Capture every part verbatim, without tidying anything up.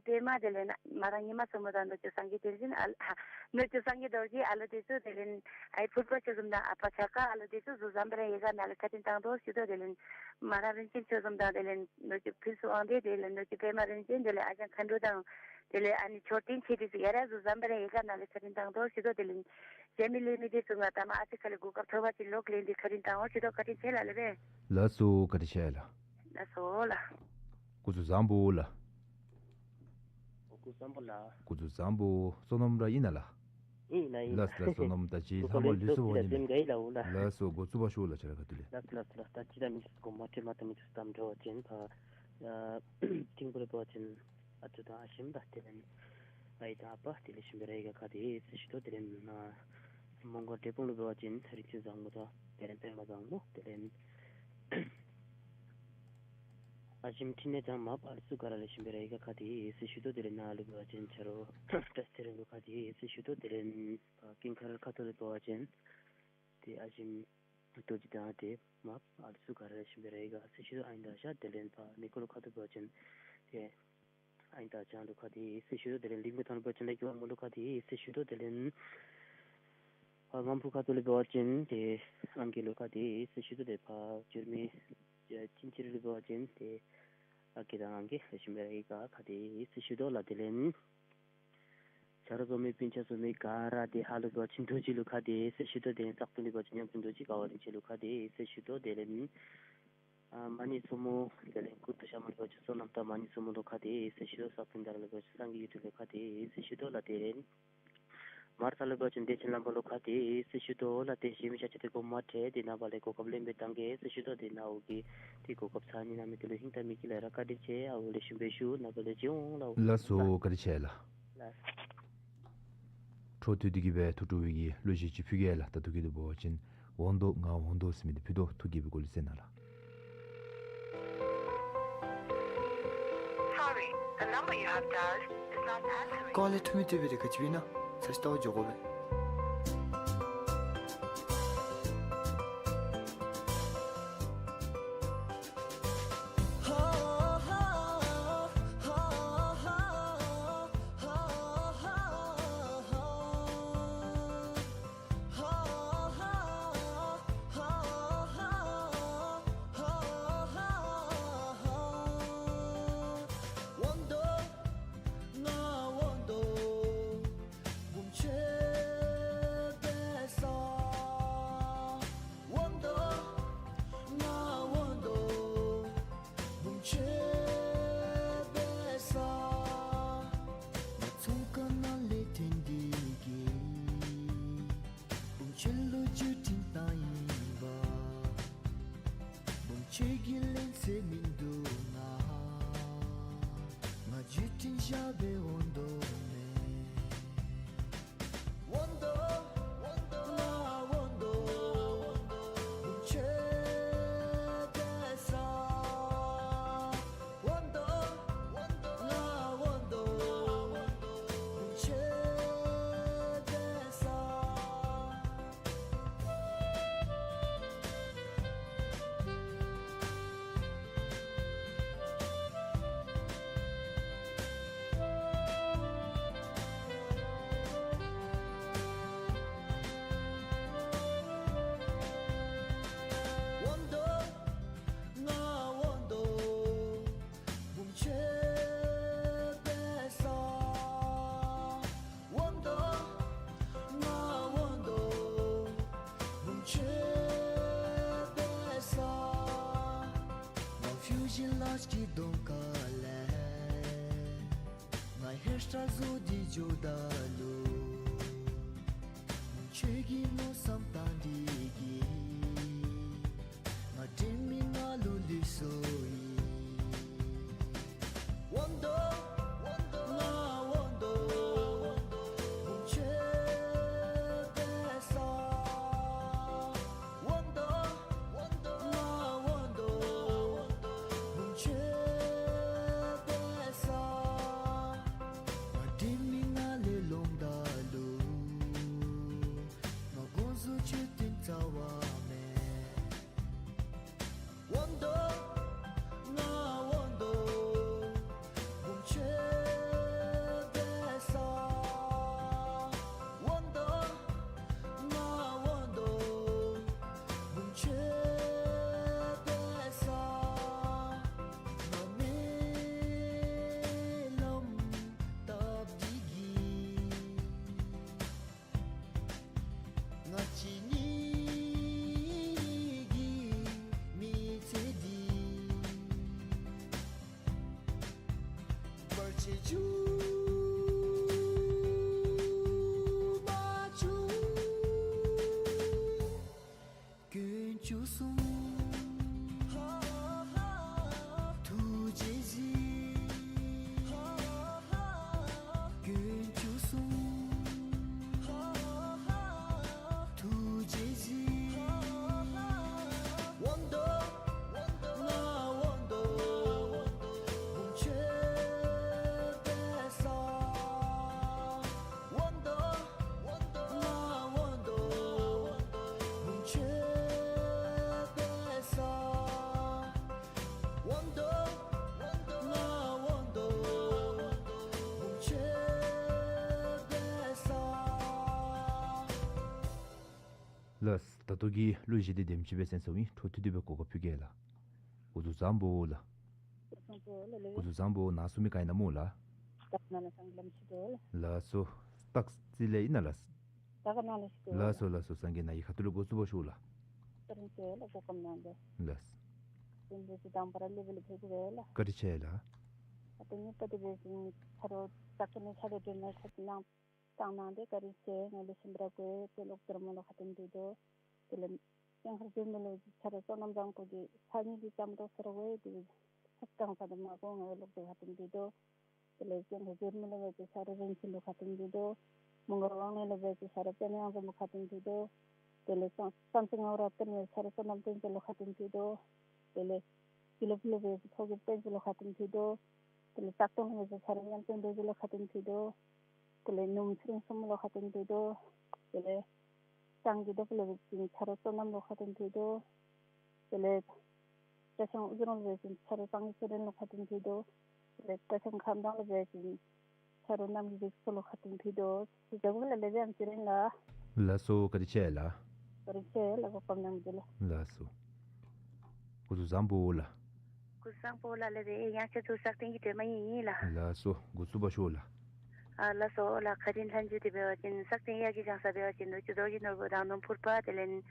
པདྨ་དེ་ལས་ན་མ་རང་ཉི་མ་བཙུན་མོ་དང་ནུ་གཅུང་སངས་རྒྱས་བསྟན་འཛིན་ཨ་ལ་ནུ་གཅུང་སངས་རྒྱས་རྡོ་རྗེ་ཨ་ལོ་དེ་ཚུ་དེ་ལས་ཨའི་ཕུར་པ་ཆོས་འཛོམས་དང་ཨ་པ་ཆ་ཀ་ཨ་ལོ་དེ་ཚུ་གཟུགས་བཟང་པ་ར་ཡི་ག་ནང་ལས་ཁ་ཏིན་བཏང་དོ་ཟེར་དོ། དེ་ལས་མ་རང་རིན་ཆེན་ཆོས་འཛོམས་དང་དེ་ལས་ནུ་གཅུང་ཕུན་ཚོགས་དབང་འདུས་དེ་ལས་ནུ་གཅུང་པདྨ་རིན་ཆེན་དེ་ལས་ཨ་ཞང་མཁའ་འགྲོ་དང་དེ་ལས་ཨ་ནི་མཆོད་རྟེན་ཆེ་དེ་ཚུ་ཡ་ར་གཟུགས་བཟང་པ་ར་ཡི་ག་ནང་ལས་ཁ་ཏིན་བཏང་དོ་ཟེར་དོ། དེ་ལས་རྒྱ་མི་ལས་མི་དེ་ཚུ་ང་ད་མ་ཨ་ཙི་ཁ་ལས་གོ་སྐབས་ཐོབ་པ་ཅིན་ལོག་ལེན་དེ་ཁ་ཏིན་བཏང་འོང་ཟེར་དོ། བཀའ་དྲིན་ཆེ་ལགས་ལགས་པས། ལགས་སོ་བཀའ་དྲིན་ཆེ་ལགས། ལགས་སོ་ལགས། སྐུ་གཟུགས་བཟང་པོ་ལགས། སྐུ་གཟུགས་བཟང་པོ་ལགས། སྐུ་གཟུགས་བཟང་པོ། བསོད་ནམས་ར་ཨིན་ན་ལགས། ཨིན་ན་ཨིན་ན། ལགས་ལགས་བསོད་ནམས་ད་ཅི་ལྷག་མ་ལུས་སུ་བ་ཉི་མེད། ལགས་སོ་འགོ་བཙུགས་པ་ཤོག་ལགས། ཁྱེད་ར་ག་ཏེ་ལས། ལགས་ལགས་ལགས། ད་ཅི་ད་མི་སུ་གོ་མ་ཁྲེ་མ་ད་མི་སུ་དམ་འགྲོ་བ་ཅིན་ད་ཐིང་པོ་རེ་བ་ཅིན་ཨ་ཚུ་དང་ཨ་ཞིམ་ད་དེ་ལས་ཨའི་དང་ཨ་པ་དེ་ལས་ཞིམ་པའི་ར་ཡི་ག་ཁ་དེ་ཟེར་ཞུ་དོ། དེ་ལས་མོང་སྒར་འབྲས་སྤུངས་ལུ་འབད་བ་ཅིན་རིག་འཛིན་བཟང་མོ་དང་དེ་ལས་པདྨ་བཟང་མོ་དེ་ལས་ཨ་ཞིམ་འཕྲིན་ལས་དང་མ་པ་ཨ་ལུ་ཚུ་ག་ར་ལས་ཞིམ་པའི་ར་ཡི་ག་ཁ་དེ་ཟེར་ཞུ་དོ། དེ་ལས་ནཱ་ལུ་འབད་བ་ཅིན་ཆ་རོགས་བཀྲ་ཤིས་ཚེ་རིང་ལུ་ཁ་དེ་ཟེར་ཞུ་དོ། དེ་ལས་ཀུན་དགའ་ཁ་ཐུག་ལུ་འབད་བ་ཅིན་ཏེ་ཨ་ཞིམ་རྡོ་རྗེ་དང་ཏེ་མ་ཨ་ལུ་ཚུ་ག་ར་ལས་ཞིམ་པའི་ར་ཡི་ག་ཟེར་ཞུ་དོ། ཨའི་དང་ཨ་ཞང་དེ་ལས་ཕར་ནི་ཀོ་ལུ་ཁ་ཐུག་འབད་བ་ཅིན་ཏེ་ཨའི་དང་ཨ་ཞང་ལུ་ཁ་དེ་ཟེར་ཞུ་དོ། དེ་ལས་ལིང་པོ་ཐང་ལུ་འབད་བ་ཅིན་ལས་ཀྱི་བ་མོ་ལུ་ཁ་དེ་ཟེར་ཞུ་དོ། དེ་ལས་ཕར་ངམ་ཕུག་ཁ་ཐུག་ལུ་འབད་བ་ཅིན་ཏེ་ཨང་རྒས་ལུ་ཁ་དེ་ཟེར་ཞུ་དོ། ཏེ་ཕར་འགྱུར་མེད་ཅིན་ཅི་རི་ལུ་འབད་བ་ཅིན་ཏེ་ཨ་རྒས་དང་ཨང་རྒས་ལས་ཞིམ་པའི་ར་ཡི་ག་ཁ་དེ་ཟེར་ཞུ་དོ་ལགས། དེ་ལས་ཆ་རོགས་འཛོམས་མི་སྤུན་ཆ་འཛོམས་མི་ག་ར་ཏེ་ཧཱ་ལུ་འབད་བ་ཅིན་རྡོ་རྗེ་ལུ་ཁ་དེ་ཟེར་ཞུ་དོ། དེ་ལས་སག་སྟེང་ལུ་འབད་བ་ཅིན་ཉང་སྤུན་རྡོ་རྗེ་ཀ་བ་རིན་ཆེན་ལུ་ཁ་དེ་ཟེར་ཞུ་དོ། དེ་ལས་ཨ་མ་ཎི་མཚོ་མོ་དེ་ལས་ཀུན་ཏུ་ཤ་མ་ལུ་འབད་བ་ཅིན་བསོད་ནམས་དང་མ་ཎི་མཚོ་མོ་ལུ་ཁ་དེ་ཟེར་ཞུ་དོ། སག་སྟེང་དར་ལུ་འབད་བ་ཅིན་སངས་རྒྱས་ཡུལ་དུ་ལུ་ཁ་དེ་ཟེར་ཞུ་དོ་ལགས། དེ་ལས་མར་ས་ལུ་འབད་བ་ཅིན་བདེ་ཆེན་ལྷ་མོ་ལུ་ཁ་དེ་ཟེར་ཞུ་དོ་ལགས། ཏེ་ཞི་མི་ཤ་ཆ་ཏེ་གོ་མ་ཁྲེལ་ཏེ་ནངས་པ་ལས་གོ་སྐབས་ལེན་སྦེ་བཏང་གེ་ཟེར་ཞུ་དོ། ཏེ་ནཱ་འོ་གི་ཏེ་གོ་སྐབས་ཚ་ནི་ནང་མི་དེ་ལུ་ཧིང་ད་མི་གི་ལས་ར་བཀའ་དྲིན་ཆེ། ཨ་འོ་ལེགས་ཤོམ་སྦེ་ཞུ། ནངས་པ་ལས་ཅིག་འོང་ལགས། ལགས་སོ་བཀའ་དྲིན་ཆེ་ལགས། ལགས། འཕྲོ་མཐུད་དེ་གི་སྦེ་ཐུགས་སྤྲོ་བའི་གི་བློ་གཞས་ཅིག་ཕུལ་གེ་ལགས། ད་ཐུགས་ཀྱི་དུ་འབད་བ་ཅིན་འོང་དོ་ང་འོང་དོ་ཟེར་མི་འདི་ཕུལ་དོ། ཐུགས་དགྱེས་པའི་སྒོ་ལས་གསན་གནང་ལགས། Sorry, the number you have dialed is not answering. ཀོ་ལི་ཐུ་མི་ཏི་བི་རེ་ཁ་ཅི་བི་ན་ཚ་ཤི་ཏའོ་ཇོ་གོ་བེ། འོང་དོ་ང་འོང་དོ་བུམོ་ཁྱོད་འབད་སར། འོང་དོ་ང་འོང་དོ་བུམོ་ཁྱོད་འབད་སར། ང་ཚོང་ཁང་ནང་ལས་ཐོན་ཏེ་གི་བུམོ་ཁྱོད་ལུ་བརྒྱུད་འཕྲིན་བཏང་ཡི་པ། བུམོ་ཁྱོད་ཀྱིས་ལན་གསལ་མིན་འདུག་ན། ང་བརྒྱུད་འཕྲིན་བཞག་སྦེ་འོང་དོ་མས། འོང་དོ་ང་འོང་དོ་བུམོ་ཁྱོད་འབད་སར། འོང་དོ་ང་འོང་དོ་བུམོ་ཁྱོད་འབད་སར། འོང་དོ་ང་འོང་དོ་བུམོ་ཁྱོད་འབད་སར། འོང་དོ་ང་འོང་དོ་བུམོ་ཁྱོད་འབད་སར། ང་ཕིའུ་ཞཱན་ལཱཇ་གི་གདོང་ཁ་ལས་ང་ཧེར་སི་ཊའིལ་བཟོ་སྟེ་འགྱོཝ་ད་ལུ་བུམོ་ཁྱོད་ཀྱིས་མནོ་བསམ་བཏང་སྟེ་གི་ང་དྲན་མེད་ནང་ལུ་ལུས་སོ་ཡི། འོང་དོ་ང་འོང་དོ་བུམོ་ཁྱོད་འབད་སར། འོང་དོ་ང་འོང་དོ་བུམོ་ཁྱོད་འབད་སར། ང་དྲན་མེད་ནང་ལས་ལོངམ་ད་ལུ་ང་དགོངས་ཚུལ་ཁྱོད་བསྟན་རྩ་བ་མེད། འོང་དོ་ང་འོང་དོ་བུམོ་ དཀོན་མཆོག་གསུམ། ཐུགས་རྗེ་གཟིགས། དཀོན་མཆོག་གསུམ། ཐུགས་རྗེ་གཟིགས། དབང་དུ་ང་དབང་དུ་བུམ་ཆུ་འབད་ས། དབང་དུ་ང་དབང་དུ་བུམ་ཆུ་འབད་ས། དབང་དུ་ང་དབང་དུ་བུམ་ཆུ་འབད་ས། ལགས། ད་ལྟོ་གི་གླུ་གཞས་འདི་དེམ་ཅིག་སྦེ་གསན་སོང་ཡི། འཕྲོ་མཐུད་དེ་སྦེ་གོ་སྐབས་ཕུལ་གེ་ལགས། འགོ་བཙུགས་བཟང་པོ་ལགས། བཟང་པོ་ལགས་ལགས། འགོ་བཙུགས་བཟང་པོ། ནང་གསུམ་ག་ཨིན་ན་སྨོ་ལགས། ད་ག་ནང་ལས་སངས་རྒྱས་བླ་མ་ཞུ་དོ་ལགས། ལགས་སོ། སྟག་རྩེ་ལས་ཨིན་ན་ལགས། ད་ག་ནང་ལས་ཞུ་དོ་ལགས། ལགས་སོ་ལགས་སོ། སངས་རྒྱས་ནཱ་གི་ཁ་ཐུག་ལུ་འགོ་བཙུགས་པར་ཞུ་ལགས། བཀའ་དྲིན་ཆེ་ལགས། གོ་སྐབས་གནང་སྟེ། ལགས། དེ་འདི་ཅིག་དང་པ་ར་ལེགས་ལེགས་ཕེབས་དགོ་པས་ལགས། བཀའ་དྲིན་ཆེ་ལགས། ཨ་ཏེ་གཉིས་པ་འདི་འབད་བ་ཅིན་ཆ་རོགས་ད་ག་ནི་ཆ་རོགས་འདི་ནང་ཁ་ཐུག་གནང་བཏང་གནང་སྟེ་བཀའ་དྲིན་ཆེ། ང་ལུ་ཤིང་བྲག་གི་ཏེ་ལོག་སྟེ་ར་མོ་ལུ་ཁ་ཐུག་ཕུལ་དོ། དེ་ལས་ཡང་ཧར་འགྱུར་མི་ལུ་ཆ་རོགས་བསོད་ནམས་བཟང་པོ་གི་ས་གཉིས་ཀྱི་ལྕམ་དྲུང་ཟེར་བའི་དེ་ཆབ་གྲང་ས་དེ་མ་གོ་ང་ལོག་སྟེ་ཁ་ཐུག་ཕུལ་དོ། དེ་ལས་ཡང་ཧར་འགྱུར་མི་ལུ་འབད་བ་ཅིན་ཆ་རོགས་རིན་ཆེན་ལུ་ཁ་ཐུག་ཕུལ་དོ། མོང་སྒར་དབང་ལེགས་ལུ་འབད་བ་ཅིན་ཆ་རོགས་པདྨ་གཡང་འཛོམས་ལུ་ཁ་ཐུག་ཕུལ་དོ། དེ་ལས་བསམ་བསམ་རྩེ་ངག་དབང་རབ་བརྟན་ལུ་ཆ་རོགས་བསོད་ནམས་བསྟན་འཛིན་ལུ་ཁ་ཐུག་ཕུལ་དོ། དེ་ལས་ཀི་ལོ་ཕུ་ལུ་འབད་བ་ཅིན་ཕོ་རྒནམ་བསྟན་འཛིན་ལུ་ཁ་ཐུག་ཕུལ་དོ། དེ་ལས་སྟག་སྟོང་ལུ་འབད་བ་ཅིན་ཆ་རོགས་ཉམས་ཆེན་རྡོ་རྗེ་ལུ་ཁ་ཐུག་ཕུལ་དོ། དེ་ལས་ནུམ་ཚེ་རིང་མཚོ་མོ་ལུ་ཁ་ཐུག་ཕུལ་དོ། དེ་ལས་ཤང་གི་རྡོ་ཕུ་ལུ་འབད་བ་ཅིན་ཆ་རོགས་བསོད་ནམས་ལུ་ཁ་ཐུག་ཕུལ་དོ། དེ་ལས་བཀྲ་ཤིས་ཨུ་རུ་ལུ་འབད་བ་ཅིན་ཆ་རོགས་སངས་རྒྱས་ཆོས་སྒྲོན་ལུ་ཁ་ཐུག་ཕུལ་དོ། དེ་ལས་བཀྲ་ཤིས་ཁམས་སྡོང་ལུ་འབད་བ་ཅིན་ཆ་རོགས་རྣམ་རྒྱལ་འཇིགས་སོགས་ལུ་ཁ་ཐུག་ཕུལ་དོ། ཅིག་ལགས་ལགས་ལགས། ལགས་སོ། བཀའ་དྲིན་ཆེ་ལགས། བཀའ་དྲིན་ཆེ་ལགས། གོ་སྐབས་གནང་མི་འདི་ལུ། ལགས་སོ། འགོ་བཙུགས་བཟང་པོ་ལགས། འགོ་བཙུགས་བཟང་པོ་ལགས་ལགས། ཡང་ཁྱེད་ཚུ་སག་སྟེང་གི་སྒྲོལ་མ་ཨིན་ལགས། ལགས་སོ། འགོ་བཙུགས་པར་ཞུ་ལགས། ཨ་ལགས་སོ་ལགས། ཁ་རིན་ལྷན་རྒྱས་འདི་འབད་བ་ཅིན་སག་སྟེང་ཡར་གྱི་ལྗང་ས་འབད་བ་ཅིན་ནུ་གཅུང་རྡོ་རྗེ་ནོར་བུ་དང་ནུམ་ཕུར་པ། དེ་ལས་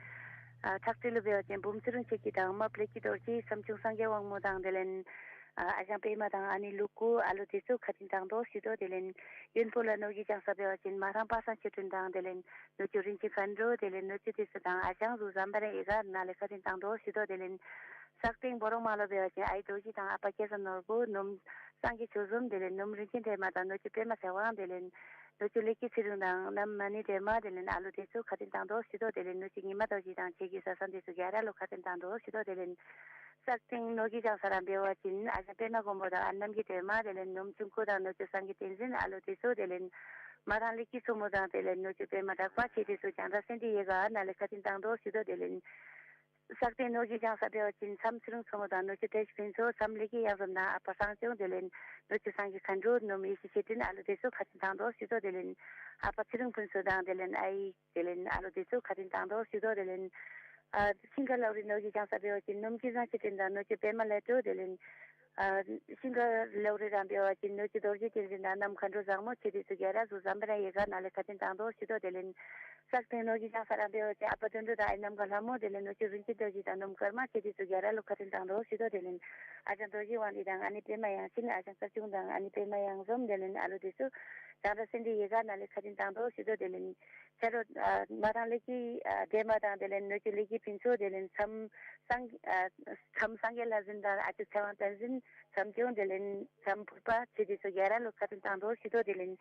ཨ་ཁྲག་ཁྲིག་ལུ་འབད་བ་ཅིན་བུམ་ཚེ་རིང་ཆོས་སྐྱིད་དང་རྨགཔ་ལེགས་སྐྱིད་རྡོ་རྗེ། བསམ་བྱུང་སངས་རྒྱས་དབང་མོ་དང་དེ་ལས་ཨ་ཨ་ཞང་པདྨ་དང་ཨ་ནི་ལུ་གུ་ཨ་ལུ་དེ་ཚུ་ཁ་རིན་བཏང་དོ་ཟེར་དོ། དེ་ལས་ཡོན་ཕུ་ལས་ནོར་གྱི་ལྗང་ས་འབད་བ་ཅིན་མ་རང་པ་སངས་ཆོས་སྒྲོན་དང་དེ་ལས་ནུ་གཅུང་རིན་ཆེན་མཁའ་འགྲོ། དེ་ལས་ནུ་གཅུང་དེ་ཚུ་དང་ཨ་ཞང་གཟུགས་བཟང་པ་ར་ཡི་ག་ནཱ་ལས་ཁ་རིན་བཏང་དོ་ཟེར་དོ། དེ་ལས་སག་སྟེང་སྦོ་རོང་མ་ལུ་འབད་བ་ཅིན་ཨའི་རྡོ་རྗེ་དང་ཨ་པ་སྐལ་བཟང་ནོར་བུ། ནུམ་སངས་རྒྱས་ཆོས་འཛོམས། དེ་ལས་ནུམ་རིན་ཆེན་སྒྲོལ་མ་དང་ནུ་གཅུང་པདྨ་ཚེ་དབང་། དེ་ལས་ནུ་གཅུང་ལེགས་སྐྱིད་ཚེ་རིང་དང་ནམ་མ་ཎི་སྒྲོལ་མ། དེ་ལས་ཨ་ལུ་དེ་ཚུ་ཁ་རིན་བཏང་དོ་ཟེར་དོ། དེ་ལས་ནུ་གཅུང་ཉི་མ་རྡོ་རྗེ་དང་ཁྱེད་ཀྱི་བཟའ་ཚང་དེ་ཚུ་ག་ར་ལུ་ཁ་རིན་བཏང་དོ་ཟེར་དོ། དེ་ལས་སག་སྟེང་ནོར་གྱི་ལྗང་ས་ར་འབད་བ་ཅིན་ཨ་ཞང་པདྨ་མགོན་པོ་དང་ཨ་རྣམ་རྒྱལ་སྒྲོལ་མ། དེ་ལས་ནུམ་ཆུང་ཀུ་དང་ནུ་གཅུང་སངས་རྒྱས་བསྟན་འཛིན་ཨ་ལུ་དེ་ཚུ། དེ་ལས་མ་རང་ལེགས་སྐྱིད་མཚོ་མོ་དང་དེ་ལས་ནུ་གཅུང་པདྨ་གྲགས་པ་ཁྱེད་དེ་ཚུ་རྒྱང་བསྒྲགས་སེང་ལྡེང་ཡལ་ག་ནཱ་ལས་ཁ་རིན་བཏང་དོ་ཟེར་དོ། དེ་ལས་སག་སྟེང་ནོར་གྱི་ལྗང་ས་འབད་བ་ཅིན་མཚམས་ཚེ་རིང་མཚོ་མོ་དང་ནུ་གཅུང་བཀྲ་ཤིས་ཕུན་ཚོགས། མཚམས་ལེགས་སྐྱིད་གཡང་འཛོམས་དང་ཨ་པ་སངས་ཆུང་། དེ་ལས་ནུ་གཅུང་སངས་རྒྱས་མཁའ་འགྲོ། ནུམ་ཡེ་ཤེས་ཆོས་སྒྲོན་ཨ་ལུ་དེ་ཚུ་ཁ་རིན་བཏང་དོ་ཟེར་དོ། དེ་ལས་ཨ་པ་ཚེ་རིང་ཕུན་ཚོགས་དང་དེ་ལས་ཨའི་དེ་ལས་ཨ་ལུ་དེ་ཚུ་ཁ་རིན་བཏང་དོ་ཟེར་དོ། དེ་ལས་ཨ་ཤིང་ཁ་ལོ་རི་ནོར་གྱི་ལྗང་ས་འབད་བ་ཅིན་ནུམ་སྐྱིད་བཟང་ཆོས་སྒྲོན་དང་ནུ་གཅུང་པདྨ་ལེགས་འགྲོ། དེ་ལས་ཨ་ཤིང་ཁ་ལོ་རི་ར་འབད་བ་ཅིན་ནུ་གཅུང་རྡོ་རྗེ་བསྟན་འཛིན་དང་ནམ་མཁའ་འགྲོ་བཟང་མོ་ཁྱེད་དེ་ཚུ་ག་ར་གཟུགས་བཟང་པ་ར་ཡི་ག་ནཱ་ལས་ཁ་རིན་བཏང་དོ་ཟེར་དོ། དེ་ལས་སག་སྟེང་ནོར་གྱི་ལྗང་ས་ར་འབད་བ་ཅིན་ཨ་པ་དོན་གྲུབ་དང་ཨའི་རྣམ་དགའ་ལྷ་མོ། དེ་ལས་ནུ་གཅུང་རིན་ཆེན་རྡོ་རྗེ་དང་ནུམ་ཀརྨ་ཁྱེད་དེ་ཚུ་ག་ར་ལུ་ཁ་རིན་བཏང་དོ་ཟེར་དོ། དེ་ལས་ཨ་ཞང་རྡོ་རྗེ་དབང་འདུས་དང་ཨ་ནེ་པདྨ་དབྱངས་ཅན། ཨ་ཞང་སྐར་ཆུང་དང་ཨ་ནེ་པདྨ་གཡང་འཛོམས། དེ་ལས་ཨ་ལུ་དེ་ཚུ་རྒྱང་བསྒྲགས་སེང་ལྡེང་ཡལ་ག་ནཱ་ལས་ཁ་རིན་བཏང་དོ་ཟེར་དོ། དེ་ལས་ཆ་རོགས་ཨ་མ་རང་ལེགས་སྐྱིད་ཨ་སྒྲོལ་མ་དང་དེ་ལས་ནུ་གཅུང་ལེགས་སྐྱིད་ཕུན་ཚོགས། དེ་ལས་མཚམས་སངས་ཨ་མཚམས་སངས་རྒྱས་ལྷ་འཛིན་དང་ཨ་ཅོ་ཚེ་དབང་བསྟན་འཛིན། མཚམས་སྐྱོང་། དེ་ལས་མཚམས་ཕུར་པ་ཁྱེད་དེ་ཚུ་ག་ར་ལུ་ཁ་རིན་བཏང་དོ་ཟེར་དོ། དེ་ལས་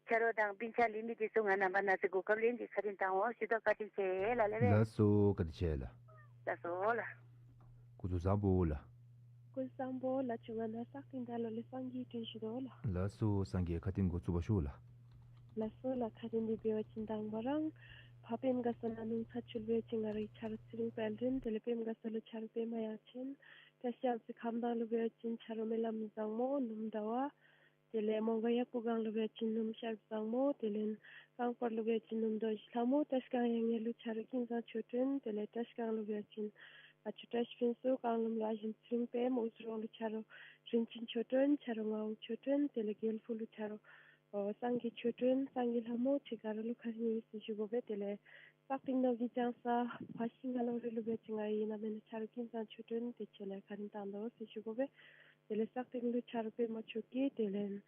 ཆ་རོགས་དང་སྤུན་ཆ་ལེགས་མི་དེ་ཚུ་ང་རྣམ་པ་ནང་ཚུ་གོ་སྐབས་ལེན་ཏེ་ཁ་རིན་བཏང་འོང་ཟེར་དོ། བཀའ་དྲིན་ཆེ་ལགས་ལགས། ལགས་སོ། བཀའ་དྲིན་ཆེ་ལགས། ལགས་སོ་ལགས། འགོ་བཙུགས་བཟང་པོ་ལགས། འགོ་བཙུགས་བཟང་པོ་ལགས། ཆུང་ང་ནཱ་སག་སྟེང་ད་ལོ་ལས་སངས་རྒྱས་སྒྲོན་ཞུ་དོ་ལགས། ལགས་སོ། སངས་རྒྱས་ཁ་རིན་འགོ་བཙུགས་པར་ཞུ་ལགས། ལགས་སོ་ལགས། ཁ་རིན་འདི་འབད་བ་ཅིན་དང་པ་རང་ཕ་པདྨ་དགའ་ས་ནང་ནུབ་ཚ་ཆུ་ལུ་འབད་བ་ཅིན་ང་རའི་ཆ་རོགས་ཚེ་རིང་དཔལ་ལྡན། དེ་ལས་པདྨ་དགའ་ས་ལུ་ཆ་རོགས་པདྨ་དབྱངས་ཅན། བཀྲ་ཤིས་གཡང་རྩེ་ཁམས་སྡོང་ལུ་འབད་བ་ཅིན་ཆ་རོགས་སྨོན་ལམ་བཟང་མོ་ནུམ་ཟླ་བ། དེ་ལས་མོང་སྒར་ཡ་ཀུ་སྒང་ལུ་འབད་བ་ཅིན་ནུམ་ཤར་བཟང་མོ། དེ་ལས་རྐང་སྤར་ལུ་འབད་བ་ཅིན་ནུམ་རྡོ་རྗེ་ལྷ་མོ། བཀྲ་ཤིས་སྒང་ཡ་ངེ་ལུ་ཆ་རོགས་ཀུན་བཟང་ཆོས་སྒྲོན། དེ་ལས་བཀྲ་ཤིས་སྒང་ལུ་འབད་བ་ཅིན་ཨ་ཅོ་བཀྲ་ཤིས་ཕུན་ཚོགས། རྐང་ལུ་ར་ཞིང་ཚེ་རིང་དཔལ་མོ། ཨུ་རུ་དབང་ལུ་ཆ་རོགས་རིན་ཆེན་ཆོས་སྒྲོན། ཆ་རོགས་ངག་དབང་ཆོས་སྒྲོན། དེ་ལས་དགེ་ལེགས་ཕུག་ལུ་ཆ་རོགས་ཨོ་སངས་རྒྱས་ཆོས་སྒྲོན། སངས་རྒྱས་ལྷ་མོ་ཁྱེད་ག་ར་ལུ་ཁ་རིན་ཡོད་ཟེར་ཞུ་དགོ་པས། དེ་ལས་སག་སྟེང་ནོར་གྱི་ལྗང་ས་ཕ་ཤིང་ཁ་ལོ་རི་ལུ་འབད་བ་ཅིན་ང་ཡི་ན་མེན་ན་ཆ་རོགས་ཀུན་བཟང་ཆོས་སྒྲོན་དེ་ཁྱེད་ལུ་ཁ་རིན་བཏང་དོ་ཟེར་ཞུ་དགོ་པས། དེ་ལས་སག་སྟེང་ལུ་ཆ་རོགས་པདྨ་ཆོས་སྐྱིད། དེ་ལས་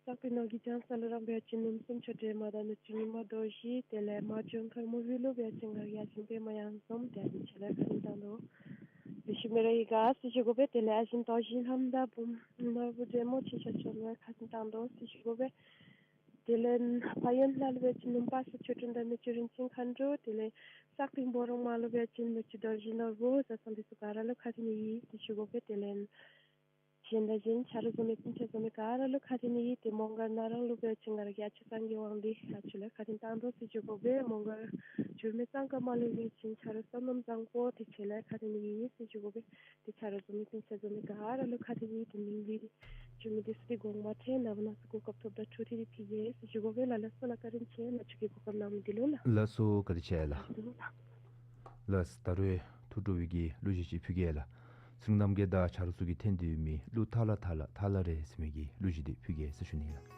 སྟག་པའི་ནོར་གྱི་ལྗང་ས་ལུ་ར་འབད་བ་ཅིན་སྣུམ་སྲུང་ཆོས་སྒྲོན་མ་དང་ནུ་གཅུང་ཉི་མ་རྡོ་རྗེ། དེ་ལས་མ་འཇོན་མཁར་མོ་བི་ལུ་འབད་བ་ཅིན་ང་རྒྱལ་ཆེན་པདྨ་གཡང་འཛོམས། དེ་ཨ་ནི་ཁྱེད་ལུ་ཁ་ཐུག་བཏང་དོ། ལེགས་ཤོམ་སྦེ་ར་ཡོད་ག་ཟེར་ཞུ་དགོ་པས། དེ་ལས་ཨ་ཞེ་རྡོ་རྗེ་ལྷམོ་དང་བུམོ་ནོར་བུ་སྒྲོལ་མ་ཁྱེད་ཆ་ཁྱབ་ལུ་ཁ་ཐུག་བཏང་དོ་ཟེར་ཞུ་དགོ་པས། དེ་ལས་ཕ་ཡུལ་ལྷ་ལུ་འབད་བ་ཅིན་ནུམ་པ་སྲས་ཆོས་སྒྲོན་དང་མི་རྗེ་རིན་ཆེན་མཁའ་འགྲོ། དེ་ལས་སྟག་པའི་སྦོ་རོང་མ་ལུ་འབད་བ་ཅིན་མི་རྗེ་རྡོ་རྗེ་ནོར་བུ་བཟའ་ཚང་འདི་ཚུ་ག་ར་ལུ་ཁ་ཐུག་ནི་ཡོད་ཟེར་ཞུ་དགོ་པས། དེ་ལས་གཞན་དང་གཞན་ཆ་རོགས་འཛོམས་མི་སྤུན་ཆ་འཛོམས་མི་ག་ར་ལུ་ཁ་ཐུག་ནི་ཡོད། དེ་མོང་སྒར་ན་རང་ལུ་འབད་བ་ཅིན་ང་ར་རྒྱལ་ཆེ་སངས་རྒྱས་དབང་འདུས་ཨ་ཁྱེད་ལུ་ཁ་ཐུག་བཏང་དོ་ཟེར་ཞུ་དགོ་པས། མོང་སྒར་འགྱུར་མེད་གཙང་ཁ་མ་ལུ་འབད་བ་ཅིན་ཆ་རོགས་བསོད་ནམས་བཟང་པོ་དེ་ཁྱེད་ལུ་ཁ་ཐུག་ནི་ཡོད་ཟེར་ཞུ་དགོ་པས། དེ་ཆ་རོགས་འཛོམས་མི་སྤུན་ཆ་འཛོམས་མི་ག་ར་ལུ་ཁ་ཐུག་ནི་ཡོད། དེ་མིང་ལུ་ཞུ་མི་འདི་ཚུ་འདི་གོང་མ་ཁྲལ་ནངས་པ་གནངས་ཚེ་གོ་སྐབས་ཐོབ་ད་འཕྲོ་མཐུད་དེ་ཕུལ་གེ་ཟེར་ཞུ་དགོ་པས་ལགས། ལགས་སོ་ལགས། བཀའ་དྲིན་ཆེ་ལགས། ཁྱོད་ཀྱིས་གོ་སྐབས་གནང་མི་འདི་ལུ་ལགས། ལགས་སོ་བཀའ་དྲིན་ཆེ་ལགས། ལགས་ད་རུང་ཐུགས་སྤྲོ་བའི་གི་གླུ་གཞས་ཅིག་ཕུལ་གེ་ལགས། ཚེ་རིང་རྣམ་རྒྱལ་དང་ཆ་རོགས་ཚུ་གིས་འཐེན་ཏེ་ཡོད་མི་གླུ་ཐ་ལ་ཐ་ལ་ཐ་ལ་རེད་ཟེར་མི་གི་གླུ་གཞས་འདི་ཕུལ་གེ་ཟེར་ཞུ་ནི་ལགས།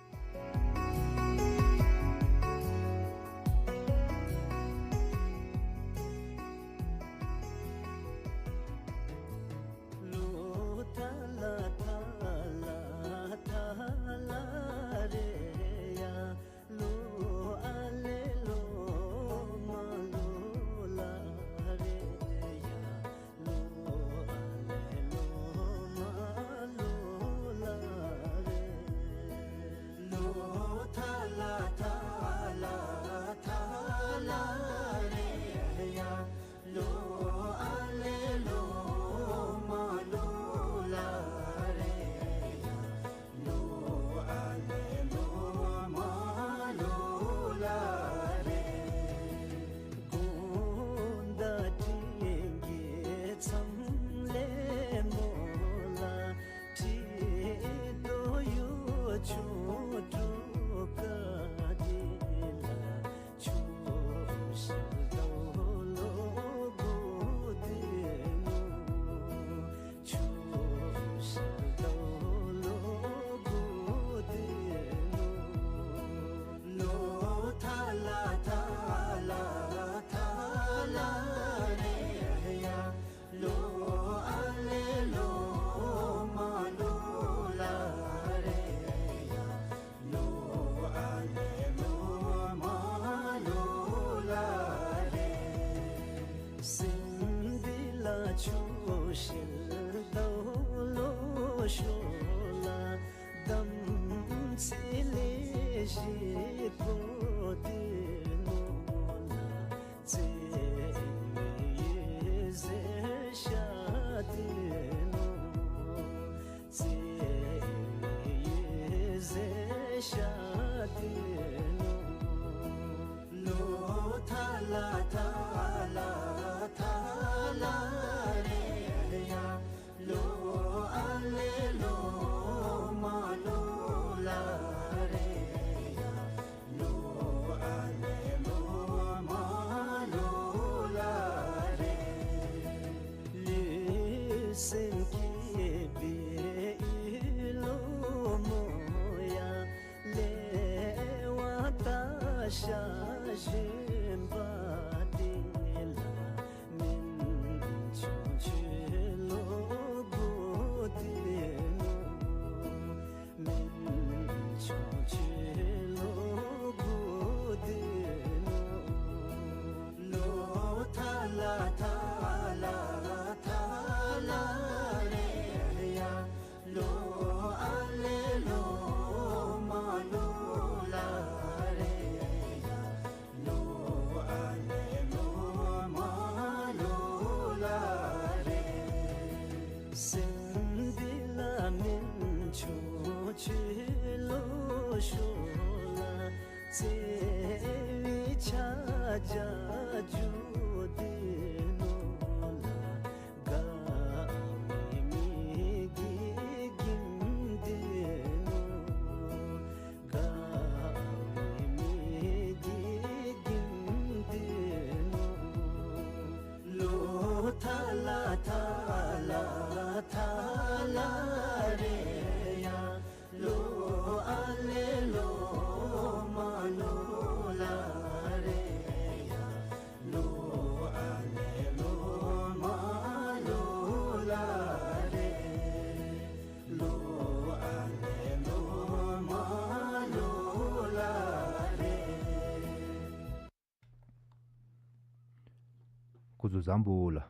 སྐུ་གཟུགས་བཟང་པོ་ལགས།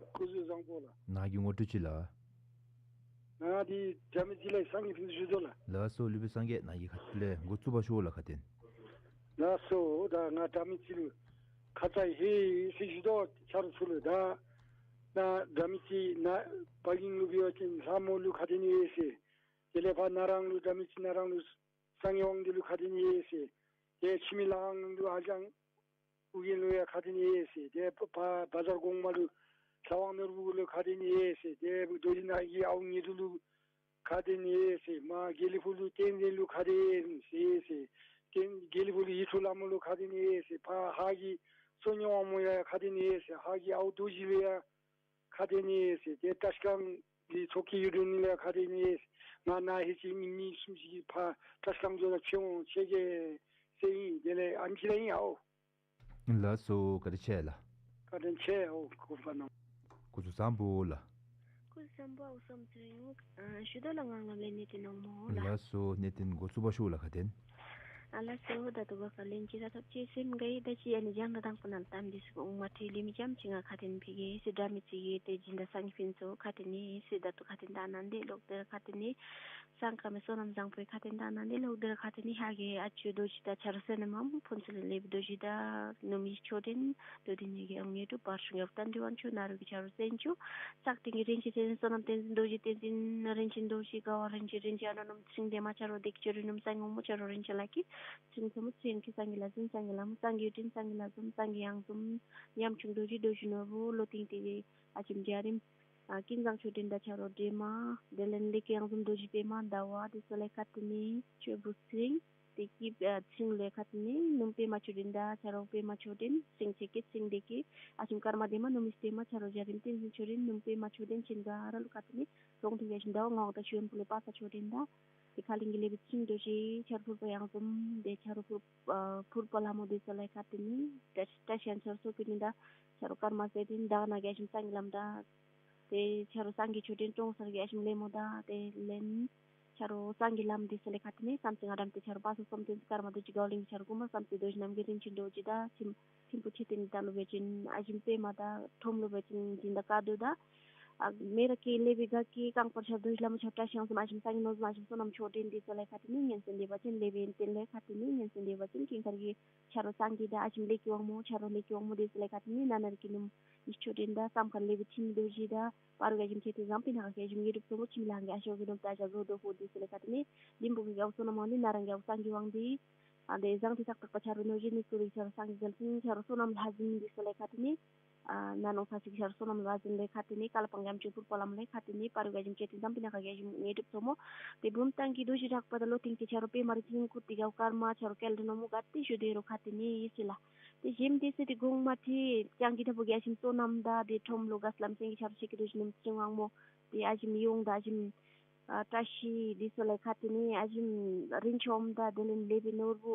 སྐུ་གཟུགས་བཟང་པོ་ལགས། ནཱ་གི་ངོ་སྤྲོད་ཅིག་ལགས། ང་འདི་དགྲ་མེད་རྩེ་ལས་སངས་རྒྱས་ཕུན་ཚོགས་ཞུ་དོ་ལགས། ལགས་སོ། སློབ་དཔོན་སངས་རྒྱས་ནཱ་གི་ཁ་ཐུག་ལས་འགོ་བཙུགས་པར་ཤོག་ལགས། ཁ་དན། ལགས་སོ། ད་ང་དགྲ་མེད་རྩེ་ལུ་ཁ་ཙ་ཧེ་ཟེར་ཞུ་དོ། ཆ་རོགས་ཚུ་ལུ། ད་ནཱ་དགྲ་མེད་རྩེ་ནཱ་བ་གིང་ལུ་འབད་བ་ཅིན་ལྷ་མོ་ལུ་ཁ་དན་ཡོད་ཟེར། དེ་ལས་ཕར་ན་རང་ལུ་དགྲ་མེད་རྩེ་ན་རང་ལུ་སངས་རྒྱས་དབང་འདུས་ལུ་ཁ་དན་ཡོད་ཟེར། ཏེ་ཕྱི་མི་ལ་ཨང་ལུ་ཧ་ཅང་ཨོ་རྒྱན་ལུ་ཡང་ཁ་དན་ཡོད་ཟེར། ཏེ་ཕར་བ་ཛར་གོང་མ་ལུ་ལྷ་དབང་ནོར་བུ་ལུ་ཁ་དན་ཡོད་ཟེར། ཏེ་རྡོ་རྗེ་ནང་གི་ཨའུ་ཉི་དུ་ལུ་ཁ་དན་ཡོད་ཟེར། མར་དགེ་ལེགས་ཕུག་ལུ་བསྟན་འཛིན་ལུ་ཁ་དན་ཡོད་ཟེར། བསྟན་དགེ་ལེགས་ཕུག་ལུ་ཡིད་འཕྲོག་ལྷ་མོ་ལུ་ཁ་དན་ཡོད་ཟེར། ཕར་ཧཱ་གི་བསོད་སྙོམས་དབང་མོ་ཡང་ཁ་དན་ཡོད་ཟེར། ཧཱ་གི་ཨའུ་རྡོ་རྗེ་ལུ་ཡང་ཁ་དན་ཡོད་ཟེར། ཏེ་བཀྲིས་སྒང་གི་ཚོགས་ཀྱི་གཡུ་སྒྲོན་ལུ་ཡང་ཁ་དན་ཡོད་ཟེར། ང་ནཱ་ལྷོད་ཅི། ཉིནམ་གཉིས་གསུམ་ཅིག་ཕར་བཀྲིས་སྒང་ཚུ་ལུ་ཕྱད་འོང་ཟེར་གེ་ཟེར་ཨིན། དེ་ལས་ཨ་ནི་ཅིག་ར་ཨིན་ཨའོ། ལགས་སོ། བཀའ་དྲིན་ཆེ་ལགས། བཀའ་དྲིན་ཆེ་ཨའོ། གོ་པ་ནོ། སྐུ་གཟུགས་བཟང་པོ་ལགས། སྐུ་གཟུགས་བཟང་པོ་ཨའུ་བསམ་ཚེ་རིང་། ཨ་ཞུ་དོ་ལགས། ང་ལུ་གནད་དོན་གནང་མོ་ལགས། ལགས་སོ། གནད་དོན་འགོ་བཙུགས་པར་ཤོག་ལགས། ཁ་དན། ཨ་ལགས་སོ། ད་ལྟོ་བར་ཁ་ལན་ཅིག་ར་ཐོབ་ཅི་ཟེར་མི་ག་ཡི། ད་ཅི་ཨ་ནི་རྒྱང་བསྒྲགས་དང་པ་ནང་ལུ་བཏང་མི་འདི་ཚུ་གོང་མ་ཁྲིད་ལས་མི་ཙམ་ཅིག་ང་ཁ་དན་ཕུལ་གེ་ཟེར། དགྲ་མེད་རྩེ་གི་ཏེ་སྦྱིན་བདག་སངས་རྒྱས་ཕུན་ཚོགས་ཁ་དན་ཡོད་ཟེར། ད་ལྟོ་ཁ་དན་བཏང་གནང་སྟེ་ལོག་སྟེ་ར་ཁ་དན་ནི་སང་ཁ་མི་བསོད་ནམས་བཟང་པོའི་ཁ་དན་བཏང་གནང་སྟེ་ལོག་སྟེ་ར་ཁ་དན་ནི་ཧཱ་གི་ཨ་ཅུ་རྡོ་རྗེ་དང་ཆ་རོགས་བསོད་ནམས་མ་ཕུན་ཚོགས་ལས་སླེབས་རྡོ་རྗེ་དང་ནུབ་མི་མཆོད་རྟེན་རྡོ་རྗེ་གནས་ཀྱི་ཨང་ཉེ་དུ་བར་གསུང་ཡབ་རྟ་མགྲིན་དབང་ཕྱུག་ནཱ་རོ་གི་ཆ་རོགས་བཙན་སྐྱོགས་སག་སྟེང་གི་རིན་ཆེན་བསོད་ནམས་བསྟན་འཛིན་རྡོ་རྗེ་བསྟན་འཛིན་རིན་ཆེན་རྡོ་རྗེ་དགའ་བ་རིན་ཆེན་རིན་ཆེན་ཨ་ནུ་སྣུམ་ཚེ་རིང་སྡེ་མ་ཆ་རོགས་བདེ་སྐྱིད་ཆོས་སྒྲོན་སྣུམ་སངས་རྒྱས་དབང་མོ་ཆ་རོགས་རིན་ཆེན་ལགས་ཀྱིས་ཚེ་རིང་ཚ་མོ་ཚེ་རིང་ཁྱེད་སངས་རྒྱས་ལ་གསོལ། སངས་རྒྱས་ལ་མོ་སངས་རྒྱས་ཡོན་ཏན་སངས་རྒྱས་ལ་གསོལ། སངས་རྒྱས་ཡང་གསོལ། ཉམ་ཆུང་རྡོ་རྗེ་རྡོ་རྗེ་ནོར་བུ་ལོ་ཏིང་ཏི་གི་ཨ་ཅིམ་རྒྱ་རིམ། ཨ་ཀུན་བཟང་མཆོད་རྟེན་དང་ཆ་རོགས་འདྲེས་མ། དེ་ལས་ལས་ཀྱི་ཡང་གསུམ་རྡོ་རྗེ་པདྨ་ཟླ་བ་དེ་ཚུ་ལས་ཁ་དན་ནི་ཆོས་བུ་ཚེ་རིང་། དེ་གི་ཨ་ཚེ་རིང་ལས་ཁ་དན་ནི་སྣུམ་པདྨ་མཆོད་རྟེན་དང་ཆ་རོགས་པདྨ་མཆོད་རྟེན་ཚེ་རིང་ཆེ་གེ་ཚེ་རིང་བདེ་སྐྱིད་ཨ་ཞིམ་ཀརྨ་བདེ་མ་ནུབ་མི་བདེ་མ་ཆ་རོགས་རྒྱ་རིམ་བསྟན་འཛིན་མཆོད་རྟེན་སྣུམ་པདྨ་མཆོད་རྟེན་ཅན་ག་ར་ལུ་ཁ་དན་ནི་རོང་ཐུང་གི་ཨ་ཞིམ་ཟླ་བ་ངག་དབང་དང་ཤེས་ཡོན་ཕུ་ལུ་པ་ས་མཆོད་རྟེན་དང་། དེ་ཁ་ལིང་གི་ལས་སྦེ་ཚེ་རིང་རྡོ་རྗེ་ཆ་རོགས་ཕུར་པ་ཡང་གསུམ། དེ་ཆ་རོགས་ཕུར་ཨ་ཕུར་པ་ལྷ་མོ་དེ་ཚུ་ལས་ཁ་དན་ནི་བཀྲ་བཀྲ་ཤིས་ཆ་རོགས་སོ་ཀི་ནི་དང་ཆ་རོགས་ཀརྨ་ཟེར་ཏེ་དག་ན་གི་ཨ་ཞིམ་སངས་རྒྱས་ལམ་དང་། དེ་ཆ་རོགས་སངས་རྒྱས་མཆོད་རྟེན་ཀྲོང་གསར་གྱི་ཨ་ཞིམ་ལེབ་མོ་དང་དེ་ལས་ཆ་རོགས་སངས་རྒྱས་ལམ་དེ་ཚུ་ལས་ཁ་དན་ནི་བསམ་རྩེ་ང་དམ་དེ་ཆ་རོགས་པ་ས་གསུམ་དེ་ཀརྨ་རྡོ་རྗེ་དགའ་བ་གླིང་གི་ཆ་རོགས་གོང་མ་བསམ་རྩེ་རྡོ་རྗེ་རྣམ་རྒྱལ་རིན་ཆེན་རྡོ་རྗེ་དང་ཁྱིམ་ཁྱིམ་ཕུ་ཆེ་བསྟན་ནི་དང་ལུ་སྦེ་ཅིན་ཨ་ཞིམ་པདྨ་དང་ཁྲོམ་ལུ་སྦེ་ཅིན་སྦྱིན་བདག་བཀའ་བསྡུ་དང་ཨ་མེ་ར་ཀེ་ལེ་བི་ག་ཀེ་རྐང་པར་ཆ་རྡོ་རྗེ་ལྷ་མོ་ཆ་བཀྲ་ཤིས་ཡང་གསུམ་ཨ་ཞིམ་སངས་རྒྱས་ནོར་བུ་ཨ་ཞིམ་བསོད་ནམས་མཆོད་རྟེན་དེ་ཚུ་ལས་ཁ་དན་ནི་ཉིན་མཚན་དེ་བ་ཅིན་ལེ་བི་ཨིན་ཏེ་ལས་ཁ་དན་ནི་ཉིན་མཚན་དེ་བ་ཅིན་ཀིང་ཁར་གྱི་ཆ་རོགས་སངས་རྒྱས་དང་ཨ་ཞིམ་ལས་ཀྱི་དབང་མོ་ཆ་རོགས་ལས་ཀྱི་དབང་མོ་དེ་ཚུ་ལས་ཁ་དན་ནི་ན་ན་རི་ཀི་ནུམ་ཨིས་མཆོད་རྟེན་དང་བསམ་ཁར་ལེ་བི་ཁྱིམ་རྡོ་རྗེ་དང་པར་ག་ཞིམ་ཁྱེད་དེ་བཟང་པི་ན་ག་ག་ཞིམ་ངེ་སྒྲུབ་ཚོ་མོ་ཁྱིམ་ལྷང་གི་ཨ་ཤོ་གི་ནུམ་ད་ཆ་རོ་དོ་ཧོ་དེ་ཚུ་ལས་ཁ་དན་ནི་ལིམ་བུ་གི་གའུ་བསོད་ནམས་དབང་འདུས་ན་རང་གི་གའུ་སངས་རྒྱས་དབང་འདུས། ཨ་དེ་བཟང་དེ་ཏག་ཏག་པ་ཆ་རོགས་ནོར་གཞི་ནི་ཀུ་རི་ཆ་རོགས་སངས་རྒྱས་རྒྱལ་མཚན་ཆ་རོགས་བསོད་ནམས་ལྷ་འཛིན་འདི་ཚུ་ལས་ཁ་དན་ནི། ཨ་ན་ནོ་ས་སི་གི་ཆ་རོགས་བསོད་ནམས་ལྷ་འཛིན་ལས་ཁ་དན་ནི། ཀ་ལ་པང་ཡམ་ཆུ་ཕུར་པ་ལམ་ལས་ཁ་དན་ནི། པ་རུ་ག་ཞིམ་ཁྱེད་དེ་བཟང་པི་ན་ག་ག་ཞིམ་ངེ་སྒྲུབ་ཚོ་མོ། དེ་བུམ་ཐང་གི་རྡོ་རྗེ་གྲགས་པ་དང་ལོ་ཐིང་ཏི་ཆ་རོགས་པདྨ་རི་ཐིང་ཀུར་ཏི་གའུ་ཀརྨ་ཆ་རོགས་སྐལ་ལྡན་ནོ་མོ་ག་ཏི་ཞུ་དེ་རོ་ཁ་དན་ནི་ཡི་སི་ལ། དེ་ཞིམ་དེ་སི་དེ་གོང་མ་ཐི་ཀྱང་གི་ཐ་བུ་གི་ཨ་ཞིམ་བསོད་ནམས་དང་དེ་ཁྲོམ་ལུ་ག་སི་ལམ་སེང་གི་ཆ་རོགས་ཤེ་གི་རྡོ་རྗེ་ནུམ་ཅིང་དབང་མོ། དེ་ཨ་ཞིམ་ཡོང་དང་ཨ་ཞིམ་ཨ་བཀྲ་ཤིས་འདི་ཚུ་ལས་ཁ་དན་ནི། ཨ་ཞིམ་རིན་ཆེན་དང་དེ་ལས་ལེ་བི་ནོར་བུ་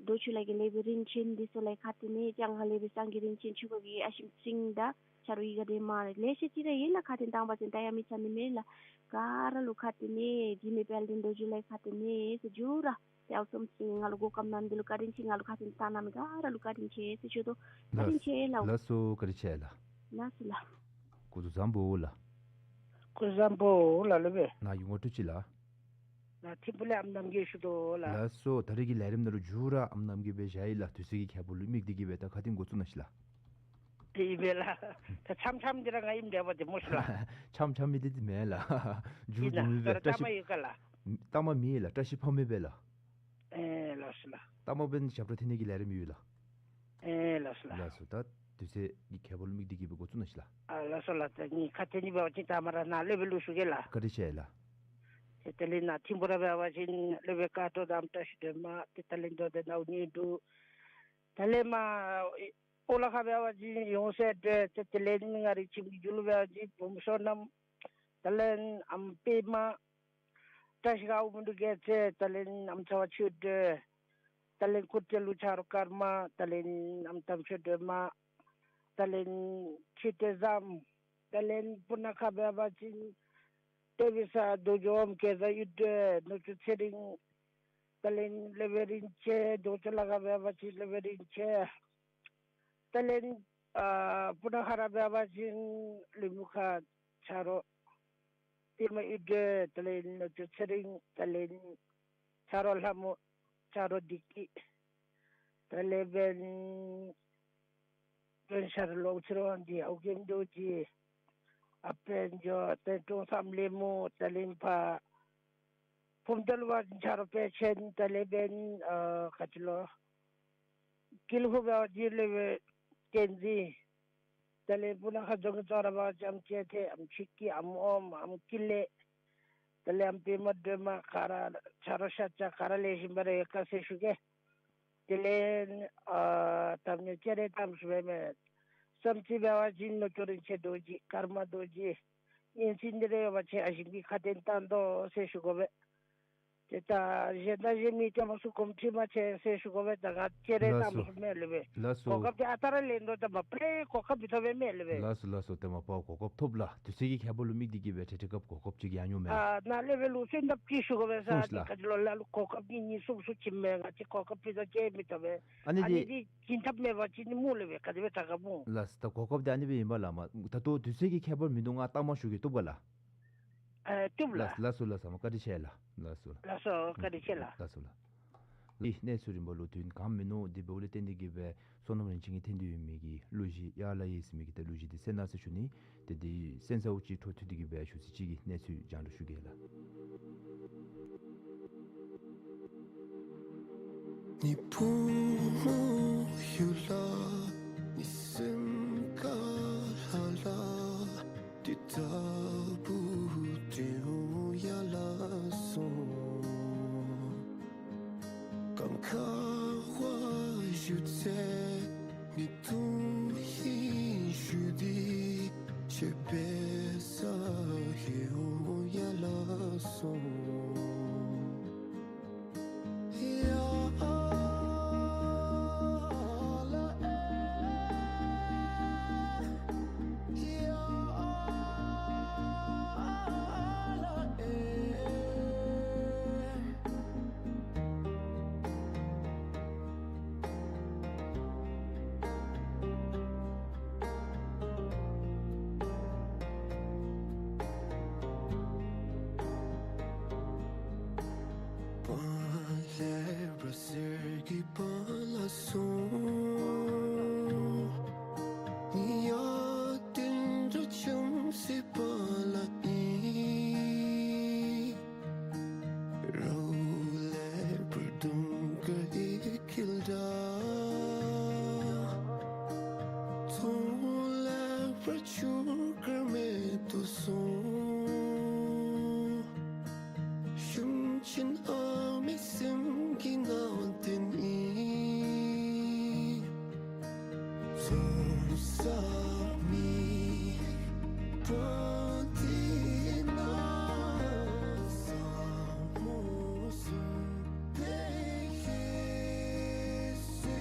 རྡོ་ཆུ་ལ་གི་ལེ་བི་རིན་ཆེན་འདི་ཚུ་ལས་ཁ་དན་ནི། ལྕང་ཁ་ལེ་བི་སང་གི་རིན་ཆེན་ཆུ་ཁ་གི་ཨ་ཞིམ་ཚིང་དང་ཆ་རོགས་ཡི་ག་དེ་མ་ལེ་ཤ་ཅི་ར་ཡིན་ལ་ཁ་དན་བཏང་པ་ཅིན་ད་ཡ་མི་ཚ་ནི་མེད་ལ། ག་ར་ལུ་ཁ་དན་ནི། འཇིགས་མེད་དཔལ་ལྡན་རྡོ་རྗེ་ལས་ཁ་དན་ནི་ཟེར་ཞུ་ར། ཏེ་ཨའུ་ཚོམ་ཚིང་ང་ལུ་གོ་སྐམ་ནང་འདི་ལུ་བཀའ་དྲིན་ཆེ། ང་ལུ་ཁ་དན་ད་ནང་མི་ག་ར་ལུ་བཀའ་དྲིན་ཆེ་ཟེར་ཞུ་དོ། བཀའ་དྲིན་ཆེ་ལགས། ལགས་སོ། བཀའ་དྲིན་ཆེ་ལགས། ལགས་སོ་ལགས། སྐུ་གཟུགས་བཟང་པོ་ལགས། སྐུ་གཟུགས་བཟང་པོ་ལགས། སློབ་དཔོན་ནཱ་གི་ངོ་སྤྲོད་ཅིག་ལགས། ང་ཐིམ་ཕུ་ལས་ཨམ་རྣམ་རྒྱལ་ཞུ་དོ་ལགས། ལགས་སོ། ད་རེས་ཀྱི་ལས་རིམ་ནང་ལུ་མཇུག་ར་ཨམ་རྣམ་རྒྱལ་སྦེ་བཞག་ཡི་ལགས། དུས་ཚོད་ཀྱི་ཁྱད་པར་ལུ་དམིགས་ཏེ་གི་སྦེ་ད་ཁ་དན་འགོ་བཙུགས་གནང་ཤིག་ལགས། དེ་ཨིན་པས་ལགས། ད་འཆམ་འཆམ་འདི་ར་ང་ཨིནམ་འདྲ་བ་འདི་མོ་ཤིག་ལགས། འཆམ་འཆམ་མི་འདི་འདི་མེན་ལགས། མཇུག་ཨིན་ན་བསྡོམས་མི་སྦེ། ད་བཀྲ་ཤིས་གཏའ་མ་ཡོད་ག་ལགས། གཏའ་མ་མེད་ལགས། བཀྲ་ཤིས་ཕ་མེས་སྦེ་ལགས། ཨེ་ལགས་སོ་ལགས། གཏའ་མ་འབདན་ཞབས་ཁྲ་འཐེན་ནི་གི་ལས་རིམ་ཡོད་ལགས། ཨེ་ལགས་སོ་ལགས། ལགས་སོ། ད་དུས་ཚོད་ཀྱི་ཁྱད་པར་ལུ་དམིགས་ཏེ་གི་སྦེ་འགོ་བཙུགས་གནང་ཤིག་ལགས། ཨ་ལགས་སོ་ལགས། ད་ངེའི་ཁ་འཐེན་ནི་འབད་བ་ཅིན་ད་མ་ར་ནཱ་སློབ་དཔོན་ལུ་ཞུ་གེ་ལགས། བཀའ་དྲིན་ཆེ་ལགས། ཏེ་དེ་ལས་ནཱ་ཐིམ་ཕུ་ར་འབད་བ་ཅིན་སློབ་དཔོན་བཀའ་དྲིན་དང་བཀྲ་ཤིས་སྒྲོལ་མ། ཏེ་ད་ལན་དོ་དེ་ནཱ་འུ་གཉིས་འདུག། ད་ལས་མར་ཨོ་ལ་ཁ་འབད་བ་ཅིན་ཡོངས་སྲས་སྒྲོལ། ཏེ་དེ་ལས་ང་རའི་ཁྱིམ་གྱི་རྒྱུད་ལུ་འབད་བ་ཅིན་བུམོ་བསོད་ནམས། ད་ལན་ཨམ་པདྨ། བཀྲ་ཤིས་ཁ་འུ་མི་འདུག་གེ་ཚེ། ད་ལན་ཨམ་ཚ་བ་ཆོས་སྒྲོན། ད་ལན་ཀུར་ཏེ་ལུ་ཆ་རོགས་ཀརྨ། ད་ལན་ཨམ་དམ་ཆོས་སྒྲོལ་མ། ད་ལན་ཆོས་སྒྲོན་བཟང་། ད་ལན་སྤུ་ན་ཁ་འབད་བ་ཅིན་ཏེ་བི་ས་རྡོ་རྗེ་ཨོམ་སྐལ་བཟང་གཡུ་སྒྲོན་ནུ་གཅུང་ཚེ་རིང་། ད་ལན་སློབ་དཔོན་རིན་ཆེན། རྡོ་རྗེ་ལ་ཁ་འབད་བ་ཅིན་སློབ་དཔོན་རིན་ཆེན། ད་ལན་ ཨ་སྤུ་ན་ཁ་ར་འབད་བ་ཅིན་ལུས་མུ་ཁ་ཆ་རོགས་པདྨ་གཡུ་སྒྲོན། དེ་ལས་ནུ་གཅུང་ཚེ་རིང་། དེ་ལས་ཆ་རོགས་ལྷ་མོ། ཆ་རོགས་བདེ་སྐྱིད། དེ་ལས་འབདན་དཔོན་ཤར་ལོ་ཚེ་རིང་དབང་འདུས། ཨོ་རྒྱན་རྡོ་རྗེ། ཨ་དཔལ་འབྱོར། ཏེ་ཀྲོང་གསར་ལེགས་མོ། དེ་ལས་ཕར་ཕུང་རྡོལ་བ་ཆ་རོགས་དཔལ་ཆེན། དེ་ལས་འབདན་ཨ་ག་ཅི་ལོ་ཀིལ་ཧུ་འབད་བ་ཅིན་ལུས་མུ་བསྟན་འཛིན། དེ་ལས་སྤུ་ན་ཁ་རྫོང་གི་གཙོ་བོ་ར་འབད་བ་ཅིན་ཨམ་ཅེ་ཐེ། ཨམ་ཆི་ཀི། ཨམ་ཨོམ། ཨམ་ཀི་ལེ། དེ་ལས་ཨམ་པདྨ་སྒྲོལ་མ། ག་ར་ཆ་རོགས་ཤ་ཆ་ག་ར་ལེགས་ཤོམ་སྦེ་ར་ཡོད་ག་ཟེར་ཞུ་གེ། དེ་ལས་ཨ་ད་ཨ་ནི་སྤྱན་རས་གཏམ་ཞུ་བའི་མི་བསམ་རྩེ་འབད་བ་ཅིན་ནུ་གཅུང་རིན་ཆེན་རྡོ་རྗེ། ཀརྨ་རྡོ་རྗེ། གཉན་སྲིན་འདི་ར་འབད་བ་ཅིན་ཨ་ཞིམ་གྱིས་ཁ་འདོན་བཏང་དོ་ཟེར་ཞུ་དགོ་པས། ཏེ་ད་གཞན་དང་གཞན་མི་ཏེ་མ་སུ་གོམས་འདྲིས་མ་ཆེ་ཟེར་ཞུ་དགོ་པས། ད་ང་སྤྱན་རས་ལགས་གཏམ་སོ། ཞུ་མི་ལུས་པས། ལགས་སོ། གོ་སྐབས་འདི་ཨ་རྟག་ར་ལེན་དོ་ད་མ་པ་ལས་གོ་སྐབས་འདི་ཐོབ་པའི་མི་ལུས་པས། ལགས་སོ་ལགས་སོ། ཏེ་མ་པ་གོ་སྐབས་ཐོབ་ལགས། དུས་ཚོད་ཀྱི་ཁྱད་པར་ལུ་དམིགས་ཏེ་གིས་སྦེ་ཏེ་དེ་སྐབས་གོ་སྐབས་ཅིག་ཡང་ཡོད་མས། ཨ་ནཱ་ལས་འབད་ལུ་གསོལ་འདེབས་ཅིག་ཞུ་དགོ་པས་ཟེར། གསུངས་ལགས། ག་ཅི་ལོ་ལ་ལུ་གོ་སྐབས་ཀྱི་ཉིནམ་གསུམ་ཚུ་ཅིག་མེན། ང་བཅས་གོ་སྐབས་ཕུལ་ས་ཅིག་མི་ཐོབ་པས། ཨ་ནི་ཨ་ནི་འདི་འདི་བྱིན་ཐབས་མེད་པ་ཅིན་ནི་སྨོ་ལུས་པས། ག་དེ་སྦེ་དྲག་ག་སྨོ། ལགས་སོ། ད་གོ་སྐབས་འདི་ཨ་ནི་སྦེ་ཨིན་པས་ལགས། མ་ད་ལྟོ་དུས་ཚོད་ཀྱི་ཁྱད་པར་མིན་འདུག། ང་གཏམ་མ་ཞུ་གེ་བཏུབ་ག་ལགས། ཨེ་བཏུབ་ལགས། ལགས་ལགས་སོ་ལགས་སོ། མ་བཀའ་དྲིན་ཆེ་ལགས། ལགས་སོ། ལགས་སོ། བཀའ་དྲིན་ཆེ་ལགས། ལགས་སོ་ལགས། འདི་གནས་ཚུལ་རིམ་པ་ལུ་དུས་ཡུན་གང་མིན་ནུག། དེ་འབདཝ་ལས་བརྟེན་ཏེ་གིས་སྦེ་བསོད་ནམས་རིན་ཆེན་གྱི་ཐད་དུ་ཡོད་མི་གི་གླུ་གཞས་ཡར་ལ་ཡི་ཟེར་མི་གི་ཏེ་གླུ་གཞས་འདི་གསན་གནང་ཟེར་ཞུ་ནི། ཏེ་འདི་གསན་ས་འུ་ཅིག་འཕྲོ་མཐུད་དེ་གིས་སྦེ་ཞུ་ཚིག་ཅིག་གི་གནས་ཚུལ་སྦྱང་རོགས་ཞུ་གེ་ལགས། ཉི་འོད་མུན་ལ་ཉི་སེམས་དཀར་ལྷ་ལ། འདི་ལྟ་བུ་དྲན་ཡར་ལ་སོང་། གངས་ཁ་བ་བཞུད་ཚེ་མི་དུང་ཧིང་ཞུ་འདི་ཆེ་བའི་ས་ཧེའོ་ཡར་ལ་སོང་། སེར་གྱི་པ་ལ་སོང་། ཡ་དེ་འདྲ་ཆུང་སི་པ་ལ་ཨིན། རོ་ལེ་པར་དུང་ཀ་ཨི་ཁིལ་ད། ཚོང་ལེ་པར་ཆུ་ཀར་མེ་ཏོ་སོང་། ཤུམ་ཆེན་ཨ་མའི་སེམས་ཀྱི་ནང་དེ་ནི་ཚོང་ས་མི་པ་དེ་ན་ས་མོ་སུ་དེ་ཁེ་སེ།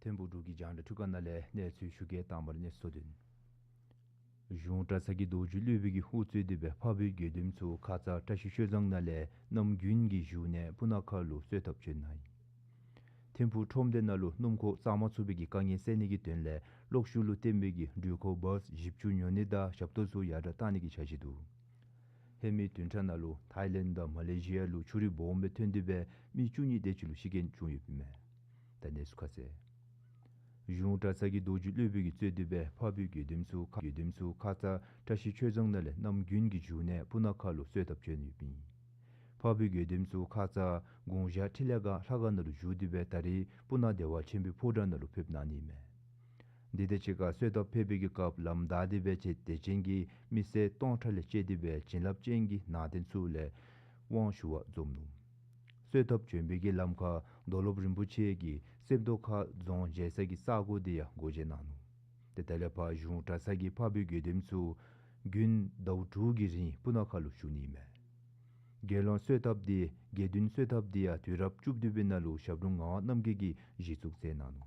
ཐིམ་ཕུག་འབྲུག་གི་རྒྱང་བསྒྲགས་འཕྲུལ་ཁང་ནང་ལས་གནས་ཚུལ་ཞུ་གེ། དང་པ་ར་གནས་ཚུལ་གཙོ་དོན། གཞུང་གྲྭ་ཚང་གི་རྡོ་རྗེ་སློབ་དཔོན་གྱིས་དབུ་གཙོས་ཏེ་སྦེ་འཕགས་བོད་དགེ་འདུན་ཚུ་ཁ་ཙ་བཀྲ་ཤིས་ཆོས་བཟང་ནང་ལས་རྣམ་རྒྱུན་གྱི་བཞུགས་གནས་སྤུ་ན་ཁ་ལུ་གསོལ་ཐབ་བྱོན་གནང་ཡི། ཐིམ་ཕུག་ཁྲོམ་སྡེ་ནང་ལུ་སྣུམ་འཁོར་བཙག་མ་ཚུགས་པའི་གི་དཀའ་ངལ་སེལ་ནི་གི་དོན་ལས་གློག་ཤུགས་ལུ་བརྟེན་པའི་གི་འགྲུལ་འཁོར་བཱས་བཞི་བཅུ་ཉོ་ནི་དང་ཞབས་ཏོག་ཚུ་ཡར་དྲགས་གཏང་ནི་གི་འཆར་གཞི་འདུག། ཧེ་མའི་བདུན་ཕྲག་ནང་ལུ་ཐའི་ལེནཌ་དང་མ་ལེ་ཤི་ཡ་ལུ་ཆུ་རུད་སྦོམ་སྦེ་ཐོན་ཏེ་སྦེ་མི་བཅུ་གཉིས་དེ་ཅིག་ལུ་ཤི་རྐྱེན་བྱུང་ཡོདཔ་ཨིན་མས། ད་གནས་ཚུལ་ཁ་གསལ། གཞུང་གྲྭ་ཚང་གི་རྡོ་རྗེ་སློབ་དཔོན་གྱིས་གཙོས་ཏེ་སྦེ་འཕགས་པའི་དགེ་འདུནམ་ཚུ་ཁ་དགེ་འདུནམ་ཚུ་ཁ་ཙ་བཀྲ་ཤིས་ཆོས་རྫོང་ནང་ལས་གནམ་དགུན་གྱི་མཇུག་ནས་སྤུ་ན་ཁ་ལུ་གསོལ་ཐབ་བྱོན་ཡོདཔ་ཨིན། འཕགས་པའི་དགེ་འདུནམ་ཚུ་ཁ་ཙ་དགུང་ཞག་འཕྲིན་ལས་སྒང་ལྷ་ཁང་ནང་ལུ་བཞུགས་ཏེ་སྦེ་ད་རིས་སྤུ་ན་བདེ་བ་ཆེན་པོའི་ཕོ་བྲང་ནང་ལུ་ཕེབས་གནང་ནི་ཨིན་མས། དེ་དང་གཅིག་ཁར་གསོལ་ཐབ་ཕེབས་པའི་གི་སྐབས་ལམ་བདའ་སྟེ་སྦེ་ཆེ་དད་ཅན་གྱི་མི་སེར་སྟོང་ཕྲག་ལས་བཅད་དེ་སྦེ་བྱིན་རླབས་ཅན་གྱི་ནང་རྟེན་ཚུ་ལས་དབང་ཞུ་བར་འཛོམས་ནུག། གསོལ་ཐབ་བྱོན་པའི་གི་ལམ་ཁར་རྡོར་སློབ་རིན་པོ་ཆེ་གིས་སེམས་རྟོགས་ཁ་རྫོང་མཇལ་ས་གི་ས་གོ་དེ་ཡང་སྒོ་འབྱེད་གནང་ནུག། ཏེ་དེ་ལས་ཕར་གཞུང་གྲྭ་ཚང་གི་འཕགས་པའི་དགེ་འདུནམ་ཚུ་དགུན་ཟླཝ་དྲུག་གི་རིང་སྤུ་ན་ཁ་ལུ་བཞུགས་ནི་ཨིན་མས། དགེ་སློང་གསོལ་ཐབ་དེ་དགེ་འདུན་གསོལ་ཐབ་དེ་ཡང་དུས་རབས་བཅུ་བདུན་པའི་ནང་ལུ་ཞབས་དྲུང་ངག་དབང་རྣམ་རྒྱལ་གྱིས་གཞི་བཙུགས་མཛད་གནང་ནུག།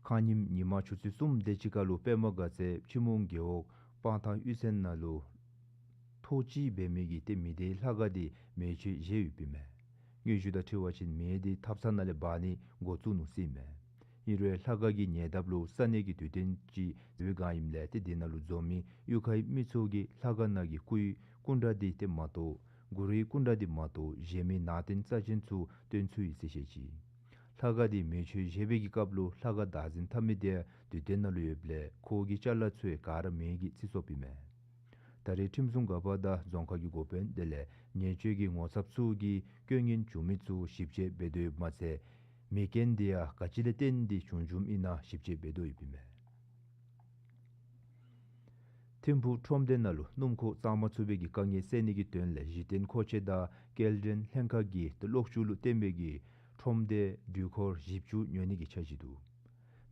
ཁ་ཉིནམ་ཉིན་མ་ཆུ་ཚོད་གསུམ་དེ་ཅིག་ཁར་ལུ་པདྨ་དགའ་ཚལ་ཕྱི་མོ་རྒེད་འོག་སྤང་ཐང་གཡུས་ཚན་ནང་ལུ་ཐོག་བཅད་འབད་མི་གི་ཏེ་མི་སྡེའི་ལྷ་ཁང་དེ་མེ་མཆོད་བཞེས་ཡོདཔ་ཨིན་མས། དངོས་གཞི་དང་འཁྲིལ་བ་ཅིན་མེ་དེ་ཐབ་ཚང་ནང་ལས་འབར་ནི་འགོ་བཙུགས་ནུག་ཟེར་ཨིན་མས། ཨིན་རུང་ལྷ་ཁང་གི་ཉེ་འདབས་ལུ་ས་གནས་ཀྱི་དུས་སྟོན་ཅིག་ཡོད་པའི་སྒང་ཨིནམ་ལས་ཏེ་དེ་ནང་ལུ་འཛོམས་མི་གཡུས་ཁའི་མི་ཚུ་གིས་ལྷ་ཁང་ནང་གི་སྐུའི་སྐུ་འདྲ་དེ་ཏེ་མ་གཏོགས་གུ་རུའི་སྐུ་འདྲ་དེ་མ་གཏོགས་གཞན་མི་ནང་རྟེན་རྩ་ཅན་ཚུ་བཏོན་ཚུགས་ཡི་ཟེར་བཤད་ཅི། ལྷ་ཁང་དེ་མེ་མཆོད་བཞེས་པའི་གི་སྐབས་ལུ་ལྷ་ཁང་བདག་འཛིན་འཐབ་མི་དེ་དུས་སྟོན་ནང་ལུ་ཡོདཔ་ལས་ཁོ་གི་ཅ་ལ་ཚུ་ཡང་ག་ར་མེ་གིས་འཚིག་སོཔ་ཨིན་མས། ད་རེས་ཁྲིམས་སྲུང་འགག་པ་དང་རྫོང་ཁག་གི་འགོ་དཔོན་དེ་ལས་ཉེས་སྤྱོད་ཀྱི་ངོ་ཚབ་ཚུ་གིས་སྐྱོན་ངན་བྱུང་མི་ཚུ་ཞིབ་དཔྱད་འབད་དོ་ཡོདཔ་མ་ཚད་མེ་རྐྱེན་དེ་ཡང་ག་ཅི་ལས་བརྟེན་ཏེ་བྱུང་བྱུངམ་ཨིན་ན་ཞིབ་དཔྱད་འབད་དོ་ཡོདཔ་ཨིན་མས། ཐིམ་ཕུག་ཁྲོམ་སྡེ་ནང་ལུ་སྣུམ་འཁོར་བཙག་མ་ཚུགས་པའི་གི་དཀའ་ངལ་སེལ་ནི་གི་དོན་ལས་གཞི་རྟེན་མཁོ་ཆས་དང་སྐྱེལ་འདྲེན་ལྷན་ཁག་གིས་ཏེ་གློག་ཤུགས་ལུ་བརྟེན་པའི་གི་ཁྲོམ་སྡེ་འགྲུལ་འཁོར་བཞི་བཅུ་ཉོ་ནི་གི་འཆར་གཞི་འདུག།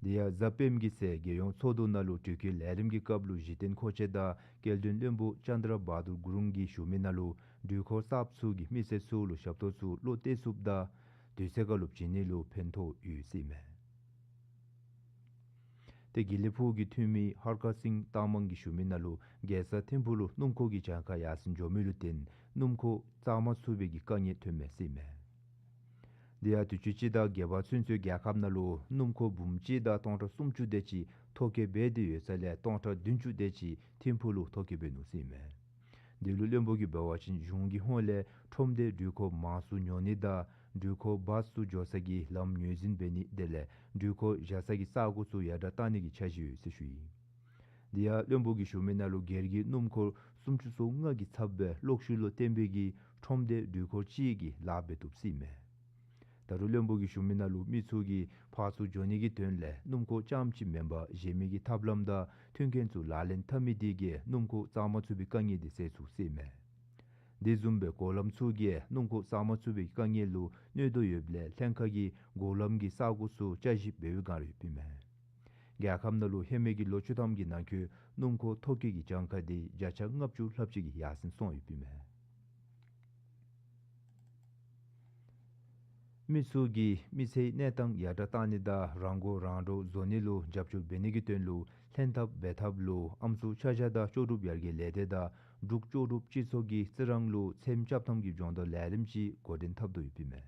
དེ་ཡང་གཟའ་སྤེནམ་གི་ཚེ་རྒྱལ་ཡོངས་ཚོགས་འདུ་ནང་ལུ་དྲོད་སྐྱེལ་ལས་རིམ་གྱི་སྐབས་ལུ་གཞི་རྟེན་མཁོ་ཆས་དང་སྐྱེལ་འདྲེན་བློན་པོ་ཅན་དྲ་བྷ་དུར་གུ་རུང་གིས་ཞུ་མི་ནང་ལུ་འགྲུལ་འཁོར་གསརཔ་ཚུ་གིས་མི་སེར་ཚུ་ལུ་ཞབས་ཏོག་ཚུ་བློ་གཏད་ཚུགསཔ་དང་དུས་ཚོད་ཁར་ལུ་བྱིན་ནི་ལུ་ཕན་ཐོགས་ཡོད་ཟེར་ཨིན་མས། ཏེ་དགེ་ལེགས་ཕུག་གི་འཐུས་མི་ཧར་ཀ་སིང་ཏང་མང་གིས་ཞུ་མི་ནང་ལུ་རྒྱལ་ས་ཐིམ་ཕུག་ལུ་སྣུམ་འཁོར་གྱི་གྱངས་ཁ་ཡར་སེང་འགྱོ་མི་ལུ་བརྟེན་སྣུམ་འཁོར་བཙག་མ་ཚུགས་པའི་གི་དཀའ་ངལ་ཐོན་མས་ཟེར་ཨིན་མས། དེ་ཡང་དུས་ཅི་སྤྱི་ཟླ་བརྒྱད་པ་ཚུན་ཚོད་རྒྱལ་ཁབ་ནང་ལུ་སྣུམ་འཁོར་འབུམ་གཅིག་དང་སྟོང་ཕྲག་སུམ་ཅུ་དེ་ཅིག་ཐོ་བཀོད་འབད་དེ་ཡོད་ས་ལས་སྟོང་ཕྲག་བདུན་ཅུ་དེ་ཅིག་ཐིམ་ཕུག་ལུ་ཐོ་བཀོད་འབད་ནུག་ཟེར་ཨིན་མས། དེ་ལུ་བློན་པོ་གིས་འབད་བ་ཅིན་གཞུང་གི་ཧོངས་ལས་ཁྲོམ་སྡེ་འགྲུལ་འཁོར་མང་སུ་ཉོ་ནི་དང་འགྲུལ་འཁོར་བཱས་ཚུ་འགྱོ་ས་གི་ལམ་ངོས་འཛིན་འབད་ནི་དེ་ལས་འགྲུལ་འཁོར་བཞག་ས་གི་ས་གོ་ཚུ་ཡར་དྲགས་གཏང་ནི་གི་འཆར་གཞི་ཡོད་ཟེར་ཞུ་ཡི། དེ་ཡང་བློན་པོ་གིས་ཞུ་མི་ནང་ལུ་སྒེར་གྱི་སྣུམ་འཁོར་སུམ་ཅུ་སོ་ལྔ་གི་ཚབ་སྦེ་གློག་ཤུགས་ལུ་བརྟེན་པའི་གི་ཁྲོམ་སྡེ་འགྲུལ་འཁོར་གཅིག་གིས་ལཱ་འབད་བཏུབ་ཟེར་ཨིན་མས། ད་རུང་བློན་པོ་གིས་ཞུ་མི་ནང་ལུ་མི་ཚུ་གིས་ཕར་ཚུར་འགྱོ་ནི་གི་དོན་ལས་སྣུམ་འཁོར་རྐྱངམ་ཅིག་མེན་པར་གཞན་མི་གི་ཐབས་ལམ་དང་མཐུན་རྐྱེན་ཚུ་ལག་ལེན་འཐབ་མི་དེ་གིས་སྣུམ་འཁོར་བཙག་མ་ཚུགས་པའི་དཀའ་ངལ་དེ་སེལ་ཚུགས་ཟེར་ཨིན་མས། དེ་བཟུམ་སྦེ་འགོག་ལམ་ཚུ་གིས་སྣུམ་འཁོར་བཙག་མ་ཚུགས་པའི་དཀའ་ངལ་ལུ་གནོད་དོ་ཡོདཔ་ལས་ལྷན་ཁག་གིས་འགོག་ལམ་གྱི་ས་གོ་ཚུ་བསྐྱར་ཞིབ་འབད་བའི་བསྒང་ར་ཡོདཔ་ཨིན་མས། རྒྱལ་ཁབ་ནང་ལུ་ཧེ་མའི་གི་ལོ་བཅུ་ཐམ་གྱི་ནང་འཁོད་སྣུམ་འཁོར་ཐོ་བཀོད་ཀྱི་གྱངས་ཁ་དེ་བརྒྱ་ཆ་ལྔ་བཅུ་ལྷགཔ་ཅིག་གིས་ཡར་སེང་སོང་ཡོདཔ་ཨིན་མས། མི་ཚུ་གིས་མི་ཚེའི་གནས་སྟངས་ཡར་དྲགས་གཏང་ནི་དང་རང་མགོ་རང་འདྲོངས་བཟོ་ནི་ལུ་རྒྱབ་སྐྱོར་འབད་ནི་གི་དོན་ལུ་ལྷན་ཐབས་འབད་ཐབས་ལུ་ཨམ་སྲུ་ཆ་བཞག་དང་ལྕོགས་གྲུབ་ཡར་རྒྱས་ལས་སྡེ་དང་འབྲུག་ལྕོགས་གྲུབ་སྤྱི་ཚོགས་ཀྱིས་རྩི་རང་ལུ་ཚེམ་རྐྱབ་ཐངས་ཀྱི་སྦྱོང་བརྡར་ལས་རིམ་ཅིག་འགོ་འདྲེན་འཐབ་དོ་ཡོདཔ་ཨིན་མས།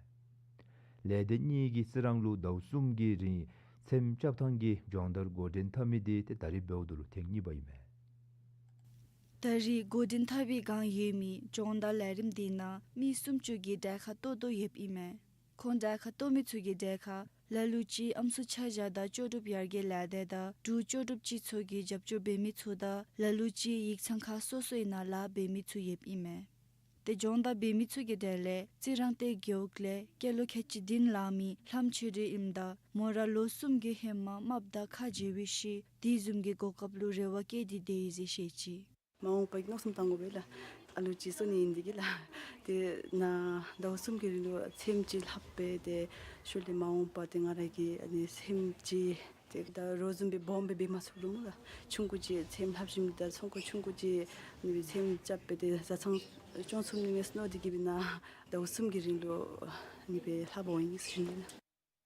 ལས་སྡེ་གཉིས་ཀྱིས་རྩི་རང་ལུ་ཟླཝ་གསུམ་གྱི་རིང་ཚེམ་རྐྱབ་ཐངས་ཀྱི་སྦྱོང་བརྡར་འགོ་འདྲེན་འཐབ་མི་དེ་ཏེ་ད་རིས་འབདཝ་ད་ལུ་ཐེངས་གཉིས་པ་ཨིན་མས། ད་རིས་འགོ་འདྲེན་འཐབ་པའི་བསྒང་ཡོད་མི་སྦྱོང་བརྡར་ལས་རིམ་དེ་ནང་མི་སུམ་ཅུ་གིས་གྲལ་ཁར་གཏོགས་དོ་ཡོདཔ་ཨིན་མས། ཁོང་གྲལ་ཁར་གཏོགས་མི་ཚུ་གི་གྲལ་ཁར་ལ་ལུ་ཅིག་ཨམ་སྲུ་ཆ་བཞག་དང་ལྕོགས་གྲུབ་ཡར་རྒྱས་ལས་སྡེ་དང་འབྲུག་ལྕོགས་གྲུབ་སྤྱི་ཚོགས་ཀྱི་རྒྱབ་སྐྱོར་འབད་མི་ཚུ་དང་ལ་ལུ་ཅིག་ཡིག་ཚང་ཁག་སོ་སོའི་ནང་ལཱ་འབད་མི་ཚུ་ཡོདཔ་ཨིན་མས། ཏེ་སྦྱོང་བརྡར་འབད་མི་ཚུ་གི་གྲས་ལས་རྩི་རང་སྟེ་རྒེད་འོག་ལས་སྐྱེས་ལོ་ཁལ་གཅིག་བདུན་ལང་མི་ལྷམ་ཆོས་སྒྲོན་ཨིནམ་ད་མོ་ར་ལོ་གསུམ་གྱི་ཧེ་མ་རྨགཔ་དང་ཁ་འབྱལ་བའི་ཤུལ་དེ་བཟུམ་གྱི་གོ་སྐབས་ལུ་རེ་བ་བསྐྱེད་དེ་སྡོད་ཡི་ཟེར་བཤད་ཅི། མ་འོངས་པའི་མནོ་བསམ་བཏང་དགོ་པས་ལགས། ཨ་ལུ་ཅིག་གསོ་ནི་ཨིན་དེ་གིས་ལགས། ཏེ་ནཱ་ཟླཝ་གསུམ་གྱི་རིང་ལུ་ཚེམ་ཅིག་ལྷག་སྦེ་ཏེ་ཤུལ་ལས་མ་འོངས་པ་ཏེ་ང་ར་གིས་ཨ་ནི་ཚེམ་ཅིག་ཏེ་ད་རོགས་བཟུམ་སྦེ་སྦོམ་སྦེ་འབད་མ་ཚུགས་རུང་ལགས། ཆུང་ཀུ་ཅིག་ཚེམ་ལྷག་ཞིནམ་ད་ཚོང་ཁང་ཆུང་ཀུ་ཅིག་ཨ་ནི་ཚེམ་རྐྱབ་སྦེ་ཏེ་བཟའ་ཚང་སྐྱོང་ཚུགས་ནི་མས་མནོ་སྟེ་གིས་སྦེ་ནཱ་ཟླཝ་གསུམ་གྱི་རིང་ལུ་ཨ་ནི་སྦེ་ལྷག་འོང་ཡི་ཟེར་ཞུ་ནི་ལགས།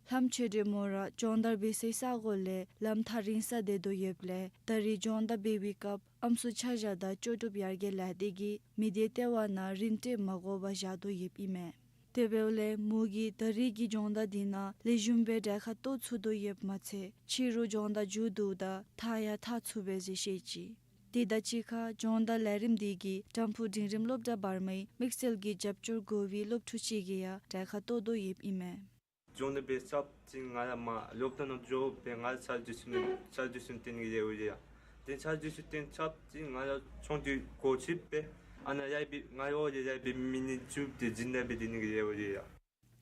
ལྷམ་ཆོས་སྒྲོན་མོ་ར་སྦྱོང་བརྡར་འབད་སའི་ས་གོ་ལས་ལམ་ཐག་རིང་སར་སྡོད་དོ་ཡོདཔ་ལས་ད་རིས་སྦྱོང་བརྡར་འབད་བའི་སྐབས་ཨམ་སྲུ་ཆ་བཞག་དང་ལྕོགས་གྲུབ་ཡར་རྒྱས་ལས་སྡེ་གིས་མི་སྡེ་ལྟེ་བ་ནང་རིན་བྲལ་མ་དགོ་པར་བཞག་དོ་ཡོདཔ་ཨིན་མས། དེ་འབདཝ་ལས་མོ་གིས་ད་རིས་ཀྱི་སྦྱོང་བརྡར་འདི་ནང་ལེགས་ཤོམ་སྦེ་གྲལ་ཁར་གཏོགས་ཚུགས་དོ་ཡོདཔ་མ་ཚད་ཕྱི་རུ་སྦྱོང་བརྡར་མཇུག་བསྡུཝ་ད་ཐར་ཡང་ཐར་ཚུགས་པས་ཟེར་བཤད་ཅི། དེ་དང་གཅིག་ཁར་སྦྱོང་བརྡར་ལས་རིམ་འདི་གིས་ཏམ་ཕུག་འབྲིང་རིམ་སློབ་གྲྭ་བར་མའི་དམིགས་བསལ་གྱི་རྒྱབ་སྐྱོར་དགོ་པའི་སློབ་ཕྲུག་ཅིག་གིས་ཡང་གྲལ་ཁར་གཏོགས་དོ་ཡོདཔ་ཨིན་མས། སྦྱོང་བརྡར་འབད་ཚརཝ་ཅིག་ང་ཡང་མར་སློབ་གྲྭ་ནང་འགྱོ་སྦེ་ང་ཡང་ཚར་རྒྱུ་ཚུ་ནི་ཚར་རྒྱུ་ཚུ་ནི་སྟོན་ནི་གི་ལེའུ་ཅིག་ཡང་ཏེ་ཚར་རྒྱུ་ཚུ་སྟོན་ཚརཝ་ཅིག་ང་ཡང་ཆོས་འབྲེལ་སྒོ་ཕྱེ་སྦེ་ཨ་ནཱ་ཡར་སྦེ་ང་ཡང་ཡར་སྦེ་མི་ནི་བཅུ་དེ་སྦྱིན་བདག་སྦེ་སྡོད་ནི་གི་ལེའུ་ཅིག་ཡང།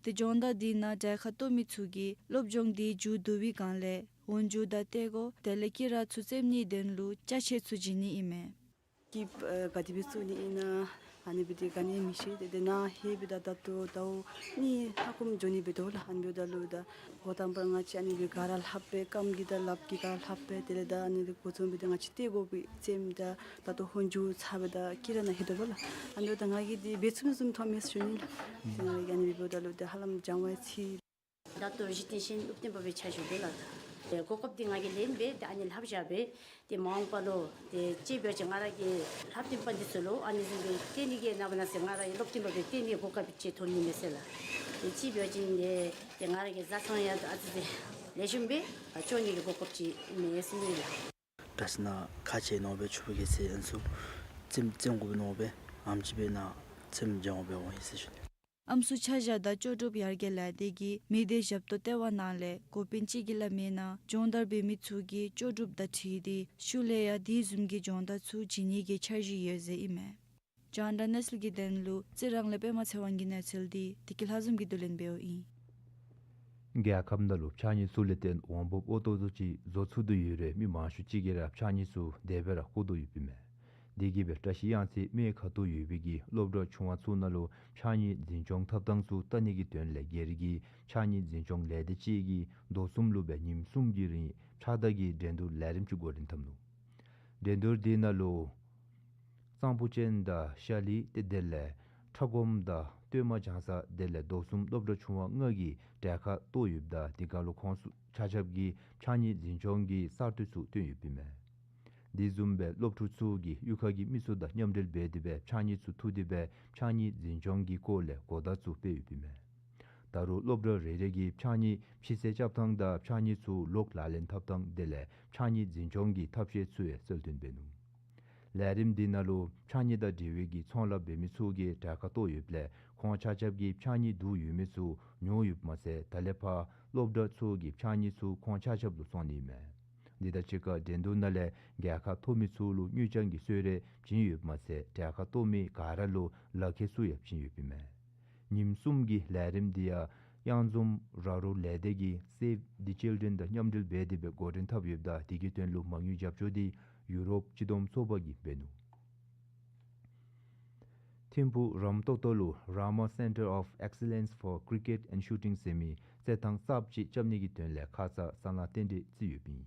ཏེ་སྦྱོང་བརྡར་འདི་ནང་གྲལ་ཁར་གཏོགས་མི་ཚུ་གིས་སློབ་སྦྱོང་འདི་མཇུག་བསྡུ་བའི་སྒང་ལས་འོག་འཇུག་དང་ཏེ་གོ་དེ་ལས་དཀྱི་ར་ཚུ་བཙེམ་ནིའི་དོན་ལུ་ཅ་ཆས་ཚུ་བྱིན་ནི་ཨིན་མས། སྐྱིདཔ་ཨེ་ག་དེ་སྦེ་བཙུགས་ནི་ཨིན་ན་ཨ་ནི་སྦེ་དེ་ག་ནི་མི་ཤེས། ཏེ་དེ་ནང་ལྷོད་པའི་ད་ད་ལྟོ་ཟླཝ་གཉིས་ཧ་གོམས་འགྱོ་ནི་འབད་དོ་ལགས། ཨ་ནི་འབདཝ་ད་ལུ་ད་འགོ་དང་པ་ང་བཅས་ཨ་ནི་སྦེ་ག་ར་ལྷབ་སྦེ་རྐངམ་གིས་དང་ལགཔ་གིས་ག་ར་ལྷབ་སྦེ་དེ་ལས་ད་ཨ་ནི་འགོ་བཟུམ་སྦེ་ད་ང་བཅས་ཏེ་གོ་སྦེ་བཙེམ་ད་ད་ལྟོ་འོག་འཇུག་ཚར་སྦེ་ད་དཀྱི་ར་ནང་ལྷོད་དོ་ལགས། ཨ་ནི་ད་ང་གིས་དེ་འབད་ཚུགས་མི་བཟུམ་མཐོང་མས་ཟེར་ཞུ་ནི་ལགས། ཏེ་ང་གིས་ཨ་ནི་འབདཝ་ད་ལུ་ད་ཧ་ལམ་སྦྱང་བ་ཚིག་ད་ལྟོ་རིག་གཞུང་སྟེང་ཤེས་ཡོན་སློབ་སྟོན་པ་སྦེ་ཕྱག་ཞུ་དོ་ལགས། ཏེ་གོ་སྐབས་འདི་ང་གིས་ལེན་སྦེ་ཏེ་ཨ་ནི་ལྷབ་བཞག་སྦེ་ཏེ་མ་འོངས་པ་ལུ་ཏེ་ཅིག་འབད་བ་ཅིན་ང་ར་གི་ལྷབ་སྟོན་པ་འདི་ཚུ་ལུ་ཨ་ནི་བཟུམ་སྦེ་སྟོན་ནི་གི་ནངས་པ་གནངས་ཚེ་ང་ར་གི་སློབ་སྟོན་པ་སྦེ་སྟོན་ནི་གོ་སྐབས་ཅིག་ཐོབ་ནི་མས་ཟེར་ལགས། ཏེ་ཅིག་འབད་བ་ཅིན་ཏེ་ཏེ་ང་ར་གི་བཟའ་ཚང་ཡང་ཨ་ཙི་ཙི་ལེགས་ཤོམ་སྦེ་ཨ་སྐྱོང་ནི་གི་གོ་སྐབས་ཅིག་ཨིན་མས་ཟེར་ཨིན་ལགས། དྲག་ཤོས་ནཱ་ཁག་ཆེ་ནོ་སྦེ་ཆུ་བོ་གི་ཚེ་ཨན་སུ་ཙིམ་ཙིམ་དགོ་པས་ནོ་སྦེ་ཨམ་ཅིག་སྦེ་ནཱ་ཙིམ་སྦྱང་བ་འབད་འོང་ཡི་ཟེར་ཞུ་ནི། ཨམ་སྲུ་ཆ་བཞག་དང་ལྕོགས་གྲུབ་ཡར་རྒྱས་ལས་སྡེ་གི་མི་སྡེ་ཞབས་ཏོག་ལྟེ་བ་ནང་ལས་འགོ་དཔོན་ཅིག་གིས་སླབ་མིའི་ནང་སྦྱོང་བརྡར་འབད་མི་ཚུ་གིས་ལྕོགས་གྲུབ་དང་འཁྲིལ་ཏེ་ཤུལ་ལས་ཡང་དེ་བཟུམ་གྱི་སྦྱོང་བརྡར་ཚུ་བྱིན་ནི་གི་འཆར་གཞི་ཡོད་ཟེར་ཨིན་མས། ཇཱན་ཌ་ནེསི་ལི་གི་དོན་ལུ་རྩི་རང་ལས་པདྨ་ཚེ་དབང་གི་གནས་ཚུལ་འདི་བདེ་སྐྱིད་ལྷ་འཛོམས་ཀྱིས་བསྡུ་ལེན་འབདཝ་ཨིན། རྒྱལ་ཁབ་ནང་ལུ་ཕྱགས་སྙིགས་ཚུ་ལས་བརྟེན་འོང་འབབ་ཨོ་ཏོ་ཏོ་ཅིག་བཟོ་ཚུགས་དོ་ཡོད་རུང་མི་མང་ཤོས་ཅིག་གིས་ར་ཕྱགས་སྙིགས་ཚུ་དེ་སྦེ་ར་བཀོ་དོ་ཡོདཔ་ཨིན་མས། དེ་གིས་སྦེ་བཀྲ་ཤིས་གཡང་རྩེ་སྨད་ཁ་ཐུག་ཡོད་པའི་གི་སློབ་གྲྭ་ཆུང་བ་ཚུ་ནང་ལུ་ཕྱགས་སྙིགས་འཛིན་སྐྱོང་ཐབས་ཐངས་ཚུ་བལྟ་ནི་གི་དོན་ལས་སྒེར་གྱི་ཕྱགས་སྙིགས་འཛིན་སྐྱོང་ལས་སྡེ་ཅིག་གིས་མདོ་གསུམ་ལུ་སྦེ་ཉིནམ་གསུམ་གྱི་རིང་ཕྱགས་བདའ་གི་འགྲན་བསྡུར་ལས་རིམ་ཅིག་འགོ་འདྲེན་འཐབ་ནུག། འགྲན་བསྡུར་དེ་ནང་ལུ་གཙང་པོ་ཅན་དང་ཤ་ལི་ཏེ་དེ་ལས་ཁྲ་སྒོམ་དང་སྟོད་མ་བྱང་ས་དེ་ལས་མདོ་གསུམ་སློབ་གྲྭ་ཆུང་བ་ལྔ་གིས་གྲལ་ཁར་གཏོགས་ཡོདཔ་ད་དེ་ཁར་ལུ་ཁོང་ཚུ་ཆ་ཁྱབ་ཀྱིས་ཕྱགས་སྙིགས་འཛིན་སྐྱོང་གི་གསར་གཏོད་ཚུ་བཏོན་ཡོདཔ་ཨིན་མས། དེ་བཟུམ་སྦེ་སློབ་ཕྲུག་ཚུ་གིས་གཡུས་ཁ་གི་མི་ཚུ་དང་མཉམ་འབྲེལ་འབད་དེ་སྦེ་ཕྱགས་སྙིགས་ཚུ་འཐུ་སྟེ་སྦེ་ཕྱགས་སྙིགས་འཛིན་སྐྱོང་གི་སྐོར་ལས་གོ་བརྡ་ཚུ་སྤེལ་ཡོདཔ་ཨིན་མས། ད་རུང་སློབ་གྲྭ་རེ་རེ་གིས་ཕྱགས་སྙིགས་ཕྱི་སེལ་རྐྱབ་ཐངས་དང་ཕྱགས་སྙིགས་ཚུ་ལོག་ལག་ལེན་འཐབ་ཐངས་དེ་ལས་ཕྱགས་སྙིགས་འཛིན་སྐྱོང་གི་ཐབས་ཤེས་ཚུ་ཡང་གསལ་སྟོན་འབད་ནུག། ལས་རིམ་འདི་ནང་ལུ་ཕྱགས་སྙིགས་དང་འབྲེལ་བའི་གི་ཚོང་ལཱ་འབད་མི་ཚུ་གིས་གྲལ་ཁར་གཏོགས་ཡོདཔ་ལས་ཁོང་ཆ་ཁྱབ་ཀྱིས་ཕྱགས་སྙིགས་བསྡུ་ཡོད་མི་ཚུ་ཉོ་ཡོདཔ་མ་ཚད་ད་ལས་ཕར་སློབ་གྲྭ་ཚུ་གི་ཕྱགས་སྙིགས་ཚུ་ཁོང་ཆ་ཁྱབ་ལུ་བཙོང་ནི་ཨིན་མས། འདི་དང་གཅིག་ཁར་འགྲན་བསྡུར་ནང་ལས་རྒྱལ་ཁ་ཐོབ་མི་ཚུ་ལུ་དངུལ་རྐྱང་གི་གསོལ་རས་བྱིན་ཡོདཔ་མ་ཚད་གྲལ་ཁར་གཏོགས་མི་ག་ར་ལུ་ལག་ཁྱེར་ཚུ་ཡང་བྱིན་ཡོདཔ་ཨིན་མས། ཉིནམ་གསུམ་གྱི་ལས་རིམ་འདི་ཡང་གཡང་འཛོམས་ར་རོ་ལས་སྡེ་གིས་Save the Children དང་མཉམ་འབྲེལ་འབད་དེ་སྦེ་འགོ་འདྲེན་འཐབ་ཡོདཔ་ད་དེ་གི་དོན་ལུ་མ་དངུལ་རྒྱབ་སྐྱོར་འདི་ཡུ་རོབ་སྤྱི་བསྡོམས་ཚོགས་པ་གིས་འབད་ནུག། ཐིམ་ཕུག་རམ་ཏོག་ཏོ་ལུ་Rama Centre of Excellence for Cricket and Shooting ཟེར་མི་རྩེད་ཐང་གསརཔ་ཅིག་རྐྱབ་ནི་གི་དོན་ལས་ཁ་ཙ་ས་ལང་རྟེན་འབྲེལ་བརྩི་ཡོདཔ་ཨིན།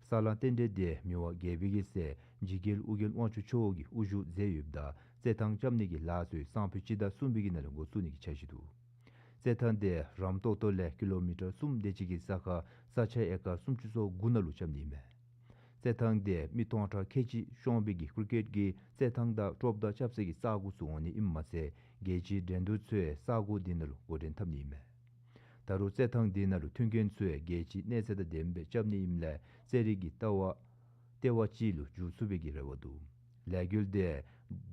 ས་ལང་རྟེན་འབྲེལ་དེ་མི་དབང་རྒྱལ་པོའི་གི་སྲས་འཇིགས་རྒྱལ་ཨོ་རྒྱན་དབང་ཕྱུག་མཆོག་གིས་དབུ་བཞུགས་མཛད་ཡོདཔ་ད་རྩེད་ཐང་རྐྱབ་ནི་གི་ལཱ་ཚུ་སང་ཕོད་སྤྱི་ཟླ་གསུམ་པའི་གི་ནང་ལུ་འགོ་བཙུགས་ནི་གི་འཆར་གཞི་འདུག། རྩེད་ཐང་དེ་རམ་ཏོག་ཏོ་ལས་ཀི་ལོ་མི་ཊར་གསུམ་དེ་ཅིག་གི་ས་ཁར་ས་ཆ་ཨེ་ཀར་སུམ་ཅུ་སོ་དགུ་ནང་ལུ་རྐྱབ་ནི་ཨིན་མས། རྩེད་ཐང་དེ་མི་སྟོང་ཕྲག་ཁལ་གཅིག་ཤོང་བའི་གི་ཀྲི་ཀེཊ་གི་རྩེད་ཐང་དང་ཀྲོབ་མདའ་རྐྱབ་སའི་གི་ས་གོ་ཚུ་འོང་ནི་ཨིནམ་མ་ཚད་རྒྱལ་སྤྱིའི་འགྲན་བསྡུར་ཚུ་ཡང་ས་གོ་དེ་ནང་ལུ་འགོ་འདྲེན་འཐབ་ནི་ཨིན་མས། ད་རུང་རྩེད་ཐང་དེ་ནང་ལུ་མཐུན་རྐྱེན་ཚུ་ཡང་རྒྱལ་སྤྱིའི་གནས་ཚད་དང་ལྡནམ་སྦེ་རྐྱབ་ནི་ཨིནམ་ལས་རྩེད་རིགས་ཀྱི་ལྟ་བ་ལྟེ་བ་ཅིག་ལུ་འགྱུར་ཚུགས་པའི་གི་རེ་བ་འདུག། ལས་འགུལ་དེ་ཡང་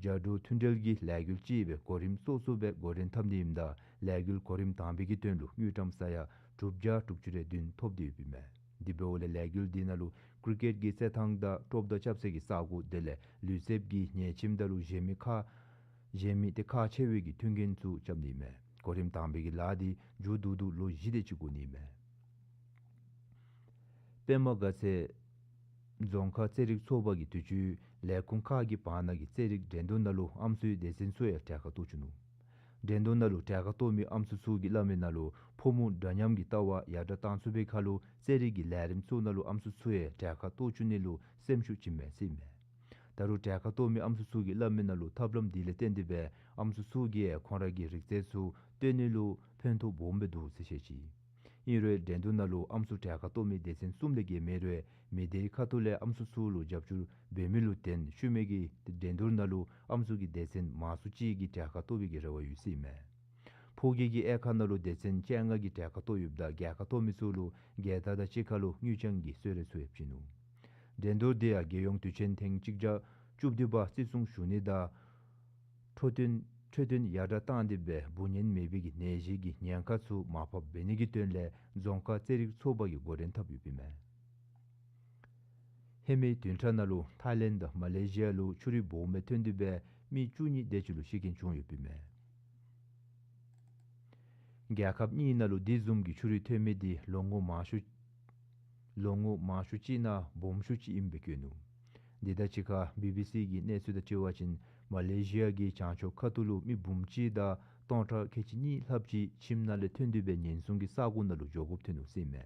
རྒྱ་འབྲུག་མཐུན་འབྲེལ་གྱི་ལས་འགུལ་ཅིག་སྦེ་གོ་རིམ་སོ་སོ་སྦེ་འགོ་འདྲེན་འཐབ་ནི་ཨིནམ་ད་ལས་འགུལ་གོ་རིམ་དང་པའི་གི་དོན་ལུ་དངུལ་ཀྲམ་ས་ཡ་དྲུག་བརྒྱ་དྲུག་ཅུ་རེ་བདུན་ཐོབ་སྟེ་ཡོདཔ་ཨིན་མས། དེ་འབདཝ་ལས་ལས་འགུལ་དེ་ནང་ལུ་ཀྲི་ཀེཊ་གི་རྩེད་ཐང་དང་ཀྲོབ་མདའ་རྐྱབ་སའི་གི་ས་གོ་དེ་ལས་ལུས་རྩལཔ་གི་ཉལ་ཁྱིམ་དང་ལུ་གཞན་མི་ཁག་གཞན་མི་ཏེ་ཁག་ཆེ་བའི་གི་མཐུན་རྐྱེན་ཚུ་རྐྱབ་ནི་ཨིན་མས། གོ་རིམ་དང་པའི་གི་ལཱ་འདི་མཇུག་བསྡུ་སྟེ་ལོ་བཞི་དེ་ཅིག་འགོར་ནི་ཨིན་མས། པདྨ་དགའ་ཚལ་རྫོང་ཁག་རྩེད་རིགས་ཚོགས་པ་གིས་དུས་ཅི་ལས་ཁུངས་ཁག་གི་བར་ན་གི་རྩེད་རིགས་འགྲན་བསྡུར་ནང་ལུ་ཨམ་སྲུའི་སྡེ་ཚན་ཚུ་ཡང་གྲལ་ཁར་གཏོགས་བཅུག་ནུག། འགྲན་བསྡུར་ནང་ལུ་གྲལ་ཁར་གཏོགས་མི་ཨམ་སྲུ་ཚུ་གིས་སླབ་མིའི་ནང་ལུ་ཕོ་མོ་འདྲ་མཉམ་གྱི་ལྟ་བ་ཡར་དྲག་གཏང་ཚུགས་པའི་ཁར་ལུ་རྩེད་རིགས་ཀྱི་ལས་རིམ་ཚུ་ནང་ལུ་ཨམ་སྲུ་ཚུ་ཡང་གྲལ་ཁར་གཏོགས་བཅུག་ནི་ལུ་སེམས་ཤུགས་བྱིནམ་མས་ཟེར་ཨིན་མས། ད་རུང་གྲལ་ཁར་གཏོགས་མི་ཨམ་སྲུ་ཚུ་གིས་སླབ་མིའི་ནང་ལུ་ཐབས་ལམ་འདི་ལས་བརྟེན་ཏེ་སྦེ་ཨམ་སྲུ་ཚུ་གིས་ཡང་ཁོང་ར་གི་རིག་རྩལ་ཚུ་སྟོན་ནི་ལུ་ཕན་ཐོགས་སྦོམ་སྦེ་འདུག་ཟེར་བཤད་ཅི། ཨིན་རུང་འགྲན་བསྡུར་ནང་ལུ་ཨམ་སྲུ་གྲལ་ཁར་གཏོགས་མི་སྡེ་ཚན་གསུམ་ལས་བརྒལ་མེད་རུང་མི་སྡེའི་ཁ་ཐུག་ལས་ཨམ་སྲུ་ཚུ་ལུ་རྒྱབ་སྐྱོར་འབད་མི་ལུ་བརྟེན་ཤུལ་མའི་གི་འགྲན་བསྡུར་ནང་ལུ་ཨམ་སྲུ་གི་སྡེ་ཚན་མང་སུ་ཅིག་གིས་གྲལ་ཁར་གཏོགས་པའི་གི་རེ་བ་ཡོད་ཟེར་ཨིན་མས། ཕོ་སྐྱེས་ཀྱི་དབྱེ་ཁག་ནང་ལུ་སྡེ་ཚན་བཅོ་ལྔ་གི་གྲལ་ཁར་གཏོགས་ཡོདཔ་ད་རྒྱལ་ཁ་ཐོབ་མི་ཚུ་ལུ་རྒྱལ་དར་དང་གཅིག་ཁར་ལུ་དངུལ་རྐྱང་གི་གསོལ་རས་ཚུ་ཡང་བྱིན་ནུག། འགྲན་བསྡུར་དེ་ཡང་རྒྱལ་ཡོངས་དུས་ཆེན་ཐེངས་གཅིག་བརྒྱ་བཅུ་བདུན་པ་བརྩི་སྲུང་ཞུ་ནི་དང་འཕྲོད་བསྟེན་འཕྲོད་བསྟེན་ཡར་དྲགས་བཏང་སྟེ་སྦེ་འབུ་ངན་མེད་པའི་གི་ནད་གཞི་གི་ཉེན་ཁ་ཚུ་མར་ཕབ་འབད་ནི་གི་དོན་ལས་རྫོང་ཁག་རྩེད་རིགས་ཚོགས་པ་གིས་འགོ་འདྲེན་འཐབ་ཡོདཔ་ཨིན་མས། ཧེ་མའི་བདུན་ཕྲག་ནང་ལུ་ཐའི་ལེནཌ་དང་མ་ལེ་ཤི་ཡ་ལུ་ཆུ་རུད་སྦོམ་སྦེ་ཐོན་ཏེ་སྦེ་མི་བཅུ་གཉིས་དེ་ཅིག་ལུ་ཤི་རྐྱེན་བྱུང་ཡོདཔ་ཨིན་མས། རྒྱལ་ཁབ་གཉིས་ནང་ལུ་དེ་བཟུམ་གྱི་ཆུ་རུད་ཐོན་མི་དེ་ལོ་ངོ་མང་ཤོས་ལོ་ངོ་མང་ཤོས་ཅིག་ནང་སྦོམ་ཤོས་ཅིག་ཨིནམ་སྦེ་བཀོད་ནུག། དེ་དང་གཅིག་ཁར་བི་བི་སི་གི་གནས་ཚུལ་དང་འཁྲིལ་བ་ཅིན་མ་ལེ་ཤི་ཡ་གི་བྱང་ཕྱོགས་ཁ་ཐུག་ལུ་མི་འབུམ་གཅིག་དང་སྟོང་ཕྲག་ཁལ་གཅིག་གཉིས་ལྷགཔ་ཅིག་ཁྱིམ་ནང་ལས་ཐོན་ཏེ་སྦེ་ཉེན་སྲུང་གི་ས་གོ་ནང་ལུ་འགྱོ་དགོཔ་ཐོན་ནུག་ཟེར་ཨིན་མས།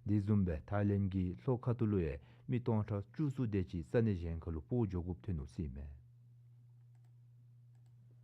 དེ་བཟུམ་སྦེ་ཐའི་ལེནཌ་གི་ལྷོ་ཁ་ཐུག་ལུ་ཡང་མི་སྟོང་ཕྲག་བཅུ་གསུམ་དེ་ཅིག་ས་གནས་གཞན་ཁར་ལུ་སྤོ་འགྱོ་དགོཔ་ཐོན་ནུག་ཟེར་ཨིན་མས།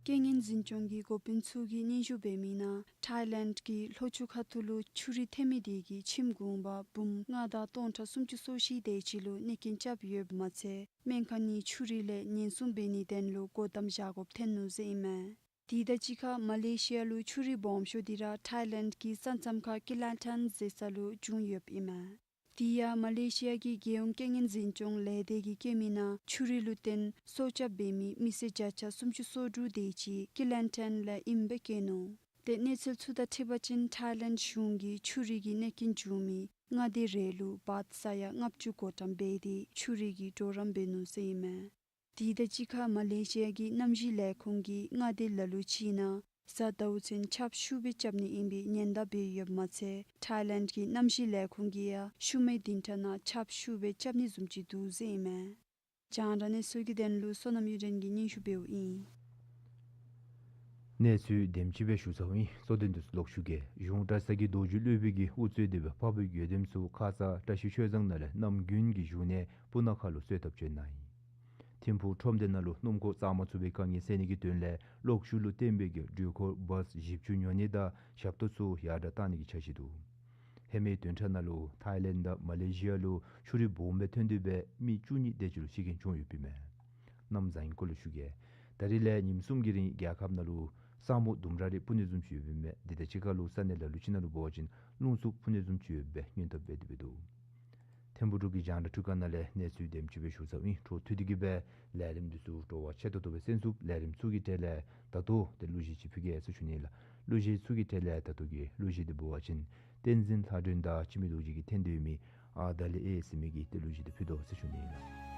རྐྱེན་ངན་འཛིན་སྐྱོང་གི་འགོ་དཔོན་ཚུ་གིས་སྙན་ཞུ་འབད་མི་ནང་ཐའི་ལེནཌ་གི་ལྷོ་ཕྱོགས་ཁ་ཐུག་ལུ་ཆུ་རུད་ཐོན་མི་དེ་གིས་ཁྱིམ་གུང་པ་འབུམ་ལྔ་དང་སྟོང་ཕྲག་སུམ་ཅུ་སོ་བཞི་དེ་ཅིག་ལུ་གནོད་རྐྱེན་རྐྱབ་ཡོདཔ་མ་ཚད་སྨན་ཁང་ནང་ཆུ་རུད་ལས་ཉེན་སྲུང་འབད་ནིའི་དོན་ལུ་སྒོ་བསྡམ་བཞག་དགོཔ་ཐོན་ནུག་ཟེར་ཨིན་མས། དེ་དང་གཅིག་ཁར་མ་ལེ་ཤི་ཡ་ལུ་ཆུ་རུད་སྦོམ་ཤོས་དེ་ར་ཐའི་ལེནཌ་གི་ས་མཚམས་ཁར་ཀི་ལན་ཐན་ཟེར་ས་ལུ་བྱུང་ཡོདཔ་ཨིན་མས། དེ་ཡང་མ་ལེ་ཤི་ཡ་གི་རྒྱལ་ཡོངས་རྐྱེན་ངན་འཛིན་སྐྱོང་ལས་སྡེ་གིས་བཀོད་མི་ནང་ཆུ་རུད་ལུ་བརྟེན་སྲོག་སྐྱབས་འབད་མི་མི་སེར་བརྒྱ་ཆ་སུམ་ཅུ་སོ་དྲུག་དེ་ཅིག་ཀི་ལན་ཐན་ལས་ཨིནམ་སྦེ་བཀོད་ནུག། ཏེ་གནས་ཚུལ་ཚུ་དང་འཁྲིལ་བ་ཅིན་ཐའི་ལེནཌ་གཞུང་གིས་ཆུ་རུད་ཀྱི་གནོད་རྐྱེན་བྱུང་མི་མངའ་སྡེ་རེ་ལུ་བཱཊ་ས་ཡ་ལྔ་བཅུ་བགོ་བཀྲམ་འབད་དེ་ཆུ་རུད་ཀྱི་གྲོགས་རམ་འབད་ནུག་ཟེར་ཨིན་མས། དེ་དང་གཅིག་ཁར་མ་ལེ་ཤི་ཡ་གི་གནམ་གཤིས་ལས་ཁུངས་ཀྱིས་མངའ་སྡེ་ལ་ལུ་ཅིག་ནང་གཟའ་ཟླཝ་ཚུན་ཆརཔ་ཤུགས་སྦེ་རྐྱབ་ནི་ཨིན་པའི་ཉེན་བརྡ་འབད་ཡོདཔ་མ་ཚད་ཐའི་ལེནཌ་གི་གནམ་གཤིས་ལས་ཁུངས་ཀྱིས་ཡང་ཤུལ་མའི་བདུན་ཕྲག་ནང་ཆརཔ་ཤུགས་སྦེ་རྐྱབ་ནི་བཟུམ་ཅིག་འདུག་ཟེར་ཨིན་མས། རྒྱང་བསྒྲགས་གནས་ཚུལ་གྱི་དོན་ལུ་བསོད་ནམས་གཡུ་སྒྲོན་གྱིས་སྙན་ཞུ་འབདཝ་ཨིན། གནས་ཚུལ་དེམ་ཅིག་སྦེ་ཞུ་ཚརཝ་ཨིན། གཙོ་དོན་དེ་ཚུ་ལོག་ཞུ་གེ། གཞུང་གྲྭ་ཚང་གི་རྡོ་རྗེ་སློབ་དཔོན་གྱིས་དབུ་གཙོས་ཏེ་སྦེ་འཕགས་པའི་ཡོན་ཏན་ཚུ་ཁ་ཙ་བཀྲ་ཤིས་ཆོས་བཟང་ནང་ལས་རྣམ་རྒྱུན་གྱི་བཞུགས་གནས་སྤུ་ན་ཁ་ལུ་གསོལ་ཐབ་བྱོན་གནང་ཡི། ཐིམ་ཕུག་ཁྲོམ་སྡེ་ནང་ལུ་སྣུམ་འཁོར་བཙག་མ་ཚུགས་པའི་དཀའ་ངལ་སེལ་ནི་གི་དོན་ལས་གློག་ཤུགས་ལུ་བརྟེན་པའི་གི་འགྲུལ་འཁོར་བཱསི་བཞི་བཅུ་ཉོ་ནི་དང་ཞབས་ཏོག་ཚུ་ཡར་དྲགས་གཏང་ནི་གི་འཆར་གཞི་འདུག། ཧེ་མའི་བདུན་ཕྲག་ནང་ལུ་ཐའི་ལེནཌ་དང་མ་ལེ་ཤི་ཡ་ལུ་ཆུ་རུད་སྦོམ་སྦེ་ཐོན་ཏེ་སྦེ་མི་བཅུ་གཉིས་དེ་ཅིག་ལུ་ཤི་རྐྱེན་བྱུང་ཡོདཔ་ཨིན་མས། གནམ་བཟང་སྐོར་ལུ་ཞུ་གེ། ད་རིས་ལས་ཉིནམ་གསུམ་གྱི་རིང་རྒྱལ་ཁབ་ནང་ལུ་ས་སྨུག་ལྡུམ་ར་རེ་སྤུབ་ནི་བཟུམ་ཅིག་ཡོདཔ་ཨིན་མས། དེ་དང་གཅིག་ཁར་ལུ་ས་གནས་ལ་ལུ་ཅིག་ནང་ལུ་འབད་བ་ཅིན་རླུང་འཚུབ་འཕུ་ནི་བཟུམ་ཅིག་ཡོད་པའི་སྔོན་བརྡ་འབད་དེ་འབད་འདུག། ཐིམ་ཕུག་འབྲུག་གི་རྒྱང་བསྒྲགས་འཕྲུལ་ཁང་ནང་ལས་གནས་ཚུལ་དེམ་ཅིག་སྦེ་ཞུ་ཚརཝ་ཨིན། འཕྲོ་མཐུད་དེ་གི་སྦེ་ལས་རིམ་འདི་ཚུ་སྤྲོ་བ་ཆེ་ཏོག་ཏོ་སྦེ་གསན་ཚུགས། ལས་རིམ་ཚུ་གི་གྲས་ལས་ད་ལྟོ་ཏེ་གླུ་གཞས་ཅིག་ཕུལ་གེ་ཟེར་ཞུ་ནི་ལགས། གླུ་གཞས་ཚུ་གི་གྲས་ལས་ད་ལྟོ་གི་གླུ་གཞས་འདི་འབད་བ་ཅིན་བསྟན་འཛིན་ལྷ་སྒྲོན་དང་འཆི་མེད་རྡོ་རྗེ་གིས་འཐེན་ཏེ་ཡོད་མི་ཨ་ད་ལི་ཨེ་ཟེར་མི་གི་ཏེ་གླུ་གཞས་འདི་ཕུལ་དོ་ཟེར་ཞུ་ནི་ལགས།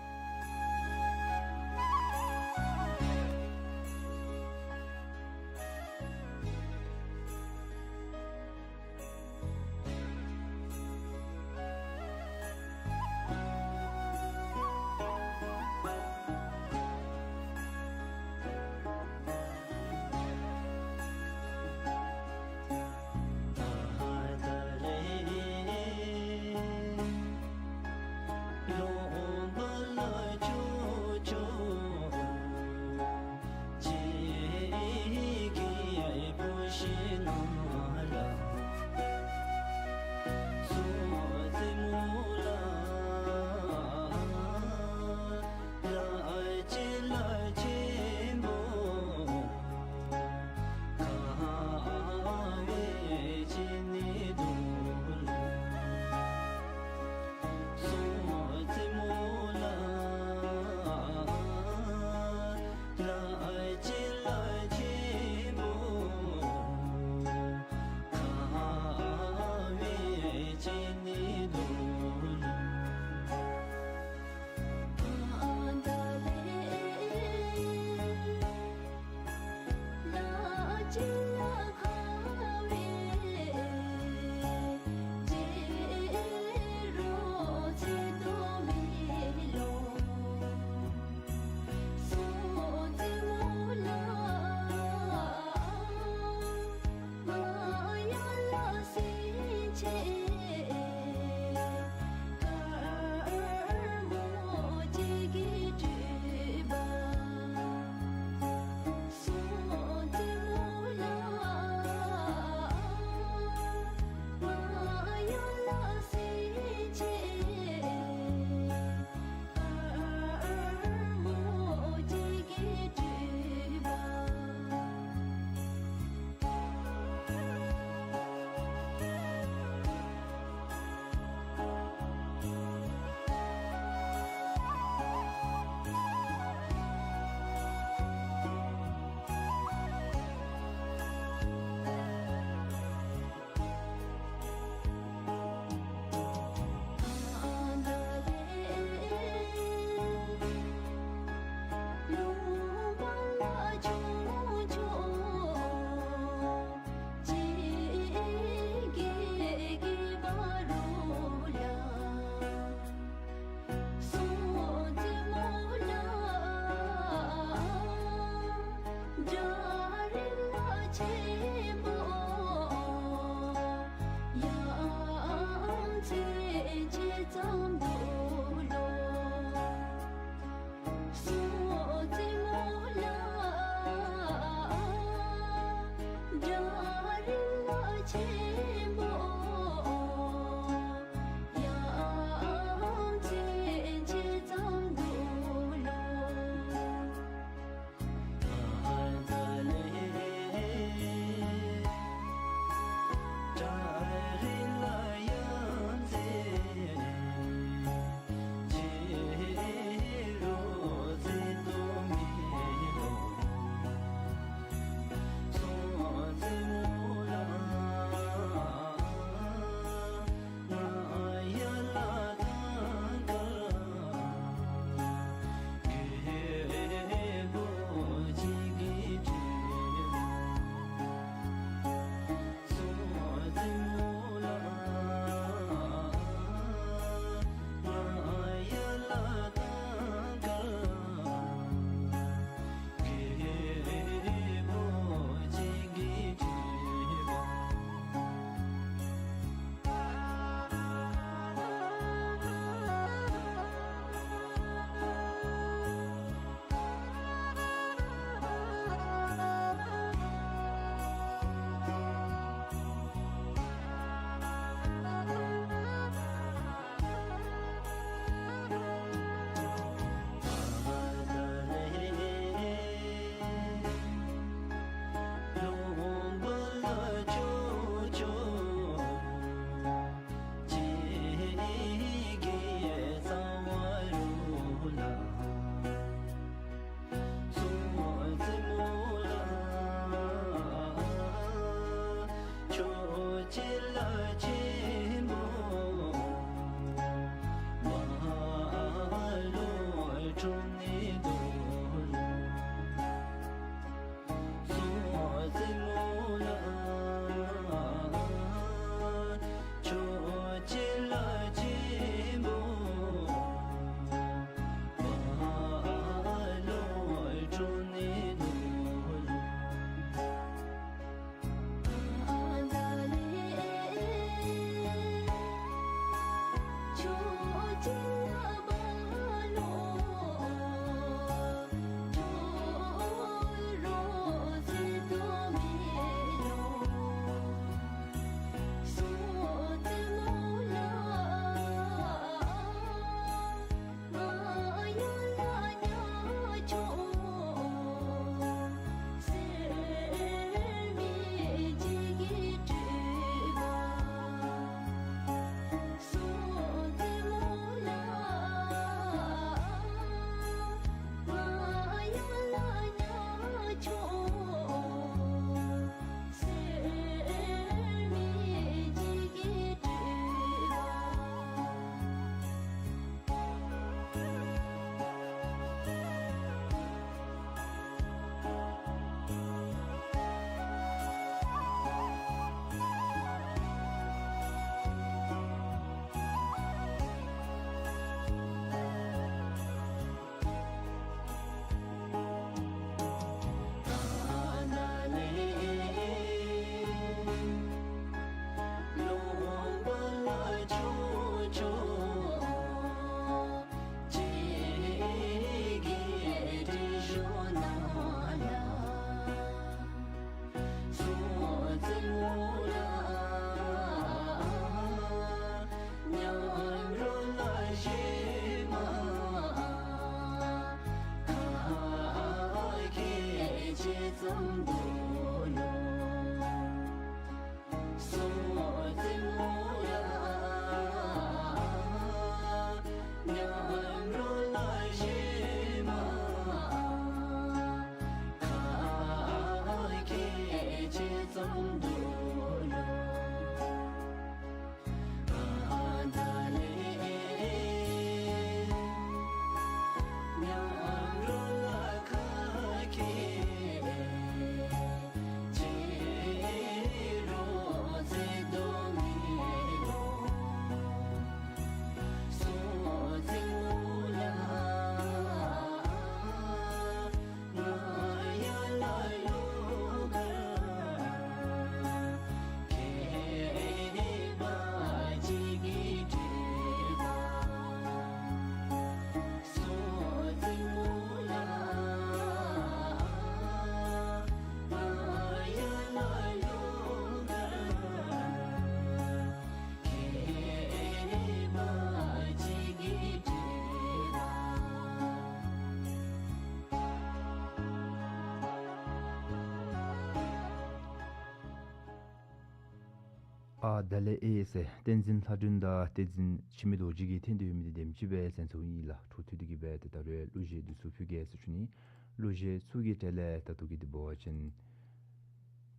ཨ་ད་ལས་ཨེ་ཟེར་བསྟན་འཛིན་ལྷ་སྒྲོན་དང་བསྟན་འཛིན་འཆི་མེད་རྡོ་རྗེ་གི་ཐད་དུ་ཡོད་མི་འདི་དེམ་ཅིག་སྦེ་གསན་ཚརཝ་ཨིན་ལགས། འཕྲོ་མཐུད་དེ་གི་སྦེ་ཏེ་ད་རུང་གླུ་གཞས་འདི་ཚུ་ཕུལ་གེ་ཟེར་ཞུ་ནི། གླུ་གཞས་ཚུ་གི་གྲས་ལས་ད་ལྟོ་གི་འདི་འབད་བ་ཅིན་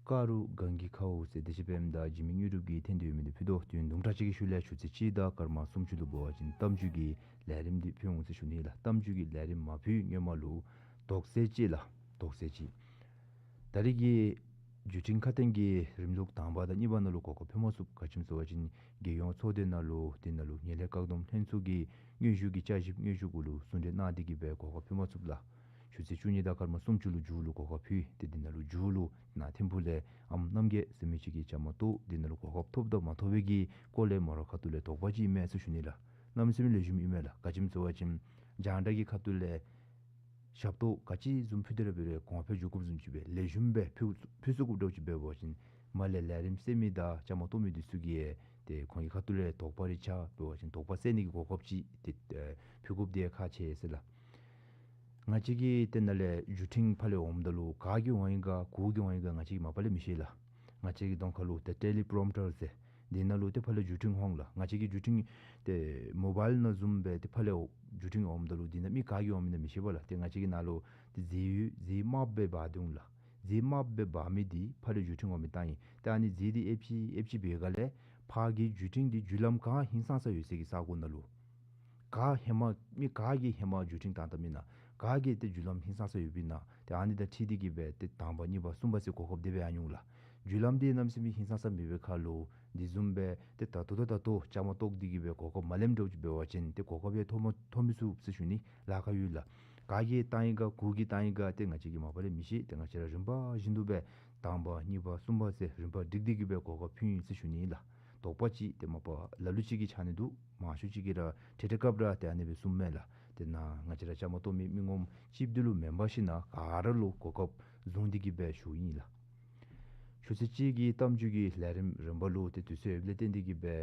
ཀ་རུ་གངས་ཀྱི་ཁཝ་ཟེར་བདེ་ཆེན་པདྨ་དང་འཇིགས་མེད་དངོས་གྲུབ་ཀྱི་ཐད་དུ་ཡོད་མི་འདི་ཕུལ་དོ། དུས་ཡུན་དུམ་གྲ་ཅིག་གི་ཤུལ་ལས་ཆུ་ཚོད་གཅིག་དང་སྐར་མ་སུམ་ཅུ་ལུ་འབད་བ་ཅིན་གཏམ་རྒྱུད་ཀྱི་ལས་རིམ་འདི་ཕུལ་འོང་ཟེར་ཞུ་ནི་ལགས། གཏམ་རྒྱུད་ཀྱི་ལས་རིམ་མ་ཕུལ་སྔོན་མ་ལུ་དོགས་སེལ་ཅིག་ལགས། དོགས་སེལ་ཅིག། ད་རེས་ཀྱི་བརྒྱུད་འཕྲིན་ཁ་གཏད་ཀྱི་རིམ་ལུགས་དང་པ་དང་གཉིས་པ་ནང་ལུ་གོ་སྐབས་ཕུལ་མ་ཚུགས། ག་ཅི་སྨོ་ཟེར་བ་ཅིན་རྒྱལ་ཡོངས་ཚོགས་སྡེ་ནང་ལུ་དེ་ནང་ལུ་ངན་ལྷད་བཀག་སྡོམ་ལྷན་ཚོགས་ཀྱི་དངོས་ཞུ་གི་བསྐྱར་ཞིབ་དངོས་ཞུ་གུ་ལུ་གསུང་གྲོས་གནང་སྟེ་གི་སྦེ་གོ་སྐབས་ཕུལ་མ་ཚུགས་ལགས། ཆུ་ཚོད་བཅུ་གཉིས་དང་སྐར་མ་སུམ་ཅུ་ལུ་མཇུག་ལུ་གོ་སྐབས་ཕུལ། ཏེ་དེ་ནང་ལུ་མཇུག་ལུ་ནཱ་ཐིམ་ཕུག་ལས་ཨམ་རྣམ་རྒྱལ་ཟེར་མི་ཅིག་གིས་བཅའ་མར་གཏོགས། དེ་ནང་ལུ་གོ་སྐབས་ཐོབ་དང་མ་ཐོབ་པའི་གི་སྐོར་ལས་མོ་ར་ཁ་ཐུག་ལས་དོགས་པ་ཅིག་མེད་ཟེར་ཞུ་ནི་ལགས། གནམ་མེད་ས་མེད་ལེགས་ཤོམ་ཨིན་མས་ལགས། ག་ཅི་སྨོ་ཟེར་བ་ཅིན་རྒྱང་བསྒྲགས་ཀྱི་ཁ་ཐུག་ལས་ཞབས་ཏོག་ག་ཅི་བཟུམ་ཕུལ་ཏེ་ར་འབད་རུང་གོང་འཕེལ་འགྱོ་དགོཔ་བཟུམ་ཅིག་སྦེ་ལེགས་ཤོམ་སྦེ་ཕུལ་ཕུལ་ཚུགས་དགོཔ་འདྲཝ་ཅིག་འབད་བ་ཅིན་མར་ལས་ལས་རིམ་གསན་མི་དང་བཅའ་མར་གཏོགས་མི་འདི་ཚུ་གིས་ཏེ་ཁོང་གི་ཁ་ཐུག་ལས་དོགས་པ་རེ་ཆགས་འབད་བ་ཅིན་དོགས་པ་སེལ་ནི་གི་གོ་སྐབས་ཅིག་ཏེ་ཨེ་ཕུལ་དགོཔ་འདི་ཁག་ཆེ་ཟེར་ལགས། ང་བཅས་ཀྱི་ཏེ་ནཱ་ལས་བརྒྱུད་འཕྲིན་ཕར་ལས་འོངམ་ད་ལུ་ག་གིས་འོང་ཡི་ག་གུ་གིས་འོང་ཡི་ག་ང་བཅས་ཀྱིས་མ་པ་ལས་མི་ཤེས་ལགས། ང་བཅས་ཀྱི་གདོང་ཁ་ལུ་ཏེ་ཊེ་ལི་པོརོམ་ཊར་ཟེར་འདི་ནང་ལུ་ཏེ་ཕར་ལས་བརྒྱུད་འཕྲིན་འོང་ལགས། ང་བཅས་ཀྱི་བརྒྱུད་འཕྲིན་ཏེ་མོ་བཱའིལ་ནང་བཟུམ་སྦེ་ཏེ་ཕར་ལས་བརྒྱུད་འཕྲིན་འོངམ་ད་ལུ་འདི་ནང་མི་ག་གིས་འོང་མི་ན་མི་ཤེས་པས་ལགས། ཏེ་ང་བཅས་ཀྱི་ནཱ་ལུ་ཏེ་རྫས་ཡོད་རྫས་དམརཔོ་སྦེ་འབག་སྟེ་འོང་ལགས། རྫས་དམརཔོ་སྦེ་འབག་མི་འདི་ཕར་ལས་བརྒྱུད་འཕྲིན་འོང་མི་བཏང་ཡི། ཏེ་ཨ་ནི་རྫས་འདི་ཨེབ་ཅི་ཨེབ་ཅི་འབད་སྒང་ལས་ཕར་གྱི་བརྒྱུད་འཕྲིན་འདི་བརྒྱུད་ལམ་ག་ཧིང་སངས་ས་ཡོད་སའི་གི་ས་གོ་ནང་ལུ་ག་ཧེ་མ་མི་ག་གིས་ཧེ་མ་བརྒྱུད་འཕྲིན་བཏང་བཏངམ་ཨིན་ན་ག་གི་ཏེ་བརྒྱུད་ལམ་ཧིང་སངས་ས་ཡོདཔ་ཨིན་ན་ཏེ་ཨ་ནི་དང་འཁྲིལ་ཏེ་གི་སྦེ་ཏེ་དང་པ་གཉིས་པ་གསུམ་པ་ཟེར་གོ་སྐབས་དེ་སྦེ་ཡང་འོང་ལགས། བརྒྱུད་ལམ་འདི་གནམ་མེད་ས་མེད་ཧིང་སངས་ས་མེད་པའི་ཁར་ལུ་འདི་བཟུམ་སྦེ་ཏེ་ད་ལྟོ་ད་ལྟོ་བཅའ་མར་གཏོགས་ཏེ་གི་སྦེ་གོ་སྐབས་མ་ལེནམ་འདྲཝ་ཅིག་འབད་བ་ཅིན་ཏེ་གོ་སྐབས་ཡང་ཐོབ་མ་ཐོབ་མི་ཚུགས་ཟེར་ཞུ་ནི། ལཱ་ཁག་ཡོད་ལགས། ག་གིས་བཏང་ཡི་ག་གུ་གིས་བཏང་ཡི་ག་ཏེ་ང་བཅས་ཀྱིས་མ་པ་ལས་མི་ཤེས། ཏེ་ང་བཅས་ར་རིམ་པ་བཞིན་དུ་སྦེ་དང་པ་གཉིས་པ་གསུམ་པ་ཟེར་རིམ་པ་བསྒྲིགས་ཏེ་གི་སྦེ་གོ་སྐབས་ཕུལ་ཡི་ཟེར་ཞུ་ནི་ལགས། དོགས་པ་ཅིག་ཏེ་མ་པ་ལ་ལུ་ཅིག་གིས་ཆགས་ནི་འདུག། མང་ཤོས་ཅིག་གིས་ར་ཐད་ཐད་སྐབས་ར་ཏེ་ཨ་ནི་སྦེ་གསུངམ་མས་ལགས། ཏེ་ནཱ་ང་བཅས་ར་བཅའ་མར་གཏོགས་མི་མི་ངོམ་གཅིག་འདི་ལུ་མེན་པར་ཞིན་ན་ག་ར་ལུ་གོ་སྐབས་བཟུང་སྟེ་གི་སྦེ་ཞུཝ་ཨིན་ལགས། ཆུ་ཚོད་གཅིག་གི་གཏམ་རྒྱུད་ཀྱི་ལས་རིམ་རིམ་པ་ལུ་ཏེ་དུས་ཚོད་ཡོདཔ་ལས་བརྟེན་ཏེ་གི་སྦེ་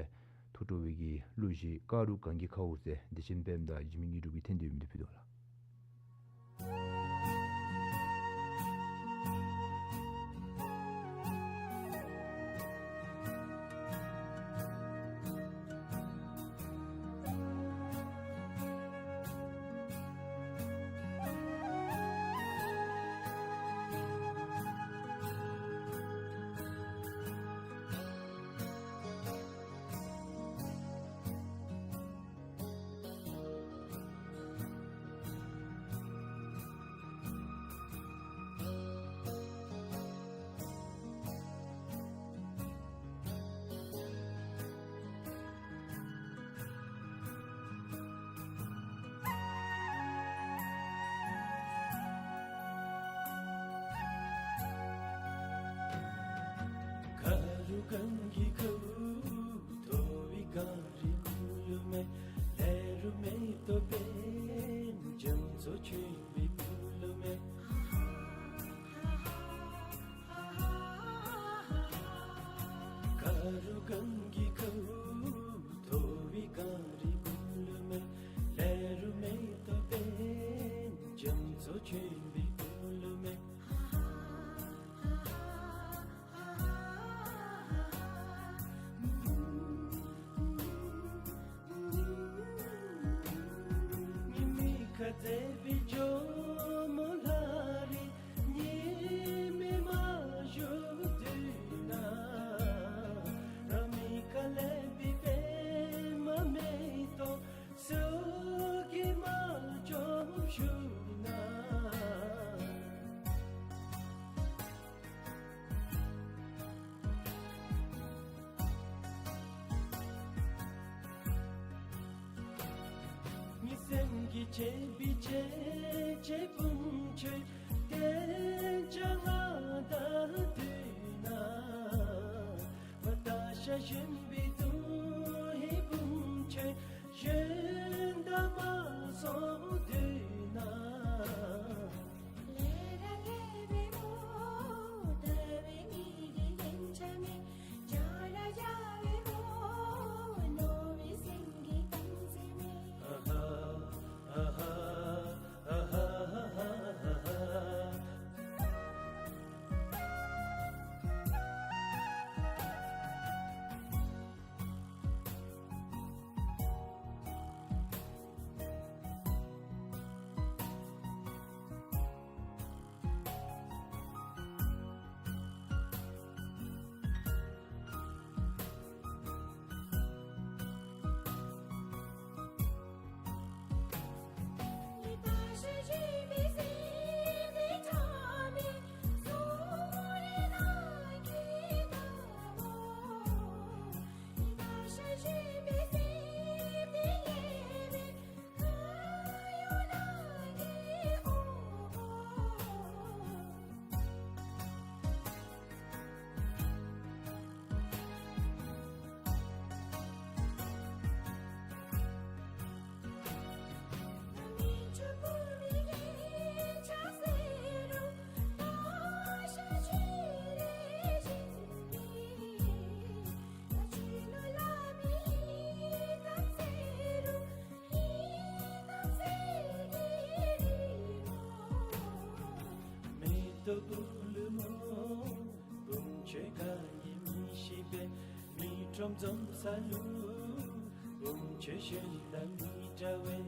ཐུགས་སྤྲོ་བའི་གི་གླུ་གཞས་ཀ་རུ་གངས་ཀྱི་ཁཝ་ཟེར་བདེ་ཆེན་པདྨ་དང་འཇིགས་མེད་དངོས་གྲུབ་ཀྱི་འཐེན་ཏེ་ཡོད་མི་འདི་ཕུལ་དོ་ལགས། ཀ་རུ་གངས་ཀྱི་ཁཝ་མཐོ་བའི་གངས་རི་ཀུན་ལུ་མེད། ལེ་རུ་མེ་ཏོག་སྦེ་རྒྱ་མཚོ་ཆེན་པོའི་ཀུན་ལུ་མེད། ཀ་རུ་གངས་ཀྱི་ཁཝ་མཐོ་བའི་གངས་རི་ཀུན་ལུ་མེད། ལེ་རུ་མེ་ཏོག་སྦེ་རྒྱ་མཚོ་ཆེན་པོའི་ཀུན་ལུ་མེད། ཉི་མའི་ཁ་ཟས་པའི་ཇོ་མོ་ལྷ་རི་ཉི་མའི་མ་ཞུ་དུས་ན། ར་མི་ཁ་ལས་པའི་པདྨ་མེ་ཏོག་སུ་གིས་མ་ཅོམ་ཞུ་ན། མི་སེམས་ཀྱི་བྱེད་པའི་བྱེད་བྱེད་བུམ་ཆུ་གཏན་ཆགས་ལ་བདའ་དུས་ན། བ་དག་ཤ་ཞོན་པའི་དུས་ཧེ་བུམ་ཆུ་ཞོན་ད་མ་སོང་དུས་ན། བུ་ལུ་མོ། བུམ་ཆོས་ག་ཡེ་མི་ཤེས་པས། མི་ཁྲོམ་འཛོམས་ས་ལུ། བུམ་ཆོས་གཞན་དང་མི་འདྲ་བས།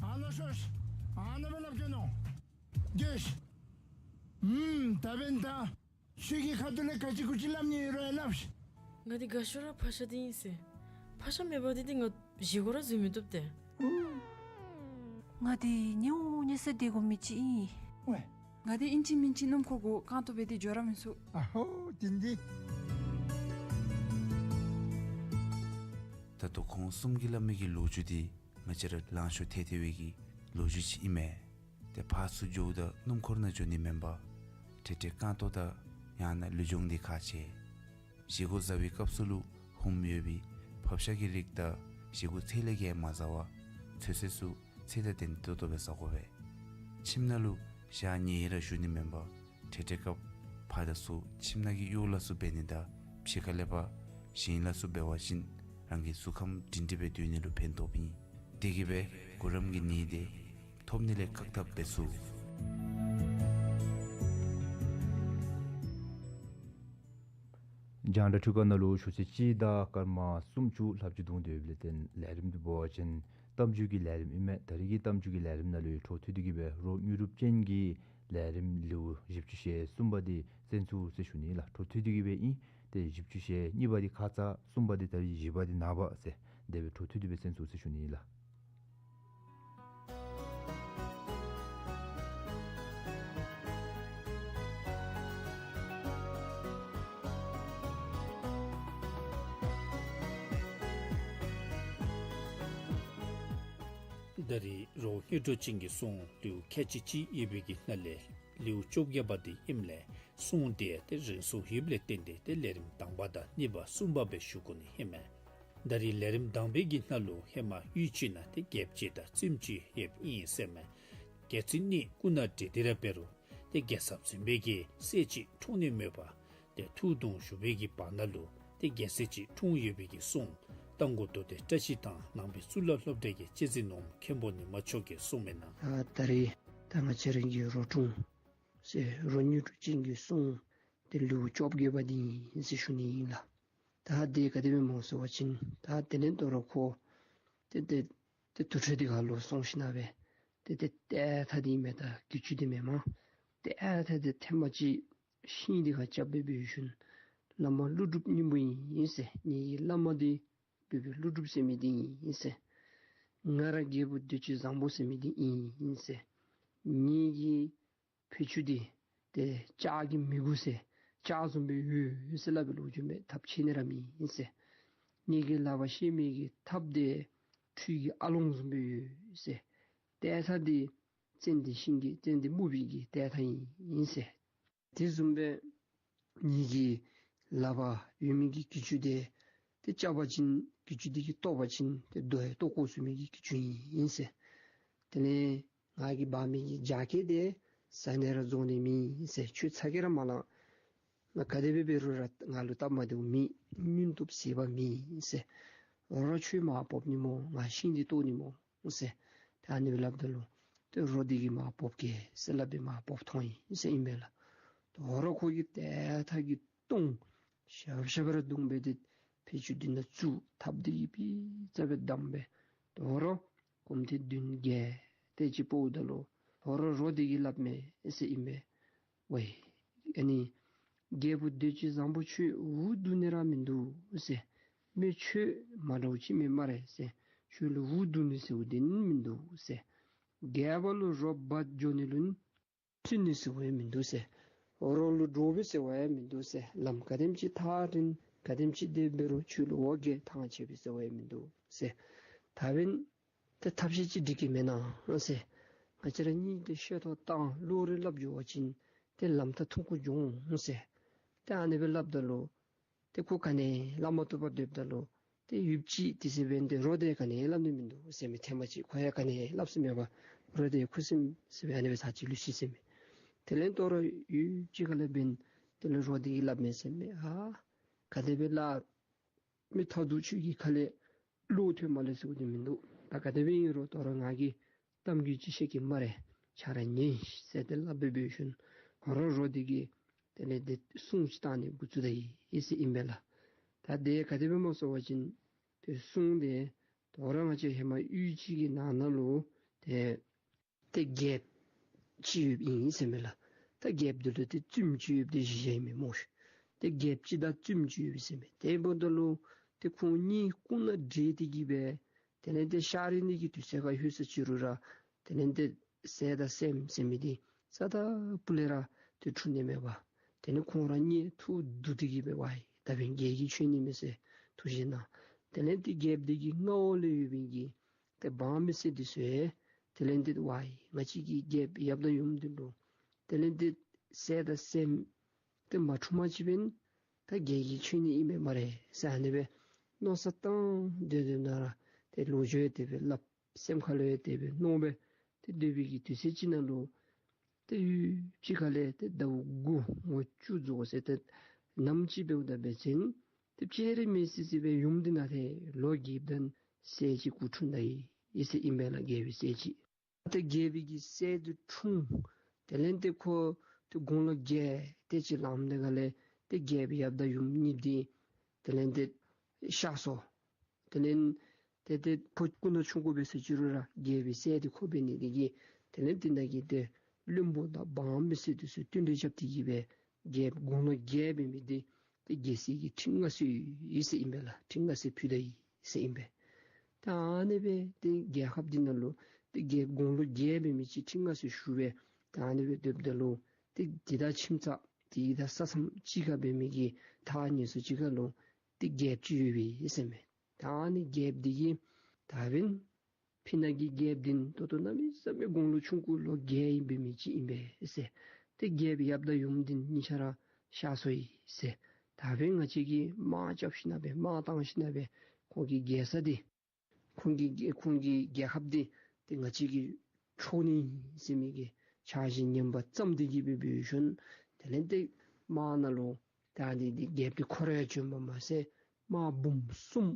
ཨ་ལོ་ཤོས། ཨ་ནཱ་སྦེ་སླབ་གེ་ནོ། ཡེས། ཨུམ་ད་འབདན་ད་ཁྱོད་ཀྱི་ཁ་ཐུག་ལས་ག་ཅི་གུ་ཅི་སླབ་ནི་ཡོད་རུང་སླབ་ཤིག། ང་འདི་དགའ་ཤོས་ར་ཕར་ཤ་འདི་ཨིན་ཟེར། ཕར་ཤ་མེད་པར་འདི་འདི་ང་བཞེས་སྒོ་ར་འཛུལ་མི་བཏུབ་སྟེ། ང་འདི་ཉལ་འོང་ཉལ་ས་སྡོད་དགོ་མི་ཅིག་ཨིན། ཝེ། ང་འདི་ཨིན་ཅི་མིན་ཅི་སྣུམ་འཁོར་གུ་རྐང་སྟོང་སྦེ་འདི་འགྱོ་ར་མི་ཚུགས། ཨ་ཧོ་དེ་འདི། ད་ལྟོ་ཁོང་གསུམ་གྱིས་སླབ་མི་གི་ལོ་རྒྱུས་འདི་ང་བཅས་ར་ལང་ཤོར་ཐལ་ཐལ་བའི་གི་ལོ་རྒྱུས་ཅིག་ཨིན་མས། ཏེ་ཕར་ཚུར་འགྱོཝ་ད་སྣུམ་འཁོར་ནང་འགྱོ་ནི་མེན་པར་འཕྲལ་འཕྲལ་རྐང་སྟོང་དང་ཡང་ན་ལུས་སྦྱོང་འདི་ཁག་ཆེ། བཞེས་སྒོ་བཟའ་བའི་སྐབས་སུ་ལུ་ཧུམ་ཡོད་པའི་ཕགཔ་ཤ་གི་རིགས་དང་བཞེས་སྒོ་ཚེས་ལས་བརྒལ་མ་བཟའ་བར་ཚོད་བསྲེ་ཚུ་ཚད་དང་ལྡན་ཏོག་ཏོ་སྦེ་བཟའ་དགོ་པས། ཁྱིམ་ནང་ལུ་ཞག་ཉལ་ར་བཞུགས་ནི་མེན་པར་འཕྲལ་འཕྲལ་སྐབས་ཕར་དང་ཚུར་ཁྱིམ་ནང་གི་གཡོག་ལ་སོགས་འབད་ནི་དང་ཕྱི་ཁ་ལས་ཕར་ཞིང་ལ་སོགས་འབད་བ་ཅིན་རང་གི་གཟུགས་ཁམས་སྒྲིང་སྒྲིང་སྦེ་སྡོད་ནི་ལུ་ཕན་ཐོགསཔ་ཨིན། དེ་གིས་སྦེ་གུ་རམ་གྱི་ནད་དེ་ཐོབ་ནི་ལས་བཀག་ཐབས་འབད་ཚུགས། རྒྱང་བསྒྲགས་འཕྲུལ་ཁང་ནང་ལུ་ཞུ་ཚིག་གཅིག་དང་སྐར་མ་སུམ་ཅུ་ལྷགཔ་ཅིག་འདུག། དེ་འབདཝ་ལས་བརྟེན་ལས་རིམ་འདི་འབད་བ་ཅིན་གཏམ་རྒྱུད་ཀྱི་ལས་རིམ་ཨིན་མས། ད་རིས་ཀྱི་གཏམ་རྒྱུད་ཀྱི་ལས་རིམ་ནང་ལུ་འཕྲོ་མཐུད་དེ་གིས་སྦེ་རོགས་དངོས་གྲུབ་ཅན་གྱི་ལས་རིམ་ལེའུ་བཞི་བཅུ་ཞེ་གསུམ་པ་འདི་གསན་ཚུགས་ཟེར་ཞུ་ནི་ལགས། འཕྲོ་མཐུད་དེ་གིས་སྦེ་ཨིན། ཏེ་བཞི་བཅུ་ཞེ་གཉིས་པ་འདི་ཁ་ཙ། གསུམ་པ་འདི་ད་རིས་བཞི་པ་འདི་ནངས་པ་ཟེར་དེ་སྦེ་འཕྲོ་མཐུད་དེ་སྦེ་གསན་ཚུགས་ཟེར་ཞུ་ནི་ལགས། ད་རིས་རོགས་དངོས་གྲུབ་ཅན་གྱི་སྲུང་ལེའུ་ཁལ་གཅིག་གཅིག་ཡོད་པའི་གི་ནང་ལས་ལེའུ་བཅོ་བརྒྱད་པ་འདི་ཨིནམ་ལས་སྲུང་དེ་ཡང་ཏེ་རིང་སུ་ཡོདཔ་ལས་བརྟེན་ཏེ་ཏེ་ལས་རིམ་དང་པ་དང་གཉིས་པ་གསུམ་པ་སྦེ་ཞུ་དགོ་ནི་ཨིན་མས། ད་རིས་ལས་རིམ་དང་པའི་གི་ནང་ལུ་ཧེ་མ་གཡུས་ཅིག་ནང་ཏེ་རྒྱལཔོ་ཅིག་དང་བཙུནམོ་ཅིག་ཡོདཔ་ཨིན་ཟེར་མས། རྒྱལ་བཙུན་གཉིས་སྐུ་ན་བགྲེས་ཏེ་ར་འབད་རུང་ཏེ་རྒྱལ་ཚབ་བཙུན་པའི་གི་སྲས་ཅིག་འཁྲུངས་ནི་མེད་པར་ཏེ་ཐུགས་གདུང་ཞུགས་པའི་གི་བར་ན་ལུ་ཏེ་རྒྱལ་སྲས་ཅིག་འཁྲུངས་ཡོད་པའི་གི་སྲུང་རྟ་མགོ་རྡོར་གདན་བཀྲ་ཤིས་དང་ནང་པའི་གཙུག་ལག་སློབ་གྲྭའི་གི་སྤྱི་འཛིན་ནོར་བུ་མཁན་པོ་ཉི་མ་མཆོག་གིས་གསུངས་མི་ནང་། ད་ད་རིས་ད་ང་བཅས་རའི་གི་རོགས་དྲུང་ཟེར་རོགས་དངོས་གྲུབ་ཅན་གྱི་སྲུང་དེ་ལེའུ་བཅོ་བརྒྱད་པ་འདི་ཨིན་ཟེར་ཞུ་ནི་ཨིན་ལགས། ད་དེ་ག་དེ་སྦེ་སྨོ་ཟེར་བ་ཅིན་ད་དེ་ལས་ད་རུང་ཁོ་ཏེ་ཏེ་ཏེ་དུར་ཁྲོད་འདི་ཁར་ལུ་སོང་ཞིནམ་སྦེ་ཏེ་ཏེ་ཏེ་ཨ་ཐ་འདི་མེན་ད་གྱི་ཅུང་འདི་མེན་མས། ཏེ་ཨ་ཐ་འདི་ཐེངས་མ་ཅིག་ཤིང་འདི་ཁར་རྐྱབ་སྦེ་འབད་ཞིནམ་བླ་མ་ཀླུ་སྒྲུབ་སྙིང་པོ་ཨིན་ཟེར། ངེ་གི་བླ་མ་འདི་བོད་པའི་ཀླུ་སྒྲུབ་ཟེར་མི་འདི་ཨིན་ཟེར། ང་ར་རྒྱལ་པོ་འདོད་ཅིང་བཟང་པོ་ཟེར་མི་འདི་ཨིན་ཟེར། ངེ་གི་ཕད་ཅུང་འདི་ཏེ་ལྕགས་ཀྱི་མི་གུ་ཟེར་ལྕགས་བཟུམ་སྦེ་ཡོད་ཟེར་སླབ་པའི་ལོ་རྒྱུས་མས། ཐགཔ་ཆད་ནི་ར་མེད་ཟེར། ངེ་གི་ལག་པར་བཤེད་མི་གི་ཐགཔ་འདི་ཁྲུས་ཀྱི་ཨ་ལོང་བཟུམ་སྦེ་ཡོད་ཟེར། ཏེ་ཨ་ཐ་འདི་ཙན་དན་ཤིང་གི་ཙན་དན་སྨུག་པོའི་གི་ཏེ་ཨ་ཐ་ཨིན་ཟེར། དེ་བཟུམ་སྦེ་ངེ་གི་ལག་པར་ཡོད་མི་གི་གྱི་ཅུང་འདི་ཏེ་རྐྱབ་པ་ཅིན་གྱི་ཅུང་འདི་གིས་བཏོག་པ་ཅིན་ཏེ་རྡོ་ཡང་བཏོག་བཀོ་ཚུགས་མི་གི་གྱི་ཅུང་ཨིན་ཟེར། དེ་ལས་ང་གིས་འབག་མི་གི་རྒྱ་སྐྱེགས་འདི་བཟའ་ནི་ར་རྫོགས་ནི་མེད་ཟེར། ཁྱོད་ཚ་གྱང་ར་མ་ལང་། ང་ག་དེ་སྦེ་འབད་རུང་ར་ང་ལུ་སྟབས་མ་བདེཝ་མེད། སྙིང་སྟོབས་ཟད་པ་མེད་ཟེར། འོ་རོགས་ཁྱོད་མར་བབས་ནི་སྨོ། ང་ཤིང་འདི་བཏོག་ནི་སྨོ་ཟེར། ད་ཨ་ནི་སྦེ་སླབ་ད་ལུ་ཏེ་རོགས་འདི་གིས་མར་བབས་གེ་ཟེར་སླབ་སྦེ་མར་བབས་ཐོན་ཡི་ཟེར་ཨིན་པས་ལགས། ཏེ་འོ་རོགས་ཁོ་གིས་ཏེ་ཨ་ཐ་གིས་དོང་ཞབས་ཞབས་ར་བརྡུངས་སྦེ་ཏེ་ཕད་ཅུང་འདི་ནང་བཙུགས། ཐགཔ་འདི་གིས་སྤུས་ཙམ་སྦེ་བསྡམས་སྦེ་ཏེ་འོ་རོགས་སྐུམ་ཐེངས་བདུན་བརྒྱད་དེ་ཅིག་ཕོགཔ་ད་ལུ་འོ་རོགས་རོགས་འདི་གིས་སླབ་མས་ཟེར་ཨིན་པས། ཝའེ་ཨ་ནི་རྒྱལ་པོ་འདོད་ཅིང་བཟང་པོ་ཁྱོད་འུ་སྡུག་ནི་ར་མིན་འདུག་ཟེར། མི་ཁྱོད་མ་འདྲཝ་ཅིག་མེན་སྨ་རེ་ཟེར། ཁྱོད་ལུ་འུ་སྡུག་ནི་ཟེརཝ་འདི་ནི་མིན་འདུག་ཟེར། རྒྱལ་པོ་ལུ་རོགས་འབག་འགྱོ་ནི་ལུ་ནི་བཙུན་ནི་ཟེརཝ་ཡང་མིན་འདུག་ཟེར། འོ་རོགས་ལུ་འདྲོག་པས་ཟེརཝ་ཡང་མིན་འདུག་ཟེར། ལམ་ག་དེམ་ཅིག་ཐག་རིང་ ག་དེམ་ཅིག་དེ་འབད་རུང་ཁྱོད་ལུ་འོ་བརྒྱལ་ཐང་ཆད་པས་ཟེར་བ་ཡང་མིན་འདུག་ཟེར། ད་འབདན་ཏེ་ཐབས་ཤེས་ཅིག་སྒྲིག་གེ་མེན་ན་ཟེར། ང་བཅས་ར་གཉིས་ཏེ་ཤེས་ཐོག་བཏང་བློ་རེ་སླབ་འགྱོ་བ་ཅིན་ཏེ་ལམ་ཐག་ཐུང་ཀུ་འགྱོ་འོང་ཟེར། ཏེ་ཨ་ནི་སྦེ་སླབ་ད་ལུ་ཏེ་ཁོ་ག་ནི་སླབ་མ་བཏུབ་པར་སྡོདཔ་ད་ལུ་ཏེ་ཡུདཔ་ཅིག་དེ་ཚེ་འབདན་ཏེ་རོགས་དེ་ག་ནི་སླབ་ནི་མིན་འདུག་ཟེར་མས། ཐེངས་མ་ཅིག་ཁོ་ཡང་ག་ནི་སླབ་ས་མེད་པར་རོགས་དེ་ཁུ་སིམ་སིམ་སྦེ་ཨ་ནི་སྦེ་ཚར་གཅིག་ལུས་ཅི་ཟེར་མས། དེ་ལས་དོ་རུང་ཡུདཔ་ཅིག་ཁ་ལས་འབདན་དེ་ལས་རོགས་དེ་གིས་སླབ་མས་ཟེར་མས། ཨ་ག་དེ་སྦེ་སླབ་མི་མཐར་ཐུག་ཁྱོད་ཀྱི་ཁ་ལས་བློ་ཐོན་མ་ལུས་ཟེར་དེ་མིན་འདུག། ད་ག་དེ་སྦེ་ཨིན་རུང་དོ་རུང་ང་གིས་གཏམ་རྒྱུད་ཅིག་བཤད་གེ་སྨ་རེ། ཁྱོད་ར་ཉན་ཤིག་ཟེར་ཏེ་སླབ་སྦེ་འབད་ཞིནམ་ཁོ་ར་རོགས་དེ་གིས་དེ་ལས་ཏེ་སྲུང་ཅིག་བཏང་ནི་འགོ་བཙུགས་ད་ཡི་ཟེར་ཨིན་པས་ལགས། ད་དེ་ག་དེ་སྦེ་སྨོ་ཟེར་བ་ཅིན་ཏེ་སྲུང་དེ་དོ་རུང་ང་བཅས་ཧེ་མ་གཡུས་ཅིག་གི་ནང་ན་ལུ་ཏེ་ཏེ་རྒྱལཔོ་ཅིག་ཡོདཔ་ཨིན་ཟེར་མས་ལགས། ད་རྒྱལཔོ་དེ་ལུ་ཏེ་བཙུནམོ་ཅིག་ཡོདཔ་དེ་གཞི་བཞག་ཨིན་མས་སྨོ་ཤིག། ཏེ་རྒྱལཔོ་ཅིག་དང་བཙུནམོ་ཅིག་ཡོདཔ་ཨིན་ཟེར་མས། དེ་འབདཝ་ད་ལུ་ཏེ་ཁོང་གཉིས་སྐུ་ན་བགྲེས་ཏེ་གི་སྦེ་དེ་ལས་ཏེ་ཤ་རུས་ནི་གི་དུས་ཚོད་ཁར་ལྷོད་ས་ཅིག་རུང་ར་དེ་ལས་ཏེ་ཟས་དང་སེམས་ཟེར་མི་དེ་རྩ་དང་སྤུ་ལས་ར་ཏེ་འཁྲུག་ནི་མེད་པར་དེ་ལས་ཁོང་ར་གཉིས་ཐུགས་སྡུག་སྟེ་གི་སྦེ་ཝའི་ད་འབདན་རྒྱལ་གྱིས་འཚོལ་ནི་མེད་ཟེར་ཐུགས་བཞེད་གནང་། དེ་ལས་ཏེ་རྒྱལཔོ་དེ་གི་མངའ་འོག་ལུ་ཡོད་པའི་གི་ཏེ་འབངས་མི་སེར་དེ་ཚུ་ཡང་དེ་ལས་ཏེ་ཝའི་ང་བཅས་ཀྱི་རྒྱལཔོ་ཡབ་དང་ཡུམ་དེ་ལུ་དེ་ལས་ཏེ་ཟས་དང་སེམས་ཏེ་མ་འཁྲུངས་པ་ཅིན་འབདན་ད་རྒྱལ་གྱིས་འཚོལ་ནི་ཨིན་མས་སྨ་རེ་ཟེར་ཨ་ནི་སྦེ་མནོ་བསམ་བཏང་སྡོད་སྡོདཔ་ད་ར་ཏེ་ལོ་རྒྱུས་དེ་སྦེ་སླབ། སེམས་ཁ་ལུ་ཡང་དེ་སྦེ་མནོ་སྦེ་ཏེ་སྡོད་པའི་གི་དུས་ཚོད་ཅིག་ནང་ལུ་ཏེ་ཡུདཔ་ཅིག་ཁ་ལས་ཏེ་ཟླཝ་དགུ་ངོ་བཅུ་རྫོགས་ཟེར་ཏེ་ནམ་ཅིག་འབདཝ་ད་འབད་བ་ཅིན་ཏེ་སྤྱན་རས་མེད་སི་སི་སྦེ་ཡུམ་དེ་ནང་ཏེ་ལོ་བརྒྱད་དང་ཟས་ཅིག་གུ་འཁྲུངས་ད་ཡི་ཟེར་ཨིན་པས་ལགས། རྒྱལ་པོའི་སྲས་ཅིག། ཏེ་རྒྱལ་པོའི་གི་སྲས་དེ་འཁྲུངས། དེ་ལས་ཏེ་ཁོ་ཏེ་དགུང་ལོ་བརྒྱད་དེ་ཅིག་ལངམ་དེ་ག་ལས་ཏེ་རྒྱལ་པོའི་ཡབ་དང་ཡུམ་གཉིས་དེ་དེ་ལས་ཏེ་གཤགས་སོ། དེ་ལས་ཏེ་ཏེ་ཁོ་སྐུ་ན་ཆུང་ཀུ་འབད་ས་ཅིག་རུང་ར་རྒྱལ་པོའི་སྲས་དེ་ཁོ་འབད་ནི་དེ་གིས་དེ་ལས་ཏེ་ནང་གི་ཏེ་བློན་པོ་དང་འབངས་མི་སེར་དེ་ཚུ་བསྟུན་གྲོས་རྐྱབ་སྟེ་གི་སྦེ་རྒྱལཔོ་དགུང་ལོ་བརྒྱད་འབད་མི་དེ་ཏེ་རྒྱལ་སྲིད་ཀྱི་ཁྲི་མངའ་གསོལ་ཡི་ཟེར་ཨིན་པས་ལགས། ཁྲི་མངའ་གསོལ་ཕུལ་ད་ཡི་ཟེར་ཨིན་པས། ད་ཨ་ནི་སྦེ་ཏེ་རྒྱལ་ཁབ་འདི་ནང་ལུ་ཏེ་རྒྱལཔོ་དགུང་ལོ་བརྒྱད་འབད་མི་ཅིག་ཁྲི་མངའ་གསོལ་ཞུ་སྦེ་ད་ཨ་ནི་སྦེ་སྡོདཔ་ད་ལུ་ཏེ་དེ་དང་ཁྱིམ་ཚང་དེ་དང་ས་མཚམས་གཅིག་ཁར་འབད་མི་གི་ཐག་ཉེ་སུ་གཅིག་ཁར་ལུ་ཏེ་རྒྱལཔོ་ཅིག་ཡོད་པས་ཟེར་མས། ད་ཨ་ནི་རྒྱལཔོ་དེ་གིས་ད་འབདན་ཕི་ནང་གི་རྒྱལཔོ་འདི་ད་ལྟོ་གནམ་མེད་ས་མེད་དགུང་ལོ་ཆུང་ཀུ་ལོ་བརྒྱད་ཨིན་པའི་མི་ཅིག་ཨིན་པས་ཟེར། ཏེ་རྒྱལཔོའི་ཡབ་དང་ཡུམ་འདི་གཉིས་ཆ་ར་གཤགས་སོ་ཡི་ཟེར། ད་འབདན་ང་བཅས་ཀྱིས་དམག་རྐྱབ་ཞིནམ་སྦེ་དམག་བཏང་ཞིནམ་སྦེ་ཁོང་གི་རྒྱལ་ས་འདི་ཁོང་གི་ཁོང་གི་རྒྱལ་ཁབ་འདི་ཏེ་ང་བཅས་ཀྱིས་འཕྲོག་ནི་ཟེར་མི་གི་འཆར་གཞི་ངན་པ་བརྩམས་ཏེ་གི་སྦེ་འབད་ཞིནམ་དེ་ལས་ཏེ་དམག་ནང་ལུ་ད་འདི་འདི་རྒྱལཔོ་འདི་ཁོ་ར་ཡང་བྱོན་པ་མ་ཚད་དམག་འབུམ་གསུམ་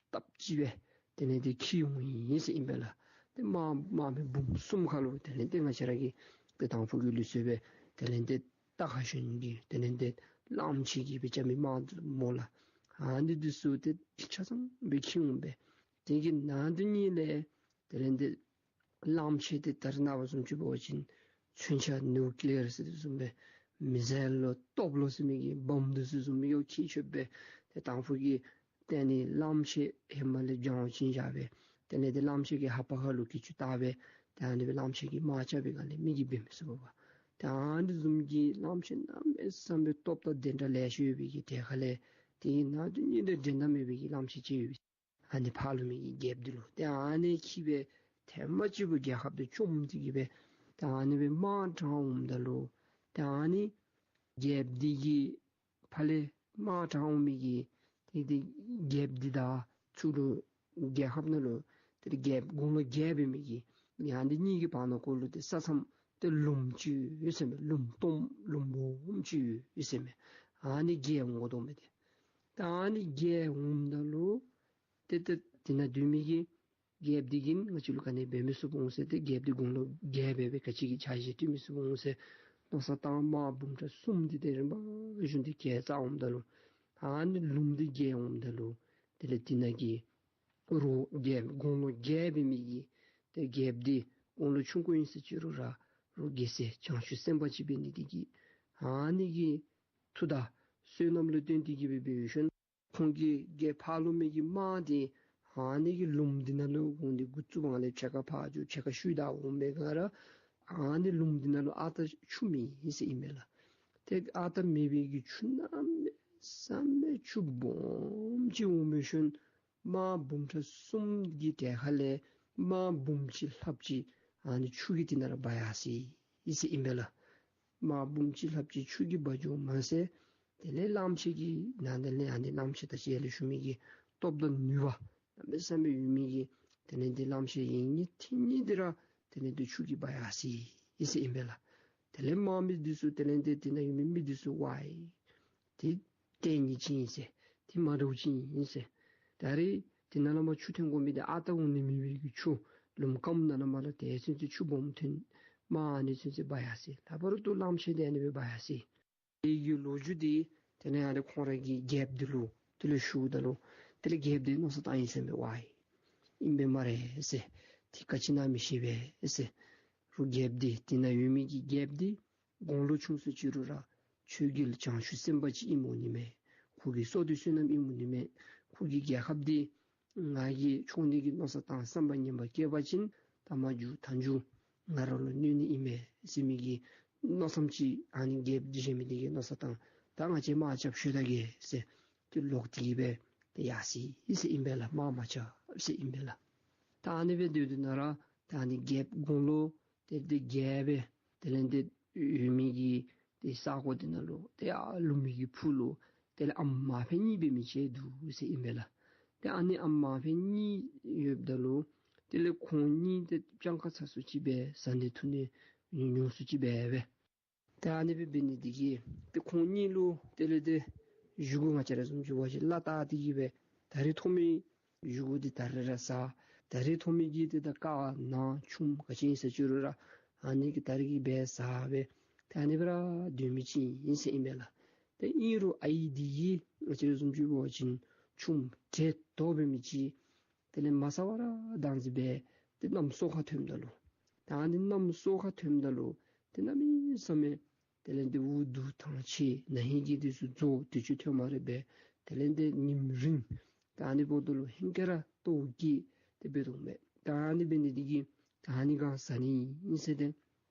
སྟབས་གཅིག་སྦེ་དེ་ལས་ཏེ་འཁྱིད་འོང་ཡི་ཟེར་ཨིན་པས་ལགས། ཏེ་དམག་དམག་མི་འབུམ་གསུམ་ཁར་ལུ་དེ་ལས་ཏེ་ང་བཅས་ར་གི་ཏེ་དང་ཕུ་གི་ལུགས་སྲོལ་སྦེ་དེ་ལས་ཏེ་རྟ་ཁར་ཞོན་གྱི་དེ་ལས་ཏེ་གླངམོ་ཆེ་གི་སྦེ་རྐྱབ་མི་དམག་འདུག་སྨོ་ལགས། ཨ་ནི་འདི་ཚུ་ཏེ་ཆ་ཚང་སྦེ་འཁྱིད་འོང་སྦེ་དེ་གི་ནང་དོན་ཉིད་ལས་དེ་ལས་ཏེ་གླངམོ་ཆེ་དེ་ད་རེས་ནངས་པ་བཟུམ་ཅིག་འབད་བ་ཅིན་མཚོན་ཆ་ནིའུ་ཀི་ལི་ཡར་ཟེར་དོ་བཟུམ་སྦེ་མི་སིལ་ལོ་སྟོབས་ལོ་ཟེར་མི་གི་བོམ་འདི་ཚུ་བཟུམ་སྦེ་ཡོད་འཁྱིད་ཆོགཔ་སྦེ་ཏེ་དང་ཕུ་གི་ཏེ་ཨ་ནི་གླངམོ་ཆེ་ཧེ་མ་ལས་སྦྱང་བ་ཅིན་བཞག་སྦེ་དེ་ལས་ཏེ་གླངམོ་ཆེ་གི་ལྷ་པ་ཁར་ལུ་གྱི་ཅུ་བཏགས་སྦེ་ཏེ་ཨ་ནི་སྦེ་གླངམོ་ཆེ་གིས་དམག་རྐྱབ་པའི་སྒང་ལས་མི་གིས་འབད་མི་ཚུགས་པས། ཏེ་ཨ་ནི་བཟུམ་གྱི་གླངམོ་ཆེ་གནམ་མེད་ས་མེད་སྟོབས་དང་དེ་འདྲ་ལེ་ཤ་ཡོད་པའི་གི་གྲལ་ཁ་ལས་དེ་གི་ནང་དོན་ཉིད་ལས་འགྲན་ཟླ་མེད་པའི་གི་གླངམོ་ཆེ་ཅིག་ཡོད་པས། ཨ་ནི་ཕར་ལུ་མི་གི་རྒྱལཔོ་འདི་ལུ་ཏེ་ཨ་ནི་འཁྱིད་སྦེ་ཐེངས་མ་གཅིག་པུ་རྒྱལ་ཁབ་འདི་བཅོམ་སྟེ་གི་སྦེ་ཏེ་ཨ་ནི་སྦེ་དམག་དྲངས་འོངམ་ད་ལུ་ཏེ་ཨ་ནི་རྒྱལཔོ་འདི་གི་ཕར་ལས་དམག་དྲངས་འོང་མི་གི་ཏེ་ཏེ་རྒྱལཔོ་འདི་དང་ཚུར་ལུ་རྒྱལ་ཁབ་ནང་ལུ་ཏེ་རྒྱལཔོ་དགུང་ལོ་བརྒྱད་འབད་མི་གི་ཡང་འདི་གཉིས་ཀྱི་བར་ན་ཁོ་ལུ་ཏེ་ས་མཚམས་ཏེ་ལུངམ་ཅིག་ཡོད་ཟེར་མས། ལུངམ་སྟོངམ་ལུངམ་སྦོམ་ཅིག་ཡོད་ཟེར་མས། ཨ་ནི་བརྒལ་འོང་དོ་མས་ཏེ། ཏེ་ཨ་ནི་བརྒལ་འོངམ་ད་ལུ་ཏེ་ཏེ་དེ་ནང་སྡོད་མི་གི་རྒྱལཔོ་འདི་གིས་ང་བཅས་ལུ་ག་ནི་འབད་མི་ཚུགས་འོང་ཟེར་ཏེ་རྒྱལཔོ་འདི་དགུང་ལོ་བརྒྱད་འབད་བའི་ག་ཅི་གི་འཆར་གཞི་སྟོན་མི་ཚུགས་འོང་ཟེར་མནོ་བསམ་བཏང་དམག་འབུམ་ཕྲག་གསུམ་འདི་ཏེ་རིམ་པ་བཞིན་དུ་བརྒལ་ཚར་འོངམ་ད་ལུ་ཨ་ནི་ལུངམ་འདི་བརྒལ་འོངམ་ད་ལུ་དེ་ལས་དེ་ནང་གི་རོགས་རྒྱལཔོ་དགུང་ལོ་བརྒྱད་འབད་མི་གི་ཏེ་རྒྱལཔོ་འདི་དགུང་ལོ་ཆུང་ཀུ་ཨིན་ཟེར་ཅི་རུང་ར་རོགས་རྒྱལ་སྲས་བྱང་ཆུབ་སེམས་དཔའ་ཅིག་འབད་ནི་འདི་གིས་ཨ་ནི་གི་མཐུ་དང་བསོད་ནམས་ལུ་བརྟེན་ཏེ་གི་སྦེ་འབད་ཞིནམ་ཁོང་གི་རྒྱལཔོ་ཕར་ལུ་མི་གི་དམག་འདི་ཨ་ནི་གི་ལུངམ་འདི་ནང་ལུ་འོང་སྟེ་འགོ་བཙུགས་པའི་སྒང་ལས་ཕྱེད་ཀ་ཕར་འགྱོ་ཕྱེད་ཀ་ཤུལ་ད་འོང་མི་ག་ར་ཨ་ནི་ལུངམ་འདི་ནང་ལུ་ཨ་རྟག་ཆུ་མེད་ཟེར་ཨིན་མས་ལགས། ཏེ་ཨ་རྟག་མེད་པའི་གི་ཆུ་གནམ་མེད་ ས་མེད་ཆུ་སྦོམ་ཅིག་འོང་མི་ཤུལ་དམག་འབུམ་ཕྲག་གསུམ་གྱི་གྲལ་ཁ་ལས་དམག་འབུམ་གཅིག་ལྷགཔ་ཅིག་ཨ་ནི་ཆུ་གིས་དེ་ནང་ར་འབག་ཡར་སོ་ཡི་ཟེར་ཨིན་པས་ལགས། དམག་འབུམ་གཅིག་ལྷགཔ་ཅིག་ཆུ་གིས་འབག་འགྱོཝ་མ་ཚད་དེ་ལས་གླངམོ་ཆེ་གི་ནང་དེ་ལས་ཨ་ནི་གླངམོ་ཆེ་ད་ཅི་ཡར་ལས་ཞུ་མི་གི་སྟོབས་དང་ནུས་པ་གནམ་མེད་ས་མེད་ཡོད་མི་གི་དེ་ལས་དེ་གླངམོ་ཆེ་ཡིན་ནི་ཐིང་ནི་དེ་ར་དེ་ལས་དེ་ཆུ་གིས་འབག་ཡར་སོ་ཡི་ཟེར་ཨིན་པས་ལགས། དེ་ལས་དམག་མི་འདི་ཚུ་དེ་ལས་དེ་དེ་ནང་ཡོད་མི་མི་འདི་ཚུ་ཝའི་དེ་ཏེ་ཉིད་ཅིག་ཨིན་ཟེར། དེ་མ་འདྲཝ་ཅིག་ཨིན་ཟེར། ད་རེས་དེ་ནང་ལས་མར་ཆུ་ཐོན་དགོ་མི་དེ་ཨ་རྟག་འོང་ནི་མེད་པའི་གི་ཆུ་ལུངམ་རྐངམ་ནང་ལས་མར་ལུ་དེ་ཚུན་ཚོད་ཆུ་སྦོམ་ཐོན་མར་ཨ་ནི་ཚུན་ཚོད་འབག་ཡར་སོ་ཡི། ལྷག་པར་དུ་གླངམོ་ཆེ་དེ་ཨ་ནི་སྦེ་འབག་ཡར་སོ་ཡི། དེ་གི་ལོ་རྒྱུས་དེ་དེ་ལས་ཨ་ནི་ཁོང་ར་གི་རྒྱལཔོ་འདི་ལུ་དེ་ལས་ཞུཝ་ད་ལུ་དེ་ལས་རྒྱལཔོ་འདི་མནོ་བསམ་བཏང་ཡི་ཟེར་མས། ཝའི་ཨིན་པས་སྨ་རེ་ཟེར། དེ་ག་ཅི་ཨིན་ན་མི་ཤེས་པས་ཟེར། རུང་རྒྱལཔོ་འདི་དེ་ནང་ཡོད་མི་གི་རྒྱལཔོ་འདི་དགུང་ལོ་ཆུང་སུ་ཅིག་རུང་ར་ཆོས་རྒྱལ་བྱང་ཆུབ་སེམས་དཔའ་ཅིག་ཨིནམ་འོང་ནི་མས། ཁོ་གི་བསོད་སྡེ་བསོད་ནམས་ཨིནམ་འོང་ནི་མས། ཁོ་གི་རྒྱལ་ཁབ་འདི་ང་གིས་འཕྱོག་ནི་གི་མནོ་བསམ་བཏང་བསམ་པ་ངན་པ་བསྐྱེད་པ་ཅིན་ད་མ་འགྱུར་ད་འགྱུར་ང་ར་ལུ་གནོད་ནི་ཨིན་མས་ཟེར་མི་གི་མནོ་བསམ་ཅིག་ཨ་ནི་རྒྱལཔོ་འདི་བཞེས་མི་འདི་གིས་མནོ་བསམ་བཏང་། ད་ང་བཅས་དམག་རྐྱབ་ཤོག་ད་གེ་ཟེར་དེ་ལོག་སྟེ་གི་སྦེ་དེ་ཡར་སོ་ཡི་ཟེར་ཨིན་པས་ལགས། དམག་མ་རྐྱབ་ཟེར་ཨིན་པས་ལགས། ད་ཨ་ནི་སྦེ་སྡོད་དེ་ནང་ར་ད་ཨ་ནི་རྒྱལཔོ་དགུང་ལོ་དེ་དེ་རྒས་སྦེ་དེ་ལས་དེ་ཡོད་མི་གི་དེ་ས་གོ་དེ་ནང་ལུ་དེ་ཡར་ལུས་མི་གི་ཕུག་ལུ་དེ་ལས་ཨམ་མ་ཕམ་གཉིས་འབད་མི་ཅིག་འདུག་ཟེར་ཨིན་པས་ལགས། དེ་ཨ་ནི་ཨམ་མ་ཕམ་གཉིས་ཡོདཔ་ད་ལུ་དེ་ལས་ཁོང་གཉིས་དེ་སྤྱང་ཀ་ཚ་སུ་ཅིག་སྦེ་བཟའ་ནི་འཐུང་ནི་ཉུང་ཉུང་སུ་ཅིག་སྦེ་སྦེ། དེ་ཨ་ནི་སྦེ་འབད་ནི་དེ་གིས་དེ་ཁོང་གཉིས་ལུ་དེ་ལས་དེ་བཞེས་སྒོ་ང་བཅས་ར་བཟུམ་ཅིག་འབད་བ་ཅིན་སླ་བཏགས་ཏེ་གི་སྦེ་ད་རིས་ཐོབ་མི་བཞེས་སྒོ་འདི་ད་རིས་ར་ཟ། ད་རིས་ཐོབ་མི་གི་དེ་ད་ཀ་ནཱ་ཆུམ་ག་ཅི་ཨིན་ས་ཅིག་རུང་ར་ཨ་ནི་གི་ད་རིས་ཀྱི་སྦེ་ཟ་སྦེ་ད་ཨ་ནི་སྦེ་ར་སྡོད་མི་ཅིག་ཨིན་ཟེར་ཨིན་པས་ལགས། དེ་ཨིན་རུང་ཨའི་འདི་གིས་ང་བཅས་ར་བཟུམ་ཅིག་འབད་བ་ཅིན་ཆུམ་བྲེ་ཏོག་འབད་མི་ཅིག་དེ་ལས་མ་ཟ་བར་ར་བདག་འཛིན་འབད་དེ་གནམ་སོ་ཁ་ཐོནམ་ད་ལུ། ད་ཨ་ནི་གནམ་སོ་ཁ་ཐོནམ་ད་ལུ་དེ་གནམ་མེད་ས་མེད་དེ་ལས་དེ་འུ་སྡུག་ཐང་ཆད་ན་ཧིང་གི་དུས་སུ་རྫོགས་དུས་ཅི་ཐོན་མ་རེ་སྦེ་དེ་ལས་དེ་ཉིམ་རིངམོ་ད་ཨ་ནི་འབདཝ་ད་ལུ་ཧེང་སྐལ་ར་ལྟོཝ་བཀྱེས་དེ་སྦེ་འདུག་མས། ད་ཨ་ནི་འབད་ནི་དེ་གིས་ད་ཨ་ནི་ག་ཟ་ནི་ཨིན་ཟེར་ཏེ་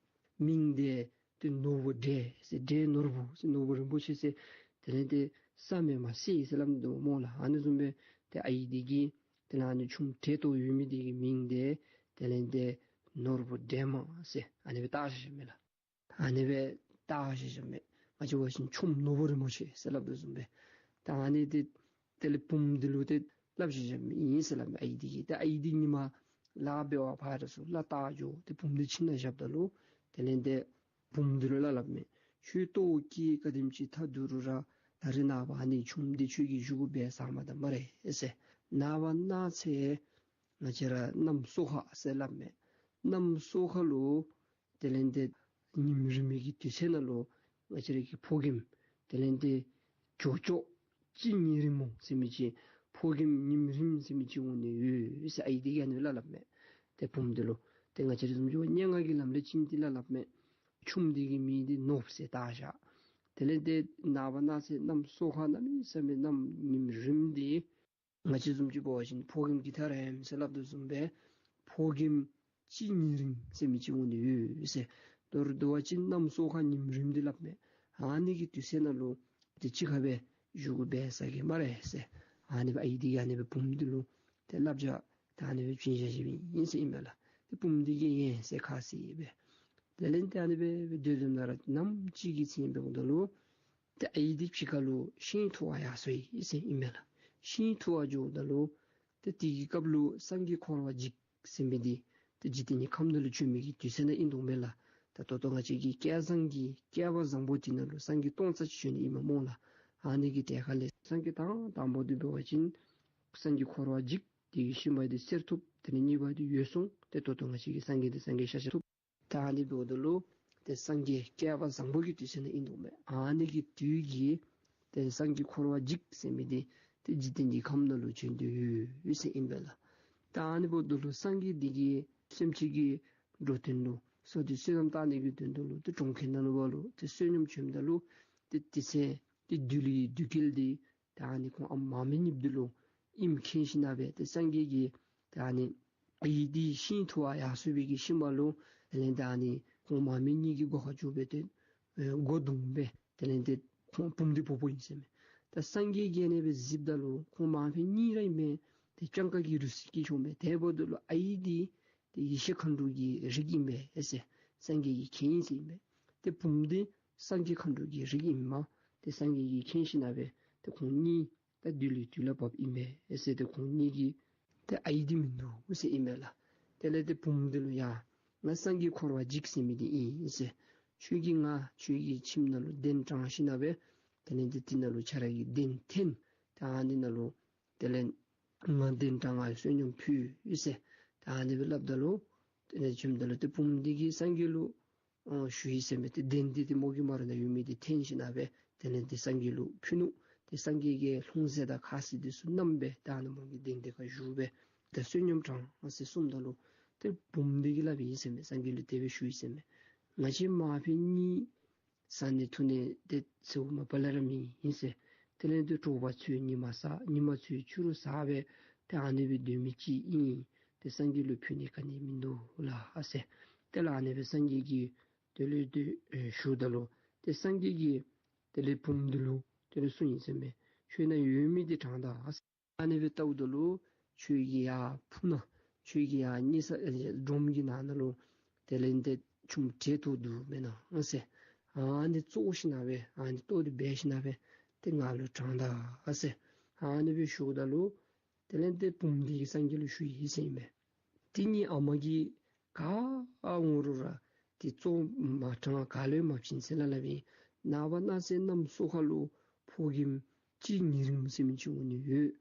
མིང་དེ་དེ་ནོར་བུ་བྲེ་ཟེར། བྲེ་ནོར་བུ་ཟེར་ནོར་བུ་རིན་པོ་ཆེ་ཟེར། དེ་ལས་དེ་ས་མེད་མ་སེ་ཟེར་སླབ་དོ་སྨོ་ལགས། ཨ་ནི་བཟུམ་སྦེ་དེ་ཨའི་འདི་གིས་དེ་ལས་ཨ་ནི་ཆུམ་བྲེ་ཏོག་ཡོད་མི་དེ་གི་མིང་དེ་དེ་ལས་དེ་ནོར་བུ་བྲེ་མ་ཟེར་ཨ་ནི་སྦེ་བཏགས་བཞག་མས་ལགས། ཨ་ནི་སྦེ་བཏགས་བཞག་མས། ང་བཅས་འབད་བ་ཅིན་ཆུམ་ནོར་བུ་རིན་པོ་ཆེ་ཟེར་སླབ་དོ་བཟུམ་སྦེ། ད་ཨ་ནི་དེ་དེ་ལས་བུམོ་འདི་ལུ་དེ་སླབ་བཞག་བཞགཔ་ཨིན་ཟེར་སླབ་མས། ཨའི་འདི་གིས་ད་ཨའི་འདི་ཉིནམ་ལཱ་འབད་བར་ཕར་སོང་། ལཱ་བལྟ་འགྱོ། དེ་བུམོ་འདི་ཁྱིམ་ནང་བཞགཔ་ད་ལུ་དེ་ལས་དེ་བུམོ་འདི་ལུ་སླབ་སླབ་མས། ཁྱོད་ལྟོཝ་བཀྱེས་ག་དེམ་ཅིག་ཐལ་འདུག་རུང་ར་ད་རིས་ནངས་པ་ཨ་ནི་ཆུམ་འདི་ཁྱོད་ཀྱིས་བཞེས་སྒོ་འབད་ཟ་མ་ད་སྨ་རེ་ཟེར། ནངས་པ་གནངས་ཚེ་ང་བཅས་ར་གནམ་སོ་ཁ་ཟེར་སླབ་མས། གནམ་སོ་ཁ་ལུ་དེ་ལས་དེ་ཉིམ་རིངམོ་གི་དུས་ཚོད་ནང་ལུ་ང་བཅས་ར་གི་ཕོ་རྒནམ་དེ་ལས་དེ་ཇོ་ཅོག་ཅིག་ཉིམ་རིངམོ་ཟེར་མི་ཅིག་ཕོ་རྒནམ་ཉིམ་རིངམོ་ཟེར་མི་ཅིག་འོང་ནི་ཡོད་ཟེར་ཨའི་འདི་གིས་ཨ་ནི་སླབ་སླབ་མས། དེ་བུམོ་འདི་ལུ་དེ་ང་བཅས་ར་བཟུམ་ཅིག་སྙན་ངག་གི་ལམ་ལས་ཅིག་འདི་སླབ་སླབ་མས། ཆུམ་འདི་གི་མིང་འདི་ནོར་བུ་ཟེར་བཏགས་བཞག། དེ་ལས་དེ་ནངས་པ་གནངས་ཚེ་གནམ་སོ་ཁ་གནམ་མེད་ས་མེད་གནམ་ཉིམ་རིངམོ་འདི་ང་བཅས་བཟུམ་ཅིག་འབད་བ་ཅིན་ཕོ་རྒནམ་གྱི་མཐའ་རེངམ་ཟེར་སླབ་དོ་བཟུམ་སྦེ་ཕོ་རྒནམ་ཅིག་ཉིམ་རིངམོ་ཟེར་མི་ཅིག་འོང་ནི་ཡོད་ཟེར། མདོར་བསྡུ་བ་ཅིན་གནམ་སོ་ཁ་ཉིམ་རིངམོ་འདི་སླབ་མས། ཨ་ནི་གི་དུས་ཚོད་ནང་ལུ་དེ་ཅིག་ཁར་སྦེ་བཞེས་སྒོ་འབད་ཟ་གེ་སྨ་རེ་ཟེར། ཨ་ནི་སྦེ་ཨའི་འདི་གིས་ཨ་ནི་སྦེ་བུམོ་འདི་ལུ་དེ་བསླབ་བྱ་ད་ཨ་ནི་སྦེ་བྱིན་བཞག་བཞགཔ་ཨིན་ཟེར་ཨིན་མས་ལགས། དེ་བུམོ་འདི་གིས་ཡང་ཟེར་ཁ་བཟེད་སྦེ་དེ་ལས་དེ་ཨ་ནི་སྦེ་སྡོད་སྡོདཔ་ད་ར་ནམ་ཅིག་གི་ཚེ་འབདཝ་ད་ལུ་ཏེ་ཨའི་འདི་ཕྱི་ཁ་ལུ་ཤིང་འཐུ་བར་ཡར་སོ་ཡི་ཟེར་ཨིན་མས་ལགས། ཤིང་འཐུ་བར་འགྱོཝ་ད་ལུ་ཏེ་དེ་གི་སྐབས་ལུ་སངས་རྒྱས་འཁོར་བ་འཇིག་ཟེར་མི་འདི་ཏེ་འཇིག་རྟེན་གྱི་ཁམས་ནང་ལུ་བྱོན་མི་གི་དུས་ཚོད་ནང་ཨིན་དོ་མས་ལགས། ད་ད་ལྟོ་ང་བཅས་ཀྱི་བསྐལ་བཟང་གི་བསྐལ་པ་བཟང་པོ་འདི་ནང་ལུ་སངས་རྒྱས་སྟོང་རྩ་གཅིག་བྱོན་ནི་ཨིནམ་སྨོ་ལགས། ཨ་ནི་གི་གྲལ་ཁ་ལས་སངས་རྒྱས་དང་དང་པོ་འདི་འབད་བ་ཅིན་སངས་རྒྱས་འཁོར་བ་འཇིག་དེ་གི་ཤུལ་མ་འདི་གསེར་ཐུབ། དེ་ལས་གཉིས་པ་འདི་འོད་སྲུང་། ཏེ་ད་ལྟོ་ང་བཅས་ཀྱི་སངས་རྒྱས་འདི་སངས་རྒྱས་ཤཱཀྱ་ཐུབ། ད་ཨ་ནི་འབདཝ་ད་ལུ་ཏེ་སངས་རྒྱས་བསྐལ་པ་བཟང་པོ་གི་དུས་ཚོད་ནང་ཨིན་དོ་མས། ཨ་ནི་གི་དུས་ཀྱི་ཏེ་སངས་རྒྱས་འཁོར་བ་འཇིག་ཟེར་མི་འདི་ཏེ་འཇིག་རྟེན་གྱི་ཁམས་ནང་ལུ་བྱོན་ཏེ་ཡོད་ཟེར་ཨིན་པས་ལགས། ད་ཨ་ནི་འབདཝ་ད་ལུ་སངས་རྒྱས་འདི་གིས་སེམས་ཅན་གྱི་འགྲོ་དོན་ལུ་བསོད་བདེ་བསོད་ནམས་བཏང་ནི་གི་དོན་དུ་ལུ་ཏེ་གྲོང་ཁྱེར་ནང་ལུ་བ་ལུ་ཏེ་བསོད་སྙོམས་བྱོནམ་ད་ལུ་ཏེ་དེ་ཚེ་ཏེ་བདུད་ཀྱི་བདུད་རྒྱལ་འདི་ད་ཨ་ནི་ཁོང་ཨ་མ་མི་གཉིསཔོ་འདི་ལུ་ཨེམ་ཁེངས་ཞིནམ་ལས་ཏེ་སངས་རྒྱས་ཀྱིས་ད་ཨ་ནི་ཨའི་འདི་ཤིང་འཐུ་བར་ཡར་སོ་བའི་གི་ཤུལ་མ་ལུ་དེ་ལས་ད་ཨ་ནི་ཁོང་མ་མི་གཉིས་ཀྱི་སྒོ་ཁར་འགྱོ་སྦེ་ཏེ་ཨེ་སྒོ་བརྡུངམ་སྦེ་དེ་ལས་ཏེ་ཁོང་བུམོ་འདི་འབོ་འབོཝ་ཨིན་ཟེར་མས། ད་ ད་སངས་རྒྱས་ཀྱིས་ཨ་ནི་སྦེ་གཟིགསཔ་ད་ལུ་ཁོང་མ་ཕམ་གཉིས་ར་ཨིན་མས། ཏེ་སྤྱང་ཀ་གི་རུས་སྐྱེས་ཆོ་མས། དེ་འབདཝ་ད་ལུ་ཨའི་འདི་ཏེ་ཡེ་ཤེས་མཁའ་འགྲོ་གི་རིགས་ཨིན་པས་ཟེར། སངས་རྒྱས་ཀྱིས་མཁྱེན་ཟེར་ཨིན་པས། ཏེ་བུམོ་འདི་སངས་རྒྱས་མཁའ་འགྲོ་གི་རིགས་ཨིནམ་ཏེ་སངས་རྒྱས་ཀྱིས་མཁྱེན་ཞིནམ་ལས་ཏེ་ཁོང་གཉིས་ད་དུས་ལས་དུས་ལ་བབ་ཨིན་པས་ཟེར། ཏེ་ཁོང་གཉིས་ཀྱིས་ཏེ་ཨའི་འདི་མིན་འདུག་ཟེར་ཨིན་པས་ལགས། དེ་ལས་ཏེ་བུམོ་འདི་ལུ་ཡ་ང་སངས་རྒྱས་འཁོར་བ་འཇིག་ཟེར་མི་འདི་ཨིན་ཟེར། ཁྱོད་ཀྱིས་ང་ཁྱོད་ཀྱི་ཁྱིམ་ནང་ལུ་གདན་དྲངས་ཞིནམ་ལས་དེ་ལས་ཏེ་དེ་ནང་ལུ་ཁྱོད་ར་གི་གདན་འཐེན། ད་ཨ་ནི་ནང་ལུ་དེ་ལས་ང་གདན་དྲངས་ང་བསོད་སྙོམས་ཕུལ་ཟེར། ད་ཨ་ནི་སྦེ་སླབ་ད་ལུ་དེ་ལས་བྱོནམ་ད་ལུ་ཏེ་བུམོ་འདི་གིས་སངས་རྒྱས་ལུ་ཨོ་ཞུ་ཡི་ཟེར་མས། ཏེ་གདན་འདི་ཏེ་མོ་གི་མར་ན་ཡོད་མི་འདི་འཐེན་ཞིནམ་ལས་དེ་ལས་ཏེ་སངས་རྒྱས་ལུ་ཕུལ་ནུག། ཏེ་སངས་རྒྱས་ཀྱིས་ལྷུང་བཟེད་དང་ཁ་ཟས་འདི་ཚུ་བསྣམས་སྦེ་ད་ཨ་ནི་མོ་གི་གདན་འདི་ཁར་བཞུགས་སྦེ་ཏེ་བསོད་སྙོམས་དྲངས་ཟེར་གསུངམ་ད་ལུ་ཏེ་བུམོ་འདི་གིས་སླབ་ཨིན་ཟེར་མས། སངས་རྒྱས་ལུ་དེ་སྦེ་ཞུ་ཡི་ཟེར་མས། ང་བཅས་མ་ཕམ་གཉིས་བཟའ་ནི་འཐུང་ནི་དེ་ཚུ་མ་པ་ལས་ར་མེད་ཨིན་ཟེར། དེ་ལས་ཏེ་དྲོ་པ་ཚུ་ཉིན་མ་བཟའ་ཉིན་མ་ཚུ་ཕྱི་རུ་བཟའ་སྦེ་ཏེ་ཨ་ནི་སྦེ་སྡོད་མི་ཅིག་ཨིན། ཏེ་སངས་རྒྱས་ལུ་ཕུལ་ནི་ག་ནི་མིན་འདུག་ལགས་ཟེར། དེ་ལས་ཨ་ནི་སྦེ་སངས་རྒྱས་ཀྱིས་དེ་ལས་ཏེ་ཨེ་ཞུཝ་ད་ལུ་ཏེ་སངས་རྒྱས་ཀྱིས་དེ་ལས་བུམོ་འདི་ལུ་དེ་ལས་གསུངས་ཡི་ཟེར་མས། ཁྱོད་ནཱ་ཡོད་མི་འདི་དྲངས་ད་ཟེར། ཨ་ནི་སྦེ་ལྟཝ་ད་ལུ་ཁྱོད་ཀྱི་ཡ་ཕུ་ནང་ཁྱོད་ཀྱི་ཡ་ཉལ་ས་ཨེ་སྒྲོམ་གྱི་ནང་ན་ལུ་དེ་ལས་ཏེ་ཆུམ་བྲེ་ཏོ་འདུག་མེན་ན་ཟེར། ཨ་ནི་བཙོ་ཞིནམ་ལས་ཨ་ནི་ལྟོ་འདི་སྦས་ཞིནམ་ལས་ཏེ་ང་ལུ་དྲངས་ད་ཟེར། ཨ་ནི་སྦེ་ཞུཝ་ད་ལུ་དེ་ལས་ཏེ་བུམོ་འདི་གིས་སངས་རྒྱས་ལུ་ཞུ་ཡི་ཟེར་ཨིན་མས། དེ་ཉིད་ཨ་མ་གིས་ག་འོང་རུང་ར་ཏེ་བཙོ་མ་དྲངས་ག་ལུ་ཡང་མ་བྱིན་ཟེར་སླབ་སླབ་ཨིན། ནངས་པ་གནངས་ཚེ་གནམ་སོ་ཁ་ལུ་ཕོ་རྒནམ་གཅིག་ཉིས་རི་མོ་ཟེར་མི་ཅིག་འོང་ནི་ཡོད།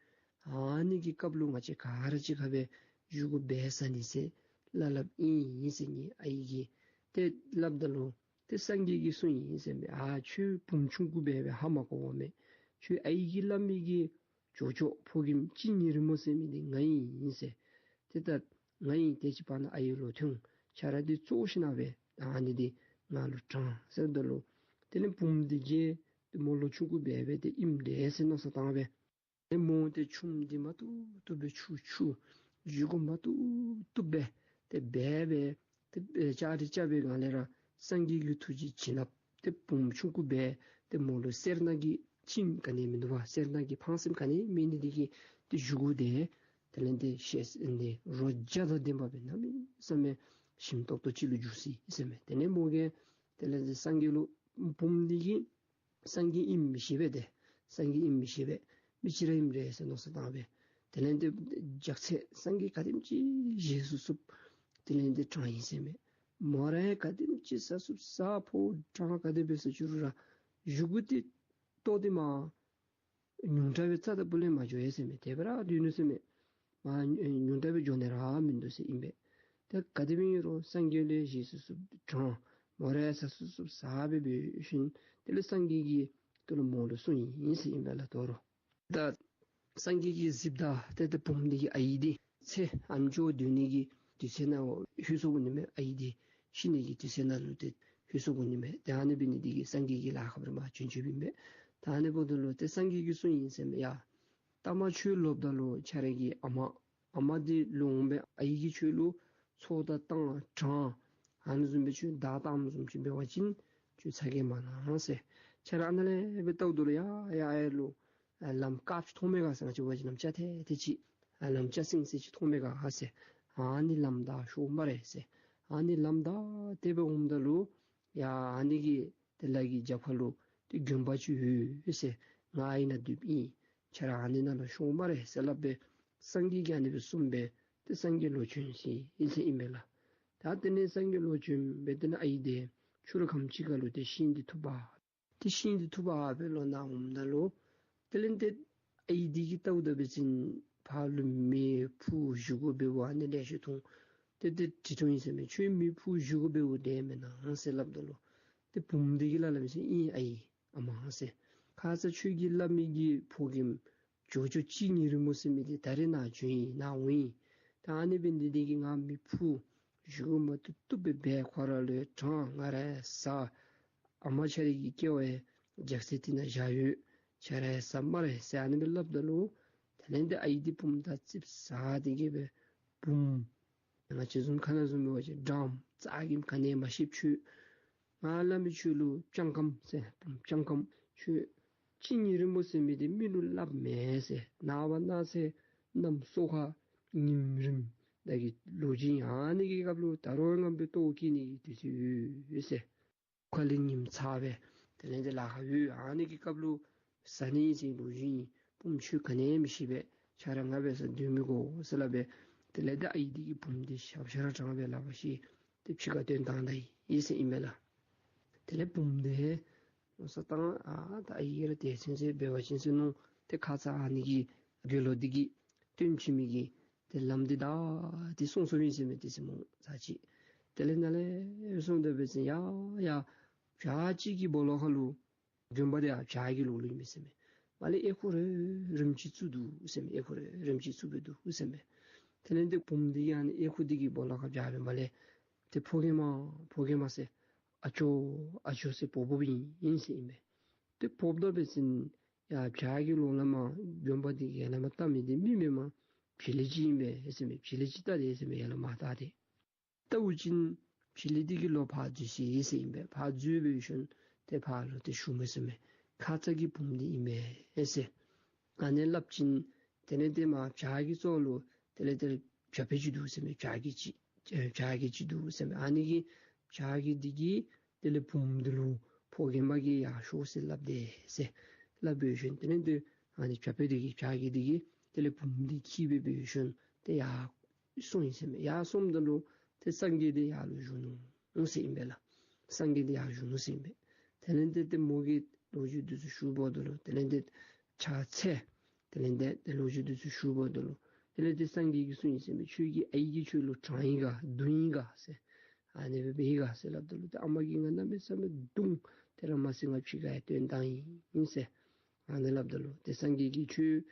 ཨ་ནི་གི་སྐབས་ལུ་ང་བཅས་ག་ར་གཅིག་ཁར་སྦེ་བཞེས་སྒོ་འབད་བཟའ་ནི་ཟེར་སླབ་སླབ་ཨིན་ཟེར་ངེའི་ཨའི་གིས་ཏེ་སླབ་ད་ལུ་ཏེ་སངས་རྒྱས་ཀྱིས་གསུངས་ཡི་ཟེར་མས། ཨ་ཁྱོད་བུམོ་ཆུང་ཀུ་འབད་སྦེ་ཧ་མ་གོ་བ་མས། ཁྱོད་ཨའི་གིས་སླབ་མི་གི་ཇོ་ཇོ་ཕོ་རྒནམ་གཅིག་ཉིས་རི་མོ་ཟེར་མི་འདི་ང་ཨིན་ཟེར། ཏེ་ད་ང་ཨིན། དེ་ཅིག་བར་ན་ཨའི་ལོག་ཐོན། ཁྱོད་ར་འདི་བཙོ་ཞིནམ་ལས་ཨ་ནི་འདི་ང་ལུ་དྲངས་ཟེརཝ་ད་ལུ་དེ་ལས་བུམོ་འདི་གིས་ཏེ་མོ་ལུ་ཆུང་ཀུ་འབད་སྦེ་ཏེ་ཨིནམ་འདྲས་ཟེར་མནོ་བསམ་བཏང་སྦེ་ཏེ་མོ་ཏེ་ཆུམ་འདི་མ་བཏུབ་བཏུབ་སྦེ་འཁྱུ་འཁྱུ་བཞེས་སྒོ་མ་བཏུབ་བཏུབ་སྦེ་ཏེ་འབད་སྦེ་ཏེ་ཨེ་ལྕགས་རི་རྐྱབ་པའི་སྒང་ལས་ར་སངས་རྒྱས་ཀྱི་ཐུགས་རྗེ་བྱིན་རླབས་ཏེ་བུམོ་ཆུང་ཀུ་འབད་ཏེ་མོ་ལུ་སེར་སྣ་གི་ཅིན་ག་ནི་མིན་འདུག་པ། སེར་སྣ་གི་ཕངས་སེམས་ག་ནི་མེད་ནི་འདི་གིས་ཏེ་བཞེས་སྒོ་འདི་དེ་ལས་ཏེ་ཤེས་ཨེ་ནི་རོ་བརྒྱ་དང་ལྡན་པ་སྦེ་གནམ་མེད་ས་མེད་ཞིམ་ཏོག་ཏོ་ཅིག་ལུ་འགྱུར་སོ་ཡི་ཟེར་མས། དེ་ལས་མོ་གིས་དེ་ལས་ཏེ་སངས་རྒྱས་ལུ་བུམོ་འདི་གིས་སངས་རྒྱས་ཨིནམ་མི་ཤེས་པས། ཏེ་སངས་རྒྱས་ཨིནམ་མི་ཤེས་པས། མི་ཅིག་ར་ཨིནམ་འདྲས་ཟེར་མནོ་བསམ་བཏང་སྦེ་དེ་ལས་ཏེ་རྒྱགས་ཚད་སངས་རྒྱས་ག་དེམ་ཅིག་བཞེས་ཚུགས་ཚུགསཔ་དེ་ལས་ཏེ་དྲངས་ཡི་ཟེར་མས། མོ་ར་ག་དེམ་ཅིག་བཟའ་ཚུགསཔ་བཟའ་ཕོཝ་དྲངས་ག་དེ་སྦེ་ཟ་བཅུག་རུང་ར་བཞེས་སྒོ་འདི་ལྟོ་འདི་མ་ཉུང་དྲགས་སྦེ་རྩ་དང་པོ་ལས་མ་འགྱོ་ཡི་ཟེར་མས། དེ་སྦེ་ར་སྡོད་ནུག་ཟེར་མས། མ་ཉུང་དྲགས་སྦེ་འགྱོ་ནི་ར་མིན་འདུག་ཟེར་ཨིན་པས། ཏེ་ག་དེ་སྦེ་ཨིན་རུང་སངས་རྒྱས་ལུ་བཞེས་ཚུགས་ཚུགསཔ་དྲངས། མོ་ར་བཟའ་ཚུགས་ཚུགསཔ་བཟའ་སྦེ་འབད་ཞིནམ་དེ་ལས་སངས་རྒྱས་ཀྱིས་དེ་ལུ་མོ་ལུ་གསུངས་ཡི་ཟེར་ཨིན་པས་ལགས། དོ་རུང་ད་སངས་རྒྱས་ཀྱིས་གཟིགསཔ་ད་ཏེ་ཏེ་བུམོ་འདི་གི་ཨའི་འདི་ཚེ་ཨ་ནེམ་ཅིག་སྡོད་ནི་གི་དུས་ཚོད་ནང་ལྷོད་སོ་བ་ནི་མས། ཨའི་འདི་ཤི་ནི་གི་དུས་ཚོད་ནང་ལུ་ཏེ་ལྷོད་སོ་བ་ནི་མས། ཏེ་ཨ་ནི་འབད་ནི་འདི་གིས་སངས་རྒྱས་ཀྱིས་ལཱ་ཁག་པ་རེ་མ་བྱོན་བྱོནམ་ཨིན་པས། ད་ཨ་ནི་འབདཝ་ད་ལུ་ཏེ་སངས་རྒྱས་ཀྱིས་གསུངས་ཡི་ཟེར་མས། ཡ་ལྟ་མ་ཁྱོད་ལོགཔ་ད་ལུ་ཁྱོད་ར་གི་ཨ་མ་ཨ་མ་འདི་ལོག་འོང་སྦེ་ཨའི་གིས་ཁྱོད་ལུ་ཚོགས་དང་བཏང་དྲངས་ཨ་ནི་བཟུམ་སྦེ་ཁྱོད་བདའ་བཏངམ་བཟུམ་ཅིག་འབད་བ་ཅིན་ཁྱོད་ཚ་གྱང་མ་ལང་ཟེར། ཁྱོད་ར་ཨ་ནཱ་ལས་སྦེ་ལྟཝ་ད་ལུ་ཡ་ཡ་ཨའི་ལུ་ལམ་དཀརཔོ་ཅིག་མཐོང་མས་ག་ཟེར། ང་བཅས་འབད་བ་ཅིན་ལམ་ལྕགས་ཐལ་ཐལ་ཅིག་ལམ་ལྕགས་སིང་སིང་ཅིག་མཐོང་མས་ག་ཟེར། ཨ་ནི་ལམ་བདའ་ཤོག་སྨ་རེ་ཟེར། ཨ་ནི་ལམ་བདའ་སྟེ་སྦེ་འོངམ་ད་ལུ་ཡ་ཨ་ནི་གི་ཏེ་ལ་གི་རྒྱབ་ཁ་ལུ་ཏེ་དགོན་པ་ཅིག་ཡོད་ཟེར། ང་ཨའི་ནཱ་སྡོདཔ་ཨིན། ཁྱོད་ར་ཨ་ནི་ནང་ལུ་ཤོག་སྨ་རེ་ཟེར་སླབ་སྦེ་སངས་རྒྱས་ཀྱིས་ཨ་ནི་སྦེ་གསུངས་སྦེ་ཏེ་སངས་རྒྱས་ལོག་བྱོན་ཅི་ཨིན་ཟེར་ཨིན་མས་ལགས། ད་དེ་ལས་སངས་རྒྱས་ལོག་བྱོན་སྦེ་དེ་ལས་ཨའི་འདི་ཆུ་རུ་ཁམས་ཅིག་ཁ་ལུ་ཏེ་ཤིང་འདི་འཐུ་འབག། ཏེ་ཤིང་འདི་འཐུ་འབག་སྦེ་ལོག་ནཱ་འོངམ་ད་ལུ་དེ་ལས་ཏེ་ཨའི་འདི་གིས་ལྟཝ་ད་འབད་བ་ཅིན་ཕར་ལུ་མེ་ཕུ་བཞེས་སྒོ་འབདཝ་ཨ་ནི་ལེ་ཤ་མཐོང་། ཏེ་ཏེ་དྲི་མཐོང་ཡི་ཟེར་མས། ཁྱོད་མེ་ཕུ་བཞེས་སྒོ་འབདཝ་འདི་མེན་ན་ཟེར་སླབ་ད་ལུ་ཏེ་བུམོ་འདི་གིས་སླབ་སླབ་ཟེར་ཨིན་ཨའི་ཨ་མ་ཟེར། ཁ་ཙ་ཁྱོད་ཀྱིས་སླབ་མི་གི་ཕོ་རྒནམ་ཇོ་ཇོ་གཅིག་ཉིས་རི་མོ་ཟེར་མི་འདི་ད་རེས་ནཱ་བྱོན་ཡི་ནཱ་འོང་ཡི། ད་ཨ་ནི་འབད་ནི་འདི་གིས་ང་མེ་ཕུ་བཞེས་སྒོ་མ་བཏུབ་བཏུབ་སྦེ་འབད་ཁོ་ར་ལུ་དྲངས་ང་ར་བཟའ། ཨ་མ་ཁྱོད་ར་གི་སྐྱེ་བ་ཡང་རྒྱགས་ཚད་འདི་ནང་བཞག་ཡོད། ཁྱོད་ར་བཟའ་སྨ་རེ་ཟེར་ཨ་ནི་སྦེ་སླབ་ད་ལུ་དེ་ལས་ཏེ་ཨའི་འདི་བུམོ་དང་ཙིགཔ་ཟ་སྟེ་གི་སྦེ་བུམོ་ང་བཅས་བཟུམ་ཁ་ནང་བཟུམ་འབད་བ་ཅིན་འགྲངམ་ཙ་གི་ག་ནི་མ་ཤེསཔ་ཁྱོད། ང་སླབ་མི་ཁྱོད་ལུ་སྤྱང་ཀམ་ཟེར་བུམོ་སྤྱང་ཀམ་ཁྱོད། གཅིན་སྙི་རིང་པོ་ཟེར་མི་འདི་མི་ལུ་སླབ་མེན་ཟེར། ནངས་པ་གནངས་ཚེ་གནམ་སོ་ཁ་ཉིམ་རིམ་ད་གི་ལོ་རྒྱུས་ཨ་ནི་གི་སྐབས་ལུ་ད་རུང་ངན་པའི་ལྟོཝ་བཀྱེས་ནི་གི་དུས་ཚོད་ཡོད་ཟེར། ཁ་ལས་ཉིམ་ཚ་བས། དེ་ལས་འདི་ལཱ་ཁག་ཡོད། ཨ་ནི་གི་སྐབས་ལུ་བཟའ་ནི་ཟེར་ལོ་རྒྱུས་ཨིན། བུམོ་ཁྱོད་ག་ནི་མི་ཤེས་པས། ཁྱོད་ར་ང་འབད་སར་སྡོད་མི་དགོ་ཟེར་སླབ་སྦེ། དེ་ལས་ད་ཨའི་འདི་གིས་བུམོ་འདི་ཞབས་ཁ་ར་དྲངས་སྦེ་ལག་པ་བཤེད་དེ་ཕྱི་ཁར་བཏོན་བཏང་ད་ཡི་ཟེར་ཨིན་པས་ལགས། དེ་ལས་བུམོ་འདི་མནོ་བསམ་བཏང་ཨ་ད་ཨའི་གིས་ར་དེ་ཚུན་ཚོད་འབད་བ་ཅིན་ཟེར་མནོ་སྟེ་ཁ་ཙ་ཨ་ནི་གི་དགེ་སློང་འདི་གིས་སྟོན་བྱིན་མི་གི་དེ་ལམ་འདི་ད་དེ་སོང་སོངམ་ཨིན་ཟེར་མས། དེ་ཟེར་མོ་ཚར་ཅིག་དེ་ལས་ནཱ་ལས་སོངམ་ད་འབད་བ་ཅིན་ཡ་ཡ་བྱག་ཅིག་གི་སྦོ་ལོགས་ཁར་ལུ་དགོན་པ་འདི་ཡང་བྱག་གི་ལོགས་ལུ་ཨིན་མས་ཟེར་མས། མར་ལས་ཨེ་ཁུ་རེ་རིམ་གྱིས་བཙུགས་འདུག་ཟེར་མས། ཨེ་ཁུ་རེ་རིམ་གྱིས་བཙུགས་སྦེ་འདུག་ཟེར་མས། དེ་ལས་འདི་བུམོ་འདི་ཡང་ཨ་ནི་ཨེ་ཁུ་འདི་གི་སྦོ་ལོགས་ཁར་བྱག་འབད་བ་ལས་དེ་ཕོ་རྒནམ་ཕོ་རྒནམ་ཟེར་ཨ་ཅོ་ཨ་ཅོ་ཟེར་འབོ་འབོཝ་ཨིན་ཟེར་ཨིན་མས། དེ་འབོཝ་ད་འབད་བ་ཅིན་ཡར་བྱག་གི་ལོགས་ལས་མར་དགོན་པ་འདི་གི་ཡར་ལས་མར་བལྟ་མི་འདི་མི་མེན་མར་བྱི་ལི་ཅིག་ཨིན་པས་ཟེར་མས། བྱི་ལི་ཅིག་བལྟ་དེས་ཟེར་མས། ཡར་ལས་མར་བལྟ་སྟེ་བལྟ་བ་ཅིན་བྱི་ལི་འདི་གིས་ལོག་ཕར་འཛུལ་ཅི་ཟེར་ཨིན་པས། ཕར་འཛུལ་འབད་ཞིནམ་ཏེ་ཕར་ལུ་ཏེ་ཞུ་མས་ཟེར་མས། ཁ་ཙ་གི་བུམོ་འདི་ཨིན་མས་ཟེར། ཨ་ནི་སླབ་ཅིན་དེ་ལས་ཏེ་མར་བྱག་གི་ཙོག་ལུ་དེ་ལས་ཏེ་བྱ་ཕོ་ཅིག་འདུག་ཟེར་མས། བྱག་གི་ཅིག་ཨེ་བྱག་གི་ཅིག་འདུག་ཟེར་མས། ཨ་ནི་གི་བྱག་གི་འདི་གིས་དེ་ལས་བུམོ་འདི་ལུ་ཕོ་རྒནམ་གིས་ཡར་ཤོག་ཟེར་སླབ་དེས་ཟེར་སླབ་འབད་ཞིནམ་དེ་ལས་ཏེ་ཨ་ནི་བྱ་ཕོ་འདི་གིས་བྱག་གི་འདི་གིས་དེ་ལས་བུམོ་འདི་འཁྱིད་སྦེ་འབད་ཞིནམ་ཏེ་ཡར་སོང་ཡི་ཟེར་མས། ཡར་སོངམ་ད་ལུ་ཏེ་སངས་རྒྱས་འདི་ཡར་ལུ་བཞུགས་ནུག་ཟེར་ཨིན་པས་ལགས། སངས་རྒྱས་འདི་ཡར་བཞུགས་ནུག་ཟེར་ཨིན་པས། དེ་ལས་ཏེ་ཏེ་མོ་གིས་ལོ་རྒྱུས་འདི་ཚུ་ཞུཝ་ད་ལུ་དེ་ལས་ཏེ་ཕྱག་འཚལ། དེ་ལས་ཏེ་ཏེ་ལོ་རྒྱུས་འདི་ཚུ་ཞུཝ་ད་ལུ་དེ་ལས་ཏེ་སངས་རྒྱས་ཀྱིས་གསུངས་ཡི་ཟེར་མས། ཁྱོད་ཀྱི་ཨའི་གིས་ཁྱོད་ལུ་དྲངས་ཡི་ག་བརྡུང་ཡི་ག་ཟེར། ཨ་ནི་སྦེ་འབད་ཡི་ག་ཟེར་སླབ་ད་ལུ་ཏེ་ཨ་མ་གིས་ང་གནམ་མེད་ས་མེད་བརྡུང་། དེ་ར་མ་ཚད་ང་ཕྱི་ཁར་ཡང་བཏོན་བཏང་ཡི་ཟེར། ཨ་ནི་སླབ་ད་ལུ་ཏེ་སངས་རྒྱས་ཀྱིས་ཁྱོད་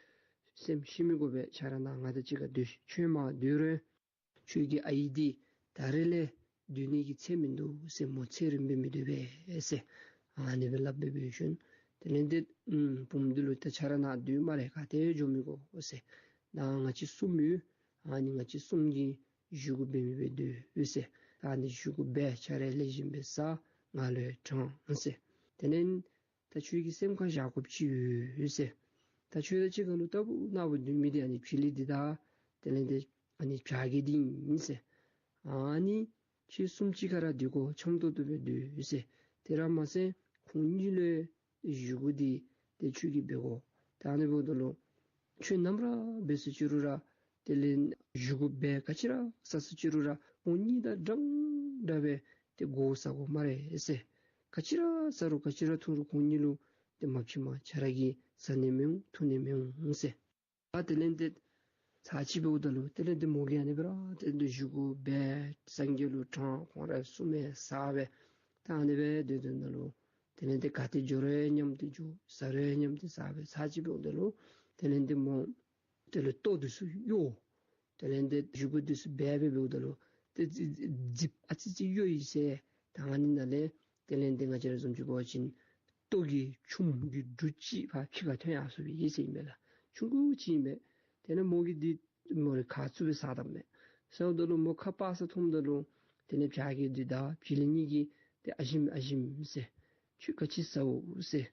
སེམས་ཤི་མི་དགོ་པས། ཁྱོད་ར་ནཱ་ང་དང་གཅིག་ཁར་སྡོད་ཤིག། ཁྱོད་མར་སྡོད་རུང་ཁྱོད་ཀྱི་ཨའི་འདི་ད་རེས་ལས་སྡོད་ནི་གི་ཚེ་མིན་འདུག་ཟེར། མོ་ཚེ་རིངམོ་སྦེ་མི་སྡོད་པས་ཟེར། ཨ་ནི་སྦེ་སླབ་སྦེ་འབད་ཞིནམ་དེ་ལས་ཏེ་ཨམ་བུམོ་འདི་ལུ་ཏེ་ཁྱོད་ར་ནཱ་སྡོད་སྨ་རེ། ག་ཏེ་འགྱོ་མི་དགོ་ཟེར། ནཱ་ང་བཅས་གསུམ་ཡོད། ཨ་ནི་ང་བཅས་གསུམ་གྱིས་བཞེས་སྒོ་འབད་མི་སྦེ་སྡོད་ཟེར། ཨ་ནི་བཞེས་སྒོ་འབད། ཁྱོད་ར་ལེགས་ཤོམ་སྦེ་བཟའ། ང་ལུ་ཡང་དྲངས་ཟེར། དེ་ལས་ད་ཁྱོད་ཀྱི་སེམས་ཁར་བཞག་དགོཔ་ཅིག་ཡོད་ཟེར། ད་ཁྱོད་དང་གཅིག་ཁར་ལུ་ལྟ་བུ་ན་བུ་སྡོད་མི་འདི་ཨ་ནི་བྱི་ལི་འདི་དང་དེ་ལས་ཏེ་ཨ་ནི་བྱ་རྒོད་འདི་ཨིན་ཟེར། ཨ་ནི་ཁྱོད་གསུམ་གཅིག་ཁར་ར་སྡོད་དགོ། འཆམ་ཏོག་ཏོ་སྦེ་སྡོད་ཟེར། དེ་ར་མ་ཚད་ཁོང་གཉིས་ལུ་བཞེས་སྒོ་འདི་ཏེ་ཁྱོད་ཀྱིས་འབད་དགོ། ད་ཨ་ནི་འབདཝ་ད་ལུ་ཁྱོད་ནམ་ར་འབད་སོང་ཅི་རུང་ར་དེ་ལས་བཞེས་སྒོ་འབད་ག་ཅི་ར་ཟ་སོང་ཅི་རུང་ར་ཁོང་གཉིས་དང་འདྲན་འདྲ་སྦེ་ཏེ་གོ་ཟ་དགོ་སྨ་རེ་ཟེར། ག་ཅི་ར་ཟ་རུང་ག་ཅི་ར་འཐུང་རུང་ཁོང་གཉིས་ལུ་ཏེ་མ་ཕྱི་མ་ཁྱོད་ར་གིས་ཟ་ནི་མི་འོང་འཐུང་ནི་མི་འོང་ཟེར། ད་དེ་ལས་ཏེ་ཚར་གཅིག་འབདཝ་ད་ལུ་དེ་ལས་ཏེ་མོ་གིས་ཨ་ནི་སྦེ་ར་ཏེ་ཏེ་བཞེས་སྒོ་འབད། སངས་རྒྱས་ལུ་དྲངས། ཁོང་ར་གསུམ་ཡང་བཟའ་སྦེ་ད་ཨ་ནི་སྦེ་སྡོད་དོ་ན་ལུ་དེ་ལས་ཏེ་ག་ཏེ་འགྱོ་རུང་མཉམ་དུ་འགྱོ། ཟ་རུང་མཉམ་དུ་ཟ་སྦེ་ཚར་གཅིག་འབདཝ་ད་ལུ་དེ་ལས་ཏེ་མོ་དེ་ལུ་ལྟོ་འདི་ཚུ་གཡོ། དེ་ལས་ཏེ་བཞེས་སྒོ་འདི་ཚུ་འབད་སྦེ་འབདཝ་ད་ལུ་ཏེ་རྫི་རྫི་རྫིཔ་ཨ་ཙི་ཅིག་གཡོ་ཡི་ཟེར། ད་ཨ་ནི་ནང་ལས་དེ་ལས་ཏེ་ང་བཅས་ར་བཟུམ་ཅིག་འབད་བ་ཅིན་ལྟོ་གི་ཆུམ་གྱི་འབྲུ་ཅིག་ཕར་ཕྱི་ཁར་ཐོན་ཡར་སོང་བའི་ཨིན་ཟེར་ཨིན་པས་ལགས། ཆུང་ཀུ་ཅིག་ཨིན་པས། དེ་ལས་མོ་གིས་འདི་མོ་རའི་ཁ་བཙུམ་སྦེ་ཟ་དོ་མས། ཟཝ་ད་ལུ་མོ་ཁ་སྤར་ས་མཐོངམ་ད་ལུ་དེ་ལས་བྱ་རྒོད་འདི་དང་བྱི་ལི་གཉིས་ཀྱིས་ཏེ་ཨ་ཞིམ་ཨ་ཞིམ་ཟེར། ཁྱོད་ག་ཅི་ཟཝ་ཟེར་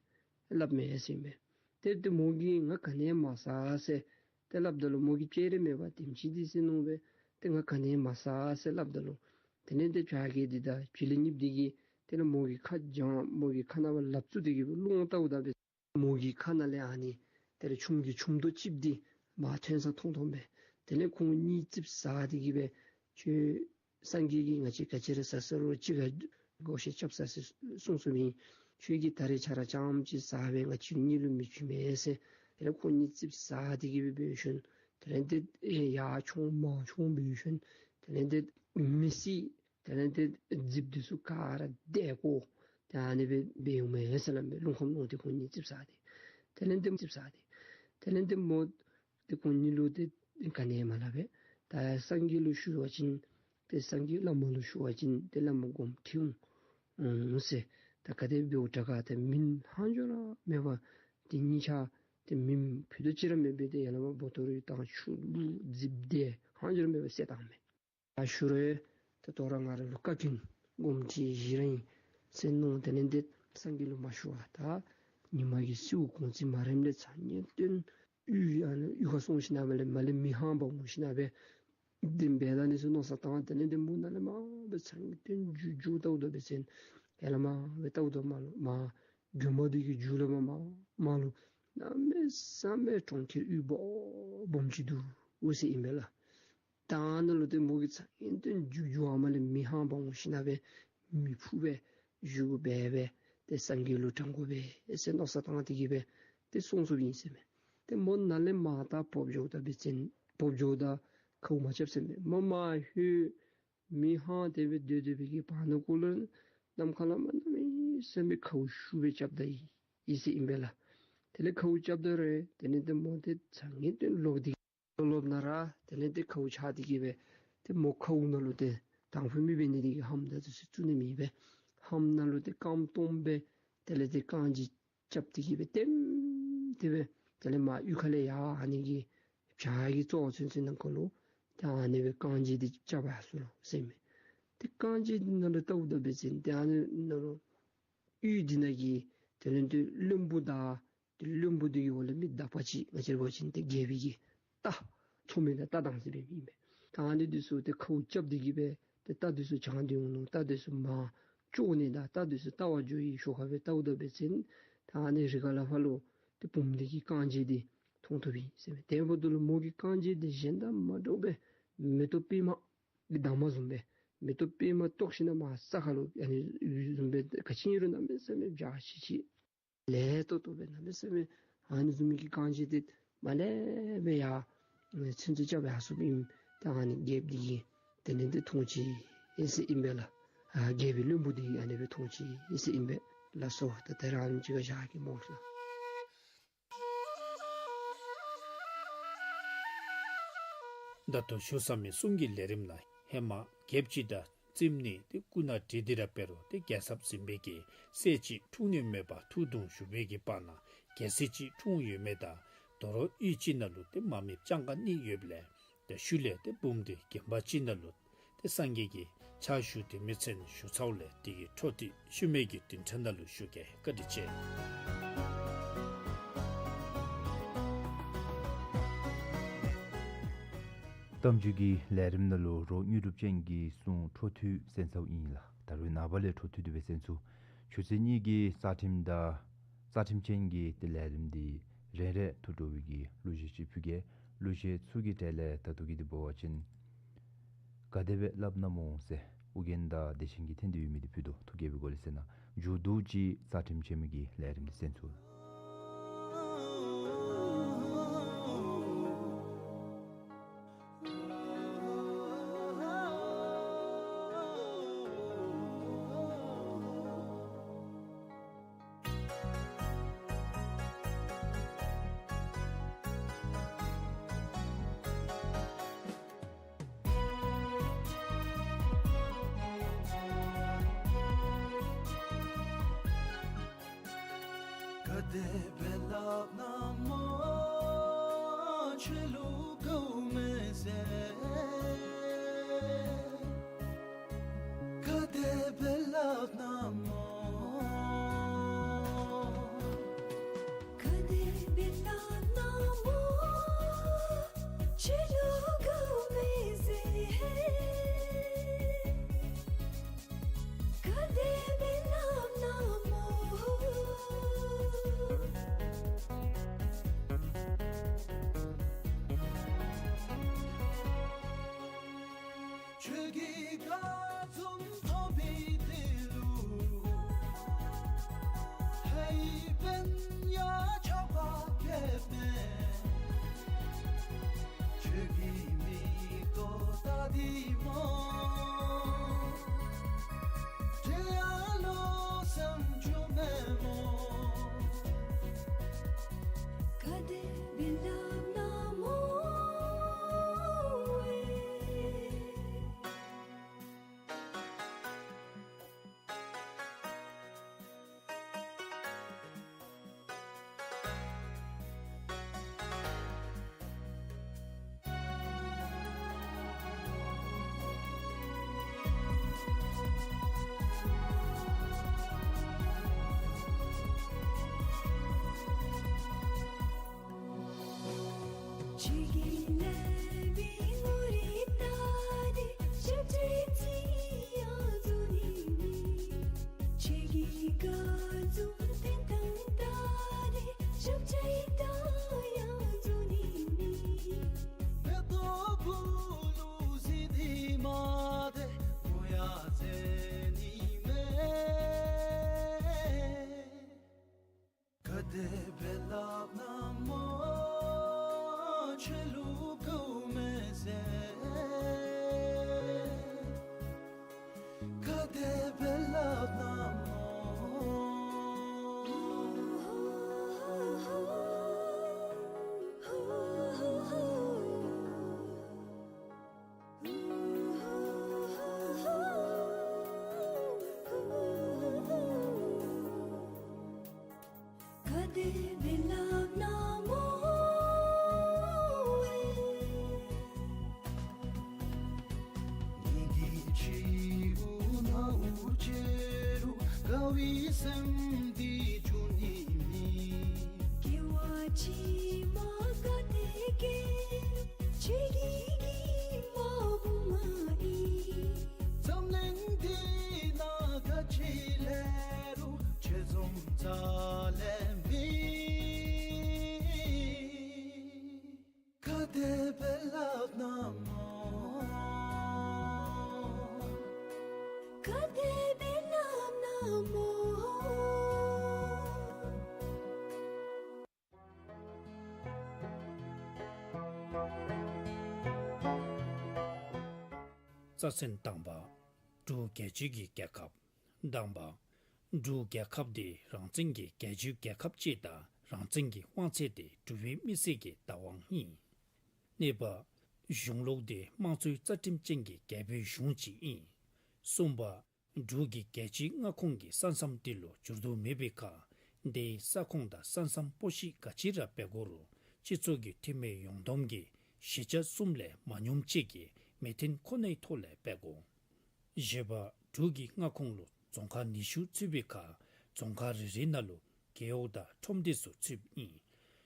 སླབ་མས་ཟེར་ཨིན་པས། ཏེ་ཏེ་མོ་གིས་ང་ག་ནི་ཡང་མ་ཟ་ཟེར་ཏེ་སླབ་ད་ལུ་མོ་གིས་སྤྱན་རས་མེད་པ་དེམ་ཅིག་འདི་ཟེར་མནོ་སྦེ་ཏེ་ང་ག་ནི་ཡང་མ་ཟ་ཟེར་སླབ་ད་ལུ་དེ་ལས་ཏེ་བྱ་རྒོད་འདི་དང་བྱི་ལི་གཉིས་འདི་གིས་དེ་ལས་མོ་གི་ཁ་བརྒྱངས། མོ་གི་ཁ་ནང་ལུ་ལགཔ་བཙུགས་ཏེ་གི་སྦེ་རླུང་བཏབ་ད་སྦེ་མོ་གི་ཁ་ནང་ལས་ཨ་ནི་དེ་ལས་ཆུམ་གྱི་ཆུམ་ཏོག་ཅིག་འདི་མར་ཐོན་ས་མཐོང་མཐོངམ་མས། དེ་ལས་ཁོང་གཉིས་རྫིཔ་ཟ་སྟེ་གི་སྦེ་ཁྱོད་སངས་རྒྱས་ཀྱིས་ང་བཅས་ག་ཅི་ར་ཟ་ཟ་རུང་གཅིག་ཁར་བགོ་བཤའ་རྐྱབ་ཟེར་གསུངས་གསུངསམ་ཨིན། ཁྱོད་ཀྱིས་ད་རེས་ཁྱོད་ར་རྐྱངམ་གཅིག་ཟ་སྦེ་ང་བཅས་གཉིས་ལུ་མི་བྱིན་མས་ཟེར། དེ་ལས་ཁོང་གཉིས་རྫིཔ་ཟ་སྟེ་གི་སྦེ་འབད་ཞིནམ་དེ་ལས་ཏེ་ཡར་མཆོང་མར་མཆོང་འབད་ཞིནམ་དེ་ལས་ཏེ་མི་སྲིད། དེ་ལས་ཏེ་རྫིཔ་འདི་ཚུ་ག་ར་བརྡལ་བཀོ་སྟེ་ཨ་ནི་སྦེ་འབད་འོང་མས་ཟེར་སླབ་མས། རླུང་ཁམས་རླུང་འདི་ཁོང་གཉིས་རྫིཔ་ཟ་སྟེ། དེ་ལས་ཏེ་རྫིཔ་ཟ་སྟེ། དེ་ལས་ཏེ་མོ་ཏེ་ཁོང་གཉིས་ལུ་ཏེ་ག་ནི་ཡང་མ་སླབ་པས། ད་སངས་རྒྱས་ལུ་ཞུ་བ་ཅིན་ཏེ་སངས་རྒྱས་བླ་མ་ལུ་ཞུ་བ་ཅིན་ཏེ་བླ་མ་དགོངསམ་ཁྲེལ་འོང་ཟེར། ད་ག་དེ་འབདཝ་དྲག་ག་ཏེ་མིང་ཧང་ཅོ་ར་མེད་པར་ཏེ་གཉིས་ཆ་ཏེ་མིང་ཕུད་རྡོག་ཅིག་ར་མེད་པར་ཏེ་ཡར་ལས་མར་འབོ་ཏོ་རུ་བཏང་ཆུ་བླུགས་རྫིཔ་བརྡལ་ཧང་ཅོ་ར་མེད་པར་བསད་བཏང་མས། ད་ཞུ་རུང་ད་ལྟོ་ར་ང་ར་ལུ་བཀའ་བཀྱོན་དགོངསམ་ཁྲེལ་བཞེས་ར་ཨིན་ཟེར་མནོ། དེ་ལས་ཏེ་སངས་རྒྱས་ལུ་མ་ཞུ་བར་ད་ ཉིན་མ་གི་ཟེརཝ་གོང་ཚད་མ་རནམ་ལས་ཚ་ངེས་སྟོན་གཡུས་ཨ་ནི་གཡུས་ཁར་སོང་ཞིནམ་ལས་མར་ལས་མེ་ཧང་འབར་འོང་ཞིནམ་ལས་དེ་འབད་ད་ནི་ཟེར་མནོ་བསམ་བཏང་། དེ་ལས་དེ་མོ་ནང་ལས་མར་སྦེ་ཚ་ངེས་སྟོན་རྒྱུག་རྒྱུག་བལྟཝ་ད་འབད་བ་ཅིན་ཡར་ལས་མར་སྦེ་བལྟཝ་ད་མར་ལུ་མར་མགྱོནམ་འདི་གི་མཇུག་ལས་མར་མར་མར་ལུ་གནམ་མེད་ས་མེད་གྲོང་ཁྱེར་ཡུལ་སྦོམ་སྦོམ་ཅིག་འདུག་ཟེར་ཨིན་པས་ལགས། ད་ནཱ་ལུ་ཏེ་མོ་གིས་ཚ་ངེས་སྟོན་རྒྱུག་རྒྱུག་ཨ་མར་ལས་མེ་ཧང་འབར་འོང་ཞིནམ་ལས་མེ་ཕུ་སྦེ་བཞུགས་སྦེ་སྦེ་ཏེ་སངས་རྒྱས་ལུ་དྲང་དགོ་པས་ཟེར་མནོ་བསམ་བཏང་སྟེ་གིས་སྦེ་ཏེ་སོང་སོངམ་ཨིན་ཟེར་མས། ཏེ་མོ་ནཱ་ལས་མར་ད་བབས་འགྱོཝ་ད་འབད་བ་ཅིན་བབས་འགྱོཝ་ད་ཁཝ་མ་རྐྱབ་ཟེར་མས། མོ་མར་ལྷོད་མེ་ཧང་དེ་སྦེ་སྡོད་སྡོད་པའི་གི་བར་ན་ཀོ་ལུ་ནམ་མཁའ་ལས་མར་གནམ་མེད་ས་མེད་ཁཝ་ཤུགས་སྦེ་རྐྱབ་ད་ཡི་ཟེར་ཨིན་པས་ལགས། དེ་ལས་ཁཝ་རྐྱབ་ད་རུང་དེ་ལས་ཏེ་མོ་དེ་ཚ་ངེས་སྟོན་ལོག་སྟེ་ལོག་ལོག་ནང་ར་དེ་ལས་ཏེ་ཁཝ་ཆགས་ཏེ་གིས་སྦེ་ཏེ་མོ་ཁཝ་ནང་ལུ་ཏེ་དང་ཕུ་མེ་འབར་ནི་དེ་གིས་ལྷམ་དང་དེ་ཚུ་བཙུགས་ནི་མེད་པས། ལྷམ་ནང་ལུ་ཏེ་རྐངམ་སྟོངམ་སྦེ་དེ་ལས་ཏེ་རྐང་རྗེས་རྐྱབ་སྟེ་གིས་སྦེ་ལྟེམ་ལྟེ་སྦེ་དེ་ལས་མར་གཡུས་ཁ་ལས་ཡར་ཨ་ནི་གི་བྱག་གི་རྩ་བ་ཚུན་ཚོད་ནང་འཁོད་ལུ་ད་ཨ་ནི་སྦེ་རྐང་རྗེས་འདི་རྐྱབ་ཡར་སོ་ནུག་ཟེར་མས། ཏེ་རྐང་རྗེས་འདི་ནང་ལུ་བལྟཝ་ད་འབད་བ་ཅིན་ཏེ་ཨ་ནི་ནང་ལུ་གཡུས་འདི་ནང་གི་དེ་ལས་ཏེ་བློན་པོ་དང་ཏེ་བློན་པོ་འདི་གི་འོག་ལས་མི་དག་པ་ཅིག་ང་བཅས་ར་འབད་བ་ཅིན་ཏེ་རྒྱལ་པོའི་གི་རྟ་མཚོ་མོ་དང་རྟ་དང་ཟེར་བའི་མི་ཨིན་པས། ད་ཨ་ནི་འདི་ཚུ་ཏེ་ཁཝ་རྐྱབ་སྟེ་གིས་སྦེ་ཏེ་རྟ་འདི་ཚུ་བྱང་སྟེ་འོང་ནུག། རྟ་འདི་ཚུ་མར་བཅོ་ནི་དང་རྟ་འདི་ཚུ་བལྟ་བར་འགྱོ་བའི་ཞོར་ཁར་སྦེ་བལྟཝ་ད་འབད་བ་ཅིན་ད་ཨ་ནི་རི་ཁ་ལས་ཕར་ལུ་ཏེ་བུམོ་འདི་གི་རྐང་རྗེས་འདི་མཐོང་བཏུབ་ཨིན་ཟེར་མས། དེ་འབདཝ་ད་ལུ་མོ་གི་རྐང་རྗེས་འདི་གཞན་དང་མ་འདྲཝ་སྦེ་མེ་ཏོག་པདྨ་གི་འདབ་མ་བཟུམ་སྦེ་མེ་ཏོག་པདྨ་བཏོག་ཞིནམ་ལས་མར་ས་ཁ་ལུ་ཨ་ནི་བཟུམ་སྦེ་ག་ཅི་ཨིན་རུང་གནམ་མེད་ས་མེད་འཇའ་ཆི་ཆི་ལེགས་ཏོག་ཏོ་སྦེ་གནམ་མེད་ས་མེད་ཨ་ནི་བཟུམ་མའི་གི་རྐང་རྗེས་འདི་མར་ལས་སྦེ་ཡར་ཚུན་ཚོད་རྐྱབ་ཡར་སོཔ་ཨིནམ་ད་ཨ་ནི་རྒྱལཔོ་འདི་གིས་དེ་ལས་ཏེ་མཐོང་ཅི་ཟེར་ཨིན་པས་ལགས། ཨ་རྒྱལ་པོའི་བློན་པོ་འདི་གིས་ཨ་ནི་སྦེ་མཐོང་ཅི་ཟེར་ཨིན་པས། ལགས་སོ། ད་ད་རིས་ཨ་ནེམ་ཅིག་ཁར་བཞག་གེ་སྨོ་ལགས། ད་ལྟོ་ཞུ་བསམ་མི་གསུང་གི་ལས་རིམ་ནང་ཧེ་མ་རྒྱལཔོ་ཅིག་དང་བཙུནམོ་གཉིས་ཏེ་སྐུ་ན་བགྲེས་ཏེ་ར་འབད་རུང་ཏེ་རྒྱལ་ཚབ་ཟིན་པའི་གི་སྲས་ཅིག་འཁྲུངས་ནི་མེད་པར་ཐུགས་དུང་ཞུགས་པའི་གི་བར་ན་རྒྱལ་སྲིད་ཅིག་འཁྲུངས་ཡོད་མི་དང་དོ་རུང་གཡུས་ཅིག་ནང་ལུ་ཏེ་མ་མི་སྤྱང་ཀ་གཉིས་ཡོདཔ་ལས་ཏེ་ཤུལ་ལས་ཏེ་བུམོ་འདི་དགོན་པ་ཅིག་ནང་ལུ་ཏེ་སངས་རྒྱས་ཀྱི་ཕྱག་ཞུ་སྟེ་མི་ཚེ་ནི་ཞུ་ཚརཝ་ལས་དེ་གི་འཕྲོ་མཐུད་ཤུལ་མའི་གི་བདུན་ཕྲག་ནང་ལུ་ཞུ་གེ། བཀའ་དྲིན་ཆེ། གཏམ་རྒྱུད་ཀྱི་ལས་རིམ་ནང་ལུ་རོགས་དངོས་གྲུབ་ཅན་གྱིས་གསུང་འཕྲོ་མཐུད་གསན་ཚརཝ་ཨིན་ལགས། ད་རུང་ནངས་པ་ལས་འཕྲོ་མཐུད་དེ་སྦེ་གསན་ཚུགས། ཆུ་ཚོད་གཉིས་ཀྱི་རྩ་ཁྲིམས་དང་རྩ་ཁྲིམས་ཅན་གྱི་ཏེ་ལས་རིམ་འདི་རན་རན་ཐུགས་སྤྲོ་བའི་གི་གླུ་གཞས་ཅིག་ཕུལ་གེ། གླུ་གཞས་ཚུ་གི་གྲས་ལས་ད་ལྟོ་གི་འདི་འབད་བ་ཅིན་ག་དེ་སྦེ་སླབ་ན་མོ་ཟེར་ཨོ་རྒྱན་དང་བདེ་ཆེན་གྱིས་འཐེན་ཏེ་ཡོད་མི་འདི་ཕུལ་དོ། ཐུགས་དགྱེས་པའི་སྒོ་ལས་གསན་གནང་། མཇུག་བསྡུ་ཅིག་རྩ་ཁྲིམས་ཆེན་མོ་གི་ལས་རིམ་འདི་གསན་ཚུགས། ག་དེ་སྦེ་སླབ་ན་མོ་ཁྱོད་ལུ་དགའཝ་མས་ཟེར། ག་དེ་སྦེ་སླབ་ན་མོ། ག་དེ་སྦེ་སླབ་ན་མོ། ཁྱོད་ལུ་དགའཝ་མས་ཟེར། ག་དེ་སྦེ་སླབ་ན་མོ། ཁྱོད་ཀྱི་དགའ་འཛུམ་ཐོབ་པའི་དུས་ལུ་ཧེ་བན་ཡ་ཆགས་པ་སྐྱེས་མས། ཁྱོད་ཀྱི་མིག་ཏོ་ལྟ་སྟེ་མོ། དྲན་ཡར་ལོག་སེམས་སྐྱོ་མས་མོ། ག་དེ་སྦེ་སླབ་ན་མོ་ཨེ། ག་དེ་སྦེ་སླབ་ན་མོ་ཁྱོད་ལུ་དགའཝ་མས་ཟེར། ག་དེ་སྦེ་སླབ་ན་མོ། ག་དེ་སྦེ་སླབ་ན་མོ། ངེ་གི་ཕྱི་རུ་ནང་རུ་ཕྱི་རུ་དགའ་བའི་སེམས་འདི་འབྱུང་ནི་མེད། དགེ་བ་ཅིས་མ་ག་དེ་དགེ་རུང་ཁྱོད་ཀྱི་དགེ་བ་བུ་མ་ཨིན། འཛམ་གླིང་འདི་ནང་ག་ཅི་ལས་རུང་ཁྱོད་བཟུམ་རྩ་ལས་མེད། ག་དེ་སྦེ་སླབ་ན་མོ། ག་དེ་སྦེ་སླབ་ན་མོ། རྩ་ཚན་དང་པ། འབྲུག་རྒྱལ་བརྒྱུད་ཀྱི་རྒྱལ་ཁབ། དང་པ། འབྲུག་རྒྱལ་ཁབ་འདི་རང་བཙན་གྱི་རྒྱལ་བརྒྱུད་རྒྱལ་ཁབ་ཅིག་དང་རང་བཙན་གྱི་དབང་ཚད་དེ་འབྲུག་པའི་མི་སེར་གྱི་བདག་དབང་ཨིན། གཉིས་པ། གཞུང་ལུགས་འདི་དམངས་གཙོའི་རྩ་ཁྲིམས་ཅན་གྱི་རྒྱལ་པོའི་གཞུང་ཅིག་ཨིན། གསུམ་པ། འབྲུག་གི་རྒྱལ་སྤྱིའི་མངའ་ཁོངས་ཀྱི་ས་མཚམས་འདི་ལུ་འགྱུར་ལྡོག་མེད་པའི་ཁར་དེའི་ས་ཁོངས་དང་ས་མཚམས་སྤོ་བཤིག་ག་ཅི་ར་འབད་དགོ་རུང་སྤྱི་ཚོགས་ཀྱི་འཐུས་མི་ཡོངས་བསྡོམས་ཀྱི་བཞི་ཆ་གསུམ་ལས་མ་ཉུངམ་ཅིག་གིས་མོས་མཐུན་ཁོ་ནའི་ཐོག་ལས་འབད་དགོ། བཞི་པ། འབྲུག་གི་མངའ་ཁོངས་ལུ་རྫོང་ཁག་ཉི་ཤུ་ཚུད་པའི་ཁར་རྫོང་ཁག་རེ་རེ་ནང་ལུ་རྒེད་འོག་དང་ཁྲོམ་སྡེ་ཚུ་ཚུདཔ་ཨིན།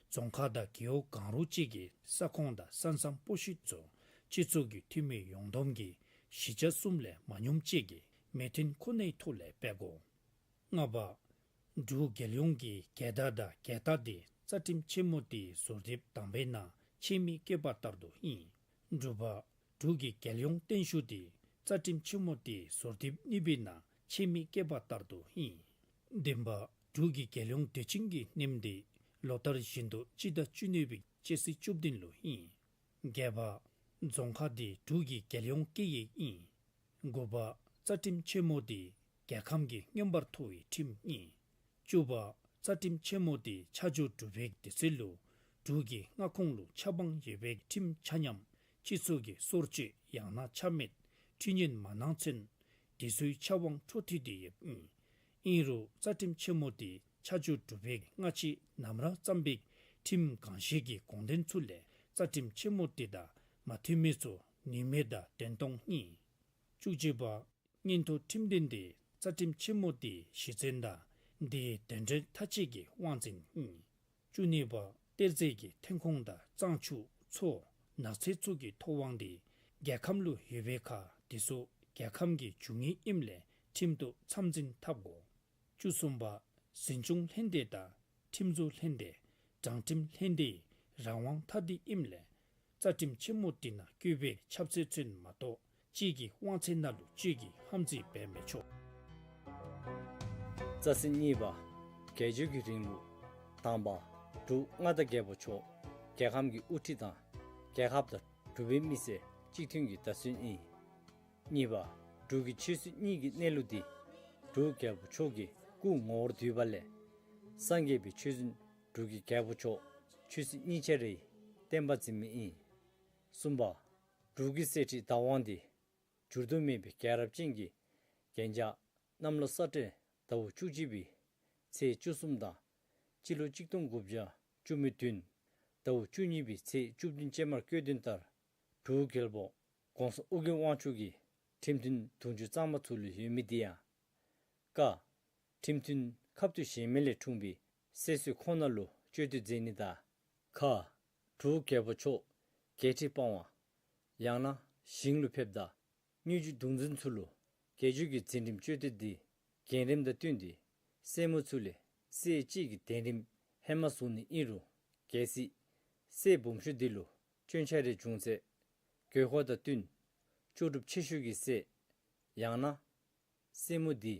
རྫོང་ཁག་དང་རྒེད་འོག་གང་རུང་ཅིག་གི་ས་ཁོངས་དང་ས་མཚམས་སྤོ་བཤིག་ཚུ་སྤྱི་ཚོགས་ཀྱི་འཐུས་མི་ཡོངས་བསྡོམས་ཀྱི་བཞི་ཆ་གསུམ་ལས་མ་ཉུངམ་ཅིག་གིས་མོས་མཐུན་ཁོ་ནའི་ཐོག་ལས་འབད་དགོ། ལྔ་པ། འབྲུག་རྒྱལ་ཡོངས་ཀྱི་རྒྱལ་དར་དང་རྒྱལ་རྟགས་དེ་རྩ་ཁྲིམས་ཆེན་མོ་དེའི་བཟོ་དེབ་དང་པའི་ནང་ཆེད་དམིགས་བཀོད་པ་ལྟར་དུ་ཨིན། དྲུག་པ། འབྲུག་གི་རྒྱལ་ཡོངས་བརྟན་བཞུགས་དེ་རྩ་ཁྲིམས་ཆེན་མོ་དེའི་བཟོ་དེབ་གཉིས་པའི་ནང་ཆེད་དམིགས་བཀོད་པ་ལྟར་དུ་ཨིན། བདུན་པ། འབྲུག་གི་རྒྱལ་ཡོངས་དུས་ཆེན་གྱི་སྣེམ་དེ་ལོ་ལྟར་བཞིན་དུ་སྤྱི་ཟླ་བཅུ་གཉིས་པའི་སྤྱི་ཚེས་བཅུ་བདུན་ལུ་ཨིན། བརྒྱད་པ། རྫོང་ཁག་དེ་འབྲུག་གི་རྒྱལ་ཡོངས་སྐད་ཡིག་ཨིན། དགུ་པ། རྩ་ཁྲིམས་ཆེན་མོ་དེ་རྒྱལ་ཁམས་ཀྱི་མངོན་པར་མཐོ་བའི་ཁྲིམས་ཨིན། བཅུ་པ། རྩ་ཁྲིམས་ཆེན་མོ་དེ་ཆ་འཇོག་གྲུབ་པའི་དུས་ཚོད་ལུ་འབྲུག་གི་མངའ་ཁོངས་ལུ་ཆབ་འབངས་ཡོད་པའི་ཁྲིམས་ཆ་མཉམ་སྤྱི་ཚོགས་ཀྱི་སྲོག་གཅོད་ཡང་ན་ཆ་མེད་ཁྲིམས་ཉན་མ་གནང་ཚུན་དེ་ཚུའི་ཆབ་དབང་འཕྲོ་མཐུད་དེ་ཡོདཔ་ཨིན། ཨིན་རུང་རྩ་ཁྲིམས་ཆེན་མོ་དེ་ཆ་འཇོག་གྲུབ་པའི་སྔ་ཕྱི་ནམ་ར་བརྩམས་པའི་ཁྲིམས་གང་ཞིག་གི་དགོངས་དོན་ཚུ་ལས་རྩ་ཁྲིམས་ཆེན་མོ་དེ་དང་མ་མཐུན་མི་ཚུ་ནུས་མེད་དང་བདེན་སྟོང་ཨིན། བཅུ་གཅིག་པ། མངོན་མཐོ་ཁྲིམས་དོན་དེ་རྩ་ཁྲིམས་ཆེན་མོ་དེའི་གཞི་རྩ་དང་དེའི་དོན་འབྲས་མཐའ་དཔྱད་ཀྱི་དབང་འཛིན་ཨིན། བཅུ་གཉིས་པ། གཏེར་རྫས་ཀྱི་ཐོན་ཁུངས་དང་གཙང་ཆུ་མཚོ་ནགས་ཚལ་ཚུ་གི་ཐོབ་དབང་དེ་རྒྱལ་ཁམས་ལུ་ཡོད་པའི་ཁར་དེ་ཚུ་རྒྱལ་ཁམས་ཀྱི་འབྱུང་ངེས་ཨིནམ་ལས་ཁྲིམས་གཏུག་མཚམས་འཛིན་འཐབ་དགོ། བཅུ་གསུམ་པ། འཛིན་སྐྱོང་ལྷན་སྡེ་དང་ཁྲིམས་བཟོ་ལྷན་སྡེ་དྲང་ཁྲིམས་ལྷན་སྡེའི་རང་དབང་ཐ་དད་ཨིནམ་ལས་རྩ་ཁྲིམས་ཆེན་མོ་དེ་ནང་བཀོད་པའི་ཁྱབ་ཚད་ཚུན་མ་གཏོགས་གཅིག་གི་དབང་ཚད་ནང་ལུ་གཅིག་གིས་ཧམ་འཛིན་འབད་མི་ཆོག། རྩ་ཚན་གཉིས་པ། རྒྱལ་བརྒྱུད་ཀྱི་རིང་ལུགས། དང་པ། འབྲུག་མངའ་བདག་རྒྱལ་པོ་མཆོག་རྒྱལ་ཁམས་ཀྱི་དབུ་ཁྲིད་དང་རྒྱལ་ཁབ་དང་འབྲུག་པའི་མི་སེར་གཅིག་མཐུན་གྱི་བརྡ་མཚོན་ཨིན། གཉིས་པ། འབྲུག་གི་ཆོས་སྲིད་གཉིས་ཀྱི་གནས་ལུགས་འདི་འབྲུག་རྒྱལ་པོ་མཆོག་གི་སྐུ་ངོ་བོར་བསྡུས་པ་ལས་སངས་རྒྱས་པའི་ཆོས་འཛིན་འབྲུག་གི་རྒྱལ་པོ་མཆོག་ཆོས་སྲིད་གཉིས་ཆ་རའི་བསྟན་པ་འཛིན་མི་ཨིན། གསུམ་པ། འབྲུག་གི་གསེར་ཁྲི་བདག་དབང་འདི་འགྱུར་དུ་མེད་པའི་རྒྱལ་རབས་ཅན་གྱི་རྒྱན་ཆ་གནམ་ལོ་གསར་སྤྲེལ་ཟླཝ་བཅུ་གཅིག་པའི་ཚེས་བཅུ་གསུམ་དང་སྤྱི་ལོ་གཅིག་སྟོང་དགུ་བརྒྱ་བཅུ་མེད་བདུན་ཟླཝ་བཅུ་གཉིས་པའི་ཚེས་བཅུ་བདུན་ཅན་མར་བཀོད་དོན་ལྟར་འབྲུག་རྒྱལ་པོ་ྋགོང་ས་ཨོ་རྒྱན་དབང་ཕྱུག་གིས་ཁྲིམས་མཐུན་དུང་ཕྱུར་གཙང་མ་ཚུ་ལུ་ཡོད་མི་དེ་ཡང་། ཀ། ཁྲིམས་མཐུན་ཁབ་ཏུ་བཞེས་མི་ལས་འཁྲུངས་པའི་སྲས་སུ་ཁོངས་ནང་ལུ་བཅའ་སྡོད་མཛད་ནི་དང་། ཁ། འབྲུག་རྒྱལ་པོ་མཆོག་ རྒྱལ་ཁྲི་སྤང་བ་ཡང་ན་ཞིང་ལུ་ཕེབས་ད་དངུལ་རྒྱུ་དུང་འཛིན་ཚུ་ལུ་རྒྱལ་རྒྱུད་ཀྱི་འཛིན་རིམ་བཅོ་ལྡན་འདི་འགན་རིམ་དང་བསྟུན་ཏེ་སྲས་མོ་ཚུ་ལས་སྲས་གཅིག་གི་གདན་རིམ་ཧེ་མ་བཟུང་ནི་ཨིན་རུང་གལ་སྲིད་སྲས་སྦོམ་ཤོས་འདི་ལུ་སྐྱོན་ཆ་རེ་བྱུང་ཚེ་དགོས་མཁོ་དང་བསྟུན་ལྕོགས་གྲུབ་ཆེ་ཤོས་ཀྱི་སྲས་ཡང་ན་སྲས་མོ་འདི་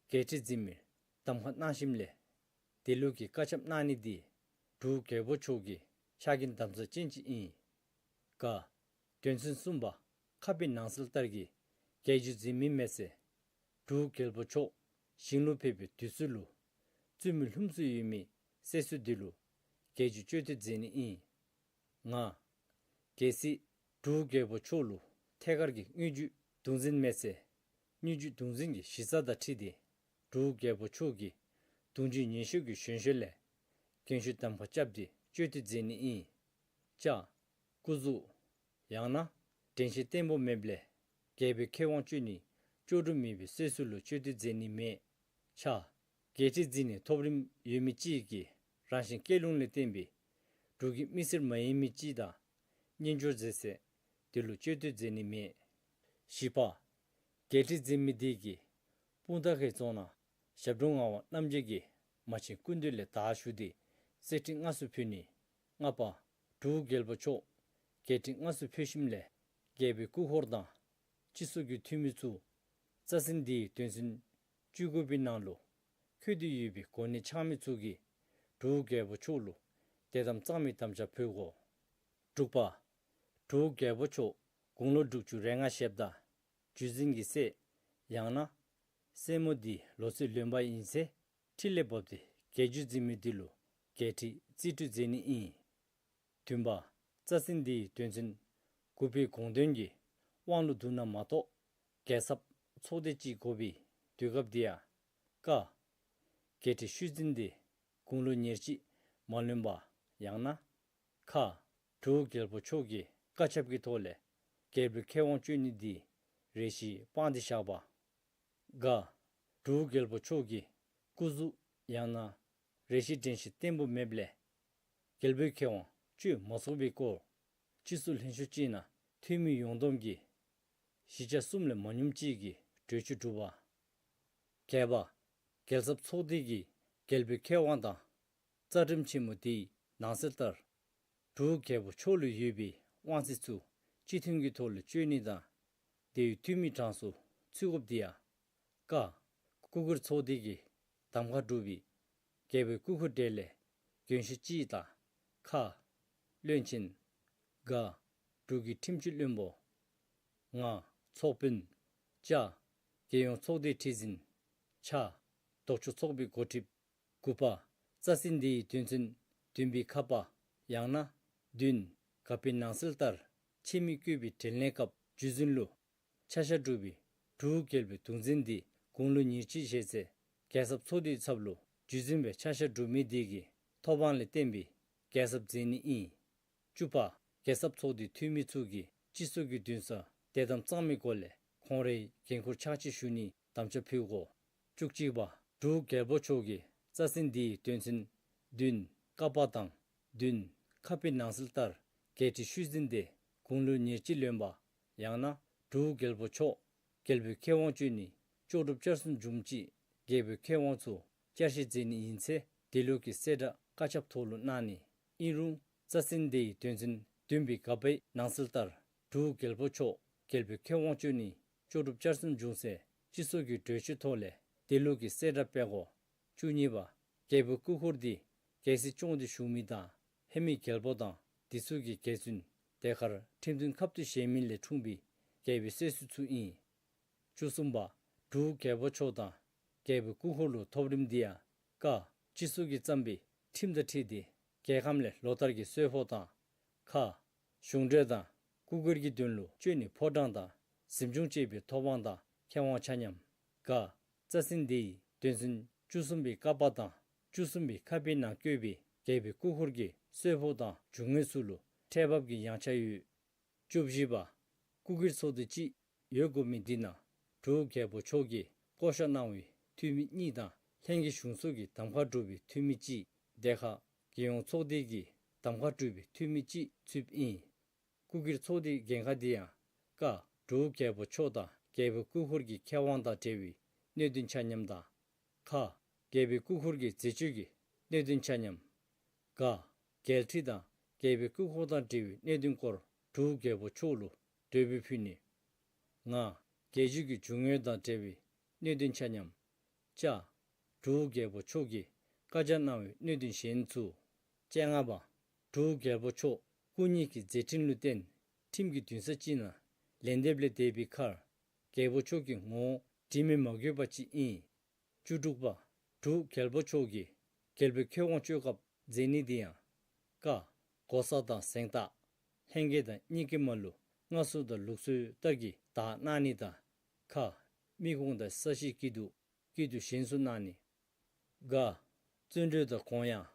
རྒྱལ་ཁྲི་འཛིན་མིར་གདམ་ཁ་གནང་ཞིནམ་ལས་དེ་ལུགས་ཀྱི་བཀའ་ཁྱབ་གནང་ནི་འདི་འབྲུག་རྒྱལ་པོ་མཆོག་གི་ཕྱག་འགན་དམ་ཚགས་ཅན་ཅིག་ཨིན། ག། དོན་ཚན་གསུམ་པ། ཁ་དཔེ་ནང་གསལ་ལྟར་གྱི་རྒྱལ་རྒྱུད་འཛིན་མི་མེད་ཚེ་འབྲུག་རྒྱལ་པོ་མཆོག་ཞིང་ལུ་ཕེབས་པའི་དུས་ཚོད་ལུ་བཙུན་མོའི་ལྷུམས་སུ་ཡོད་མི་སྲས་སུ་འདི་ལུ་རྒྱལ་རྒྱུད་བཅོ་ལྡན་མཛད་ནི་ཨིན། ང་། གལ་སྲིད་འབྲུག་རྒྱལ་པོ་མཆོག་ལུ་ཐད་ཀར་གྱི་དངུལ་རྒྱུ་དུང་འཛིན་མེད་ཚེ་དངུལ་རྒྱུ་དུང་འཛིན་གྱི་གཞི་རྩ་དང་འཁྲིལ་ཏེ་འབྲུག་རྒྱལ་པོ་མཆོག་གི་དུང་རྒྱུ་ཉེ་ཤོས་ཀྱི་གཞོན་ཤོས་ལས་རྒན་ཤོས་གདམ་ཁ་རྐྱབ་སྟེ་བཅོ་ལྡན་མཛད་ནི་ཨིན། ཅ། སྐུ་གཟུགས། ཡང་ན་དྲན་ཤེས་བརྟན་པོ་མེདཔ་ལས་རྒྱལ་པོའི་ཁེ་དབང་སྤྱོད་ནི་ལྕོགས་གྲུབ་མེད་པའི་སྲས་སུ་ལུ་བཅོ་ལྡན་མཛད་ནི་མེད། ཆ། རྒྱལ་ཁྲི་འཛིན་ནི་ཐོབ་རིམ་ཡོད་མི་ཅིག་གིས་རང་བཞིན་སྐྱེ་ལུང་ལས་བརྟེན་པའི་འབྲུག་གི་མི་སེར་མ་ཡིན་མི་ཅིག་དང་གཉེན་སྦྱོར་མཛད་ཚེ་དེ་ལུ་བཅོ་ལྡན་མཛད་ནི་མེད། བཞི་པ། རྒྱལ་ཁྲི་འཛིན་མི་དེ་གིས་སྤུངས་ཐང་གི་རྫོང་ནང་ཞབས་དྲུང་ངག་དབང་རྣམ་རྒྱལ་གྱིས་མ་བྱན་སྐུ་མདུན་ལས་བདག་ཞུ་སྟེ་གསེར་ཁྲི་དངར་གསོ་ཕུལ་ནི། ལྔ་པ། འབྲུག་རྒྱལ་པོ་མཆོག་རྒྱལ་ཁྲི་དངར་གསོ་ཕུལ་ཞིནམ་ལས་རྒྱལ་པོའི་སྐུ་འཁོར་དང་སྤྱི་ཚོགས་ཀྱི་འཐུས་མི་ཚུ་རྩ་ཚན་འདིའི་དོན་ཚན་བཅུ་དགུ་པའི་ནང་ལུ་འཁོད་དེ་ཡོད་པའི་གོ་གནས་འཆང་མི་ཚུ་གིས་འབྲུག་རྒྱལ་པོ་མཆོག་ལུ་དད་དམ་གཙང་མའི་དམ་བཅའ་ཕུལ་དགོ། དྲུག་པ། འབྲུག་རྒྱལ་པོ་མཆོག་དགུང་ལོ་དྲུག་ཅུ་རེ་ལྔ་བཞེསཔ་ད་རྒྱུད་འཛིན་གྱི་སྲས་ཡང་ན་སྲས་མོ་འདི་ལོ་ཚད་ལོན་པ་ཡིན་ཚེ་ཁྲི་ལས་བབས་ཏེ་རྒྱལ་རྒྱུད་འཛིན་མི་འདི་ལུ་རྒྱལ་ཁྲི་རྩིས་སྤྲོད་མཛད་ནི་ཨིན། བདུན་པ། རྩ་ཚན་འདིའི་དོན་ཚན་དགུ་པའི་དགོངས་དོན་གྱི་དབང་ལུ་བསྡུ་ན་མ་གཏོགས་རྒྱལ་ཚབ་ཚོགས་སྡེ་ཅིག་དགོ་པའི་དུས་སྐབས་འདི་ཡང་། ཀ། རྒྱལ་ཁྲི་ཤུལ་འཛིན་འདི་དགུང་ལོ་ཉེར་གཅིག་མ་ལོན་པ་ཡང་ན། ཁ། འབྲུག་རྒྱལ་པོ་མཆོག་གི་བཀའ་ཁྱབ་ཀྱི་ཐོག་ལས་རྒྱལ་པོའི་ཁེ་དབང་སྤྱོད་ནི་འདི་རེ་ཞིག་སྤངས་ཏེ་བཞག་པ། ག། འབྲུག་རྒྱལ་པོ་མཆོག་གི་སྐུ་གཟུགས་ཡང་ན་རེ་ཞིག་དྲན་ཤེས་བརྟན་པོ་མེདཔ་ལས་རྒྱལ་པོའི་ཁེ་དབང་སྤྱོད་མ་ཚུགས་པའི་སྐོར་སྤྱི་ཚོགས་ལྷན་ཚོགས་ཅིག་ནང་འཐུས་མི་ཡོངས་བསྡོམས་ཀྱིས་བཞི་ཆ་གསུམ་ལས་མ་ཉུངམ་ཅིག་གིས་གྲོས་ཆོད་གྲུབ་པ། བརྒྱད་པ། རྒྱལ་ཚབ་ཚོགས་སྡེ་གིས་རྒྱལ་པོའི་ཁེ་དབང་དང་རྩ་ཁྲིམས་ཆེན་མོ་དེའི་ནང་གསལ་ལྟར་འབྲུག་རྒྱལ་པོ་མཆོག་ལུ་ཡོད་པའི་དབང་ཚད་ཚུ་སྤྱི་མཐུན་གྱི་ཐོག་ལུ་སྤྱོད་ནི་དང་དེའི་འཐུས་མི་གྲངས་སུ་ཚུད་དགོཔ་འདི་ཡང་། ཀ། སྐུ་སྒེར་ཚོགས་སྡེ་གིས་གདམ་ཁ་གྲུབ་པའི་རྒྱལ་པོའི་སྐུ་འཁོར་གྲས་ལས་རྒན་ཤོས་ཅིག་དང་། ཁ། བློན་ཆེན། ག། འབྲུག་གི་ཁྲིམས་སྤྱི་བློན་པོ། ང་། ཚོགས་དཔོན། ཅ། རྒྱལ་ཡོངས་ཚོགས་སྡེའི་ཁྲི་འཛིན། ཆ། ལྡོག་ཕྱོགས་ཚོགས་པའི་འགོ་ཁྲིདཔ། དགུ་པ། རྩ་ཚན་འདིའི་དོན་ཚན་བདུན་པའི་ཁ་པ་ཡང་ན་བདུན་ག་པའི་ནང་གསལ་ལྟར་ཆེད་དམིགས་བསྐོས་པའི་དྲིན་ལན་སྐབས་རྒྱུད་འཛིན་ལུ་ཆ་བཞག་གྲུབ་པའི་འབྲུག་རྒྱལ་པོའི་དུང་འཛིན་འདི་དགུང་ལོ་ཉེར་གཅིག་བཞེས་ཚེ་རྒྱལ་ཚབ་ཚོགས་སྡེའི་ཚབ་ལུ་རྒྱུད་འཛིན་པའི་ཆ་བཞག་གྲུབ་མི་དེ་གི་ཐོབ་དབང་ལས་བརྟེན་པའི་རྒྱལ་ཚབ་མཛད་ནི་ཨིན། བཅུ་པ། རྒྱལ་ཚབ་ཚོགས་སྡེའི་འཐུས་མི་ཚུ་གིས་སྤྱི་ཚོགས་ཀྱི་མདུན་སར་དད་དམ་གཙང་མའི་སྒོ་ལས་ཁོང་རའི་འགན་ཁུར་ཕྱག་ཕྱིད་ཞུ་ནིའི་དམ་བཅའ་ཕུལ་དགོ། བཅུ་གཅིག་པ། འབྲུག་རྒྱལ་པོ་མཆོག་གིས་རྩ་ཚན་འདིའི་དོན་ཚན་བདུན་ཀ་པ་དང་བདུན་ཁ་པའི་ནང་གསལ་ལྟར་རྒྱལ་ཁྲི་ཤུལ་འཛིན་དེ་དགུང་ལོ་ཉེར་གཅིག་ལོན་པ་ཡང་ན་འབྲུག་རྒྱལ་པོ་མཆོག་རྒྱལ་པོའི་ཁེ་དབང་སྤྱོད་ནི་ལྕོགས་གྲུབ་བསྐྱར་གསོ་འབྱུངམ་ཅིག་རྒྱལ་པོའི་ཁེ་དབང་ཚུ་བསྐྱར་བཞེས་མཛད་ནི་ཨིན་ཚེ་དེ་ལུགས་ཀྱི་གསལ་བསྒྲགས་བཀའ་ཁྱབ་ཐོག་ལུ་གནང་ནི། ཨིན་རུང་རྩ་ཚན་དེའི་དོན་ཚན་བདུན་པའི་ག་པའི་ནང་གསལ་ལྟར་འབྲུག་རྒྱལ་པོ་མཆོག་རྒྱལ་པོའི་ཁེ་དབང་སྤྱོད་ནི་ལྕོགས་གྲུབ་བསྐྱར་གསོ་འབྱུང་ཚེ་སྤྱི་ཚོགས་ཀྱི་གྲོས་ཆོད་ཐོག་ལས་དེ་ལུགས་ཀྱི་གསལ་བསྒྲགས་སྤེལ་དགོ། བཅུ་གཉིས་པ། རྒྱལ་པོའི་སྐུ་འཁོར་འདི་རྒྱལ་སྲིད་སྐྱོང་སྟེ་བཞུགས་མི་དང་ཧེ་མའི་རྒྱལ་པོ་དང་དེ་ཚུ་གི་རྒྱལ་བཙུན་དེ་ཁར་ཁྲིམས་མཐུན་ཁ་ཐུག་བཞེས་མི་ལས་འཁྲུངས་པའི་རྒྱལ་པོའི་སྲས་སུ་ཚུ་ཨིན། བཅུ་གསུམ་པ། འབྲུག་རྒྱལ་པོ་མཆོག་དང་རྒྱལ་པོའི་སྐུ་འཁོར་ལུ་ཐོབ་རིམ་འདི་ཡང་། ཀ། སྤྱི་ཚོགས་ཀྱིས་བརྩམས་པའི་ཁྲིམས་དང་འཁྲིལ་ཏེ་རྒྱལ་ཁམས་ལས་ལོ་ལྟར་གྱི་གསོལ་ཕོགས་དང་། ཁ། གཞུང་འབྲེལ་དང་སྐུ་སྒེར་གྱི་དོན་ལུ་སྤྱོད་ནི་ཕོ་བྲང་དང་གཟིམ་ཆུང་བཅས་པའི་ཐོབ་དབང་དང་ཁེ་དབང་ཆ་མཉམ། ག། རྩ་ཚན་འདིའི་དོན་ཚན་བཅུ་གསུམ་པའི་ཀ་པ་དང་བཅུ་གསུམ་པའི་ཁ་པའི་ནང་བཀོད་པའི་རྒྱལ་པོའི་སྐུ་འཁོར་གྱི་གསོལ་ཕོགས་དང་རྒྱུ་དངོས་ཚུ་ལུ་ཁྲལ་འབབ་ཀྱི་ཡངས་ཆག་ཡོད། བཅུ་བཞི་པ། སྐུ་སྒེར་ཚོགས་སྡེ་ཅིག་ཡོད་དགོ་མི་འདི་ནང་འབྲུག་རྒྱལ་པོ་མཆོག་གིས་བསྐོ་བཞག་གནང་བའི་འཐུས་མི་གཉིས་དང་ལྷན་རྒྱས་གཞུང་ཚོགས་ཀྱིས་གདམ་ཁ་གྲུབ་པའི་འཐུས་མི་གཅིག་དེ་ཁར་རྒྱལ་ཡོངས་ཚོགས་སྡེ་གིས་གདམ་ཁ་གྲུབ་པའི་འཐུས་མི་གཅིག་ཚུདཔ་ཨིན། སྐུ་སྒེར་ཚོགས་སྡེའི་འགན་ཁག་འདི་ཡང་ཀ། འབྲུག་རྒྱལ་པོ་མཆོག་དང་རྒྱལ་པོའི་སྐུ་འཁོར་གྱི་ཁེ་དབང་དང་འབྲེལ་བའི་གནད་དོན་ཆ་མཉམ་དང་། ཁ། རྒྱལ་པོའི་སྐུ་འཁོར་གྱི་མཛད་སྤྱོད་ཀྱི་གནད་དོན་ཆ་མཉམ། ག། རྒྱལ་ཁྲི་དང་རྒྱལ་པོའི་སྐུ་འཁོར་དང་འབྲེལ་བའི་གནད་དོན་སྐོར་འབྲུག་རྒྱལ་པོ་མཆོག་ལུ་གྲོས་འབུལ་ཕུལ་ནི། ང་། རྒྱལ་བརྒྱུད་ཀྱི་རྒྱུ་དངོས་དང་འབྲེལ་བའི་གནད་དོན་ཆ་མཉམ། ཅ། འབྲུག་རྒྱལ་པོ་མཆོག་གིས་བཀའ་རྒྱ་གནང་བའི་གནད་དོན་གཞན་ཚུ། བཅོ་ལྔ་པ། འབྲུག་རྒྱལ་པོ་མཆོག་སྐུ་ཉིད་ཀྱི་མཛད་འཕྲིན་ལུ་བརྟེན་ཁྲིམས་ཀྱི་འདུན་ས་ཅིག་ནང་ལན་འདེབས་ལས་འདས་པའི་ཁར་རྒྱལ་པོ་མཆོག་གི་ངོ་བོ་དྲི་མི་མ་གོས་པ་ཅིག་ཨིན། བཅུ་དྲུག་པ། འབྲུག་རྒྱལ་པོ་མཆོག་གིས་རྒྱལ་པོའི་ཁེ་དབང་སྤྱོད་སྐབས་མཛད་ནི་འདི་ཡང་། ཀ། གོ་ས་དང་གཟེངས་རྟགས། ལྷན་རྒྱས་དང་གཉིས་ཀྱི་མ་ལུ་མངའ་གསོལ་དང་ལུགས་སྲོལ་ལྟར་གྱི་བདག་གནང་ནི་དང་། ཁ། མི་གུང་དང་ས་གཞི་སྐྱིད་སྡུག་སྐྱིད་སྡུག་གཞན་ཚུ་གནང་ནི། ག། བཙོན་གྲོལ་དང་དགོངས་ཡངས་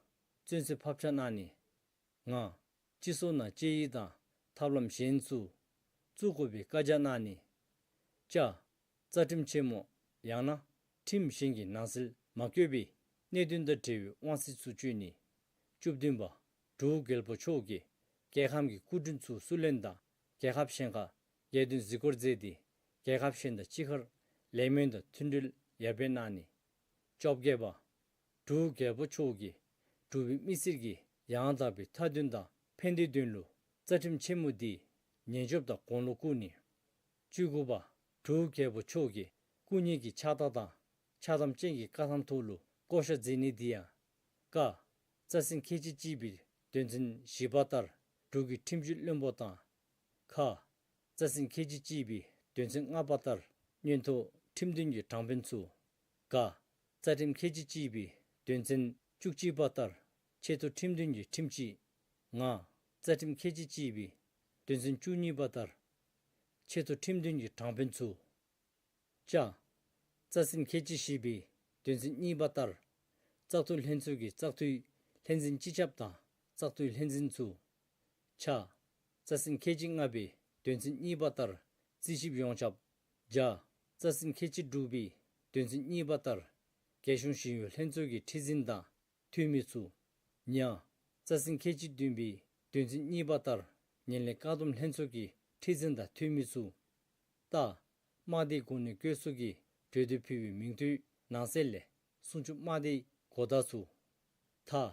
བཙོན་སེལ་ཕབ་ཆ་གནང་ནི། ང་། སྤྱི་ཚོགས་ནང་དཔྱད་ཡིག་དང་ཐབས་ལམ་གཞན་ཚུ་བཙུགས་དགོ་པའི་བཀའ་རྒྱ་གནང་ནི། ཅ། རྩ་ཁྲིམས་ཆེན་མོ་ཡང་ན་ཁྲིམས་གཞན་གྱི་ནང་གསལ་མ་བཀོད་པའི་གནད་དོན་དང་འབྲེལ་བའི་དབང་ཚད་ཚུ་གཅོད་ནི། བཅུ་བདུན་པ། འབྲུག་རྒྱལ་པོ་མཆོག་གིས་རྒྱལ་ཁམས་ཀྱི་སྐུ་མགྲོན་ཚུ་བསུ་ལེན་དང་རྒྱལ་ཁབ་གཞན་ཁར་རྒྱལ་དོན་གཟིགས་སྐོར་མཛད་དེ་རྒྱལ་ཁབ་གཞན་དང་གཅིག་ཁར་ལས་སྨོན་དང་མཐུན་འབྲེལ་ཡར་སྤེལ་གནང་ནི། བཅོ་བརྒྱད་པ། འབྲུག་རྒྱལ་པོ་མཆོག་གིས་འབྲུག་པའི་མི་སེར་གྱི་ཡང་དག་པའི་མཐའ་དོན་དང་ཕན་བདེའི་དོན་ལུ་རྩ་ཁྲིམས་ཆེན་མོ་འདི་ཉེན་སྐྱོབ་དང་དགུང་ལོ་བསྐུར་ནི། བཅུ་དགུ་པ། འབྲུག་རྒྱལ་པོ་མཆོག་གིས་སྐུ་ཉིད་ཀྱི་ཕྱག་རྟགས་དང་ཕྱག་དམ་ཅན་གྱི་བཀའ་ཐམ་ཐོག་ལུ་བསྐོ་བཞག་མཛད་ནི་འདི་ཡང་། ཀ། རྩ་ཟིན་ཁལ་གཅིག་གཅིག་པའི་དོན་ཚན་བཞི་པ་ལྟར་འབྲུག་གི་ཁྲིམས་སྤྱི་བློན་པོ་དང་། ཁ། རྩ་ཟིན་ཁལ་གཅིག་གཅིག་པའི་དོན་ཚན་ལྔ་པ་ལྟར་མངོན་མཐོ་ཁྲིམས་འདུན་གྱི་དྲང་དཔོན་ཚུ། ག། རྩ་ཁྲིམས་ཁལ་གཅིག་གཅིག་པའི་དོན་ཚན་བཅུ་གཅིག་པ་ལྟར་ཆེ་མཐོ་ཁྲིམས་འདུན་གྱི་ཁྲིམས་སྤྱི། ང་། རྩ་ཁྲིམས་ཁལ་གཅིག་གཅིག་པའི་དོན་ཚན་བཅུ་གཉིས་པ་ལྟར་ཆེ་མཐོ་ཁྲིམས་འདུན་གྱི་དྲང་དཔོན་ཚུ། ཅ། རྩ་ཟིན་ཁལ་གཅིག་བཞི་པའི་དོན་ཚན་གཉིས་པ་ལྟར་བཙག་འཐུ་ལྷན་ཚོགས་ཀྱི་བཙག་འཐུའི་ལྷན་འཛིན་སྤྱི་ཁྱབ་དང་བཙག་འཐུའི་ལྷན་འཛིན་ཚུ། ཆ། རྩ་ཟིན་ཁལ་གཅིག་ལྔ་པའི་དོན་ཚན་གཉིས་པ་ལྟར་རྩིས་ཞིབ་ཡོངས་ཁྱབ། ཇ། རྩ་ཟིན་ཁལ་གཅིག་དྲུག་པའི་དོན་ཚན་གཉིས་པ་ལྟར་རྒྱལ་གཞུང་ཞི་གཡོག་ལྷན་ཚོགས་ཀྱི་ཁྲི་འཛིན་དང་འཐུས་མི་ཚུ། ཉ། རྩ་ཟིན་ཁལ་གཅིག་བདུན་པའི་དོན་ཚན་གཉིས་པ་ལྟར་ངན་ལྷད་བཀག་སྡོམ་ལྷན་ཚོགས་ཀྱི་ཁྲི་འཛིན་དང་འཐུས་མི་ཚུ། ཏ། དམག་སྡེའི་གོ་གནས་བཀོད་ཚོགས་ཀྱིས་གྲོས་བསྡུར་ཕུལ་བའི་མིང་ཐོའི་ནང་གསེས་ལས་སྲུང་སྐྱོབ་དམག་སྡེའི་གོ་བརྡ་ཚུ། ཐ།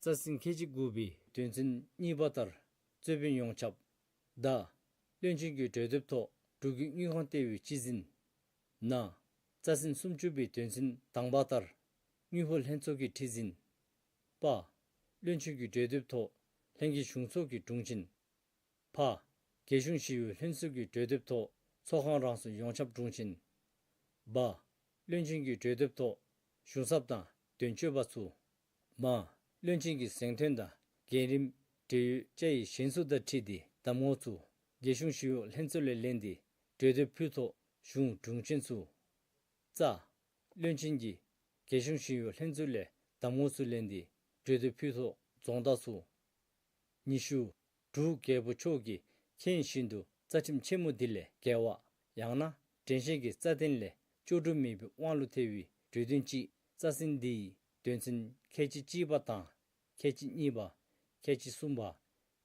རྩ་ཟིན་ཁལ་གཅིག་དགུ་པའི་དོན་ཚན་གཉིས་པ་ལྟར་རྩོད་དཔོན་ཡོངས་ཁྱབ། ད། བློན་ཆེན་གྱི་གྲོས་བསྡུར་ཐོག་འབྲུག་གི་དངུལ་ཁང་ལྟེ་བའི་སྤྱི་འཛིན། ན། རྩ་ཟིན་སུམ་ཅུ་པའི་དོན་ཚན་དང་པ་ལྟར་དངུལ་ཕོགས་ལྷན་ཚོགས་ཀྱི་ཁྲི་འཛིན། པ། བློན་ཆེན་གྱི་གྲོས་བསྡུར་ཐོག་ལྷན་རྒྱས་གཞུང་ཚོགས་ཀྱི་དྲུང་ཆེན། བ། རྒྱལ་གཞུང་ཞི་གཡོག་ལྷན་ཚོགས་ཀྱི་གྲོས་བསྡུར་ཐོག་ཚོགས་ཁང་རང་སོའི་ཡོངས་ཁྱབ་དྲུང་ཆེན། བ། བློན་ཆེན་གྱི་གྲོས་བསྡུར་ཐོག་གཞུང་ཚབ་དང་དོན་གཅོད་པ་ཚུ། མ། བློན་ཆེན་གྱི་གཟེངས་ཐོན་དང་འགན་རིམ་འབྲེལ་ཡོད་བཅའ་ཡིག་གཞན་ཚུ་དང་འཁྲིལ་ཏེ་གདམ་ངོ་ཚུ་རྒྱལ་གཞུང་ཞི་གཡོག་ལྷན་ཚོགས་ལས་ལེན་ཏེ་གྲོས་བསྡུར་ཕུལ་ཐོག་གཞུང་དྲུང་ཆེན་ཚུ། ཙ། བློན་ཆེན་གྱིས་རྒྱལ་གཞུང་ཞི་གཡོག་ལྷན་ཚོགས་ལས་གདམ་ངོ་ཚུ་ལེན་ཏེ་གྲོས་བསྡུར་ཕུལ་ཐོག་རྫོང་བདག་ཚུ། ཉི་ཤུ། འབྲུག་རྒྱལ་པོ་མཆོག་གིས་མཁྱེན་བཞིན་དུ་རྩ་ཁྲིམས་ཆེན་མོ་འདི་ལས་འགལ་བ་ཡང་ན་འགྲན་བཞེས་ཀྱི་རྩ་དོན་ལས་སྐྱོ་གྲུབ་མེད་པའི་དབང་ལུ་ཐལ་བའི་གྲོས་དོན་ཅིག་རྩ་ཟིན་འདིའི་དོན་ཚན་ཁལ་གཅིག་གཅིག་པ་དང་ཁལ་གཅིག་གཉིས་པ། ཁལ་གཅིག་གསུམ་པ།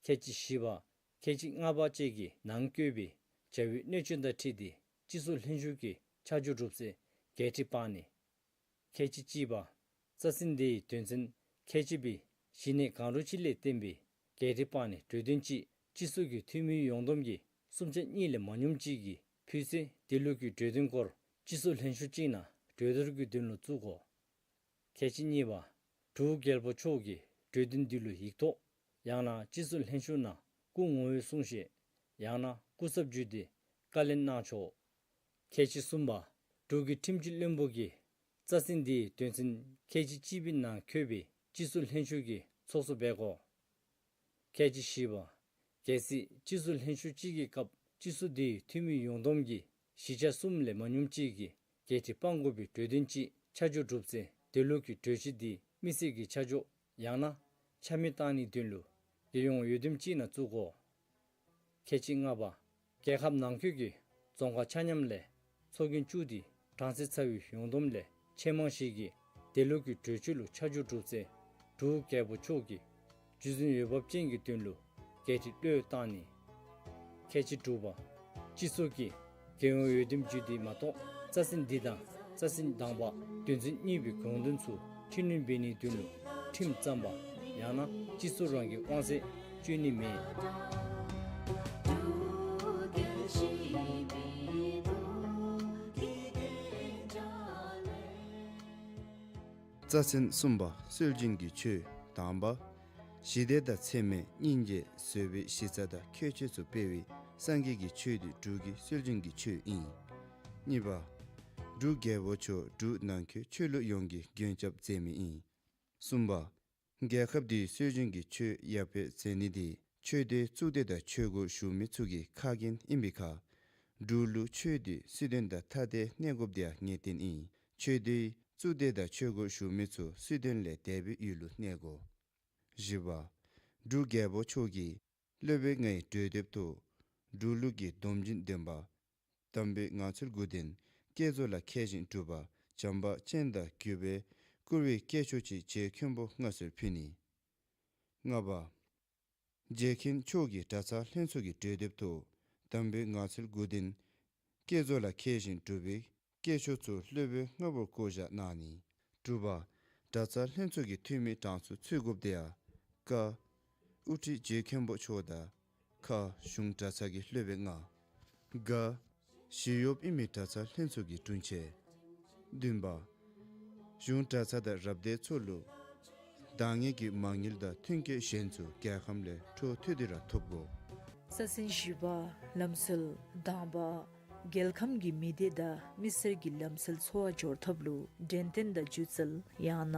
ཁལ་གཅིག་བཞི་པ། ཁལ་གཅིག་ལྔ་པ་བཅས་ཀྱི་ནང་བཀོད་པའི་བྱ་བའི་གནོད་སྐྱོན་དང་འཁྲིལ་ཏེ་སྤྱི་ཚོགས་ལྷན་བཞུགས་ཀྱི་ཆ་འཇོག་གྲུབ་ཚེ་འགན་འཁྲི་སྤང་ནི། ཁལ་གཅིག་གཅིག་པ། རྩ་ཟིན་འདིའི་དོན་ཚན་ཁལ་གཅིག་པའི་གཞི་གནས་གང་རུང་ཅིག་ལས་བརྟེན་པའི་འགན་འཁྲི་སྤང་ནི་གྲོས་དོན་ཅིག་སྤྱི་ཚོགས་ཀྱི་འཐུས་མི་ཡོངས་བསྡོམས་ཀྱི་གསུམ་ཆ་གཉིས་ལས་མ་ཉུང་ཅིག་གིས་ཕུལ་ཚེ་དེ་ལུགས་ཀྱི་གྲོས་དོན་སྐོར་སྤྱི་ཚོགས་ལྷན་བཞུགས་ཅིག་ནང་གྲོས་བསྡུར་གྱི་དོན་ལུ་བཙུགས་དགོ། ཁལ་གཅིག་གཉིས་པ། འབྲུག་རྒྱལ་པོ་མཆོག་གིས་གྲོས་དོན་འདི་ལུ་ཡིག་ཐོག་ཡང་ན་སྤྱི་ཚོགས་ལྷན་བཞུགས་ནང་སྐུ་ངོ་བོས་གསུང་བཤད་ཡང་ན་སྐུ་ཚབ་བརྒྱུད་དེ་བཀའ་ལན་གནང་ཆོག། ཁལ་གཅིག་གསུམ་པ། འབྲུག་གི་ཁྲིམས་སྤྱི་བློན་པོ་གིས་རྩ་ཟིན་འདིའི་དོན་ཚན་ཁལ་གཅིག་གཅིག་པའི་ནང་འཁོད་པའི་སྤྱི་ཚོགས་ལྷན་བཞུགས་ཀྱི་ཚོགས་གཙོ་འབད་དགོ། ཁལ་གཅིག་བཞི་པ། གལ་སྲིད་སྤྱི་ཚོགས་ལྷན་བཞུགས་གཅིག་གི་སྐབས་སྤྱི་ཚོགས་དེའི་འཐུས་མི་ཡོངས་བསྡོམས་ཀྱི་བཞི་ཆ་གསུམ་ལས་མ་ཉུང་ཅིག་གིས་འགན་འཁྲི་སྤང་དགོ་པའི་གྲོས་དོན་ཅིག་ཆ་འཇོག་གྲུབ་ཚེ་དེ་ལུགས་ཀྱི་གྲོས་གཞི་དེ་དམིགས་བསལ་གྱི་ཆ་འཇོག་ཡང་ན་ཆ་མེད་བཏང་ནིའི་དོན་ལུ་རྒྱལ་ཡོངས་འོས་འདེམས་ཅིག་ནང་བཙུགས་དགོ། ཁལ་གཅིག་ལྔ་པ། རྒྱལ་ཁབ་ནང་འཁོད་ཀྱི་རྫོང་ཁག་ཆ་མཉམ་ལས་ཚོགས་རྒྱན་བཙུགས་ཏེ་གྲངས་ཚད་ཚར་བའི་ཡོངས་བསྡོམས་ལས་ཆེས་མང་ཞིག་གིས་དེ་ལུགས་ཀྱི་གྲོས་ཆོད་ལུ་ཆ་འཇོག་གྲུབ་ཚེ་འབྲུག་རྒྱལ་པོ་མཆོག་གིས་རྒྱུ་མཚན་འོས་འབབ་ཅན་གྱི་དོན་ལུ་འགན་འཁྲི་བློས་བཏང་ནི། ཁལ་གཅིག་དྲུག་པ། སྤྱི་ཚོགས་ཀྱི་རྒྱལ་ཡོངས་འོས་འདེམས་བརྒྱུད་དེ་མ་གཏོགས་རྩ་ཚན་འདི་དང་རྩ་ཚན་དང་པ་དོན་ཚན་གཉིས་པའི་དགོངས་དོན་ཚུ་འཕྲི་སྣོན་འབད་ནིའི་དོན་ལུ་ཁྲིམས་བརྩམ་པ་ཡང་ན་སྤྱི་ཚོགས་རང་གི་དབང་ཚད་སྤྱོད་ནི་མེད། རྩ་ཚན་གསུམ་པ། སྲོལ་རྒྱུན་གྱི་ཆོས། དང་པ། ཞི་བདེ་དང་འཚེ་མེད་སྙིང་རྗེ་བཟོད་པའི་གཞི་རྩ་དང་ཁྱད་ཆོས་ཚུ་སྤེལ་བའི་སངས་རྒྱས་ཀྱི་ཆོས་འདི་འབྲུག་གི་སྲོལ་རྒྱུན་གྱི་ཆོས་ཨིན། གཉིས་པ། འབྲུག་རྒྱལ་པོ་མཆོག་འབྲུག་ནང་འཁོད་ཆོས་ལུགས་ཡོངས་ཀྱི་མགོན་སྐྱབས་མཛད་མི་ཨིན། གསུམ་པ། རྒྱལ་ཁབ་འདིའི་སྲོལ་རྒྱུན་གྱི་ཆོས་ཡར་འཕེལ་མཛད་ནི་འདི་ཆོས་སྡེའི་གཙུག་སྡེ་དང་ཆོས་སྒོར་ཞུགས་མི་ཚུ་གི་ཁ་འགན་ཨིན་པའི་ཁར། འབྲུག་ལུ་ཆོས་འདི་སྲིད་དོན་དང་ཐ་དད་གནས་དགོཔ་འདི་ཡང་ངེས་བདེན་ཨིན། ཆོས་སྡེའི་གཙུག་སྡེ་དང་ཆོས་སྒོར་ཞུགས་མི་ཚུ་སྲིད་དོན་ལས་འདས་པའི་ཡུལ་ལུ་གནས་དགོ། བཞི་པ། འབྲུག་རྒྱལ་པོ་མཆོག་གིས་སློབ་དཔོན་ལྔའི་གྲོས་འདེབས་ཐོག་འབྲུག་ལུགས་ཀྱི་སྡོམ་རྒྱུན་ལྡན་པ། དམ་པའི་ངང་ཚུལ་དགུ་ལྡན། བསྐྱེད་རྫོགས་ལ་མཁས་ཤིང་གྲུབ་པ། བྱམས་པ་ཅན་དང་གུས་པས་བཀུར་བའི་སྐྱེས་མཆོག་ཅིག་རྗེ་མཁན་པོ་མངའ་གསོལ་ཕུལ་ནི། ལྔ་པ། རྗེ་མཁན་མཆོག་གིས་གྲྭ་ཚང་ལྷན་ཚོགས་ཀྱི་གྲོས་འདེབས་ཐོག་དམ་པའི་ངང་ཚུལ་དགུ་ལྡན། བསྐྱེད་རྫོགས་ལ་མཁས་ཤིང་གྲུབ་པའི་སྐྱེས་མཆོག་ཚུ་སློབ་དཔོན་ལྔ་པོར་བསྐོ་བཞག་གནང་ནི། དྲུག་པ། གྲྭ་ཚང་ལྷན་ཚོགས་ཀྱི་འཐུས་མི་གྲངས་སུ་ཚུད་དགོཔ་འདི་ཡང་། ཀ། དབུ་ཁྲིད་རྗེ་མཁན་པོ་མཆོག་དང་། ཁ། གཞུང་གྲྭ་ཚང་གི་སློབ་དཔོན་ལྔ། ག། ཞི་གཡོགཔ་ཨིན་མི་གྲྭ་ཚང་ལྷན་ཚོགས་ཀྱི་དྲུང་ཆེན། བདུན་པ། གཞུང་གྲྭ་ཚང་དང་རབ་སྡེ་ཚུ་ལུ་འདང་ངེས་ཀྱི་མ་དངུལ་དང་ཐོན་སྐྱེད་གཞན་ཚུ་རྒྱལ་ཁམས་ལས་འཕྲོ་མཐུད་དེ་ར་ཐོབ་དགོ། རྩ་ཚན་བཞི་པ། ལམ་སྲོལ། དང་པ། རྒྱལ་ཁམས་ཀྱི་མི་སྡེ་དང་མི་སེར་གྱི་ལམ་སྲོལ་འཚོ་བ་སྐྱོར་ཐབས་ལུ་འགྲེམས་སྟོན་དང་སྒྱུ་རྩལ་ཡང་ན་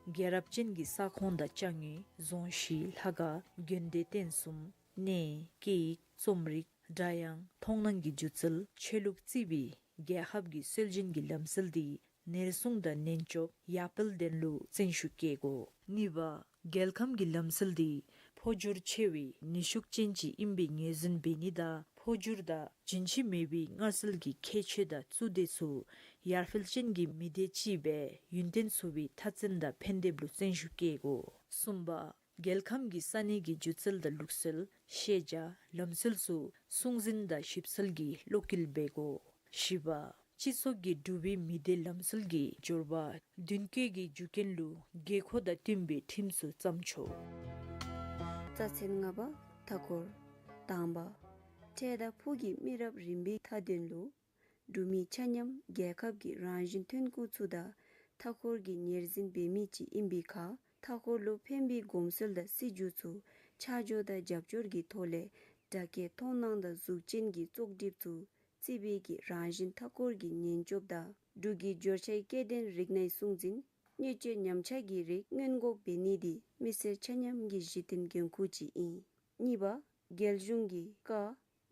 རྒྱལ་རབས་ཅན་གྱི་ས་ཁོངས་དང་ཅ་དངོས་རྫོང་གཞིས་ལྷ་ཁང་དགོན་སྡེ་རྟེན་གསུམ་གནས་སྐད་ཡིག་རྩོམ་རིག་སྒྲ་དབྱངས་མཐོང་སྣང་གི་སྒྱུ་རྩལ་ཆོས་ལུགས་བརྩིས་པའི་རྒྱལ་ཁབ་ཀྱི་སྲོལ་རྒྱུན་གྱི་ལམ་སྲོལ་འདི་ནེར་སྲུང་དང་ནེན་སྐྱོབ་ཡར་སྤེལ་དོན་ལུ་བརྩོན་ཤུགས་བསྐྱེད་དགོ། གཉིས་པ། རྒྱལ་ཁམས་ཀྱི་ལམ་སྲོལ་འདི་འཕོ་འགྱུར་ཆེ་བའི་ནུས་ཤུགས་ཅན་ཅིག་ཨིན་པའི་ངོས་འཛིན་འབད་ནི་དང་འཕོ་འགྱུར་དང་རྒྱུན་ཆད་མེད་པའི་སྔར་སྲོལ་གྱི་ཁྱད་ཆོས་དང་གཙུག་སྡེ་ཚུ་ཡར་འཕེལ་ཅན་གྱི་མི་སྡེ་ཅིག་སྦེ་ཡུན་བརྟན་ཚུགས་པའི་མཐའ་མཚམས་དང་ཕན་འདེབས་ལུ་བརྩོན་ཤུགས་བསྐྱེད་དགོ། གསུམ་པ། རྒྱལ་ཁམས་ཀྱི་ས་གནས་ཀྱི་སྒྱུ་རྩལ་དང་ལུགས་སྲོལ་ཤེས་བྱ་ལམ་སྲོལ་ཚུ་སྲུང་འཛིན་དང་ཞིབ་འཚོལ་གྱིས་བློ་འཁེལ་འབད་དགོ། བཞི་པ། སྤྱི་ཚོགས་ཀྱིས་འབྲུག་པའི་མི་སྡེ་ལམ་སྲོལ་གྱི་འབྱོར་པ་མདུན་སྐྱོད་ཀྱི་རྒྱུ་རྐྱེན་ལུ་དགོས་མཁོ་དང་བསྟུན་པའི་ཁྲིམས་ཚུ་བརྩམ་ཆོག། རྩ་ཚན་ལྔ་པ། མཐའ་འཁོར། དང་པ། འཕྲལ་དང་ཕུགས་ཀྱི་མི་རབས་རིམ་པའི་མཐའ་དོན་ལུ་འབྲུག་མི་ཆ་མཉམ་རྒྱལ་ཁབ་ཀྱི་རང་བཞིན་ཐོན་ཁུངས་ཚུ་དང་མཐའ་འཁོར་གྱི་ཉེར་འཛིན་འབད་མི་ཅིག་ཨིན་པའི་ཁར་མཐའ་འཁོར་ལུ་ཕན་པའི་གོམས་སྲོལ་དང་སྲིད་བྱུས་ཚུ་ཆ་འཇོག་དང་རྒྱབ་སྐྱོར་གྱི་ཐོག་ལས་སྦྲགས་སྐད་མཐོང་སྣང་དང་གཟུགས་ཅན་གྱི་བཙོག་གྲིབ་ཚུ་རྩིས་པའི་གི་རང་བཞིན་མཐའ་འཁོར་གྱི་ཉེན་སྐྱོབ་དང་འབྲུག་གི་འབྱོར་ཆའི་སྐྱེ་ལྡན་རིགས་སྣའི་སྲུང་འཛིན་བརྙས་བཅོས་ཉམས་ཆག་གི་རིགས་སྔོན་འགོག་འབད་ནི་འདི་མི་སེར་ཆ་མཉམ་གྱི་གཞི་རྟེན་འགན་ཁུར་ཅིག་ཨིན། གཉིས་པ། རྒྱལ་གཞུང་གིས་ཀ།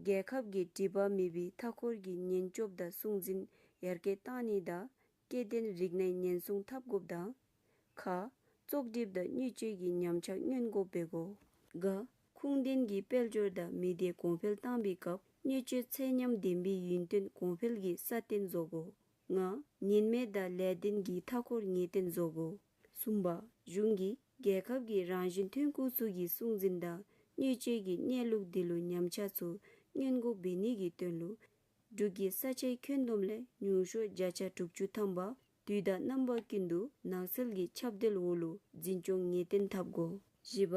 རྒྱལ་ཁབ་ཀྱི་སྒྲིབ་པ་མེད་པའི་མཐའ་འཁོར་གྱི་ཉེན་སྐྱོབ་དང་སྲུང་འཛིན་ཡར་རྒྱས་བཏང་ནི་དང་སྐྱེ་ལྡན་རིགས་སྣའི་ཉེན་སྲུང་འཐབ་དགོཔ་དང་། ཁ། བཙོག་གྲིབ་དང་བརྙས་བཅོས་ཀྱི་ཉམས་ཆག་སྔོན་འགོག་འབད་དགོ། ག། ཁུངས་ལྡན་གྱི་དཔལ་འབྱོར་དང་མི་སྡེ་གོང་འཕེལ་བཏང་བའི་སྐབས་བརྙས་བཅོས་ཚད་མཉམ་ལྡན་པའི་ཡུན་བརྟན་གོང་འཕེལ་གྱི་སྲ་བརྟན་བཟོ་དགོ། ལྔ། ཉེན་མེད་དང་ལས་ལྡན་གྱི་མཐའ་འཁོར་ངེས་གཏན་བཟོ་དགོ། གསུམ་པ། གཞུང་གིས་རྒྱལ་ཁབ་ཀྱི་རང་བཞིན་ཐོན་ཁུངས་ཚུ་གི་སྲུང་འཛིན་དང་བརྙས་བཅོས་ཀྱི་གནས་ལུགས་འདི་ལུ་ཉམས་ཆག་ཚུ་སྔོན་འགོག་འབད་ནི་གི་དོན་ལུ་འབྲུག་གི་ས་ཆའི་ཁྱོན་བསྡོམས་ལས་ཉུང་ཤོས་བརྒྱ་ཆ་དྲུག་ཅུ་ཐམ་པ་དུས་དང་རྣམ་པ་ཀུན་ཏུ་ནགས་ཚལ་གྱི་ཁྱབ་གདལ་འོག་ལུ་འཛིན་སྐྱོང་ངེས་གཏན་འཐབ་དགོ། བཞི་པ།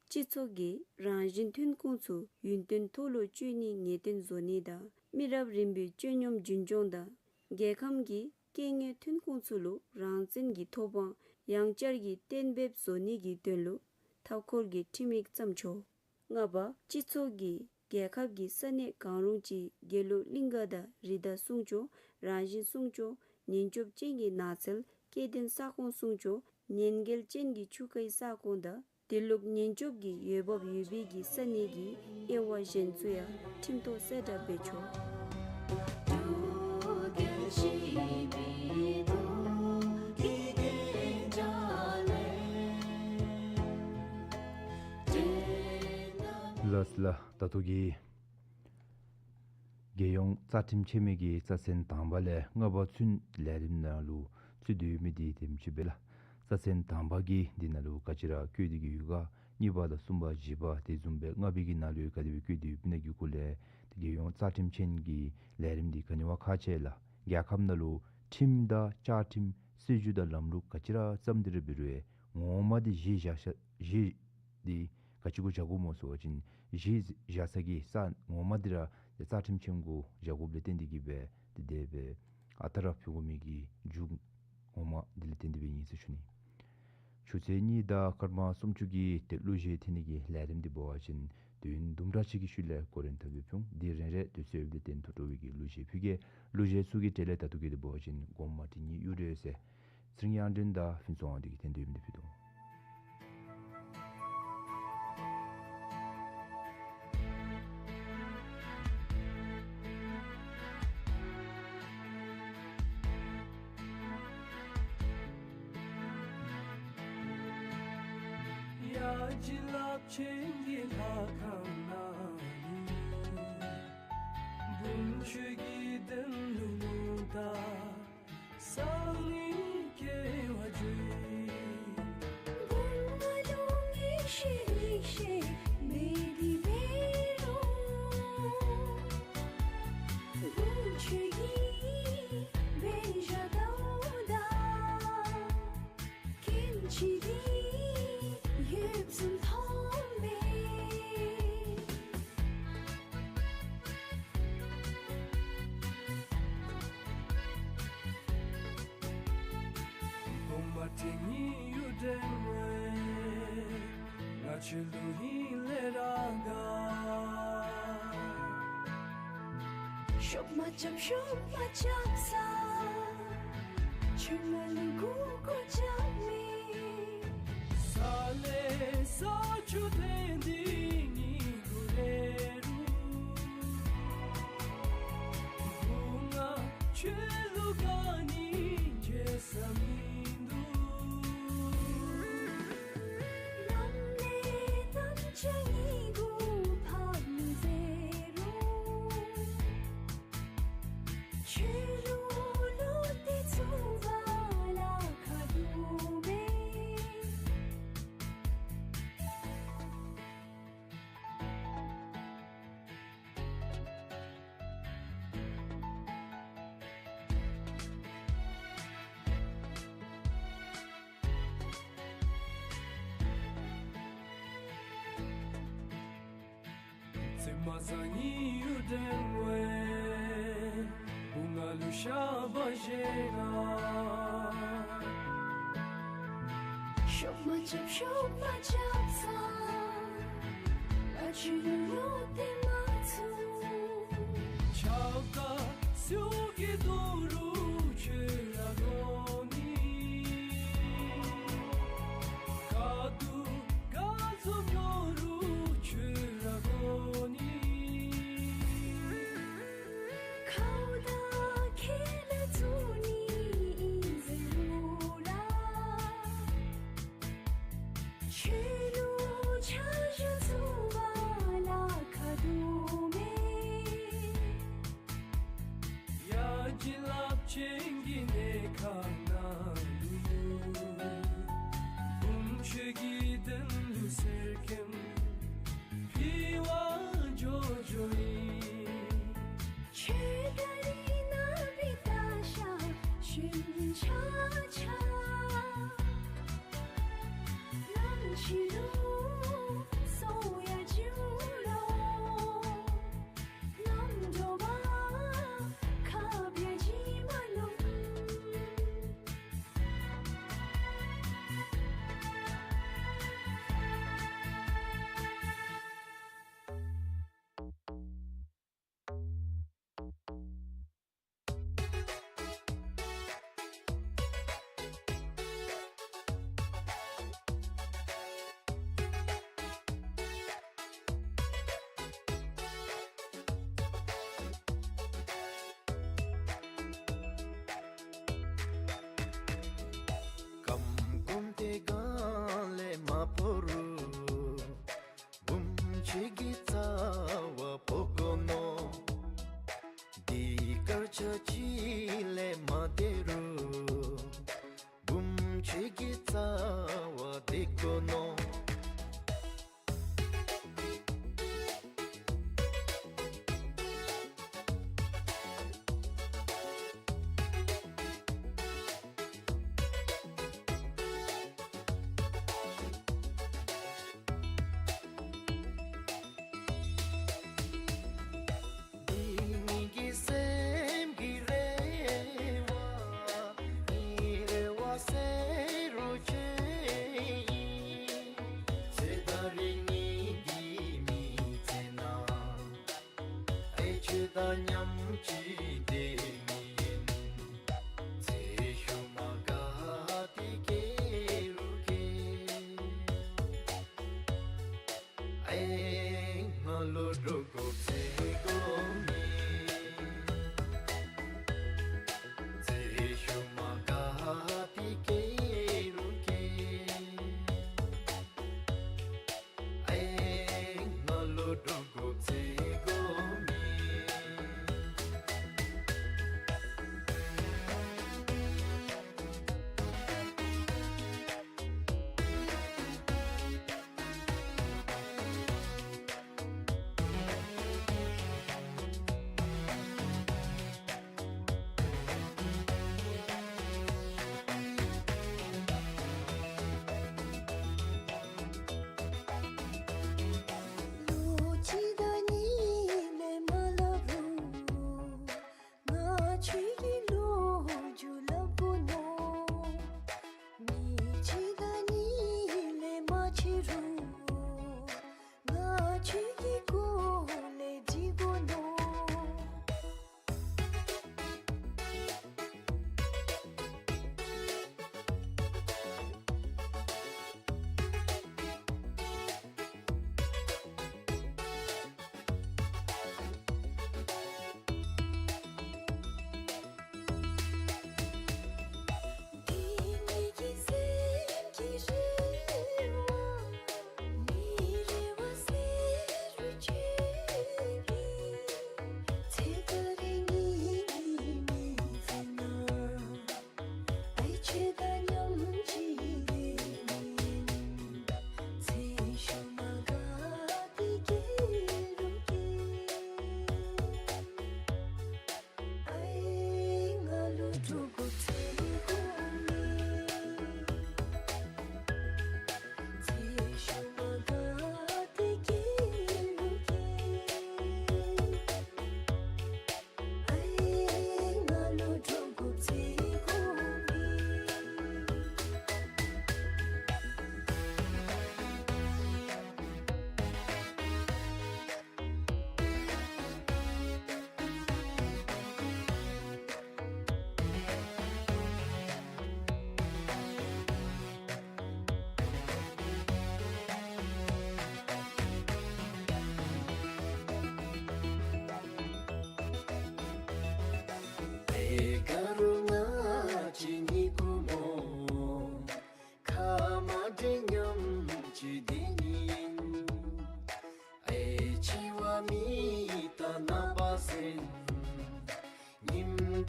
སྤྱི་ཚོགས་ཀྱིས་རང་བཞིན་ཐོན་ཁུངས་ཚུ་ཡུན་བརྟན་ཐོག་ལུ་སྤྱོད་ནི་ངེས་གཏན་བཟོ་ནི་དང་མི་རབས་རིམ་པའི་སྤྱོད་སྙོམས་རྒྱུན་སྐྱོང་དང་རྒྱལ་ཁམས་ཀྱི་སྐྱེ་དངོས་ཐོན་ཁུངས་ཚུ་ལུ་རང་བཙན་གྱི་ཐོབ་དབང་ཡང་བསྐྱར་གྱིས་གཏན་འབེབས་བཟོ་ནི་གི་དོན་ལུ་མཐའ་འཁོར་གྱི་ཁྲིམས་ཡིག་བརྩམ་ཆོག། ལྔ་པ། སྤྱི་ཚོགས་ཀྱིས་རྒྱལ་ཁབ་ཀྱི་ས་གནས་གང་རུང་ཅིག་དགེ་ལུགས་གླིང་ག་དང་རི་དྭགས་སྲུང་སྐྱོབ་རང་བཞིན་སྲུང་སྐྱོབ་ཉེན་སྐྱོབ་ཅན་གྱི་ནགས་ཚལ་སྐྱེ་ལྡན་ས་ཁོངས་སྲུང་སྐྱོབ་ཉེན་འགེལ་ཅན་གྱི་ཆུ་ཁའི་ས་ཁོངས་དང་དེ་ལུགས་ཉེན་སྐྱོབ་ཀྱི་འོས་འབབ་ཡོད་པའི་གི་ས་གནས་ཀྱི་དབྱེ་བ་གཞན་ཚུ་ཡང་ཁྲིམས་ཐོག་གསལ་བསྒྲགས་འབད་ཆོག། ལགས་ལགས། ད་ལྟོ་གི་རྒྱལ་ཡོངས་རྩ་ཁྲིམས་ཆེན་མོའི་གི་རྩ་ཚན་དང་པ་ལས་ལྔ་པ་ཚུན་ལས་རིམ་ནང་ལུ་ཚུད་དེ་ཡོད་མི་འདི་དེམ་ཅིག་སྦེ་ལགས། རྩ་ཚན་དང་པ་གི་འདི་ནང་ལུ་ག་ཅི་ར་བཀོད་དེ་གི་ཡོད་ག་ གཉིས་པ་དང་གསུམ་པ་བཞི་པ་དེ་བཟུམ་སྦེ་ལྔ་པའི་གི་ནང་ལུ་ག་དེ་སྦེ་བཀོད་དེ་ཡོདཔ་ཨིན་ན་གི་སྐོར་ལས་ཏེ་རྒྱལ་ཡོངས་རྩ་ཁྲིམས་ཅན་གྱི་ལས་རིམ་འདི་ག་ནི་བ་ཁག་ཆེ་ལགས། རྒྱལ་ཁབ་ནང་ལུ་ཁྲིམས་དང་བཅའ་ཁྲིམས་སྲིད་བྱུས་དང་ལམ་ལུགས་ག་ཅི་ར་བརྩམས་ཏེ་ར་འབད་རུང་ངོ་མ་འདི་གཞི་བཞག་ས་གཞི་འདི་ག་ཅི་གུ་བཞག་དགོཔ་སྨོ་ཟེར་བ་ཅིན་གཞི་བཞག་ས་གི་ས་ངོ་མ་འདི་ར་རྩ་ཁྲིམས་ཅན་གུ་བཞག་དགོཔ་ལས་བརྟེན་ཏེ་གིས་སྦེ་ཏེ་དེ་སྦེ་ཨ་རྟག་ར་ཕུལ་དགོ་མི་གི་མཇུག་ངོ་མ་འདི་ལས་བརྟེན་ཏེ་སྦེ་ཨིན་ཟེར་ཞུ་ནི། ཆུ་ཚོད་གཉིས་དང་སྐར་མ་སུམ་ཅུ་གི་ཏེ་གླུ་གཞས་འཐེན་ནི་གི་ལས་རིམ་འདི་འབད་བ་ཅིན་དུས་ཡུན་དུམ་གྲ་ཅིག་གི་ཤུལ་ལས་འགོ་འདྲེན་འཐབ་སྦེ་ཕུལ་འོང་། འདི་རན་རེ་དུས་ཚོད་ཡོདཔ་ལས་བརྟེན་དོ་འགྲོ་བའི་གི་གླུ་གཞས་ཕུལ་གེ། གླུ་གཞས་ཚུ་གི་གྲས་ལས་ད་ལྟོ་གི་འདི་འབད་བ་ཅིན་སྒོམ་མ་དྲན་ཉིད་གཡུ་སྒྲོན་ཟེར་ཚེ་རིང་དབྱངས་སྒྲོན་དང་ཕུན་ཚོགས་དབང་འདུས་ཀྱིས་འཐེན་དོ་ཡོདཔ་འདི་ཕུལ་དོ། ཡ་བྱིན་རླབས་ཆེན་གྱི་ལྷ་ཁང་ནང་ལུ་བུམོ་ཁྱོད་ཀྱི་དོན་ལུ་ལོག་ད་སང་ཉིན་སྐྱེ་བ་བརྗོད། བུམོ་ང་ལུ་ངེས་ཤེས་རིག་ཤེས་མེད་དེ་འབད་རུང་བུམོ་ཁྱོད་ཀྱིས་འབད་བཞག་དོ་ད། སྐྱེ་འཆི་འདི་ཡོད་ཚུལ་མཐོང་མས། སྒོམ་མ་དྲན་ཉིད་གཡུ་སྒྲོན་ང་ཁྱོད་ལུ་ཧིང་ལས་ར་དགའ། ཤོབ་མ་རྐྱབ་ཤོབ་མ་རྐྱབ་ས་ཁྱོད་ང་ལུ་མགུ་སྐོར་རྐྱབ་མས། ས་ལས་ས་ཆུ་འཐེན་ཏེ་ཉིད་གུ་རེ་རུང་བུམོ་ང་ཁྱོད་ལུ་ག་ནི་བརྗེད་ས་མིན་འདུག། ནམ་ལས་ནམ་ཅིག་ཉིད་གུ་ཕམ་ཟེར་རུང་ཁྱོད་ལུ་ལུ་ཏེ་ཚུ་བ་ལ་ཁ་དུ་བེ། ཚེ་མ་ས་ཉིད་གཡུ་སྒྲོན་ང་བུམོ་ང་ལུ་ཤ་བ་བཞེས་ར། ཤོབ་མ་རྐྱབ་ཤོབ་མ་རྐྱབ་ས་ང་ཁྱོད་ལུ་ལོག་སྟེ་མ་ཚུགས། ཆབ་ཀ་སུ་གི་དོ་རུང་ཁྱོད་ར་དགོ་ནི། ཁ་དུ་ག་ཚུ་ཉོ་རུང་ཁྱོད་ར་དགོ་ནི། ཁ་བདའ་ཁ་ལས་ཚུ་ནི་ཨིན་ཟེར་རུང་ར་ཁྱོད་ལུ་ཆ་བཞག་ཚུགས་པ་ལ་ཁ་དུ་མེད། ཡ་བྱིན་རླབས་ཆེན་གྱི་གནས་ཁང་ནང་ལུ་བུམོ་ཁྱོད་ཀྱི་དོན་ལུ་གསེར་སྐྱེམས་ཕུལ་བར་འགྱོ་འགྱོཝ་ཨིན། ཁྱོད་ད་རིས་ནཱ་འབད་ད་ཤ་ཞོན་ཆ་ཆ། ནམ་ཕྱེད་ལུ་སོ་ཡ་འགྱོ་ལོ། ནམ་འགྱོ་བ་ཁ་བྱལ་འགྱོ་མ་ནུམ། སྐམ་སྐམ་ཏེ་གང་ལས་མ་ཕོག་རུང་བུམོ་ཁྱོད་ཀྱི་རྩ་བ་ཕོག་དགོ་མནོ། འདི་སྐར་ཆ་གཅིག་ལས་མ་འདས་རུང་བུམོ་ཁྱོད་ཀྱི་རྩ་བ་འདི་དགོ་མནོ།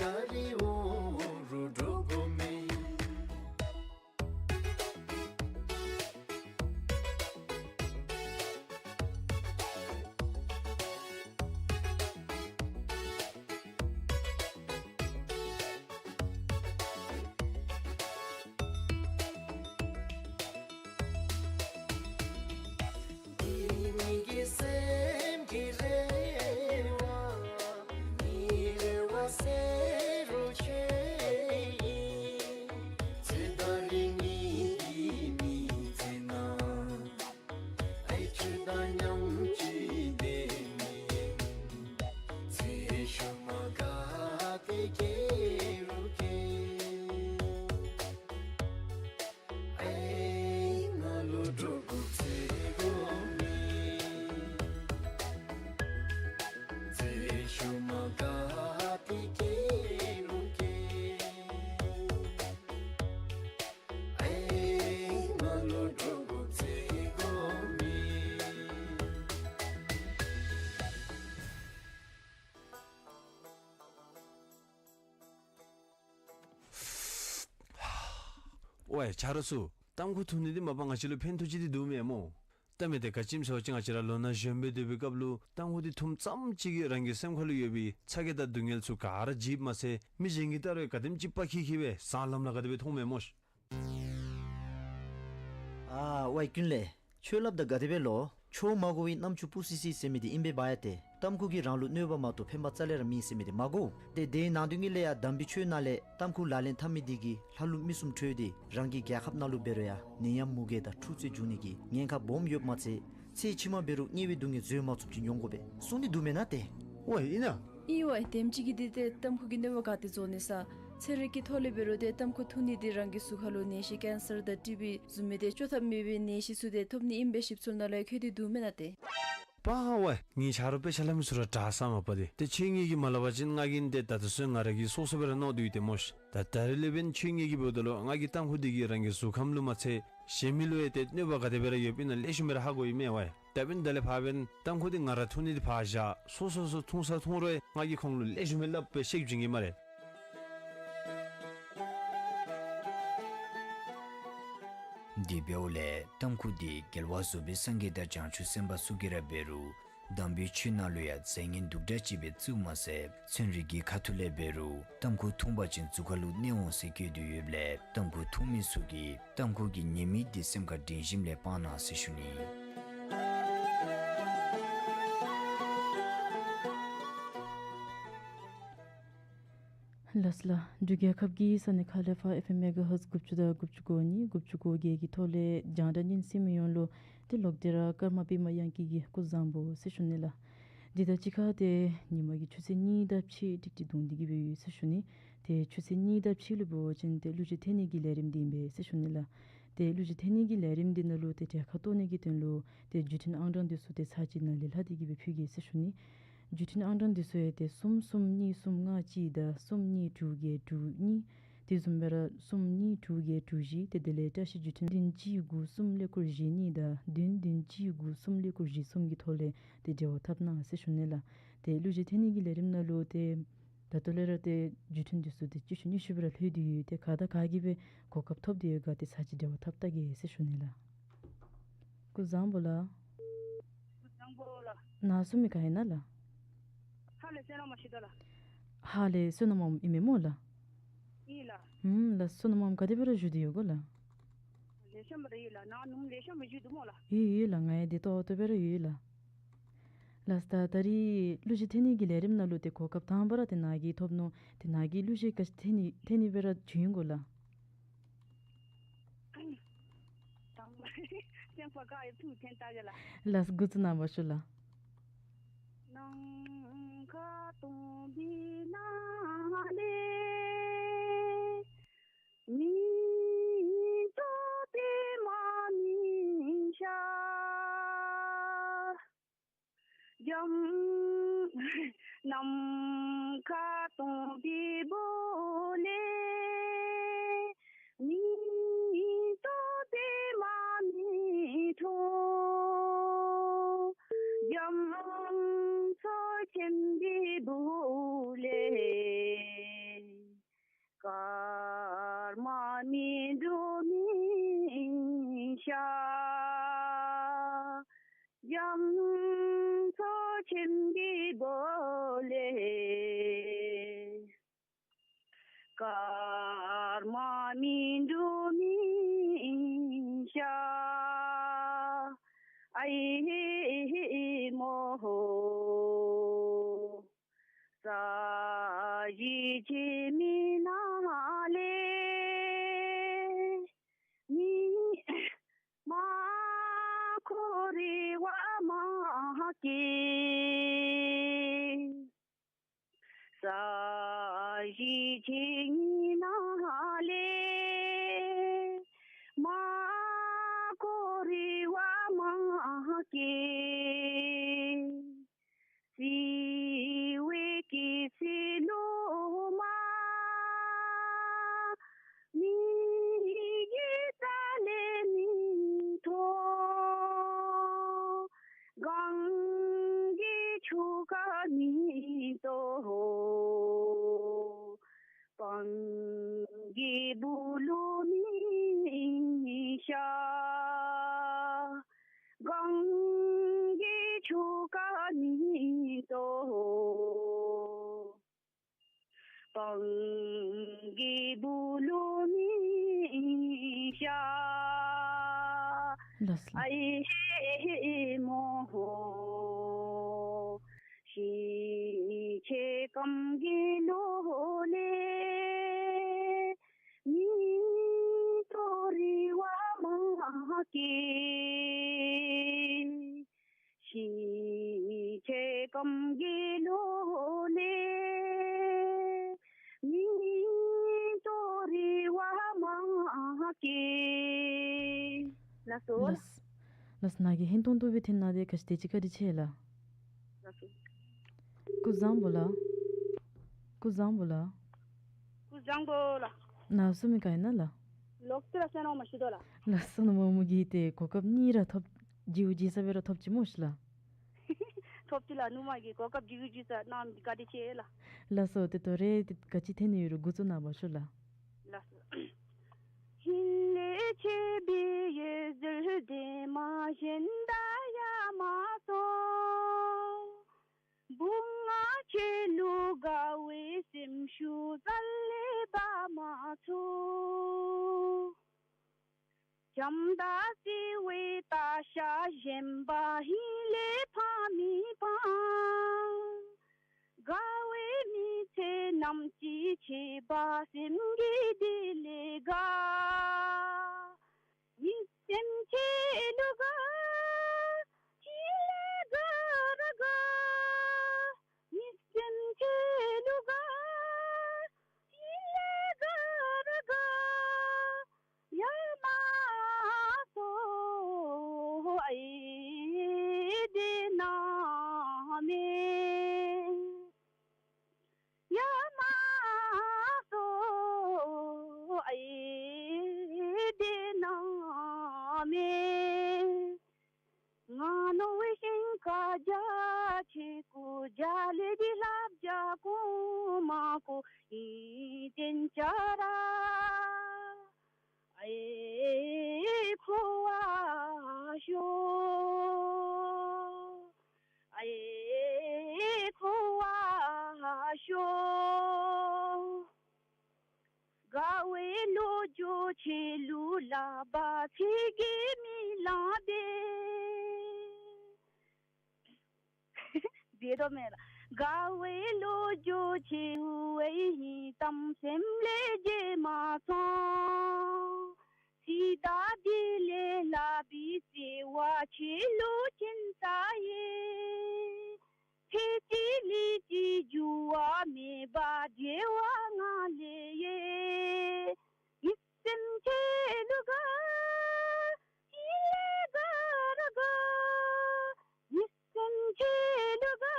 ད་རིས་འོང་རུང་འགྲོ་དགོ་མེད། འདི་ངེ་གི་སེམས་ཀྱི་རེ་བ། ངེའི་རེ་བ་ཟེར་རུང་ཁྱོད་ཨིན། ཚེ་ད་རིས་ངེ་གི་མི་ཚེ་ནང་ཨའི་ཁྱོད་དང་མཉམ་གཅིག་འབད་མི་ཚེ་ཤུལ་མ་ག་ཏེ་སྐྱེལ་རུང་སྐྱེལ། ཨའི་ང་ལུ་འགྲོ་དགོ་ཚེ་དགོ་མེད། ཚེ་ཤུལ་མ་ག་ཏེ་སྐྱེལ་རུང་སྐྱེལ། ཨའི་ང་ལུ་འགྲོ་དགོ་ཚེ་དགོ་མེད། ཝའི་ཆ་རོགས་ཚུ། ཏམ་ཁུ་འཐུང་ནི་འདི་མ་པ་ང་བཅས་ལུ་ཕན་ཐོགས་ཅིག་འདི་འདུག་མེན་སྨོ། ཏམ་མེན་ཏེ་ག་ཅི་སྨོ་ཟེར་བ་ཅིན་ང་བཅས་ར་ལོ་ན་གཞོན་པའི་སྡོད་པའི་སྐབས་ལུ་ཏམ་ཁུ་འདི་འཐུངམ་ཙམ་ཅིག་གིས་རང་གི་སེམས་ཁ་ལུ་ཡོད་པའི་ཚ་གྱང་དང་སྡུག་བསྔལ་ཚུ་ག་ར་འཇིགཔ་མ་ཚད་མི་གཞན་གྱིས་བལྟ་རུང་ག་དེམ་ཅིག་དཔའ་ཁི་ཁི་སྦེ་བཟང་ལམ་ལ་ག་དེ་སྦེ་མཐོངམ་མེན་སྨོ་ཤིག། ཨ་ཝའི་ཀུན་ལེགས། ཁྱོད་སླབ་ད་ག་དེ་སྦེ་ལོ། ཁྱོད་མ་གོ་བའི་རྣམ་ཅོ་སྤུ་སི་སི་ཟེར་མི་འདི་ཨིན་པས་པ་ཡ་ཏེ། ཏམ་ཁུ་གིས་རང་ལུ་གནོད་པ་མ་གཏོགས་ཕན་པ་རྩ་ལས་ར་མེད་ཟེར་མི་འདི་མ་གོ། ཏེ་དེའི་ནང་དོན་གྱི་ལས་ཡང་དམ་པའི་ཆོས་ནང་ལས་ཏམ་ཁུ་ལག་ལེན་འཐབ་མི་འདི་གིས་ལྷ་ཀླུ་མི་གསུམ་ཁྲོས་ཏེ་རང་གི་རྒྱལ་ཁབ་ནང་ལུ་འབད་རུང་ཡང་ནད་ཡམས་མུ་གེ་དང་འཁྲུག་རྩོད་འབྱུང་ནི་གི་ཉེན་ཁ་སྦོམ་ཡོདཔ་མ་ཚད་ཚེ་ཕྱི་མ་འབད་རུང་དམྱལ་བའི་སྡུག་བསྔལ་བཟོད་མ་ཚུགསཔ་ཅིག་མྱོང་དགོ་པས་གསུངས་ཏེ་འདུག་མེན་ན་ཏེ། ཝའི་ཨིན་ན། ཨིན་ཝའི་དེམ་ཅིག་གིས་འདི་ཏེ་ཏམ་ཁུ་གིས་གནོད་པ་ག་ཏེ་བཟོ་ནི་ས། ཚན་རིག་གི་ཐོག་ལས་འབད་རུང་ཏེ་ཏམ་ཁུ་འཐུང་ནི་འདི་རང་གི་གཟུགས་ཁ་ལུ་ནད་གཞི་ཀེན་སར་དང་ཊི་བི་བཟུམ་མའི་ཏེ་བཅོ་ཐབས་མེད་པའི་ནད་གཞི་ཚུ་ཏེ་ཐོབ་ནི་ཨིན་པའི་ཞིབ་འཚོལ་ནང་ལུ་ཡང་འཁོད་དེ་འདུག་མེན་ན་ཏེ། པ་ཝའི་ངེའི་ཆ་རོགས་དཔེ་ཆ་སླབ་མི་ཚུ་ར་དྲག་ས་མ་པ་ཏེ། ཏེ་ཁྱོད་ངེ་གིས་མ་སླབ་པ་ཅིན་ང་གིས་ཏེ་ད་ལྟོ་ཚུན་ང་ར་གིས་སོ་སོ་སྦེ་ར་མནོ་སྡོད་ཡི་ཏེ་སྨོ་ཤིག། ད་ད་རིས་ལས་འབདན་ཁྱོད་ངེ་གིས་འབདཝ་ད་ལུ་ང་གིས་ཏམ་ཁུ་འདི་གིས་རང་གི་གཟུགས་ཁམས་ལུ་མ་ཚད་གཞན་མི་ལུ་ཡང་ཏེ་གནོད་པ་ག་དེ་སྦེ་ར་ཡོདཔ་ཨིན་ན་ལེགས་ཤོམ་སྦེ་ར་ཧ་གོ་ཡི་མས་ཝའི། ད་འབདན་ད་ལས་ཕར་འབདན་ཏམ་ཁུ་འདི་ང་ར་འཐུང་ནི་འདི་ཕར་བཞག། སོ་སོ་སོ་འཐུང་ས་འཐུང་རུང་ཡང་ང་གིས་ཁོང་ལུ་ལེགས་ཤོམ་སྦེ་སླབ་སྦེ་བཤད་བྱིན་གེ་སྨ་རེ། དེ་འབདཝ་ལས་ཏམ་ཁུ་འདི་རྒྱལ་བ་བཟོ་བའི་སངས་རྒྱས་དང་བྱང་ཆུབ་སེམས་དཔའ་ཚུ་གིས་ར་འབད་རུང་དམ་པའི་ཆོས་ནང་ལུ་ཡང་རྫས་ངན་དུག་དྲགས་ཅིག་སྦེ་བརྩིཝ་མ་ཚད་ཚན་རིག་གི་ཁ་ཐུག་ལས་འབད་རུང་ཏམ་ཁུ་འཐུང་པ་ཅིན་གཟུགས་ཁ་ལུ་ནད་འོང་ཟེར་བཀོད་དེ་ཡོདཔ་ལས་ཏམ་ཁུ་འཐུང་མི་ཚུ་གིས་ཏམ་ཁུ་གི་ཉེས་དམིགས་འདི་སེམས་ཁར་དྲན་ཞིནམ་ལས་སྤང་གནང་ཟེར་ཞུ་ནི། ལགས་སོ་ལགས། འབྲུག་རྒྱལ་ཁབ་ཀྱི་ས་གནས་ཁག་ལས་ཕར་ཨེཕ་ཨེམ་མེ་ག་ཧརཊ་དགུ་བཅུ་དང་དགུ་བཅུ་གོ་གཉིས་དགུ་བཅུ་གོ་བརྒྱད་ཀྱི་ཐོག་ལས་རྒྱང་བསྒྲགས་ཉན་གསན་མི་ཡོངས་ལུ་ཏེ་ལོག་སྟེ་ར་ཀརྨ་པདྨ་དབྱངས་སྐྱིད་ཀྱི་སྐུ་གཟུགས་བཟང་པོ་ཟེར་ཞུ་ནི་ལགས། འདི་དང་གཅིག་ཁར་ཏེ་ཉིན་མ་གི་ཆུ་ཚོད་གཉིས་དང་ཕྱེད་ཀྲིག་ཀྲི་འདུང་སྟེ་གི་སྦེ་ཡོད་ཟེར་ཞུ་ནི། ཏེ་ཆུ་ཚོད་གཉིས་དང་ཕྱེད་ལུ་འབད་བ་ཅིན་ཏེ་གླུ་གཞས་འཐེན་ནི་གི་ལས་རིམ་འདི་ཨིན་པས་ཟེར་ཞུ་ནི་ལགས། ཏེ་གླུ་གཞས་འཐེན་ནི་གི་ལས་རིམ་འདི་ནང་ལུ་ཏེ་གྲལ་ཁར་གཏོགས་ནི་གི་དོན་ལུ་ཏེ་བརྒྱུད་འཕྲིན་ཨང་གྲངས་འདི་ཚུ་ཏེ་ཚར་གཅིག་ནཱ་ལས་ལྷག་སྟེ་གི་སྦེ་ཕུལ་གེ་ཟེར་ཞུ་ནི། བརྒྱུད་འཕྲིན་ཨང་གྲངས་འདི་ཚུ་ཡང་ཏེ་གསུམ་གསུམ་གཉིས་གསུམ་ལྔ་གཅིག་དང་གསུམ་གཉིས་དྲུག་བརྒྱད་དྲུག་གཉིས། དེ་བཟུམ་སྦེ་ར་གསུམ་གཉིས་དྲུག་བརྒྱད་དྲུག་བཞི། ཏེ་དེ་ལས་བཀྲ་ཤིས་བརྒྱུད་འཕྲིན་བདུན་གཅིག་དགུ་གསུམ་ཀླད་ཀོར་བཞི་གཉིས་དང་བདུན་བདུན་གཅིག་དགུ་གསུམ་ཀླད་ཀོར་བཞི་གསུམ་གྱི་ཐོག་ལས་ཏེ་འབྲེལ་བ་འཐབ་གནང་ཟེར་ཞུ་ནི་ལགས། ཏེ་གླུ་གཞས་འཐེན་ནི་གི་ལས་རིམ་ནང་ལུ་ཏེ་ད་ལྟོ་ལས་ར་ཏེ་བརྒྱུད་འཕྲིན་འདི་ཚུ་ཏེ་གཅིག་ཤུལ་གཉིས་ཤུལ་སྦེ་ར་ལྷོད་དེ་ཡོད། ཏེ་ག་དང་ག་གིས་སྦེ་གོ་སྐབས་ཐོབ་སྟེ་ཡོད་ག་ཏེ་ཚར་གཅིག་འབྲེལ་བ་འཐབ་བལྟ་གེ་ཟེར་ཞུ་ནི་ལགས། སྐུ་གཟུགས་བཟང་པོ་ལགས། སྐུ་གཟུགས་བཟང་པོ་ལགས། ནཱ་བཟུམ་མི་ག་ཨིན་ན་ལགས། ཧཱ་ལས་བསོད་ནམས་མ་ཞུ་དོ་ལགས། ཧཱ་ལས་བསོད་ནམས་མ་ཨིན་མས་སྨོ་ལགས། ཨིན་ལགས། ཨུམ་ལགས་བསོད་ནམས་མ་ག་དེ་སྦེ་ར་བཞུགས་ཏེ་ཡོད་གོ་ལགས། ལེགས་ཤོམ་སྦེ་ར་ཡོད་ལགས། ནཱ་ནུམ་ལེགས་ཤོམ་སྦེ་བཞུགས་འདུག་སྨོ་ལགས། ཡོད་ཡོད་ལགས། ང་ཡང་བདེ་ཏོག་ཏོ་སྦེ་ར་ཡོད་ལགས། ལགས་ད་ད་རིས་གླུ་གཞས་འཐེན་ནི་གི་ལས་རིམ་ནང་ལུ་ཏེ་གོ་སྐབས་དང་པ་ར་ཏེ་ནཱ་གིས་ཐོབ་ནུག། ཏེ་ནཱ་གིས་གླུ་གཞས་ག་ཅི་འཐེན་ནི་འཐེན་ནི་སྦེ་ར་བྱོན་ཡི་གོ་ལགས། དང་པ་སེམས་པ་དགའ་ཡི་ཐུགས་འཐེན་ལྟ་གེ་ལགས། ལགས་འགོ་བཙུགས་གནང་བ་ཞུ་ལགས། ནམ་མཁའ་སྟོང་པའི་ནང་ལས། མིག་ཏོ་པདྨ་ཉིད་ཤར། འཇམ། ནམ་མཁའ་སྟོང་པའི་སྦུག་ལས། མིག་ཏོ་པདྨ་ཉིད་འཐོན། རྒྱ་མཚོ་ཆེན་པོའི་སྦུག་ལས། ཨའི་མོ་ཧོ། ས་གཞི་ཆེན་མོའི་ནང་ལས་མི་མ་འཁོར་བ་མ་སྐྱེས། ས་གཞི་ཆེན་མོའི་ནང་ལས་མ་འཁོར་བ་མ་སྐྱེས། བསིལ་བའི་སྐྱེད་ཚལ་ལུ་མ་མེ་ཡི་རྩ་ལས་མེ་ཐོན། གངས་ཀྱི་ཆུ་ཁ་མེ་གཏོར། སྤང་གི་སྦུག་ལུ་མེ་ཤར། གངས་ཀྱི་ཆུ་ཁ་མེ་གཏོར། སྤང་གི་སྦུག་ལུ་མེ་ཤར། ལགས་སོ། ཨའི་མོ་ཧོ། ཤིང་ཆེན་སྐམ་གི་ལོགས་ལས་མེ་འཐོར་བ་མ་སྐྱེས། ཤིང་ཆེན་སྐམ་གི་ལོགས་ལས་མེ་འཐོར་བ་མ་སྐྱེས། ལགས་སོ། ལགས་སོ། ལགས་སོ། ནཱ་གིས་ཧིང་ཏོང་ཏོ་སྦེ་ཐོན་གནང་སྟེ་ག་ཅི་དེ་ཅིག་བཀའ་དྲིན་ཆེ་ལགས། ལགས་སོ། སྐུ་གཟུགས་བཟང་པོ་ལགས། སྐུ་གཟུགས་བཟང་པོ་ལགས། སྐུ་གཟུགས་བཟང་པོ་ལགས། ནཱ་གསུང་མི་ག་ཨིན་ན་ལགས། ལོག་སྟེ་ར་སེམས་ནང་མ་ཤེས་དོ་ལགས། ལགས་སོ། ནཱ་མོ་མོ་གིས་ཏེ་གོ་སྐབས་གཉིས་ར་ཐོབ། བརྗེ་བོ་བརྗེ་ས་སྦེ་ར་ཐོབ་ཅི་སྨོ་ཤིག་ལགས། ཐོབ་ཅི་ལགས། ནུ་མ་གིས་གོ་སྐབས་བརྗེ་བོ་བརྗེ་ས་གནང་མི་བཀའ་དྲིན་ཆེ་ལགས། ལགས་སོ། ཏེ་དོ་རུང་ཏེ་ག་ཅི་ཐོན་ནི་ཡོད་རུང་འགོ་བཙུགས་གནང་བ་ཤོག་ལགས། ལགས་སོ། ཧིང་ལས་ཆད་པའི་འོད་ཟེར་འདྲེས་མ་གཞན་དག་ཡལ་མ་སོང་། བུ་ང་ཁྱོད་ལུ་དགའ་བའི་སེམས་ཤུགས་རྩ་ལས་འབག་མ་ཚུགས། བྱམས་དང་བརྩེ་བའི་དར་ཤ་གཞན་པ་ཧིང་ལས་ཕངས་མི་ཕངས། དགའ་བའི་མི་ཚེ་ནམ་ཅིག་ཆད་པ་སེམས་ཀྱི་བདེ་ལེགས་དགའ། མི་སེམས་ཁྱོད་ལུ་དགའ། ཧིང་ལས་དགའ་ར་དགའ། མི་སེམས་ཁྱོད་ལུ་དགའ། ཧིང་ལས་དགའ་ར་དགའ། ཡལ་མ་སོང་ཨའི་འདྲེས་མ་མེད། ཡལ་མ་སོང་ཨའི་འདྲེས་མ་མེད། ང་ནོར་བུ་ཤིང་ཁ་རྒྱ་ཆེ་ཀུ་རྒྱ་ལེགས་པའི་ལྷ་བྱ་གོང་མ་ཁོ་ཨིན་ཏེ་ཅ་ར་ཨའི་ཁུ་བ་ཤོ། ཨའི་ཁུ་བ་ཤོ། དགའ་བའི་ལོ་རྒྱུས་ཁྱོད་ལུ་སླབ་པ་ཚིག་གིས་མི་ལང་པས། བདེ་དོ་མེན་ལགས། དགའ་བའི་ལོ་རྒྱུས་ཁྱོད་ལུ་ཨའི་ཧིང་གཏམ་སེམས་ལས་བརྗེད་མ་སོང་། སྲིད་དང་བདེ་ལེགས་སླབ་པའི་བརྩེ་བ་ཁྱོད་ལུ་སྦྱིན་ས་ཡོད། ཚེ་གཅིག་ལུས་གཅིག་འགྱུར་བ་མེད་པ་འབྲེལ་བ་ང་ལས་ཡོད། མི་སེམས་ཁྱོད་ལུ་དགའ། ཧིང་ལས་དགའ་ར་དགའ། མི་སེམས་ཁྱོད་ལུ་དགའ།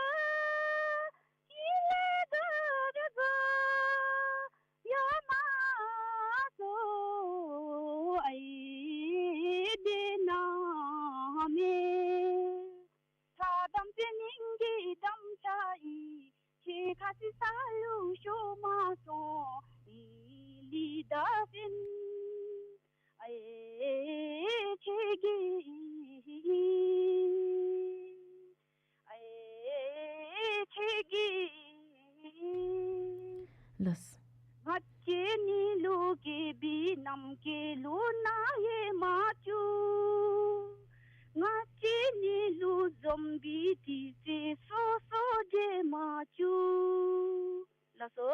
ཧིང་ལས་དགའ་ར་དགའ། ཡལ་མ་སོང་ཨའི་འདྲེས་མ་མེད། ཐ་དམ་ཚེ་སྙིང་གི་དམ་བཅའ་ཨིན། ཁྱོད་ཁ་ཚིག་ས་ལུ་ཤོར་མ་སོང་ཨའི་ལི་དྭགས་སེང་། ཨའི་ཁྱོད་ཀྱི་ཨའི་ཁྱོད་ཀྱི། ལགས། ང་བཅས་གཉིས་ལུ་སྐྱེས་པའི་ནམ་མཁའི་ལུས་ནང་ཡོད་མ་བཅུག། ང་བཅས་ གི་དྲི་ཆེན་སོ་སོ་རྗེས་མ་བཅུག། ལགས་སོ།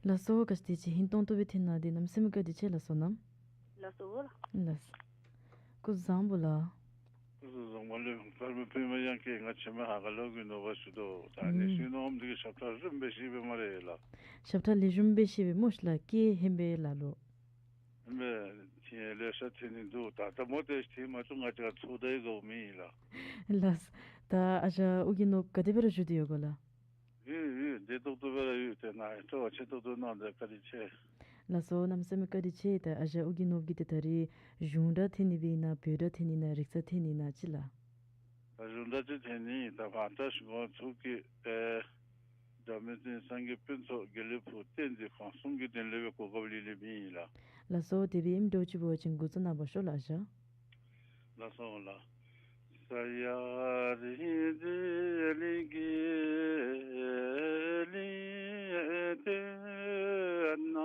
ལགས་སོ། བཀའ་དྲིན་ཆེ། ཧིང་གཏོང་ཐུབ་པའི་ཐད་ནང་འདི་གནམ་མེད་ས་མེད་བཀའ་དྲིན་ཆེ་ལགས་སོ་ནམ། ལགས་སོ། ལགས། སྐུ་གཟུགས་བཟང་པོ་ལགས། སྐུ་གཟུགས་བཟང་པོ་ལགས། དཔལ་མོ་པདྨ་དབྱངས་སྐྱིད། ང་ཆེན་མོ་ཧ་ག་ལོ་གི་ནོར་བ་ཞུ་དོ། ད་ཨ་ནི་ཨུམ་ཞུ་ནོར་འདི་གི་ཞབས་ཁྲ་རིམ་པས་ཤེས་པས་སྨ་རེ་ལགས། ཞབས་ཁྲ་ལེགས་ཤོམ་སྦེ་ཤེས་པས་སྨོ་ཤིག་ལགས། སྐད་ཧན་པས་ལགས་ལོ། ཧན་པས། ལེ་ཤ་ཐོན་ནི་འདུག། ད་ད་མོ་ཏེ་ཐོན་མ་བཅུག། ང་བཅས་ཚོགས་བརྡ་གི་དགོཔ་མེད་ལགས། ལགས། ད་ཨ་ཞང་ཨོ་རྒྱན་ནོར་བུ་ག་དེ་སྦེ་ར་བཞུགས་ཏེ་ཡོད་ག་ལགས། ཡོད་ཡོད། བདེ་ཏོག་ཏོ་སྦེ་ར་ཡོད། ཏེ་ནཱ་སྤྲོ་བ་ཆེ་ཏོག་ཏོ་གནང་སྟེ་བཀའ་དྲིན་ཆེ། ལགས་སོ། གནམ་མེད་ས་མེད་བཀའ་དྲིན་ཆེ། ད་ཨ་ཞང་ཨོ་རྒྱན་ནོར་བུ་གིས་ཏེ་ད་རིས་གཞུང་སྒྲ་འཐེན་ནི་སྦེ་ཨིན་ན་བོད་སྒྲ་འཐེན་ནི་ཨིན་ན་རིག་རྩལ་འཐེན་ནི་ཨིན་ན་ཅིག་ལགས། ད་གཞུང་སྒྲ་ཅིག་འཐེན་ནི། ད་ཕར་ད་གཞུང་ཚོགས་ཀྱི་ཨེ་སྒྲ་མི་སྲིན་སངས་རྒྱས་ཕུན་ཚོགས་དགེ་ལེགས་ཕུག་བསྟན་འཛིན་ཁང་གསུམ་གྱི་དོན་ལས་སྦེ་གོ་སྐབས་ལེན་ལེནམ་ཨིན་ལགས། ལགས་སོ། དེ་སྦེ་ཨིནམ་འདྲཝ་ཅིག་འབད་བ་ཅིན་འགོ་བཙུགས་གནང་པ་ཤོག་ལགས་ཨ་ཞང་། ལགས་སོ་ལགས། ས་ཡ་རི་རི་ལི་གི་ལི་ཏེ་ན་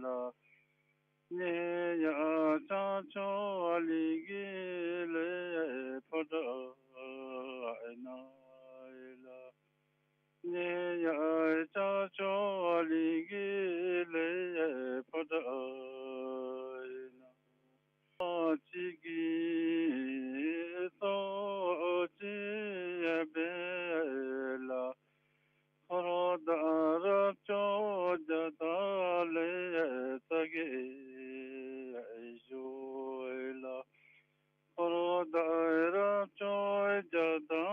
ལ། ནེ་ཡ་ཅ་ཅོ་ལི་གི་ལི་ཕོ་ཏ་ཨེ་ན་ཨེ་ལ། ནེ་ཡ་ཅ་ཅོ་ལི་གི་ལི་ཕོ་ཏ་ཨེ་ན། ཅི་གི་སོ་ཅི་བེ་ལ། འཁོར་དང་རབ་མཆོག་བརྒྱ་དང་ལས་ཚ་གྱང་ཞུ་ལ། འཁོར་དང་རབ་མཆོག་བརྒྱ་དང་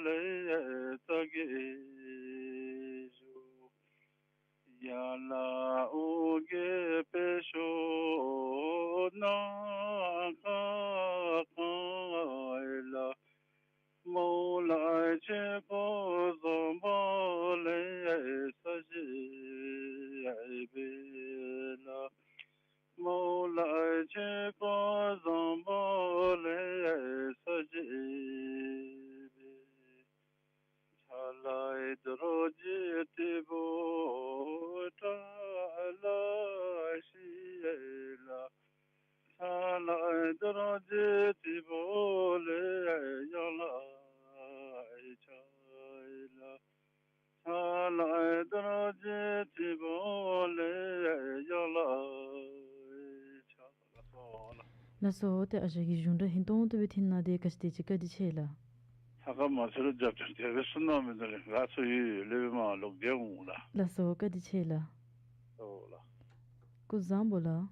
ལས་ཚ་གྱང་ཞུ། ཡ་ལ་ཨོ་རྒྱན་དཔལ་འབྱོར་ནམ་མཁའ་གང་ལ། མོ་ལ་ཆོས་འཁོར་བཟང་པོ་ལས་ས་གཞི་བེ་ལ། མོ་ལ་ཆོས་འཁོར་བཟང་པོ་ལས་ས་གཞི་བེ། ཆ་ལ་རྡོ་རྗེ་ཐེག་པ་བཀྲ་ལ་ཤིས་ལ། ཆ་ལ་རྡོ་རྗེ་ཐེག་པ་ལས་ཡར་ལ་ཆ་ལ། ཆ་ལ་རྡོ་རྗེ་ཐེག་པ་ལས་ཡར་ལ་ཆ། ལགས་སོ། ལགས་སོ། ཏེ་ཨ་ཞང་གིས་གཞུང་སྒྲ་ཧིང་གཏོང་ཐུབ་པའི་ཐད་ནང་འདི་ག་ཅི་དེ་ཅིག་བཀའ་དྲིན་ཆེ་ལགས། ལྷ་ཁང་མ་ཚུ་ར་རྒྱབ་སྐྱོར་དེ་སྦེ་གསུངས་གནང་མི་འདི་ལས་ང་ཚུ་ཡུལ་ཡུལ་ལས་སྦེ་མར་ལོག་སྟེ་འོང་ལགས། ལགས་སོ། བཀའ་དྲིན་ཆེ་ལགས། ཨོ་ལགས། སྐུ་གཟུགས་བཟང་པོ་ལགས།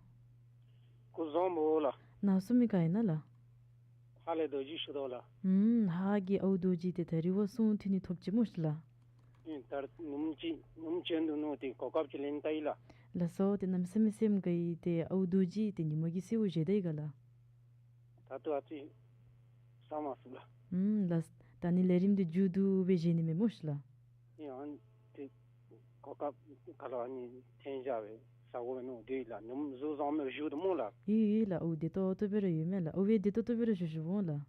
སྐུ་གཟུགས་བཟང་པོ་ལགས། ནང་གསུང་མི་ག་ཨིན་ན་ལགས། ཧཱ་ལས་རྡོ་རྗེ་ཞུ་དོ་ལགས། ཨུམ་ཧཱ་གི་ཨའུ་རྡོ་རྗེ་ཏེ་ད་རིས་བ་གསུང་ཐོན་ནི་ཐོབ་ཅི་སྨོ་ཤིག་ལགས། ཨིན། ད་ཉིནམ་གཅིག་ཉིནམ་གཅིག་འདུག་ནོ། ཏེ་གོ་སྐབས་ཅིག་ལེན་ད་ཡི་ལགས། ལགས་སོ། ཏེ་གནམ་མེད་ས་མེད་སེམས་དགའ་ཡི། ཏེ་ཨའུ་རྡོ་རྗེ་ཏེ་ཉིན་མོ་གི་གསོལཝ་བཞེས་ད་ཡི་ག་ལགས། ད་ལྟོ་ཨ་ཙི་བསམ་མ་ཚུགས་ལགས། ཨུམ་ལགས། ད་ནི་ལས་རིམ་འདི་མཇུག་བསྡུ་སྦེ་བཞེས་ནི་མས་སྨོ་ཤིག་ལགས། ཨིན། ཨ་ནི་ཏེ་གོ་སྐབས་ག་ར་ཨ་ནི་འཐོན་བཞག་སྦེ་ཟ་དགོ་པས་མནོ་སྟེ་ལགས། ཉིནམ་གཟུགས་བཟང་པོ་བཞུགས་དོ་སྨོ་ལགས། ཡོད་ཡོད་ལགས། ཨོ་བདེ་ཏོག་ཏོ་སྦེ་ར་ཡོད་མས་ལགས། ཨོ་བདེ་ཏོག་ཏོ་སྦེ་ར་བཞུགས་བཞུགས་འོང་ལགས།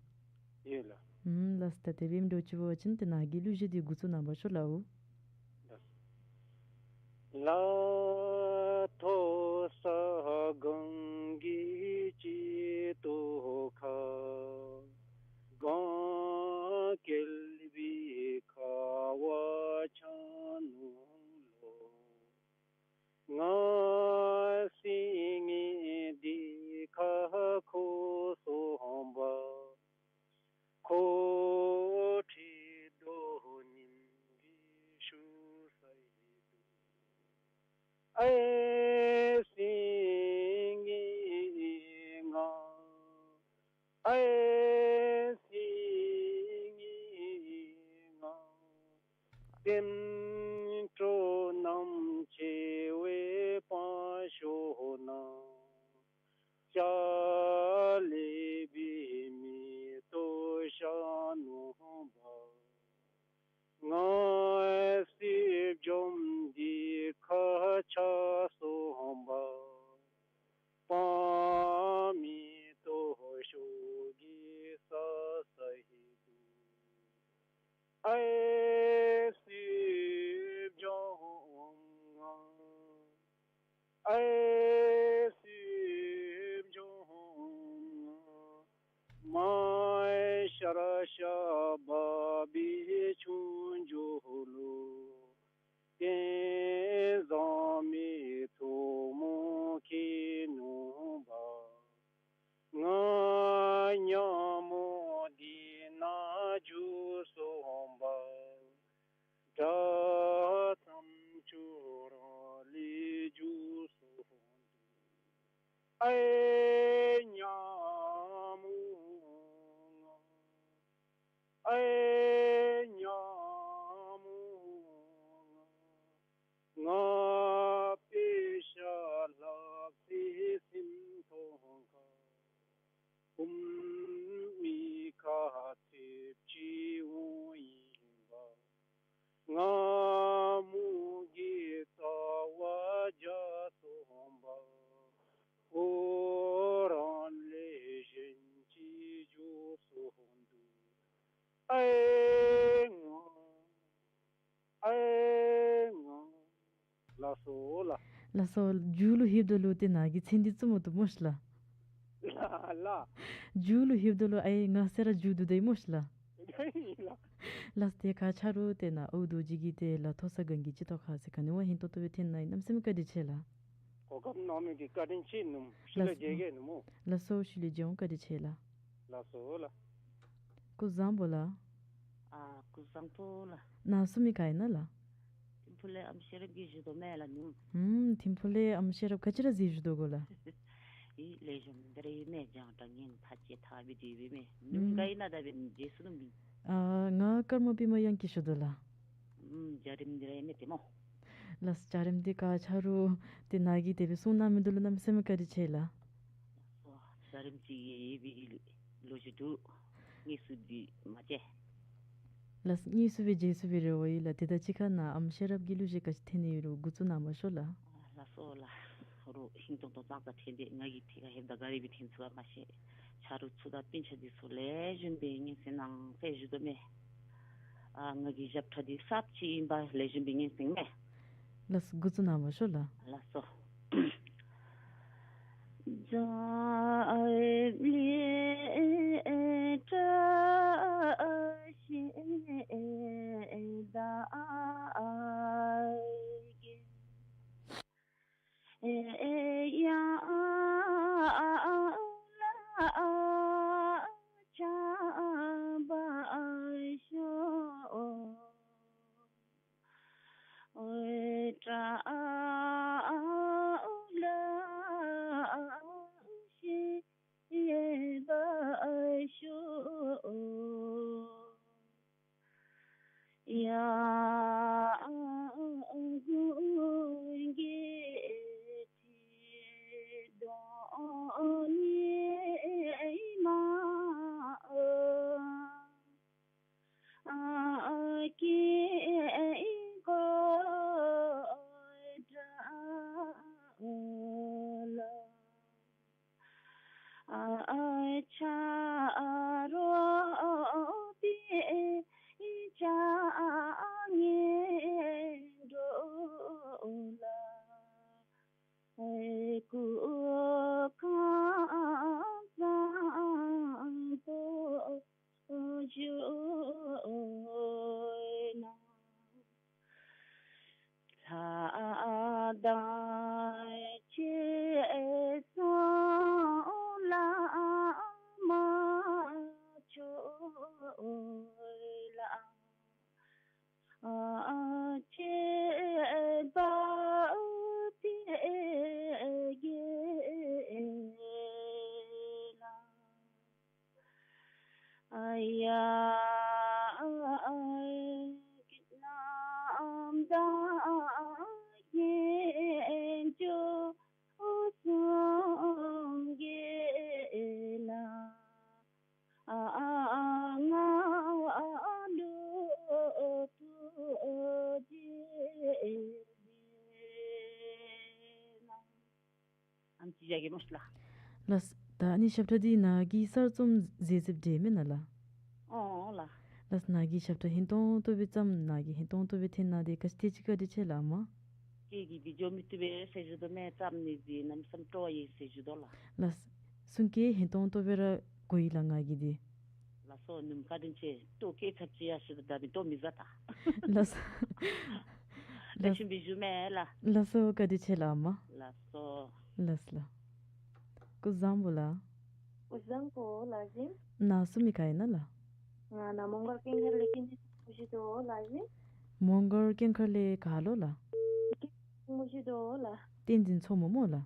ཡོད་ལགས། ཨུམ་ལགས། ད་དེ་སྦེ་ཨིནམ་འདྲཝ་ཅིག་འབད་བ་ཅིན་ཏེ་ནཱ་གིས་གླུ་གཞས་འདི་འགོ་བཙུགས་གནང་པ་ཤོག་ལགས། ལགས། ལ་ཐོ་ས་གངས་ཀྱི་ལྕགས་ཏོག་ཁ། གངས་བསྐལ་པའི་ཁ་བ་ཆགས་ནུག་ལོ། ང་སེང་གེ་འདི་ཁ་ཁོ་སོང་པ། ཁོ་ཁྲི་རྡོ་ཉིམ་གི་ཤུགས་སའི་དུ། ཨེ་སེང་གེ་ང་། ཨེ་སེང་གེ་ང་། ལྟེམ་འཕྲོ་གནམ་ཕྱེད་པའི་སྤང་ཤོག་ན། ཤར་ལས་བུད་མེད་ལྟོ་ཤར་ནུག་པ། ང་སེར་འཇོམས་འདི་ཁ་ཆགས་སོང་པ། སྤང་མི་ལྟོ་ཤོག་གི་ བུམོ་གི་ཁ་ཐེབས་ཅིག་འོང་ཡིན་པ། ང་མོ་གི་རྩ་བ་རྒྱ་སོང་པ། ཁོ་རང་ལས་གཞན་ཅིག་འཇུ་སོང་འདུག། ཨའེ་ང་། ཨའེ་ང་། ལགས་སོ་ལགས། ལགས་སོ། མཇུག་ལུ་ལྷོདཔ་ད་ལུ་ཏེ་ནཱ་གི་མཚན་འདི་བཙུགས་མ་བཏུབ་སྨོ་ཤིག་ལགས། ལགས་ལགས། མཇུག་ལུ་ལྷོདཔ་ད་ལུ་ཨའེ་ང་ཟེར་ར་མཇུག་བསྡུ་ད་ཡི་སྨོ་ཤིག་ལགས། ལགས། ལགས་ཏེ་ཁ་ཆ་རོགས་ཏེ་ནཱ་ཨོ་རྡོ་རྗེ་གི་ཏེ་ལགས་མཐོ་ས་སྒང་གི་སྤྱི་ཚོགས་ཁ་ཟེར་ག་ནི་བ་ཧིང་ཏོང་ཏོ་སྦེ་འཐོན་གནང་ཡི། གནམ་མེད་ས་མེད་བཀའ་དྲིན་ཆེ་ལགས། གོ་སྐབས་གནང་མི་གི་བཀའ་དྲིན་ཆེ་ནུམ། ཤུལ་ལས་ལགས་སོ། མཇལ་གེ་ནུམ་མོ། ལགས་སོ། ཤུལ་ལས་མཇལ་འོང་། བཀའ་དྲིན་ཆེ་ལགས། ལགས་སོ་ལགས། སྐུ་བཟང་པོ་ལགས། ཨ་སྐུ་བཟང་པོ་ལགས། ནཱ་བཟུམ་མི་ག་ཨིན་ན་ལགས། ཐིམ་ཕུག་ལས་ཨམ་ཤེས་རབ་ཀྱིས་ཞུ་དོ་མས་ལགས་ནུམ། ཧུམ། ཐིམ་ཕུག་ལས་ཨམ་ཤེས་རབ་ག་ཅི་ར་ཟེར་ཞུ་དོ་གོ་ལགས། ཨི་ལེགས་ཤོམ་འདི་ར་ཨིན་མས། རྒྱང་བསྒྲགས་ངན་ཐག་བཅད་ཐག་སྦེ་སྡོད་པས་མས། ནུམ་ག་ཨིན་ན་ད་སྦེ་མཇལ་ཚུགས་ནུམ་མེན། ཨ་ང་ཀརྨ་པདྨ་དབྱངས་ཀྱིས་ཞུ་དོ་ལགས། ཨུམ་འཇའ་རིསམོ་འདི་ར་ཨིན་མས་ཏེ་སྨོ། ལགས་འཇའ་རིསམོ་འདི་ཁ་ཆ་རོགས་ཏེ་ནཱ་གིས་དེ་སྦེ་གསུང་གནང་མི་འདི་ལུ་གནམ་མེད་ས་མེད་བཀའ་དྲིན་ཆེ་ལགས། འོ་འཇའ་རིསམོ་ཅིག་ཡོད་པའི་ལོ་རྒྱུས་འདུག། དངོས་སུ་འདི་མ་མཇལ། ལགས་དངོས་སུ་སྦེ་མཇལ་ཚུགས་པའི་རེ་བ་ཡོད་ལགས། དེ་དང་གཅིག་ཁར་ནཱ་ཨམ་ཤེས་རབ་ཀྱི་གླུ་གཞས་ག་ཅི་འཐེན་ནི་ཡོད་རུང་འགོ་བཙུགས་གནང་པ་ཤོག་ལགས། ལགས་སོ་ལགས། རོགས་ཧིང་ཏོང་ཏོ་ཙང་ཙ་འཐེན་ཏེ་ང་གིས་ཐད་ཀར་ལྷོདཔ་ད་ག་ར་སྦེ་འཐེན་ཚུགས་པ་མ་ཤེས། ཆ་རོགས་ཚུ་དང་སྤུན་ཆ་འདི་ཚུ་ལེགས་ཤོམ་སྦེ་སྙན་གསན་གནང་ཟེར་ཞུ་དོ་མས། ཨ་ང་གི་ཞབས་ཁྲ་འདི་གསརཔ་ཅིག་ཨིན་པས། ལེགས་ཤོམ་སྦེ་སྙན་གསན་མས། ལགས་འགོ་བཙུགས་གནང་པ་ཤོག་ལགས། ལགས་སོ། ཨ་ནི་ཅིག་བཞག་གེ་སྨོ་ཤིག་ལགས། ལགས། ད་ཨ་ནི་ཞབས་ཁྲ་འདི་ནཱ་གིས་གསར་རྩོམ་མཛད་མཛདཔ་འདི་མེན་ན་ལགས། ཨོ་ལགས། ལགས་ནཱ་གིས་ཞབས་ཁྲ་ཧིང་ཏོང་ཏོ་སྦེ་བརྩམས། ནཱ་གིས་ཧིང་ཏོང་ཏོ་སྦེ་འཐེན་གནང་སྟེ་ག་ཅི་དེ་ཅིག་བཀའ་དྲིན་ཆེ་ལགས་ཨ་མ། ཁྱེད་ཀྱིས་འདི་འགྱོ་མི་བཏུབ་པས་ཟེར་ཞུ་དོ་མས། བརྩམ་ནི་འདི་གནམ་མེད་ས་མེད་སྤྲོ་བ་ཡོད་ཟེར་ཞུ་དོ་ལགས། ལགས། གསུང་སྐད་ཧིང་ཏོང་ཏོ་སྦེ་ར་གོ་ཡི་ལགས་ང་གིས་འདི། ལགས་སོ་ནུམ་བཀའ་དྲིན་ཆེ། སྤྲོ་སྐད་ཚབ་ཅིག་ཡང་ཞུ་དོ། ད་མི་སྤྲོ་མི་ཟ་ད། ལགས་སོ། ལགས་ཤོམ་སྦེ་བཞུགས་མས་ལགས། ལགས་སོ་བཀའ་དྲིན་ཆེ་ལགས་ཨ་མ། ལགས་སོ། ལགས་ལགས། སྐུ་བཟང་པོ་ལགས། སྐུ་བཟང་པོ་ལགས་ཞིམ། ནཱ་བཟུམ་མི་ག་ཨིན་ན་ལགས། ང་ནཱ་མོང་སྒར་ཀུན་མཁར་ལས་ཀུན་མཁར་ཞུ་དོ་ལགས་ཞིམ། མོང་སྒར་ཀུན་མཁར་ལས་ག་ལོ་ལགས། ཀུན་མཁར་ཞུ་དོ་ལགས། བསྟན་འཛིན་མཚོ་མོ་སྨོ་ལགས།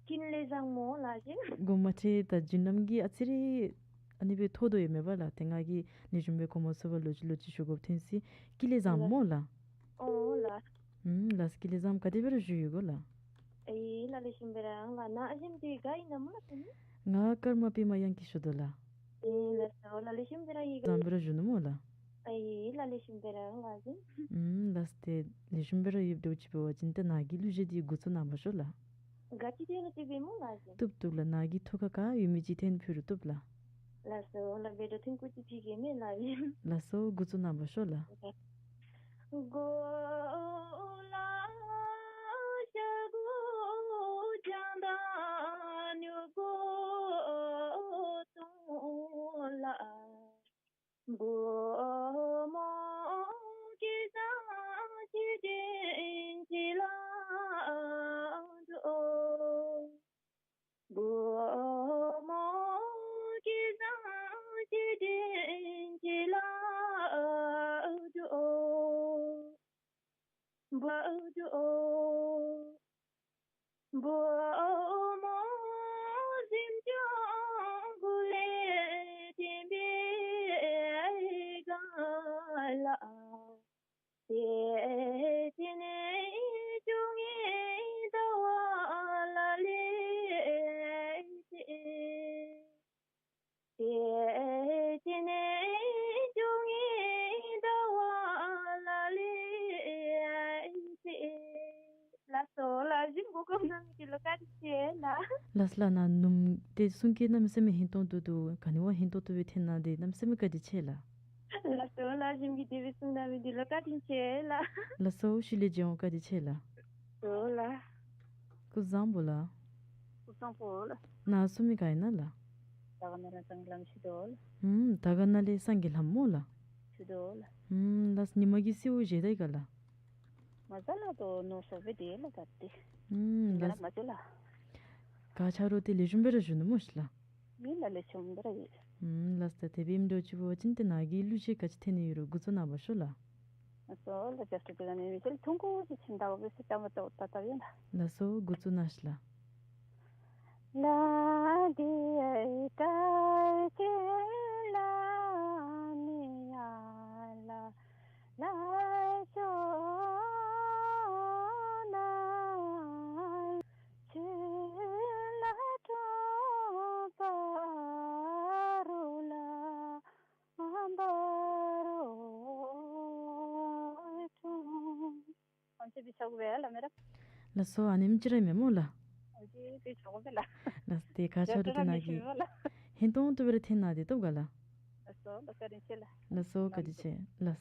ཀུན་ལེགས་བཟང་མོ་ལགས་ཞིམ། དགོངསམ་མ་ཁྲེལ། ད་རྒྱུན་ལམ་གྱི་ཨ་ཙི་རེ་ཨ་ནི་སྦེ་མཐོ་དོ་ཡོདཔ་མས་པ་ལགས། ཏེ་ང་གིས་ལེགས་ཤོམ་སྦེ་གོ་མ་ཚུགས་པར་ལོག་ཅི་ལོག་ཅི་ཞུ་དགོཔ་ཐོན་ཅི། ཀུན་ལེགས་བཟང་མོ་ལགས། ཨོ་ལགས། ཨུམ་ལགས། ཀུན་ལེགས་བཟང་མོ་ག་དེ་སྦེ་ར་བཞུགས་ཡོད་གོ་ལགས། ཨེ་ལགས་ལེགས་ཤོམ་སྦེ་ར་ལགས། ནཱ་ཞིམ་འདི་ག་ཨིན་ན་སྨོ་ལགས་ཏེ་ནི། ང་ཀརྨ་པདྨ་དབྱངས་སྐྱིད་ཞུ་དོ་ལགས། ཨེ་ལགས་སོ་ལགས། ལེགས་ཤོམ་སྦེ་ར་ཡོད་ག། བཟང་པོ་ར་བཞུགས་ནུག་སྨོ་ལགས། ཨེ་ལགས་ལེགས་ཤོམ་སྦེ་ར་ལགས་ཟེར། ཨུམ་ལགས་ཏེ་ལེགས་ཤོམ་སྦེ་ར་ཡོདཔ་འདྲཝ་ཅིག་འབད་བ་ཅིན་ཏེ་ནཱ་གི་གླུ་གཞས་འདི་འགོ་བཙུགས་གནང་བ་ཤོག་ལགས། ག་ཅི་འཐེན་རུང་བཏུབ་པས་སྨོ་ལགས་ཟེར། བཏུབ་བཏུབ་ལགས། ནཱ་གི་ཐུགས་ཁར་ག་ཡོད་མི་ཅིག་འཐེན་ཕུལ་རུང་བཏུབ་ལགས། ལགས་སོ་ལགས། འབད་དོ་ཐུང་ཀུ་ཅིག་ཕུལ་གེ་མས་ལགས་ཟེར། ལགས་སོ་འགོ་བཙུགས་གནང་བ་ཤོག་ལགས། གོ་ལ་ཤ་གུ་ལྗང་དང་ནུ་གོ་ཏོ་ལ། བུ་མོ་སྐལ་བཟང་ཅིག་དྲིན་ཅན་ལ་འགྲོ། བུ་མོ་སྐལ་བཟང་ཅིག་དྲིན་ཅན་ལ་འགྲོ། བུ་འགྲོ། བུ་མོ་གཟིམ་ཆུང་གུ་ལས་འཐེན་པའི་སྒང་ལ། དེ་ཅིག་ནས་བཅུ་གཉིས་ཟླ་བ་ལ་ལུས་ཏེ། དེ་ཅིག་ནས་བཅུ་གཉིས་ཟླ་བ་ལ་ལུས་ཏེ། ལགས་སོ་ལགས། གཞུང་གོ་སྐབས་གནང་མི་འདི་ལུ་བཀའ་དྲིན་ཆེ་ལགས། ལགས་ལགས། ནཱ་ནུམ་ཏེ་གསུང་སྐད་གནམ་མེད་ས་མེད་སྙན་ཏོང་ཏོ་འདུག། ག་ནི་བ་སྙན་ཏོང་ཏོ་སྦེ་འཐེན་གནང་སྟེ་གནམ་མེད་ས་མེད་བཀའ་དྲིན་ཆེ་ལགས། ལགས་སོ་ལགས། གཞུང་གིས་དེ་སྦེ་གསུང་གནང་མི་འདི་ལུ་བཀའ་དྲིན་ཆེ་ལགས། ལགས་སོ་ཤུལ་ལས་མཇལ་འོང་། བཀའ་དྲིན་ཆེ་ལགས། ལགས་སོ་ལགས། སྐུ་གཟུགས་བཟང་པོ་ལགས། སྐུ་གཟུགས་བཟང་པོ་ལགས། ནཱ་བཟུམ་མི་ག་ཨིན་ན་ལགས། དར་དཀར་ན་ལས་སངས་རྒྱས་ལྷ་མོ་ཞུ་དོ་ལགས། ཨུམ་དར་དཀར་ན་ལས་སངས་རྒྱས་ལྷ་མོ་ལགས། ཞུ་དོ་ལགས། ཨུམ་ལགས་ཉི་མ་གི་སེརཝ་བཞེས་ད་ཡི་ག་ལགས། མ་བཞེས་ལགས། ད་ནོར་སོང་སྦེ་སྡོད་ཡི་ལགས་ད་ཏེ། ཨུམ་ཉི་མ་ལགས། མ་བཞེས་ལགས། ག་ཆ་རོགས་ཏེ་ལེགས་ཤོམ་སྦེ་ར་བཞུགས་ནུག་སྨོ་ཤི་ལགས། ཨིན་ལགས། ལེགས་ཤོམ་སྦེ་ར་ཡོད། ཨུམ་ལགས་ད་དེ་སྦེ་ཨིནམ་འདྲཝ་ཅིག་འབད་བ་ཅིན་ཏེ་ནཱ་གི་གླུ་གཞས་ག་ཅི་འཐེན་ནི་ཡོད་རུང་འགོ་བཙུགས་གནང་བ་ཤོག་ལགས། ལགས་སོ་ལགས། རྒྱབ་སྐྱོར་འབད་ག་ནི་མི་ཚེ་ཐུང་ཀུ་ཅིག་ཕྱིན་ད་འབད་ཟེར་བཅའ་མར་གཏོགས་ད་ད་ཡོད་ལགས། ལགས་སོ་འགོ་བཙུགས་གནང་ཤིག་ལགས། ལ་དེ་ཀ་ཅི་ལ་ནི་ཡ་ལ་ལ་ཅོ་ན་ཅི་ལ་ཏོ་པ་རུ་ལ་ཨ་བ་རོ་ཏོ། ཨམ་ཅིག་འབད་ཆོག་ག་ལགས་མེ་ར། ལགས་སོ་ཨ་ནེམ་ཅིག་ར་མེན་སྨོ་ལགས། ཨམ་ཅིག་འབད་ཆོག་ག་ལགས། ལགས་ཏེ་ག་ཆ་རོགས་ཏེ་ནཱ་གིས་སྙན་ཏོང་ཏོ་སྦེ་ར་འཐེན་གནང་སྟེ་བཏུབ་ག་ལགས། ལགས་སོ་ལགས། བཀའ་དྲིན་ཆེ་ལགས། ལགས་སོ་བཀའ་དྲིན་ཆེ་ལགས་ལགས།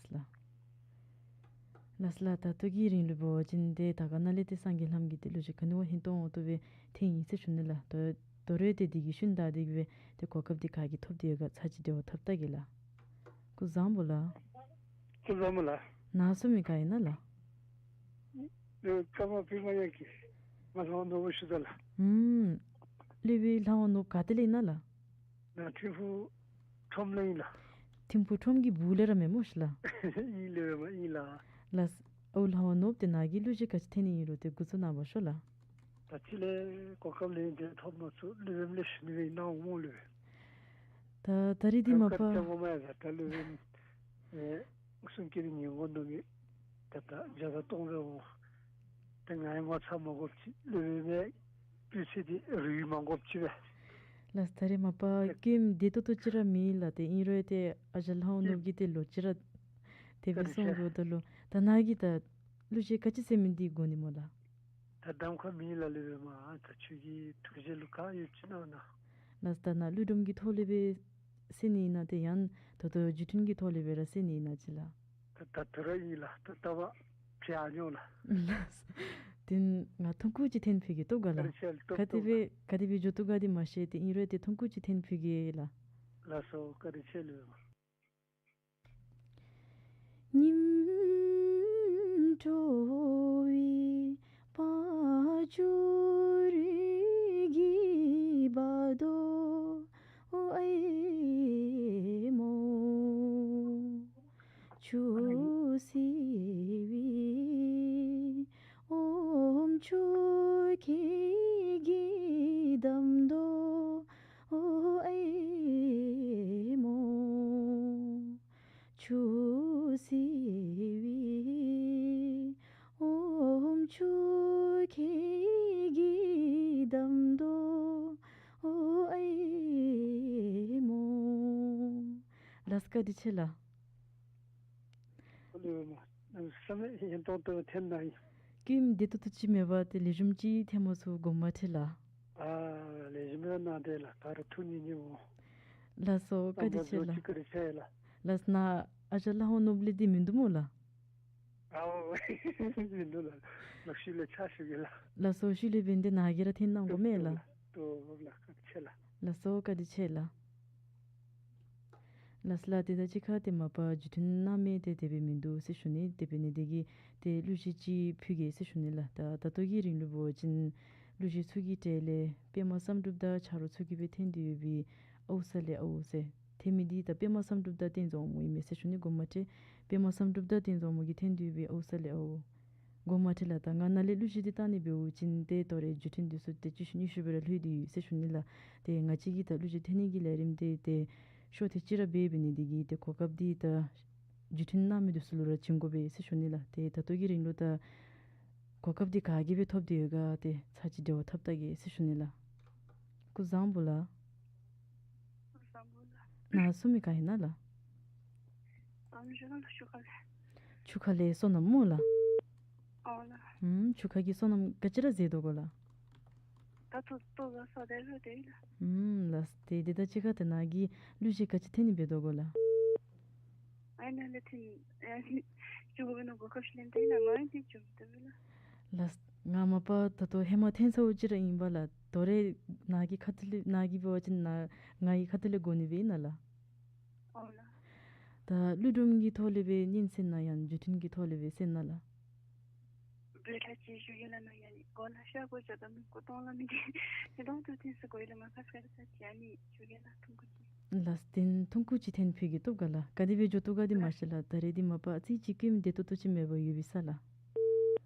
ལགས་ལགས། ད་ལྟོ་གི་རིང་ལུ་འབད་བ་ཅིན་ཏེ་དར་དཀར་ན་ལས་ཏེ་སངས་རྒྱས་ལྷ་མོ་གི་ཏེ་གླུ་གཞས་ག་ནི་བ་སྙན་ཏོང་ཏོ་སྦེ་འཐེན་ཡི་ཟེར་ཞུ་ནི་ལགས། དོ་དོ་རུང་ཏེ་དེ་གི་ཤུལ་ད་དེ་གི་སྦེ་ཏེ་གོ་སྐབས་འདི་ག་གིས་ཐོབ་སྟེ་ཡོད་ག་ཚར་གཅིག་དེ་བ་ཐོབ་ད་གེ་ལགས། སྐུ་གཟུགས་བཟང་པོ་ལགས། སྐུ་གཟུགས་བཟང་པོ་ལགས། ནཱ་བཟུམ་མི་ག་ཨིན་ན་ལགས། ཨེ་ཀརྨ་པདྨ་དབྱངས་སྐྱིད། ང་ལྷ་བ་ནོར་བུ་ཞུ་དོ་ལགས། ཨུམ་སློབ་དཔོན་ལྷ་བ་ནོར་བུ་ག་ཏེ་ལས་ཨིན་ན་ལགས། ང་ཐིམ་ཕུག་ཁྲོམ་ལས་ཨིན་ལགས། ཐིམ་ཕུག་ཁྲོམ་གྱི་སྦུག་ལས་ར་མེན་སྨོ་ཤི་ལགས། ཨིན་ལགས་མ་ཨིན་ལགས། ལགས། ཨའུ་ལྷ་བ་ནོར་བུ་ཏེ་ནཱ་གི་གླུ་གཞས་ག་ཅི་འཐེན་ནི་ཨིན་རུང་ཏེ་འགོ་བཙུགས་གནང་བ་ཤོག་ལགས། ད་ཅི་ལས་གོ་སྐབས་ལེན་ཏེ་ཐོབ་མ་ཚུགས། སློབ་དཔོནམ་ལས་ཞུ་ནི་སྦེ་ཨིན་ན་འོང་སྨོ་སློབ་དཔོན། ད་ད་རིས་འདི་མ་པ་ད་སློབ་དཔོན་ཨེ་གསུང་སྐད་ཉན་དགོ་མནོ་མི་ད་ད་བརྒྱ་དང་སྟོང་རེ་འོང་། ད་ངེའི་ངོ་ཚ་མ་དགོཔ་ཅིག་སློབ་དཔོན་སྤུས་ཚད་འདི་རུལ་མ་དགོཔ་ཅིག་སྦེ། ལགས་ད་རིས་མ་པ་སྐྱེམས་བདེ་ཏོག་ཏོ་ཅིག་ར་མེད་ལགས། ཏེ་ཨིན་རུང་ཏེ་ཨ་ཞང་ལྷ་བ་ནོར་བུ་གིས་ཏེ་ལོག་ཅི་ར་དེ་སྦེ་གསུང་དགོ་དོ་ལོ། ད་ནཱ་གིས་ད་གླུ་གཞས་ག་ཅི་ཟེར་མི་འདི་གོ་ནི་སྨོ་ལགས། ད་གདམ་ཁ་མེད་ལགས་སློབ་དཔོན་མ། ད་ཁྱོད་ཀྱི་ཐུགས་བཞེད་ལུ་ག་ཡོདཔ་ཅིག་གནང་གནང་། ལགས་ད་ནཱ་གླུ་སྒྲུང་གི་ཐོག་ལས་སྦེ་ཟེར་ནི་ཨིན་ན་ཏེ་ཡང་ད་ལྟོ་བརྒྱུད་འཕྲིན་གྱི་ཐོག་ལས་སྦེ་ར་ཟེར་ནི་ཨིན་ན་ཅིག་ལགས། ད་ད་ད་ར་ཨིན་ལགས། ད་ད་བ་ཕྱེ་ཨ་ཉོ་ལགས། ལགས། དེ་ང་ཐུང་ཀུ་ཅིག་འཐེན་ཕུལ་གེ་བཏུབ་ག་ལགས། ག་དེ་སྦེ་ག་དེ་སྦེ་འགྱོ་དོ་ག་འདི་མ་ཤེས། ཏེ་ཨིན་རུང་ཏེ་ཐུང་ཀུ་ཅིག་འཐེན་ཕུལ་གེ་ལགས། ལགས་སོ་བཀའ་དྲིན་ཆེ་ལགས། ཉིམ་དྲོ་བའི་ཕ་ཇོ་རི་གི་བར་དོ་ཨའི་མོ། ཆུ་བསིལ་བའི་ཨོམ་ཆུ་ཁྱེད་ཀྱིས་བསྡམ་དོ་ཨའི་མོ། ཆུ་བསིལ་བའི་ཨོམ་ཆུ་ཁྱེད་ཀྱིས་བསྡམ་དོ་ཨའི་ ལགས་བཀའ་དྲིན་ཆེ་ལགས། ཨ་ལུ་མ་བསམ་ཡས་ཡོད་ཏོག་ཏོ་འཐོན་གནང་ཡི། ཀུན་བདེ་ཏོག་ཏོ་ཅིག་མེད་པ་དེ་ལེགས་ཤོམ་ཅིག་འཐོན་མ་ཚུགས། དགོངསམ་མ་ཁྲེལ་ལགས། ཨ་ལེགས་ཤོམ་ཡང་གནང་སྟེ་ལགས། ད་རུང་ཐུགས་མཉེས་མཉེསཔ་འོང་། ལགས་སོ་བཀའ་དྲིན་ཆེ་ལགས། བཀའ་དྲིན་ཆེ་ལགས། ལགས་ན་ཨ་ཅག་ལྷ་དབང་ནོར་བུ་ལེགས་འདི་མིན་འདུག་སྨོ་ལགས། ཨའོ་མིན་འདུག་ལགས། ལགས་ཤུལ་ལས་ཕྱག་ཞུ་གེ་ལགས། ལགས་སོ་ཤུལ་ལས་འབད་ནི་དེ་ནཱ་གིས་ར་འཐོན་གནང་དགོ་མས་ལགས། ལགས་སོ་བཀའ་དྲིན་ཆེ་ལགས། ལགས་ལགས། དེ་དང་གཅིག་ཁར་ཏེ་མ་པ་བརྒྱུད་འཕྲིན་གནང་མི་དེ་དེ་སྦེ་མིན་འདུག་ཟེར་ཞུ་ནི། དེ་འབད་ནི་དེ་གིས་ཏེ་གླུ་གཞས་ཅིག་ཕུལ་གེ་ཟེར་ཞུ་ནི་ལགས། ད་ད་ལྟོ་གི་རིང་ལུ་འབད་བ་ཅིན་གླུ་གཞས་ཚུ་གི་གྲས་ལས་པདྨ་བསམ་གྲུབ་དང་ཆ་རོགས་ཚུ་གིས་སྦེ་འཐེན་ཏེ་ཡོད་པའི་ཨའུ་ས་ལེ་ཨའུ་ཟེར་འཐེན་མི་འདི་ད་པདྨ་བསམ་གྲུབ་དང་བསྟན་འཛིན་དབང་མོ་ཨིན་མས་ཟེར་ཞུ་ནི། དགོངསམ་མ་ཁྲེལ། པདྨ་བསམ་གྲུབ་དང་བསྟན་འཛིན་དབང་མོ་གིས་འཐེན་ཏེ་ཡོད་པའི་ཨའུ་ས་ལེ་ཨའུ། དགོངསམ་མ་ཁྲེལ་ལགས། ད་ང་ནཱ་ལས་གླུ་གཞས་འདི་བཏང་ནི་འབད་བ་ཅིན་ཏེ་དོ་རུང་བརྒྱུད་འཕྲིན་འདི་ཚུ་ཏེ་བཅུ་བཞི་ཉི་ཤུ་སྦེ་ར་ལྷོད་དེ་ཡོད་ཟེར་ཞུ་ནི་ལགས། ཏེ་ང་བཅས་ཀྱིས་ད་གླུ་གཞས་འཐེན་ནི་གི་ལས་རིམ་འདི་ཏེ་ཤོ་ཏེ་ཅིག་ར་འབད་འབད་ནི་དེ་གིས་ཏེ་གོ་སྐབས་འདི་ད་བརྒྱུད་འཕྲིན་གནང་མི་འདི་ཚུ་ལུ་ར་བྱིན་དགོ་པས་ཟེར་ཞུ་ནི་ལགས། ཏེ་ད་ལྟོ་གི་རིང་ལུ་ད་གོ་སྐབས་འདི་ག་གིས་སྦེ་ཐོབ་སྟེ་ཡོད་ག་ཏེ་ཚར་གཅིག་འབྲེལ་བ་འཐབ་བལྟ་གེ་ཟེར་ཞུ་ནི་ལགས། སྐུ་གཟུགས་བཟང་པོ་ལགས། སྐུ་གཟུགས་བཟང་པོ་ལགས། ནཱ་བཟུམ་མའི་ག་ཨིན་ན་ལགས། ཨམ་ཞོ་ལགས་ཆུ་ཁ་ལས། ཆུ་ཁ་ལས་སོ་ནམ་སྨོ་ལགས། ཨོ་ལགས། ཨུམ་ཆུ་ཁ་གི་སོ་ནམ་ག་ཅི་ར་མཛད་དོ་གོ་ལགས། ད་ལྟོ་ལྟོ་བཟའ་ས་དེ་ལུ་དེ་ལགས། ཨུམ་ལགས། ཏེ་དེ་དང་གཅིག་ཁར་ཏེ་ནཱ་གིས་གླུ་གཞས་ག་ཅི་འཐེན་ནི་འབད་དོ་གོ་ལགས། ཨ་ནཱ་ལས་འཐེན་ཨ་ནི་ཆུ་ཁ་གི་ནང་གོ་སྐབས་ཤིག་ལེན་ཏེ་ལགས། ང་ཨ་ནི་ཆུ་ཁ་ལས་ལགས། ལགས། ང་མ་པ་ད་ལྟོ་ཧེ་མ་འཐེན་ཚརཝ་ཅིག་ར་ཨིན་པས་ལགས། དོ་རུང་ནཱ་གི་ཁ་ཐུག་ལས་ནཱ་གིས་འབད་བ་ཅིན་ནཱ་ངེའི་ཁ་ཐུག་ལས་གོ་ནི་སྦེ་ཨིན་ན་ལགས། ཨོ་ལགས། ད་གླུ་སྒྲུང་གི་ཐོག་ལས་སྦེ་ཉན་ཟེར་ན་ཡང་བརྒྱུད་འཕྲིན་གྱི་ཐོག་ལས་སྦེ་ཟེར་ན་ལགས། འབོད་སྒྲ་ཅིག་ཞུ་གེ་ལགས། ནཱ་ཡང་ནི་གོ་ལ་ཤ་གོ་ཅ་དང་མི་གོ་གཏོང་ལ་མི་དེ་དེ་དོང་དུ་འཐེན་ས་གོ་ཡི་ལགས། མ་ཁ་སྐར་ས་ཅིག་ཨ་ནི་ཞུ་གེ་ལགས། ཐུང་ཀུ་ཅིག། ལགས། དེ་ཐུང་ཀུ་ཅིག་འཐེན་ཕུལ་གེ་བཏུབ་ག་ལགས། ག་དེ་སྦེ་འགྱོ་བཏུབ་ག་འདི་མ་ཤེས་ལགས། ད་རེས་འདི་མ་པ་ཨ་ཙི་ཅིག་ཀུན་བདེ་ཏོག་ཏོ་ཅིག་མེད་པར་ཡོད་པས་ས་ལགས།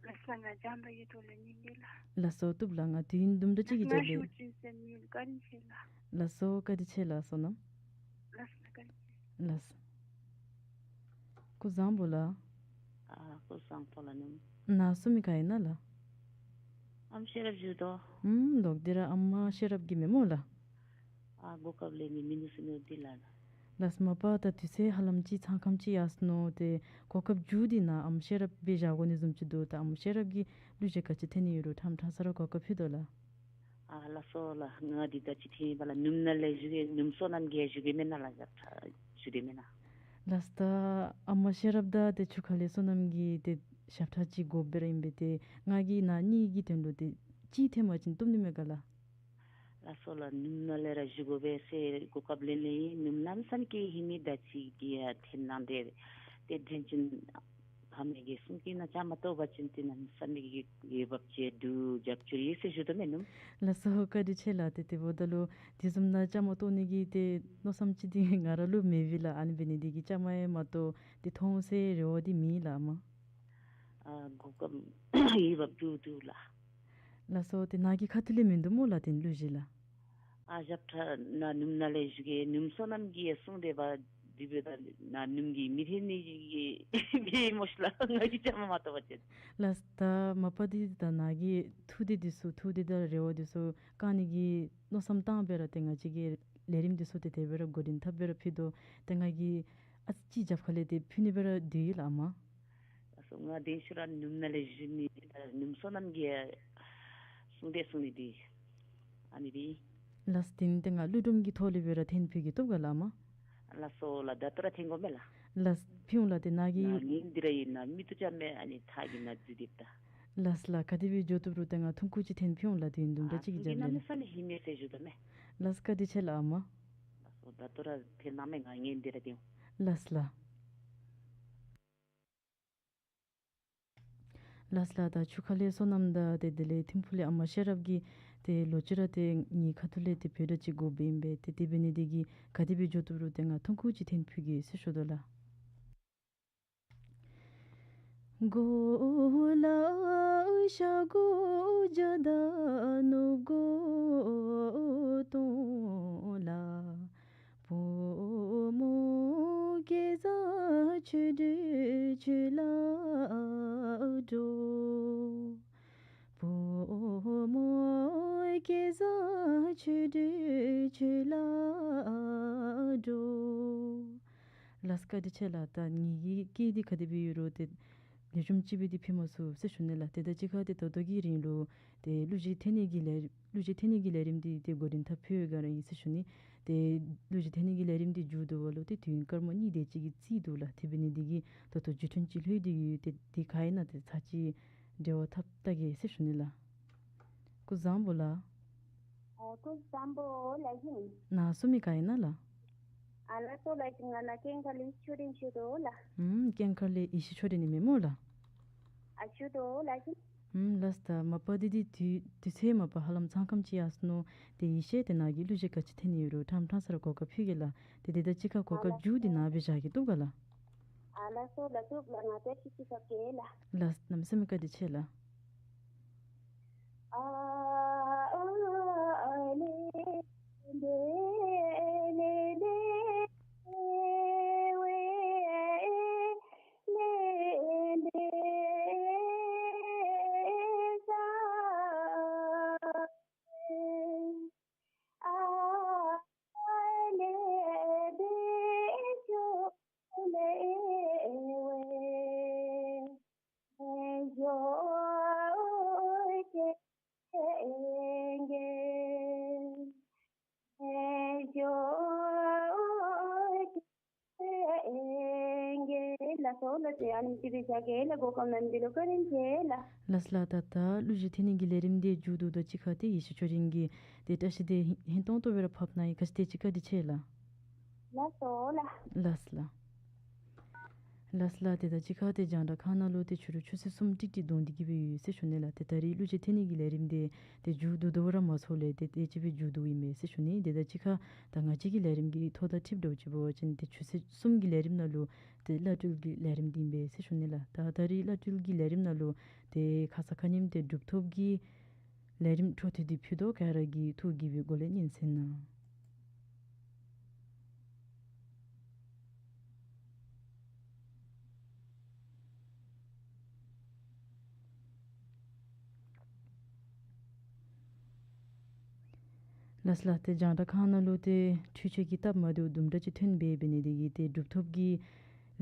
ལགས་ལགས། ང་འཇམ་པའི་ཐོག་ལས་ཉན་གེ་ལགས། ལགས་སོ་བཏུབ་ལགས། ང་དུས་ཡུན་དུམ་གྲ་ཅིག་གི་རྒྱབ་ལས། ལགས་སོ་བཀའ་དྲིན་ཆེ་ལགས། བསོད་ནམས། ལགས། སྐུ་བཟང་པོ་ལགས། ཨ་སྐུ་བཟང་པོ་ལགས། ནཱ་བཟུམ་མའི་ག་ཨིན་ན་ལགས། ཨམ་ཤེས་རབ་བཞུགས་དོ། ཨུམ་ལོག་སྟེ་ར་ཨམ་མ་ཤེས་རབ་གིས་མེན་སྨོ་ལགས། ཨ་གོ་སྐབས་ལེན་ནི་མིན་འདུག་ཟེར་ནི་འདི་ལགས། ལགས་མ་པ་ད་དུས་ཚོད་ཧ་ལམ་ཅིག་ཚང་ཁམས་ཅིག་ཡར་སོ་ནུག། ཏེ་གོ་སྐབས་མཇུག་འདི་ནཱ་ཨམ་ཤེས་རབ་སྦེ་བཞག་དགོ་ནི་བཟུམ་ཅིག་འདུག། ད་ཨམ་ཤེས་རབ་ཀྱིས་གླུ་གཞས་ག་ཅི་འཐེན་ནི་ཡོད་རུང་ཕྲང་ཕྲང་ས་ར་གོ་སྐབས་ཕུལ་དོ་ལགས། ཨ་ལགས་སོ་ལགས། ང་འདི་ད་ཅི་འཐེན་པ་ལགས། ནུམ་ནཱ་ལས་བཞུགས་ཡི། ནུམ་བསོད་ནམས་ཀྱིས་བཞུགས་ཡི་མེན་ན་ལགས། ཞབས་ཁྲ་ཞུ་དེས་མེན་ན། ལགས་ད་ཨམ་ཤེས་རབ་དང་ཏེ་ཆུ་ཁ་ལས་བསོད་ནམས་ཀྱིས་ཏེ་ཞབས་ཁྲ་ཅིག་དགོཔ་སྦེ་ར་ཨིན་པས། ཏེ་ང་གིས་ནཱ་གཉིས་ཀྱི་དོན་ལུ་ཏེ་གཅིག་འཐེན་པ་ཅིན་བཏུབ་ནི་མས་ག་ལགས། ལགས་སོ་ལགས། ནུམ་ནཱ་ལས་ར་བཞུགས་དགོ་པས་ཟེར་གོ་སྐབས་ལེན་ལེ་ཡི། ནུམ་ལམ་སེང་གེ་ཧེ་མའི་ཟླ་གཅིག་གི་ཡ་འཐེན་གནང་སྟེ་ཏེ་དྲན་ཅིན་ཕ་མའི་གི་གསུང་གི་ན་ཅང་མ་གཏོགས་པ་ཅིན་ཏེ་གནམ་མེད་ས་མེད་ཀྱི་འོས་འབབ་ཅིག་འདུག། རྒྱབ་སྐྱོར་ཡོད་ཟེར་ཞུ་དོ་མས་ནུམ། ལགས་སོ་བཀའ་དྲིན་ཆེ་ལགས། ཏེ་དེ་འབདཝ་ད་ལུ་དེ་བཟུམ་ནཱ་བཅའ་མར་གཏོགས་ནི་གི་ཏེ་མནོ་བསམ་ཅིག་འདི་ང་ར་ལུ་མེད་པས་ལགས། ཨ་ནི་འབད་ནི་འདི་གིས་བཅའ་མར་ཡང་མ་གཏོགས་ཏེ་མཐོང་ཟེར་རེ་བ་འདི་མེད་ལགས་ཨ་མ། ཨ་གོ་སྐབས་འོས་འབབ་འདུག་འདུག་ལགས། ལགས་སོ་ཏེ་ནཱ་གི་ཁ་ཐུག་ལས་མིན་འདུག་སྨོ་ལགས་ཏེ་གླུ་གཞས་ལགས། ཨ་ཞབས་ཁྲ་ནཱ་ནུམ་ནཱ་ལས་ཞུ་གེ། ནུམ་བསོད་ནམས་ཀྱིས་གསུངས་ཏེ་འབད་དེ་འབདཝ་ད་ནཱ་ནུམ་གྱིས་མི་འཐེན་ནི་གི་འབད་མོ་ཤིག་ལགས། ང་གིས་བཅའ་མར་མ་གཏོགས་པ་ཅིན། ལགས་ད་མ་པ་འདི་ད་ནཱ་གི་ཐུགས་འདོད་འདི་ཚུ་ཐུགས་འདོད་དང་རེ་བ་འདི་ཚུ་བསྐང་ནི་གི་མནོ་བསམ་བཏང་སྦེ་ར་ཏེ་ང་བཅས་ཀྱི་ལས་རིམ་འདི་ཚུ་ཏེ་དེ་སྦེ་ར་འགོ་འདྲེན་འཐབ་སྦེ་ར་ཕུལ་དོ། ཏེ་ང་གིས་ཨ་ཙི་རྒྱབ་ཁ་ལས་ཏེ་ཕུལ་ནི་སྦེ་ར་འདོད་ཡོད་ལགས་ཨ་མ། ལགས་སོ་ང་དེ་ཤུལ་ར་ནུམ་ནཱ་ལས་ཞུ་ནི་ནུམ་བསོད་ནམས་ཀྱིས་གསུངས་ཏེ་གསུངས་ནི་འདི་ཨ་ནི་འདི། ལགས་དེ་ནི་ཏེ་ང་གླུ་སྒྲུང་གི་ཐོག་ལས་སྦེ་ར་འཐེན་ཕུལ་གེ་བཏུབ་ག་ལགས་ཨ་མ། ལགས་སོ་ལགས། ད་ལྟོ་ར་འཐེན་དགོ་མས་ལགས། ལགས་ཕུལ་འོང་ལགས། ཏེ་ནཱ་གི་ང་ངེ་འདི་ར་ཨིན་ན་མིག་ཏོ་ཅིག་མེད། ཨ་ནི་ཐག་གི་ན་འཛུལ་ཏེ་ད། ལགས་ལགས། ག་དེ་སྦེ་འགྱོ་བཏུབ་རུང་ཏེ་ང་ཐུང་ཀུ་ཅིག་འཐེན་ཕུལ་འོང་ལགས། དུས་ཡུན་དུམ་གྲ་ཅིག་གི་རྒྱབ་ལས་ལགས། ཨ་ཐུང་གི་གནམ་མེད་ས་མེད་ཧེ་མ་ཟེར་ཞུ་དོ་མས། ལགས་བཀའ་དྲིན་ཆེ་ལགས་ཨ་མ། ལགས་སོ་ད་ལྟོ་ར་འཐེན་གནང་མས། ང་ངེ་འདི་ར་འཐེན་འོང་། ལགས་ལགས། ལགས་ལགས། ད་ཆུ་ཁ་ལས་བསོད་ནམས་དང་ཏེ་དེ་ལས་ཐིམ་ཕུག་ལས་ཨ་མ་ཤེས་རབ་ཀྱིས་ཏེ་ལོག་ཅི་ར་ཏེ་ངེའི་ཁ་ཐུག་ལས་ཏེ་འབོད་སྒྲ་ཅིག་དགོཔ་ཨིན་པས། ཏེ་དེ་འབད་ནི་དེ་གིས་ག་དེ་སྦེ་འགྱོ་བཏུབ་རུང་ཏེ་ང་ཐུང་ཀུ་ཅིག་འཐེན་ཕུལ་གེ་ཟེར་ཞུ་དོ་ལགས། ལགས་བཀའ་དྲིན་ཆེ་ལགས། ད་ངེ་གི་སྐད་འདི་ག་དེ་སྦེ་ཡོད་རུང་ཏེ་ལེགས་ཤོམ་ཅིག་སྦེ་འདི་ཕུལ་མ་ཚུགས་ཟེར་ཞུ་ནི་ལགས། ཏེ་ད་ཅི་ཁ་ཏེ་ད་ལྟོ་གི་རིང་ལུ་ཏེ་གླུ་གཞས་འཐེན་ནི་གི་ལས་གླུ་གཞས་འཐེན་ནི་གི་ལས་རིམ་འདི་ཏེ་འགོ་འདྲེན་འཐབ་ཕུལ་བའི་སྒང་ར་ཨིན་ཟེར་ཞུ་ནི། ཏེ་གླུ་གཞས་འཐེན་ནི་གི་ལས་རིམ་འདི་མཇུག་བསྡུ་བ་ལུ་ཏེ་དུས་ཡུན་སྐར་མ་གཉིས་དེ་ཅིག་གི་རྩིས་འདུག་ལགས། དེ་འབད་ནི་འདི་གིས་ད་ལྟོ་བརྒྱུད་འཕྲིན་ཅིག་ལྷོད་དེ་ཡོད། ཏེ་འདི་ག་ཨིན་ན་ཏེ་ཚར་གཅིག་འབྲེལ་བ་འཐབ་བལྟ་གེ་ཟེར་ཞུ་ནི་ལགས། སྐུ་གཟུགས་བཟང་པོ་ལགས། ཨ་སྐུ་གཟུགས་བཟང་པོ་ལགས་ཨིན། ནཱ་གསུམ་ག་ཨིན་ན་ལགས། ཨ་ལགས་སོ་ལགས་ཨིན། ང་ནཱ་ཀེང་ཁ་ལས་ཡེ་ཤེས་ཆོས་སྒྲོན་ཞུ་དོ་ལགས། ཨུམ་ཀེང་ཁ་ལས་ཡེ་ཤེས་ཆོས་སྒྲོན་ཨིན་མས་སྨོ་ལགས། ཨ་ཞུ་དོ་ལགས་ཨིན། ཨུམ་ལགས་ད་མ་པ་འདི་འདི་དུས་དུས་ཚོད་མ་པ་ཧ་ལམ་ཚང་ཁམས་ཅིག་ཡར་སོ་ནུག། ཏེ་ཡེ་ཤེས་ཏེ་ནཱ་གི་གླུ་གཞས་ག་ཅི་འཐེན་ནི་ཡོད་རུང་ཕྲང་ཕྲང་ས་ར་གོ་སྐབས་ཕུལ་གེ་ལགས། ཏེ་དེ་དང་གཅིག་ཁར་གོ་སྐབས་མཇུག་འདི་ནཱ་སྦེ་བཞག་གེ་བཏུབ་ག་ལགས། ཨ་ལགས་སོ་ལགས་བཏུབ་ལགས། ང་ཏེ་ཤི་ཅིག་ཁ་གེ་ལགས། ལགས་གནམ་མེད་ས་མེད་བཀའ་དྲིན་ཆེ་ལགས། ལགས་སོ་ལགས་ཏེ་ཨ་ནི་ཅིག་སྦེ་བཞག་གེ་ལགས། གོ་སྐབས་གནང་མི་འདི་ལུ་བཀའ་དྲིན་ཆེ་ལགས། ལགས་ལགས། ད་ད་གླུ་གཞས་འཐེན་ནི་གི་ལས་རིམ་འདི་མཇུག་བསྡུཝ་ད་གཅིག་ཁར་ཏེ་ཡེ་ཤེས་ཆོས་སྒྲོན་གྱི་ཏེ་བཀྲ་ཤིས་འདི་ཧིང་ཧིང་སྟོང་ཏོ་སྦེ་ར་ཕབ་གནང་ཡི། ག་ཅི་ཏེ་ཅིག་བཀའ་དྲིན་ཆེ་ལགས། ལགས་སོ་ལགས། ལགས་ལགས། ལགས་ལགས། ཏེ་ད་གཅིག་ཁར་ཏེ་རྒྱང་བསྒྲགས་ཁང་ནང་ལུ་ཏེ་ཕྱི་རུ་ཆུ་ཚོད་གསུམ་ཏིག་ཏིག་གདོང་སྟེ་གི་སྦེ་ཡོད་ཟེར་ཞུ་ནི་ལགས། ཏེ་ད་རིས་གླུ་གཞས་འཐེན་ནི་གི་ལས་རིམ་འདི་ཏེ་མཇུག་བསྡུ་བསྡུཝ་ར་མ་ཚོར་ལས་ཏེ་དེ་ཅིག་སྦེ་མཇུག་བསྡུཝ་ཨིན་མས་ཟེར་ཞུ་ནི། ཏེ་ད་གཅིག་ཁར་ད་ང་བཅས་ཀྱི་ལས་རིམ་གྱི་ཐོག་མཐའ་འཁྱོལ་འགྱོ་ཅི་འབད་བ་ཅིན་ཏེ་ཆུ་ཚོད་གསུམ་གྱི་ལས་རིམ་ནང་ལུ་ཏེ་བླ་སྤྲུལ་གྱི་ལས་རིམ་འདི་ཨིན་པས་ཟེར་ཞུ་ནི་ལགས། ད་ད་རིས་བླ་སྤྲུལ་གྱི་ལས་རིམ་ནང་ལུ་ཏེ་ཁ་ཙ་ཁ་ཉིནམ་ཏེ་གྲུབ་ཐོབ་ཀྱི་ལས་རིམ་འཕྲོ་མཐུད་དེ་ཕུལ་དོ། ག་ར་གིས་ཐུགས་དགྱེས་པའི་སྒོ་ལས་སྙན་གསན་གནང་། ལགས་ལགས། ཏེ་རྒྱང་བསྒྲགས་ཁང་ནང་ལུ་ཏེ་འཕྲུལ་ཆས་ཀྱི་སྟབས་མ་བདེཝ་དུམ་གྲ་ཅིག་ཐོན་པས། འབད་ནི་འདི་གིས་ཏེ་གྲུབ་ཐོབ་ཀྱི་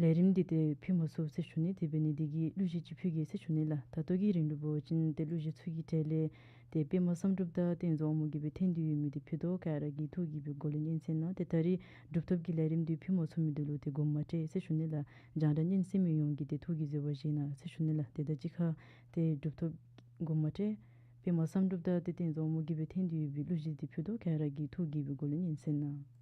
ལས་རིམ་འདི་ཏེ་ཕུལ་མ་ཚུགས་ཟེར་ཞུ་ནི། ཏེ་འབད་ནི་འདི་གིས་གླུ་གཞས་ཅིག་ཕུལ་གེ་ཟེར་ཞུ་ནི་ལགས། ད་ལྟོ་གི་རིང་ལུ་འབད་བ་ཅིན་ཏེ་གླུ་གཞས་ཚུ་གི་གྲས་ལས་ཏེ་པདྨ་བསམ་གྲུབ་དང་བསྟན་འཛིན་དབང་མོ་གིས་སྦེ་འཐེན་ཏེ་ཡོད་མི་འདི་ཕུལ་དོ། ག་ར་གིས་ཐུགས་དགྱེས་པའི་སྒོ་ལས་སྙན་གསན་གནང་། ཏེ་ད་རིས་གྲུབ་ཐོབ་ཀྱི་ལས་རིམ་འདི་ཕུལ་མ་ཚུགས་མི་འདི་ལུ་ཏེ་དགོངསམ་མ་ཁྲེལ་ཟེར་ཞུ་ནི་ལགས། རྒྱང་བསྒྲགས་སྙན་གསན་མི་ཡོངས་ཀྱིས་ཏེ་ཐུགས་ཀྱི་བཟོད་པ་བཞེས་གནང་ཟེར་ཞུ་ནི་ལགས། ཏེ་ད་གཅིག་ཁར་ཏེ་གྲུབ་ཐོབ་དགོངསམ་མ་ཁྲེལ་པདྨ་བསམ་གྲུབ་དང་ཏེ་བསྟན་འཛིན་དབང་མོ་གིས་སྦེ་འཐེན་ཏེ་ཡོད་པའི་གླུ་གཞས་འདི་ཕུལ་དོ། ག་ར་གིས་ཐུགས་དགྱེས་པའི་སྒོ་ལས་སྙན་གསན་གནང་།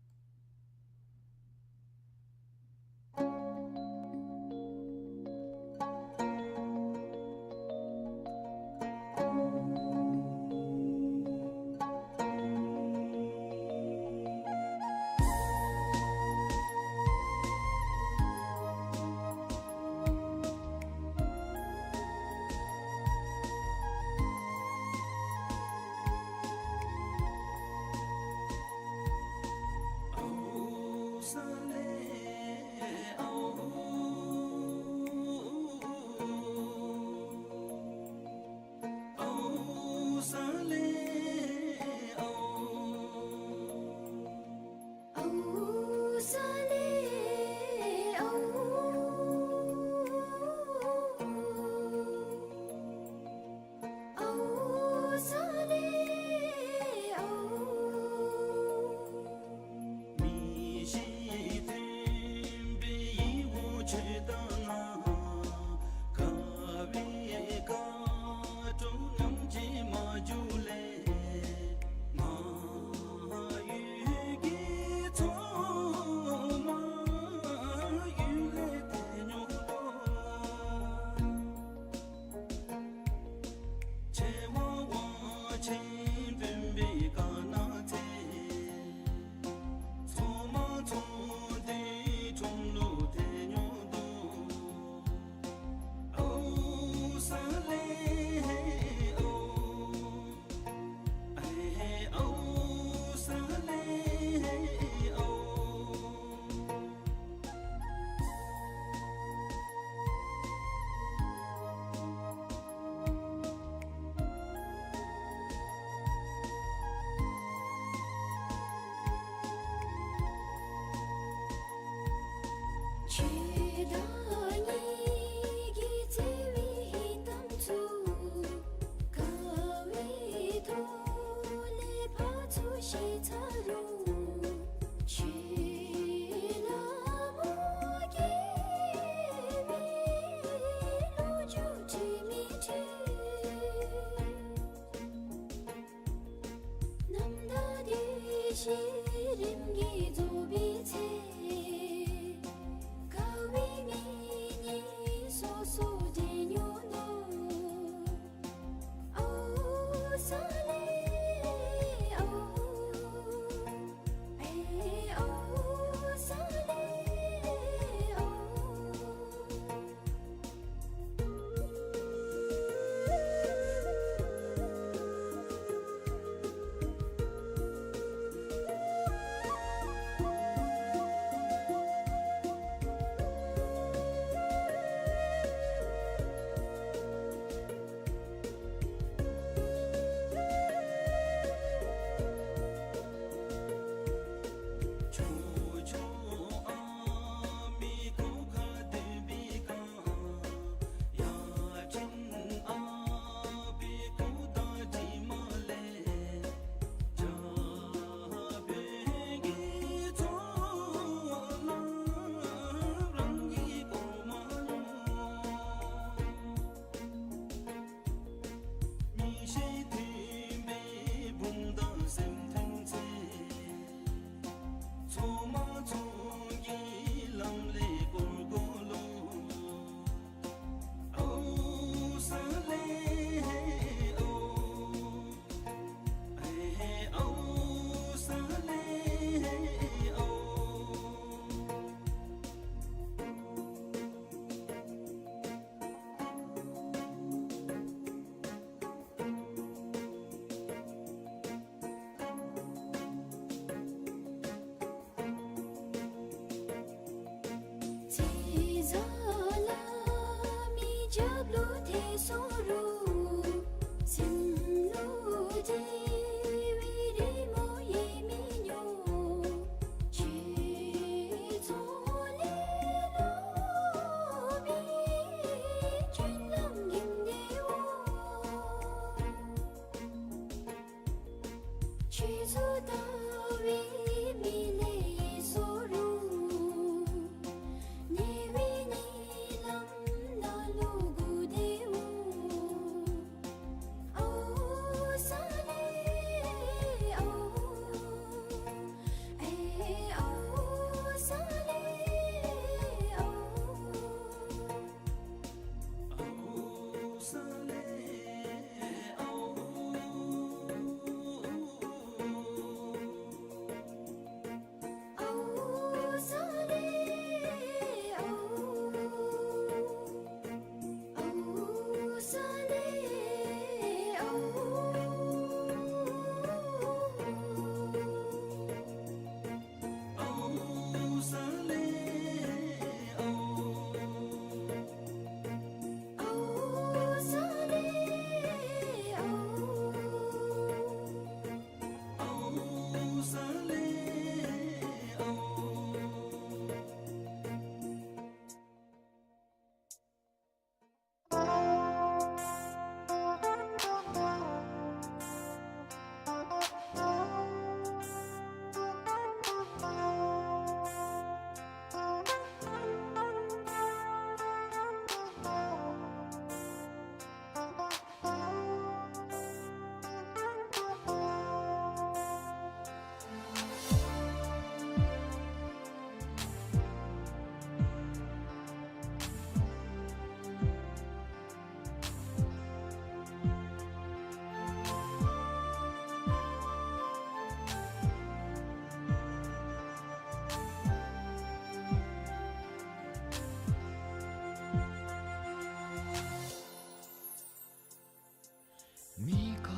མི་ཁ་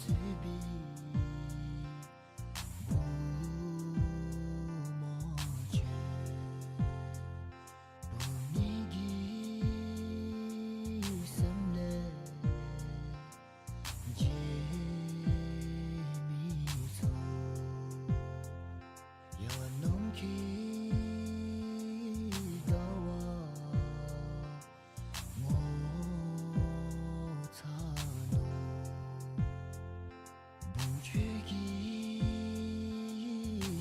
ཚུད་པའི་བུ་མོ་ཁྱོད། བུ་ངེ་གི་སེམས་ལས་བརྗེད་མི་ཚུགས། ཡར་ནམ་མཁའི་ཟླ་བ་ངོ་ཚ་ནུག། བུམོ་ཁྱོད་ཀྱི་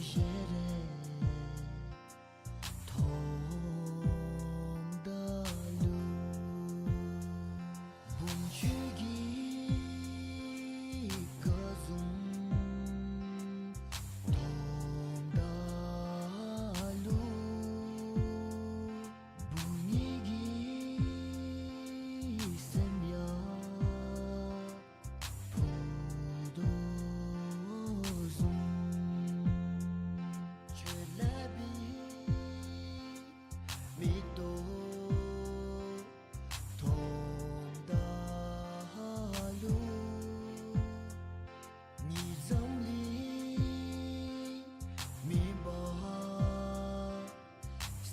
ཞལ་རས་མཐོངམ་ད་ལུ། བུམོ་ཁྱོད་ཀྱི་སྐུ་གཟུགས་མཐོངམ་ད་ལུ། བུ་ངེ་གི་སེམས་ཡང་ཕུང་དོ་བཟུམ། ཁྱོད་ལ་བའི་མིག་ཏོ་མཐོངམ་ད་ལུ། གཉིད་ཙམ་ལས་མེད་པ་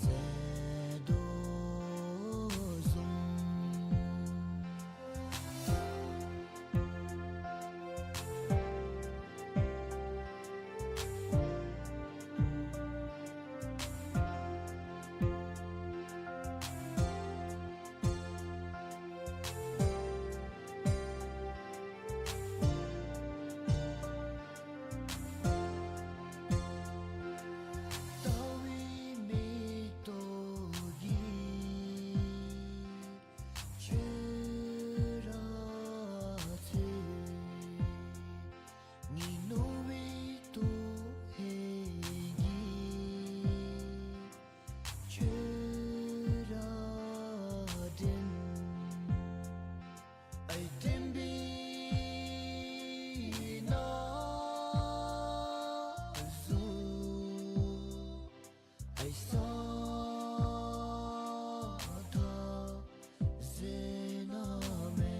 ཟེར་དོ་བཟུམ། ལྟ་བའི་མིག་ཏོ་གིས་ཁྱོད་ར་འཚོལ། ངའི་རྣོ་བའི་ལྟོ་ཧེ་གིས་ཁྱོད་ར་དྲན། ཨའི་དྲན་པའི་ན་ཟུག། ཨའི་ས་ཐག་ཟེར་ན་མེད།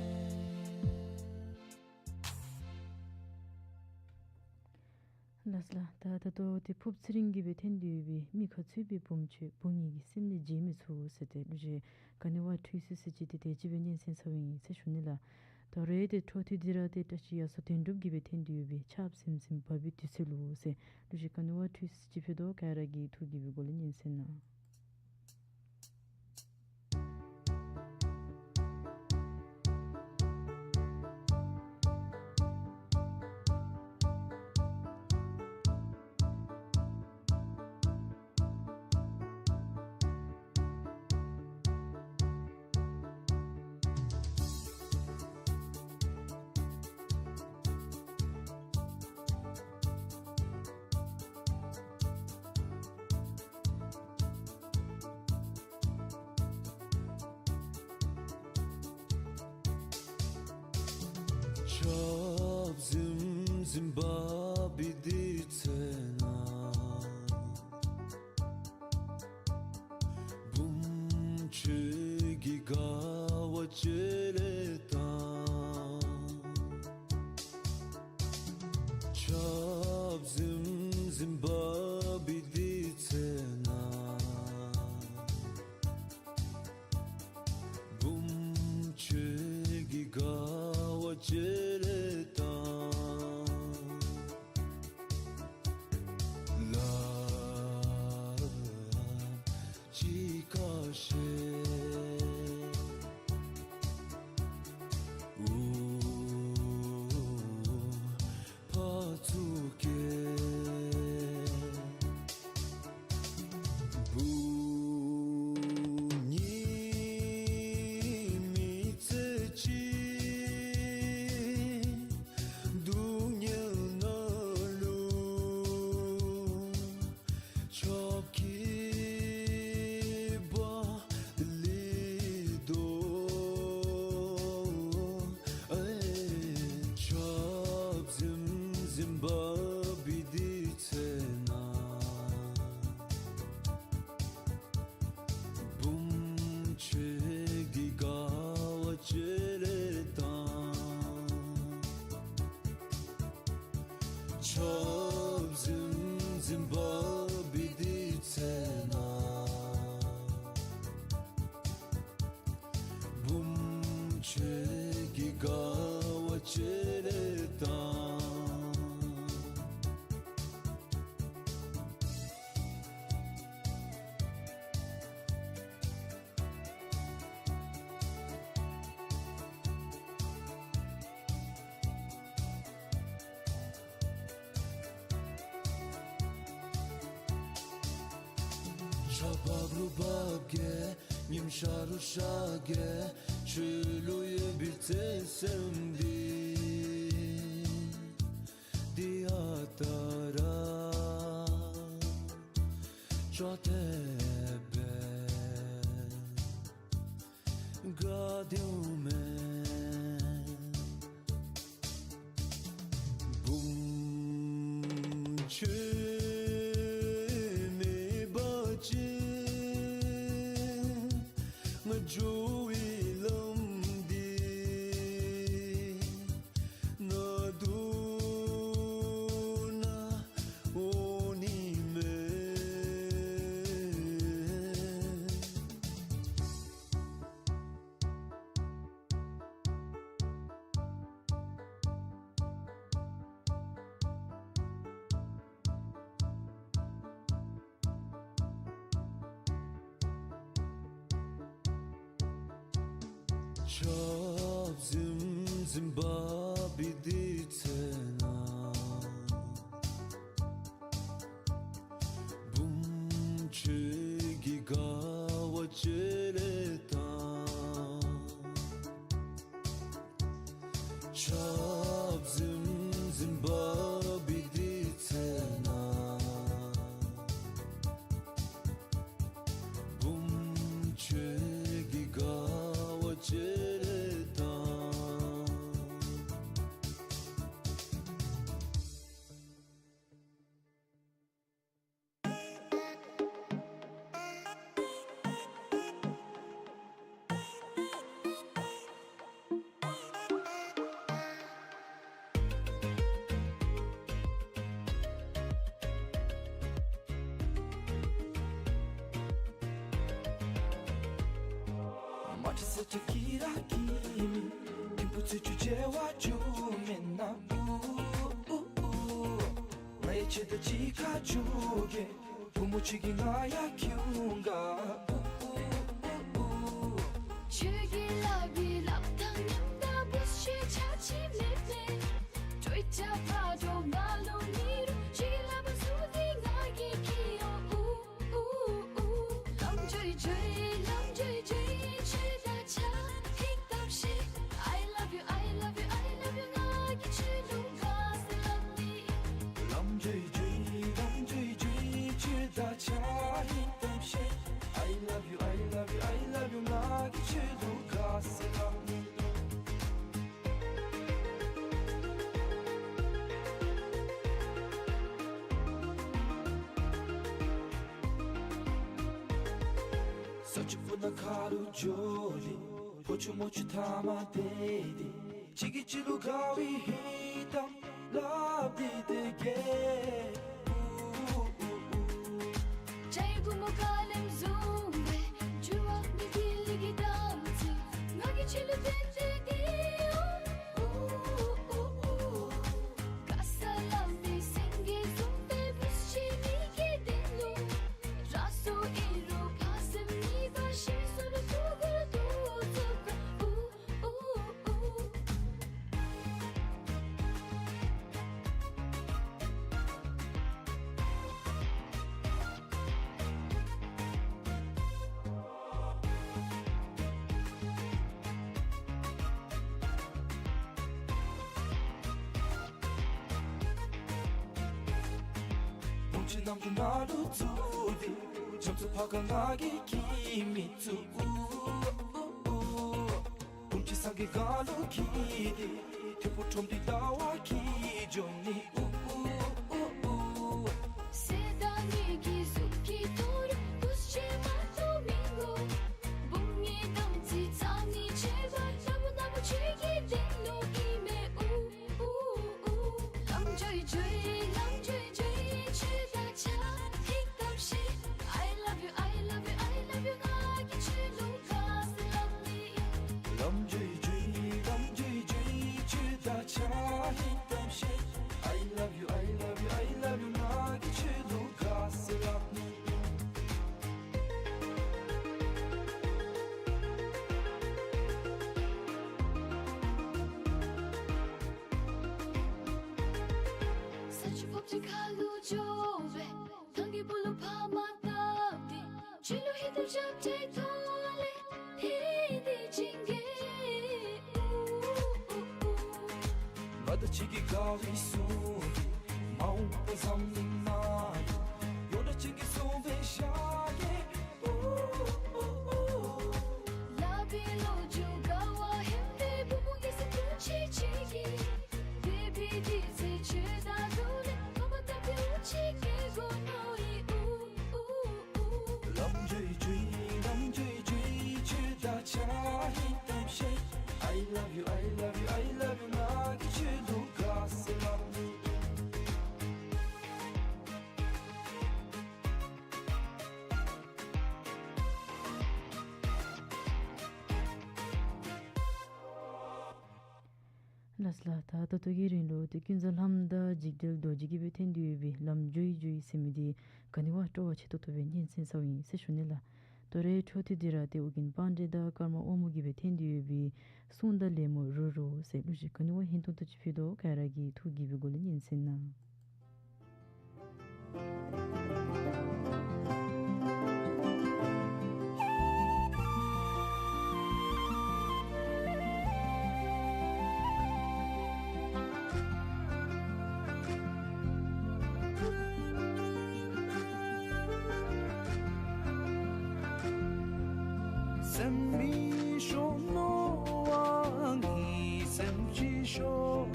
ལགས་ ལགས། ད་ད་ལྟོ་ཏེ་ཕུརཔ་ཚེ་རིང་གིས་སྦེ་འཐེན་ཏེ་ཡོད་པའི་མི་ཁ་ཚུད་པའི་བུམོ་ཁྱོད། བུ་ངེ་གི་སེམས་ལས་བརྗེད་མི་ཚུགས་ཟེར་ཏེ་གླུ་གཞས་ག་ནི་བ་འཁྲུལ་སོ་ཟེར་ཅིག་ཏེ་དེ་ཅིག་སྦེ་སྙན་གསན་ཚར་བ་ཨིན་ཟེར་ཞུ་ནི་ལགས། ད་རེས་ཏེ་འཕྲོ་མཐུད་དེ་ར་ཏེ་བཀྲ་ཤིས་ཡ་མཚོ་དོན་གྲུབ་ཀྱིས་སྦེ་འཐེན་ཏེ་ཡོད་པའི་ཆརཔ་ཟིམ་ཟིམ་འབབ་པའི་དུས་ཚོད་ལུ་ཟེར་གླུ་གཞས་ག་ནི་བ་འཁྲུལ་སོ་ཅིག་ཕུལ་དོ། ག་ར་གི་ཐུགས་དགྱེས་པའི་སྒོ་ལས་སྙན་གསན་གནང་། ཆརཔ་ཟིམ་ཟིམ་འབབ་པའི་དུས་ཚོད་ནང་བུམོ་ཁྱོད་ཀྱི་དགའ་བ་ཅིག་ལས་བཏང་། ཆརཔ་ཟིམ་ཟིམ་འབབ་པའི་དུས་ཚོད་ནང་བུམོ་ཁྱོད་ཀྱི་དགའ་བ་ཅིག་ལས་བཏང་། ལམ་ཅིག་ཁ་ཤས་འུ་ཕར་ཚུར་བཀལ། བུ་ངེ་མི་ཚེ་གཅིག་སྡུག་བསྔལ་ནང་ལུ་ཆརཔ་ཀྱིས་འབག་ལུས་དོ། ཨེ་ཆརཔ་ཟིམ་ཟིམ་འབབ་པའི་དུས་ཚོད་ནང་བུམོ་ཁྱོད་ཀྱི་དགའ་བ་ཅིག་ལས་བཏང་། ཆརཔ་ཟིམ་ཟིམ་འབབ་པའི་དུས་ཚོད་ནང་བུམོ་ཁྱོད་ཀྱི་དགའ་བ་ཅིག་ལས་བཏང་། ཆརཔ་འབབ་རུང་འབབ་གེ། ཉིམ་ཤར་རུང་ཤར་གེ། ཁྱོད་ལུ་ཡོད་པའི་བརྩེ་སེམས་འདི་འདི་ཨ་རྟག་ར་ཅོག་འཐདཔ་སྦེ་ག་དེ་འོང་མས། བུམོ་ཁྱོད་མེད་པ་ཅིན་ང་འགྱོ་བའི་ལམ་འདི་ནང་དུ་ན་འོང་ནི་མས། ཆརཔ་ཟིམ་ཟིམ་འབབ་པའི་དུས་ཚོད་ནང་བུམོ་ཁྱོད་ཀྱི་དགའ་བ་ཅིག་ལས་བཏང་། ཆརཔ་ཟིམ་ཟིམ་འབབ་པའི་དུས་ཚོད་ནང་བུམོ་ཁྱོད་ཀྱི་དགའ་བ་ཅིག་ལས་བཏང་། ཁྱེད་ས་ཆ་གི་ར་གི་མི་ཐིམ་ཕུ་ཚུ་ཆུ་བྱེ་བ་ཆུ་མེན་ན། ཨུ་ཨུ་ཨུ། ང་ཡི་ཆེད་དུ་ཅི་ཁ་ཆུ་གེ་བུ་མོ་ཁྱོད་ཀྱིས་ང་ཡ་ཁྱུང་ག། ཨུ་ཨུ་ཨུ་ཨུ། ཁྱོད་ཀྱི་ལག་པའི་ལགཔ་དང་མཉམ་ད་བུ་ཁྱོད་ཆ་ཅི་མེད་མེད། ཏྲོ་ཏྲ་ཕ་ཏྲོ་ང་ལུ་མི་རུང་ཁྱོད་ཀྱི་ལག་པ་བཟུང་སྟེ་ང་གིས་ཁྱིད་འོང་། ཨུ་ཨུ་ཨུ། ལམ་འགྱོ་ཡི་འགྱོ་ཡི་ལམ་འགྱོ་ཡི་འགྱོ་ཡི་ཁྱོད་དང་ཆ་ཧིང་གཏམ་བཤད། I love you, I love you, I love you། ང་གིས་ཁྱོད་ལུ་དགའ་ཟེར་སླབ་ནི། ལམ་འགྱོ་ཡི་འགྱོ་ཡི་ལམ་འགྱོ་ཡི་འགྱོ་ཡི་ཁྱོད་དང་ཆ་ཧིང་གཏམ་བཤད། I love you, I love you, I love you། ང་གིས་ཁྱོད་ལུ་དགའ་ཟེར་སླབ་ནི། ས་ཆུ་སྤུ་ན་ཁ་ལུ་འགྱོ་སྟེ་ཕོ་ཆུ་མོ་ཆུ་མཐའ་མ་དེད་དེ་གཅིག་གིས་གཅིག་ལུ་དགའ་བའི་ཧིང་གཏམ་སླབ་སྟེ་དེ་གེ། ཨུ་ཨུ་ཨུ། བྱ་ཡི་བུ་མོ་ཀ་ལེམ་བཟུམ་སྦེ་འགྱུར་བ་མེད་པའི་ལི་གི་དམ་ཚིག། ང་གིས་ཁྱོད་ལུ་བརྟེན་ཏེ་དེད་འོང་། ཨུ་ཨུ་ཨུ་ཨུ། དགའ་ས་ལམ་པའི་སེང་གེ་བཟུམ་སྦེ་བུ་ཁྱོད་ངེ་གི་དོན་ལུ། རང་སྲོག་ཨིན་རུང་ཕངས་སེམས་མེད་པར་ཤི་སོང་ལུ་ཐུགས་ཁུར་ཐུགས་ཚོད་དགའ། ཨུ་ཨུ་ཨུ། བུམོ་ཁྱོད་གནམ་གྲུ་ནང་ལུ་འཛུལ་ཏེ་རྒྱ་མཚོ་ཕར་ཁ་ང་གིས་འཁྱིད་མི་ཚུགས། ཨུ་ཨུ་ཨུ། བུམོ་ཁྱོད་སངས་རྒྱས་སྒང་ལུ་འཁྱིད་དེ་ཐིམ་ཕུ་ཁྲོམ་སྡེ་ལྟ་བར་འཁྱིད་འགྱོ་ནི། ཨུ་ཨུ་ཨུ་ཨུ། ཟེར་ད་ངེ་གི་གཟུགས་ཀྱི་ཐོག་ལུ་བུ་ཁྱོད་མ་གཏོགས་མི་དགོ། བུམོ་ངེའི་དམ་ཚིག་རྩ་ནི་ཆེ་བ་ལྷ་བུ་ནག་པོ་ཁྱོད་ཀྱི་དོན་ལུ་ཨིན་མས། ཨུ་ཨུ་ཨུ། ལམ་འགྱོ་ཡི་འགྱོ་ཡི་ལམ་འགྱོ་ཡི་འགྱོ་ཡི་ཁྱོད་དང་ཆ་ཧིང་གཏམ་བཤད། I love you, I love you, I love you། ང་གིས་ཁྱོད་ལུ་དགའ་ཟེར་སླབ་ནི། ལམ་འགྱོ་ཡི་འགྱོ་ཡི་ལམ་འགྱོ་ཡི་འགྱོ་ཡི་ཁྱོད་དང་ཆ་ཧིང་གཏམ་བཤད། I love you, I love you, I love you། ང་གིས་ཁྱོད་ལུ་དགའ་ཟེར་སླབ་ནི། ས་ཆུ་ཕོབ་ཅིག་ཁ་ལུ་འགྱོ་སྦེ་ཐང་གི་སྦུག་ལུ་ཕར་མ་བཏབ་སྟེ་ཁྱོད་ལུ་ཧིང་གཏམ་བཤད་ཏེ་ཐོག་ལས་ཐེ་དེ་ཅིག་གེ། ཨུ་ཨུ་ཨུ། ང་དང་ཁྱོད་ཀྱི་དགའ་བའི་གཟུགས་འདི་མ་འོངས་པ་འཛམ་གླིང་ནང་ཡོད་ན་ཅིག་གི་བཟུམ་སྦེ་བཞག་གེ། ཨུ་ཨུ་ཨུ། ལག་པའི་ལོ་རྒྱུས་དགའ་བ་ཧན་པའི་བུ་མོ་གི་སེམས་ཁུར་ཆེ་ཆེ་གིས་དེ་སྦེ་དེ་ཚེ་ཁྱོད་དང་འགྲོགས་ནས་ངོ་མ་དམ་པའི་དབུགས་ཅིག་བཀལ་དགོ་མནོ་ཡི། ཨུ་ཨུ་ཨུ། ལམ་འགྱོ་ཡི་འགྱོ་ཡི་ལམ་འགྱོ་ཡི་འགྱོ་ཡི་ཁྱོད་དང་ཆ་ཧིང་གཏམ་བཤད། I love you, I love you, I love you། ང་གིས་ཁྱོད་ལུ་དགའ་ཟེར་སླབ་ནི། ལགས་ལགས། ད་ད་ལྟོ་གི་རིང་ལུ་ཏེ་ཀུན་བཟང་ལྷ་མོ་དང་འཇིགས་བྲལ་རྡོ་རྗེ་གིས་སྦེ་འཐེན་ཏེ་ཡོད་པའི་ལམ་འགྱོ་ཡི་འགྱོ་ཡི་ཟེར་མི་འདི་ག་ནི་བ་སྤྲོ་བ་ཆེ་ཏོག་ཏོ་སྦེ་ཉན་གསན་ཚརཝ་ཨིན་ཟེར་ཞུ་ནི་ལགས། ད་རེས་འཕྲོ་མཐུད་དེ་ར་ཏེ་ཨོ་རྒྱན་དཔལ་ལྡན་དང་ཀརྨ་དབང་མོ་གིས་སྦེ་འཐེན་ཏེ་ཡོད་པའི་གསུང་དང་ལད་མོ་རུ་རུ་ཟེར་གླུ་གཞས་ག་ནི་བ་སྙན་ཏོང་ཏོ་ཅིག་ཕུལ་དོ། ག་ར་གིས་ཐུགས་དགྱེས་པའི་སྒོ་ལས་ཉན་གསན་གནང་། སེམས་མི་ཤོར་མནོ་བ་ངའི་སེམས་ཅིག་ཤོར།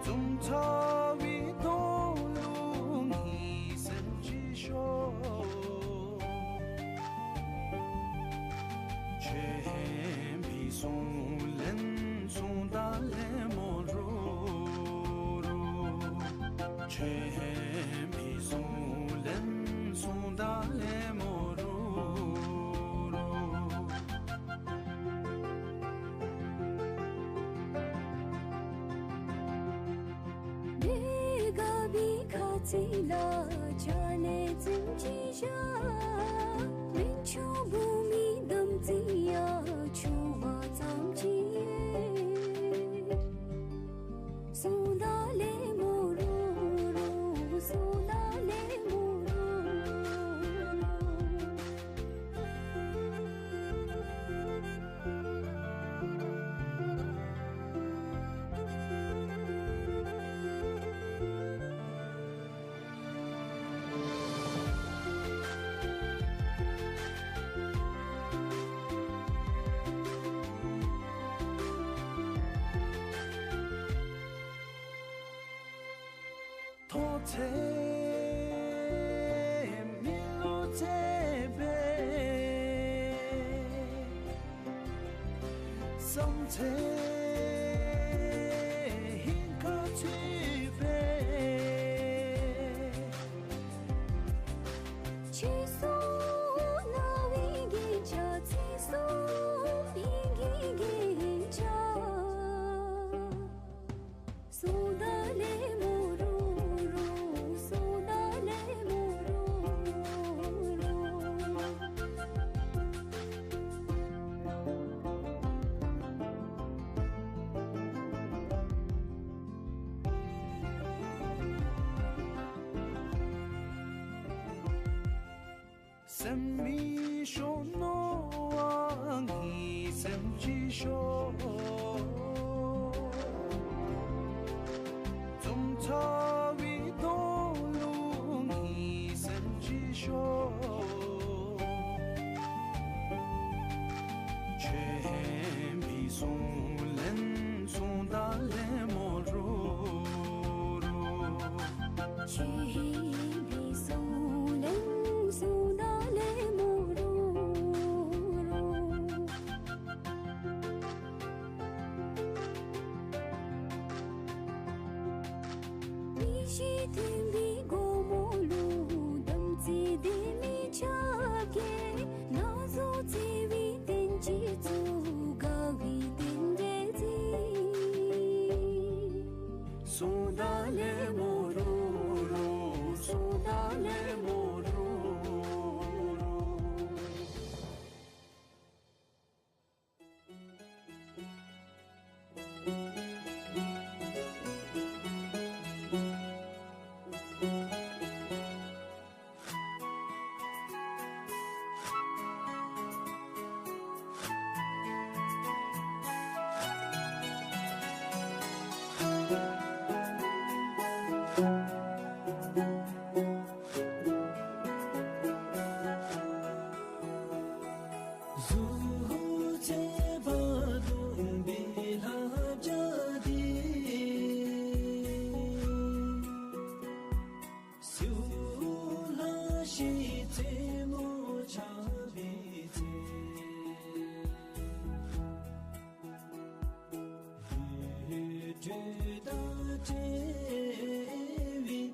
འཛུམ་ཚ་བའི་དོན་ལུ་ངའི་སེམས་ཅིག་ཤོར། ཁྱོད་ཧན་ཕི་གསུང་ལན་གསུང་དང་ལད་མོ་རུ་རུ། ཁྱོད་ཧན་ཕི་གསུང་ལན་གསུང་དང་ལད་མོ་རུ་ ཚེ་ལ་ཆ་ལས་ཙམ་ཅིག་བཞག། སྨན་ཆུང་བུ་མོའི་དམ་ཚིག་ཡང་ཆུང་བ་ཙམ་ཅིག་ཡོད། སོང་ད་ལེ་མོ་རུ་རུ། སོང་ད་ལེ་མོ་རུ་རུ། ཐོག་ཚད་མི་ལུ་ཚད་པའི། བསམ་ཚད་ཧིང་ཁར་ཚུད་པའི། ཆོས་སྲུང་རྣ་བའི་རྒྱན་ཆ། ཚིག་སྲུང་སྙིང་གི་རྒྱན་ཆ། སོང་ད་ལེ་མོ་རུ་རུ། སོང་ད་ལེ་མོ་རུ་རུ། སེམས་མི་ཤོར་མནོ་བ་ངའི་སེམས་ཅིག་ཤོར། འཛུམ་ཚ་བའི་དོན་ལུ་ངའི་སེམས་ཅིག་ཤོར། ཆོས་པའི་གསུང་ལན་སོང་ད་ལེ་མོ་རུ་རུ། ཆོས་པའི་གསུང་ལན་སོང་ད་ལེ་མོ་རུ་རུ། མི་ཤི་མཐུན་པའི་སྒོ་མོ་ལུ་དམ་ཚིག་ལྡན་མི་ཆ་བརྒྱད། ན་ཟུག་འཚེ་བའི་རྟེན་ཅིག་བཙུགས། དགའ་བའི་རྟེན་འབྲེལ་བརྩི། སོང་ད་ལེ་མོ་རུ་རུ། སོང་ད་ལེ་མོ་རུ་རུ། གཟུགས་ཚེ་དཔག་ལུང་པའི་ལྷ་བརྒྱ་འདི། སེའུ་ལ་ཤི་རྩེ་མོ་ཆགས་པའི་ཚེ། ལུས་དྲོད་དང་བྲལ་བའི་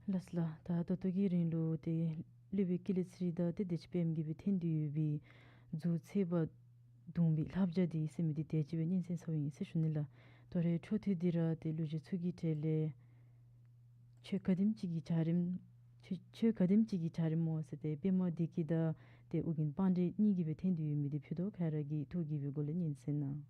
ལགས་ལགས། ད་ད་ལྟོ་གི་རིང་ལུ་ཏེ་སློབ་དཔོན་ཀུན་ལེགས་ཚེ་རིང་དང་ཏེ་བདེ་ཆེན་པདྨ་གིས་སྦེ་འཐེན་ཏེ་ཡོད་པའི་རྫུ་ཚེ་བ་གདུང་བའི་བསླབ་བྱ་འདི་ཟེར་མི་འདི་དེ་ཅིག་སྦེ་སྙན་གསན་ཚརཝ་ཨིན་ཟེར་ཞུ་ནི་ལགས། ད་རེས་འཕྲོ་མཐུད་དེ་ར་ཏེ་ལུ་གཞས་ཚུ་གི་གྲས་ལས་ཆོས་ག་དེམ་ཅིག་གི་བྱ་རིམ་ཆོས་ཆོས་ག་དེམ་ཅིག་གི་བྱ་རིམ་སྨོ་ཟེར་ཏེ་པདྨ་བདེ་སྐྱིད་དང་ཏེ་ཨོ་རྒྱན་དཔལ་ལྡན་གཉིས་ཀྱིས་སྦེ་འཐེན་ཏེ་ཡོད་མི་འདི་ཕུལ་དོ། ག་ར་གིས་ཐུགས་དགྱེས་པའི་སྒོ་ལས་སྙན་གསན་གནང་།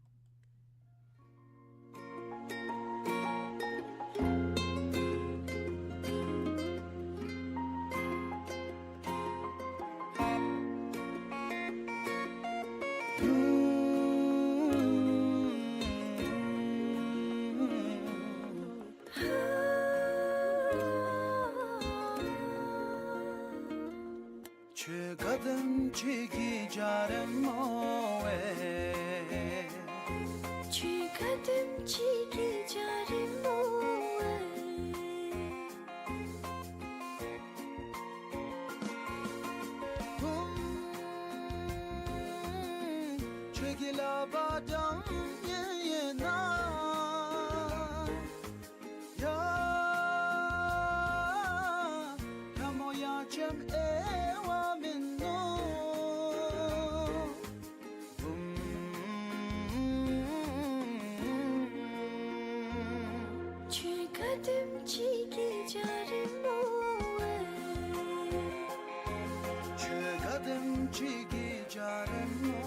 ཆོས་ག་དེམ་ཅིག་གི་བྱ་རིམ་སྨོ་ཝེ། ཆོས་ག་དེམ་ཅིག་གི་བྱ་རིམ་སྨོ་ཝེ། ཁྱོད་ཀྱི་ལག་པར་འགྲམ་ཡེ་ཡེ་ན། ཡ། ལྷ་མོ་ཡང་ཅིན་དབྱེ་བ་མིན་ནོ། ཆོས་ག་དེམ་ཅིག་གི་བྱ་རིམ་སྨོ་ཝེ། ཆོས་ག་དེམ་ཅིག་གི་བྱ་རིམ་སྨོ།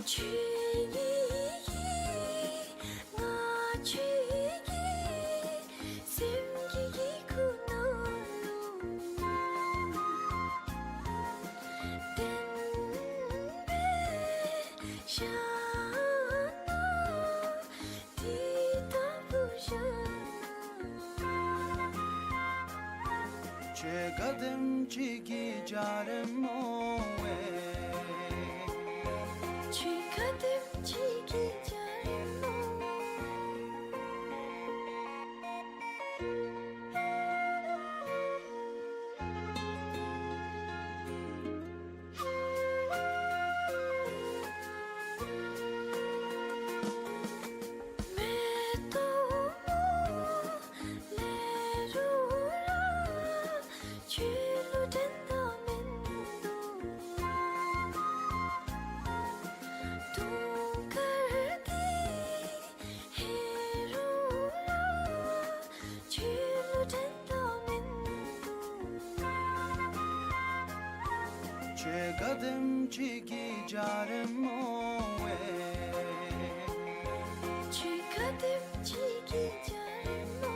ཆོས་ཉིད་ཀྱི་ང་ཆོས་ཀྱི་སེམས་ཀྱི་ཡི་གུ་ནང་ལུ་བརྟན་པའི་ཞྭ་ནང་དེ་ལྟ་བུ་ཞྭ་ནང་། ཆོས་ག་དེམ་ཅིག་གི་བྱ་རིམ་སྨོ་ཝེ། ཆོས་ག་དེམ་ཅིག་གི་བྱ་རིམ་སྨོ། མེ་ཏོག་མོ་ལེ་རུ་ར་ཁྱོད་ལུ་འགྲན་ཟླ་མིན་འདུག། དུང་དཀར་གྱི་ཧེ་རུ་ར་ཁྱོད་ལུ་འགྲན་ཟླ་མིན་འདུག། ཆོས་ག་དེམ་ཅིག་གི་བྱ་རིམ་སྨོ་ཝེ། ཆོས་ག་དེམ་ཅིག་གི་བྱ་རིམ་སྨོ།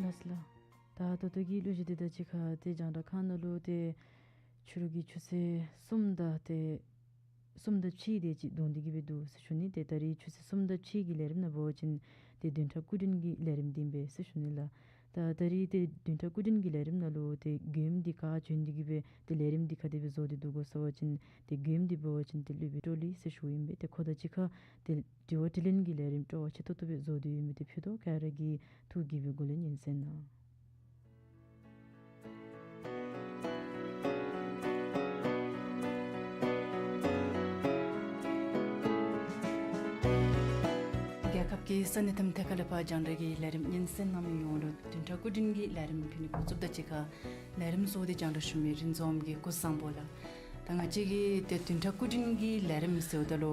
ལགས་ལགས། ད་ད་ལྟོ་གི་གླུ་གཞས་འདི་དང་གཅིག་ཁར་ཏེ་རྒྱང་བསྒྲགས་ཁང་ནང་ལུ་ཏེ་ཕྱི་རུ་གི་ཆུ་ཚོད་གསུམ་དང་ཏེ་གསུམ་དང་ཕྱེད་དེ་ཅིག་བརྡུང་སྟེ་གི་སྦེ་འདུག་ཟེར་ཞུ་ནི། ཏེ་ད་རིས་ཆུ་ཚོད་གསུམ་དང་ཕྱེད་ཀྱི་ལས་རིམ་ནང་འབད་བ་ཅིན་ཏེ་བདུན་ཕྲག་སྐུ་མགྲོན་གྱི་ལས་རིམ་འདི་ཨིན་པས་ཟེར་ཞུ་ནི་ལགས། ད་ད་རིས་ཏེ་བདུན་ཕྲག་སྐུ་མགྲོན་གྱི་ལས་རིམ་ནང་ལུ་ཏེ་མགྱོནམ་འདི་ག་བྱོན་ཏེ་གི་སྦེ་ཏེ་ལས་རིམ་འདི་ག་དེ་སྦེ་བཟོ་སྟེ་འདུག་གོ་ཟེར་བ་ཅིན་ཏེ་མགྱོནམ་འདི་འབད་བ་ཅིན་ཏེ་སློབ་དཔོན་ཀྲོ་ལི་ཟེར་ཞུཝ་ཨིན་པས། ཏེ་ཁོ་དང་གཅིག་ཁར་ཏེ་དྲི་བ་དྲིས་ལན་གྱི་ལས་རིམ་སྤྲོ་བ་ཆེ་ཏོག་ཏོ་སྦེ་བཟོ་སྟེ་ཡོད་མི་འདི་ཕུལ་དོ། ག་ར་གིས་ཐུགས་དགྱེས་པའི་སྒོ་ལས་ཉན་གསན་གནང་། རྒྱལ་ཁབ་ཀྱི་ས་གནས་དང་ཐད་ཀར་ལས་ཕར་རྒྱང་བསྒྲགས་ཀྱི་ལས་རིམ་ཉན་གསན་གནང་མི་ཡོངས་ལུ་བདུན་ཕྲག་སྐུ་མགྲོན་གྱི་ལས་རིམ་ཕུལ་ནི་འགོ་བཙུགསཔ་ད་གཅིག་ཁར་ལས་རིམ་གཙོ་བོ་འདི་རྒྱང་བསྒྲགས་ཞུ་མི་རིན་འཛོམས་ཀྱིས་སྐུ་གཟུགས་བཟང་པོ་ལགས། ད་ང་བཅས་ཀྱིས་ཏེ་བདུན་ཕྲག་སྐུ་མགྲོན་གྱི་ལས་རིམ་ཟེརཝ་ད་ལུ་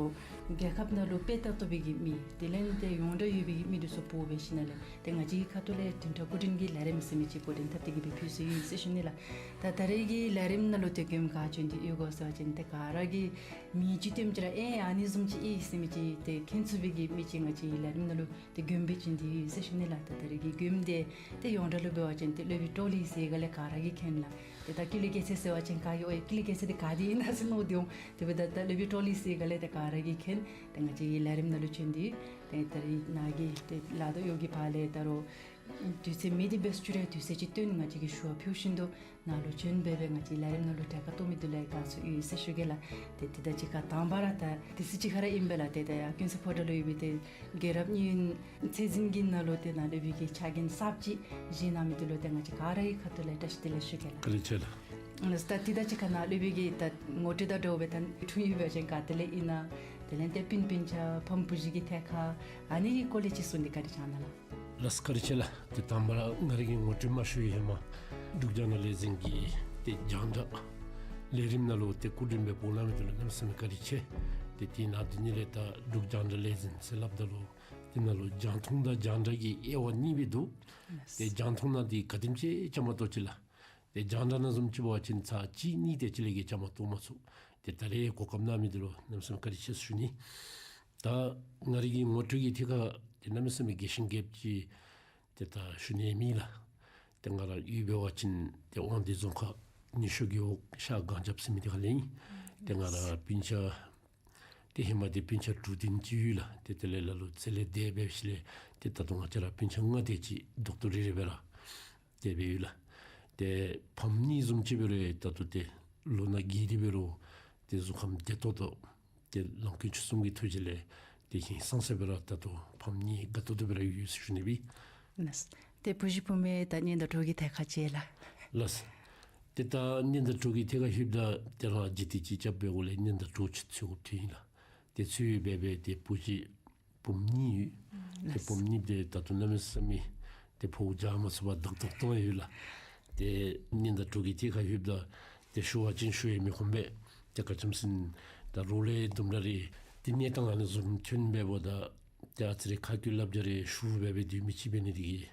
རྒྱལ་ཁབ་ནང་ལུ་དཔེ་ལྟ་བཏུབ་པའི་གི་མི་དེ་ལས་ཏེ་ཡོངས་གྲགས་ཡོད་པའི་གི་མི་འདི་ཚུ་འབོ་སྦེ་ཞིནམ་ལས་ཏེ་ང་བཅས་ཀྱི་ཁ་ཐུག་ལས་བདུན་ཕྲག་སྐུ་མགྲོན་གྱི་ལས་རིམ་ཟེར་མི་ཅིག་འགོ་འདྲེན་འཐབ་སྟེ་གི་སྦེ་ཕུལ་སྲོལ་ཡོད་ཟེར་ཞུ་ནི་ལགས། ད་ད་རེས་ཀྱི་ལས་རིམ་ནང་ལུ་ཏེ་མགྱོནམ་ག་བྱོན་ཏེ་ཡོད་གོ་ཟེར་བ་ཅིན་ཏེ་ག་ར་གིས་མིང་ཅིག་བཏོནམ་ཅིག་ར་ཨེ་ཨ་ནི་བཟུམ་ཅིག་ཨིན་ཟེར་མི་ཅིག་ཏེ་མཁྱེན་ཚུགས་པའི་གི་མི་ཅིག་ང་བཅས་ཀྱི་ལས་རིམ་ནང་ལུ་ཏེ་མགྱོནམ་སྦེ་བྱོན་ཏེ་ཡོད་ཟེར་ཞུ་ནི་ལགས། ད་ད་རེས་ཀྱི་མགྱོནམ་འདི་ཏེ་ཡོངས་གྲགས་ལུ་འབད་བ་ཅིན་ཏེ་སློབ་དཔོན་ཀྲོ་ལི་ཟེར་ག་ལས་ག་ར་གིས་མཁྱེན་ལགས། ཏེ་ད་ཀུན་ལེགས་རྒྱལ་མཚན་ཟེར་བ་ཅིན་ག་གིས་ཨོ་ཀུན་ལེགས་རྒྱལ་མཚན་འདི་ག་ཏེ་ཨིན་ན་ཟེར་མནོ་སྟེ་འོང་། དེ་འབདཝ་ད་ད་སློབ་དཔོན་ཀྲོ་ལི་ཟེར་ག་ལས་ཏེ་ག་ར་གིས་མཁྱེན། ཏེ་ང་བཅས་ཀྱི་ལས་རིམ་ནང་ལུ་བྱོན་ཏེ་ཏེ་ད་རིས་ནཱ་གི་ཏེ་ལ་དྭགས་གཡོག་གི་བར་ལས་ད་རུང་ དུས་ཚོད་མེད་དེ་འབད་ཞུ་རུང་དུས་ཚོད་ཅིག་བཏོན་ང་བཅས་ཀྱིས་ཞུ་བ་ཕུལ་བཞིན་དུ་ནཱ་ལུ་བྱོན་སྦེ་སྦེ་ང་བཅས་ལས་རིམ་ནང་ལུ་གྲལ་ཁར་གཏོགས་མི་འདི་ལུ་དགའ་བསུ་ཡོད་ཟེར་ཞུ་གེ་ལགས། ཏེ་དེ་དང་གཅིག་ཁར་དང་པ་ར་ད་དུས་ཚོད་ཅིག་ཁར་ཨིན་པས་ལགས། ཏེ་ད་ཡར་ཀུན་གསལ་ཕོ་བྲང་ལུ་ཡོད་པའི་ཏེ་རྒྱལ་རབས་གཉིས་ཚེས་འཛིན་གྱི་ནང་ལུ་ཏེ་ནཱ་སློབ་དཔོན་གྱིས་ཕྱག་འགན་གསརཔ་ཅིག་བཞེས་གནང་མི་འདི་ལུ་ཏེ་ང་བཅས་ག་ར་གི་ཁ་ཐུག་ལས་བཀྲ་ཤིས་བདེ་ལེགས་ཞུ་གེ་ལགས། བཀའ་དྲིན་ཆེ་ལགས། ལགས། ད་དེ་དང་གཅིག་ཁར་ནཱ་སློབ་དཔོན་གྱིས་ད་ངོ་སྤྲོད་དང་འདྲཝ་སྦེ་ད་འཁྲུངས་ཡུལ་འབད་བ་ཅིན་ག་ཏེ་ལས་ཨིན་ན། དེ་ལས་ཏེ་སྤུན་སྤུན་ཆ་ཕམ་བུ་གཞི་གི་ཐད་ཁར་ཨ་ནི་གི་སྐོར་ལས་ཅིག་གསུངས་ཏེ་བཀའ་དྲིན་བསྐྱང་གནང་ལགས། ལགས། བཀའ་དྲིན་ཆེ་ལགས། ཏེ་དང་པ་ར་ང་རའི་གི་ངོ་སྤྲོད་མ་ཞུ་བའི་ཧེ་མ་འབྲུག་རྒྱང་བསྒྲགས་ལས་འཛིན་གྱི་ཏེ་རྒྱང་བསྒྲགས་ལས་རིམ་ནང་ལུ་ཏེ་སྐུ་མགྲོན་སྦེ་འབོ་གནང་མི་འདི་ལུ་གནམ་མེད་ས་མེད་བཀའ་དྲིན་ཆེ། ཏེ་དེ་ནང་དེ་ནི་ལས་ད་འབྲུག་རྒྱང་བསྒྲགས་ལས་འཛིན་ཟེར་སླབ་ད་ལུ་དེ་ནང་ལུ་རྒྱང་མཐོང་དང་རྒྱང་བསྒྲགས་ཀྱི་དབྱེ་བ་གཉིས་སྦེ་འདུག། ལགས། ཏེ་རྒྱང་མཐོང་ནང་འདི་ག་དེམ་ཅིག་བཅའ་མར་གཏོགས་ཅི་ལགས། ཏེ་རྒྱང་བསྒྲགས་ནང་བཟུམ་ཅིག་འབད་བ་ཅིན་ཚར་གཅིག་གཉིས་དེ་ཅིག་ལས་བརྒལ་བཅའ་མར་གཏོགས་མ་ཚུགས། ཏེ་ད་རེས་གོ་སྐབས་གནང་མི་འདི་ལུ་གནམ་མེད་ས་མེད་བཀའ་དྲིན་ཆེ་ཟེར་ཞུ་ནི། ད་ང་རའི་གི་ངོ་སྤྲོད་ཀྱི་ཐད་ཁར་ཏེ་གནམ་མེད་ས་མེད་རྒྱས་ཤིང་རྒྱསཔ་ཅིག་ཏེ་ད་ཞུ་ནི་མེད་ལགས། ཏེ་ང་རའི་ཡུལ་འབད་བ་ཅིན་ཏེ་དབང་འདུས་རྫོང་ཁག་ཉི་ཤུ་རྒེད་འོག་ཤར་སྒང་རྒྱབ་ཟེར་མི་འདི་ཁར་ལས་ཨིན། ཏེ་ང་རའི་སྤུན་ཆ་ཏེ་ཧེ་མ་འདི་སྤུན་ཆ་དྲུག་བདུན་ཅིག་ཡོད་ལགས། ཏེ་དེ་ལས་ལ་ལུ་རྩ་ལས་འདས་འབད་ཞིནམ་ལས་ཏེ་ད་ལྟོ་ང་བཅས་ར་སྤུན་ཆ་ལྔ་དེ་ཅིག་རྡོག་རྡོག་རེ་རེ་སྦེ་ར་འདས་འབད་ཡོད་ལགས། ཏེ་ཕམ་གཉིས་བཟུམ་ཅིག་འབད་རུང་ད་ལྟོ་ཏེ་ལོ་ན་རྒས་ཏེ་འབད་རུང་ཏེ་གཟུགས་ཁམས་བདེ་ཏོག་ཏོ་ཏེ་ལམ་མཁན་ཆོས་གསུམ་གྱི་ཐུགས་རྗེ་ལས་ཏེ་ཧིང་སངས་ས་སྦེ་ར་ད་ལྟོ་ཕམ་གཉིས་དགའ་ཏོག་ཏོ་སྦེ་ར་ཡོད་ཟེར་ཞུ་ནི་སྦེ། ལགས། ཏེ་བུ་གཞི་བུམོ་ད་གཉེན་དང་གྲོགས་ཀྱི་ཐད་ཁར་ཅིག་ལགས། ལགས། ཏེ་ད་གཉེན་དང་གྲོགས་ཀྱི་ཐད་ཁར་ལྷོདཔ་ད་ཏེ་རང་འཇིག་རྟེན་སྤྱི་ཁྱབ་འབད་དགོཔ་ལས་གཉེན་དང་གྲོགས་ཅིག་འཚོལ་དགོཔ་ཐོན་ཡི་ལགས། ཏེ་འཚོལ་འབད་འབད་ཏེ་བུ་གཞི་བུམོ་གཉིས་ཡོད། ཏེ་ལགས། བུམོ་གཉིས་འདི་ད་ལྟོ་གནམ་མེད་ས་མེད་ཏེ་ཕོཝ་རྒྱག་མ་ཚུགས་པར་རྡོག་རྡོག་ཏོ་ཡོད་ལགས། ཏེ་གཉེན་དང་གྲོགས་ཀྱི་ཐད་ཁར་ལྷོདཔ་ད་ཏེ་ཞུ་བ་ཅིན་ཞུ་ཡང་མི་ཁོམ་པས། ཏེ་ག་ཅི་སྨོ་ཟེར་ན་ད་རོགས་ལས་དུམ་གྲ་རེ་ཏེ་གནས་སྟངས་ཨ་ནི་བཟུམ་ཐོན་འབདཝ་ད་ཏེ་ཨ་ཙི་རེ་ཁ་སྐྱོ་སླབ་བྱ་རེ་ཞུ་འབད་འབད་སྡོད་མི་ཅིག་འབད་ནི་དེ་གིས་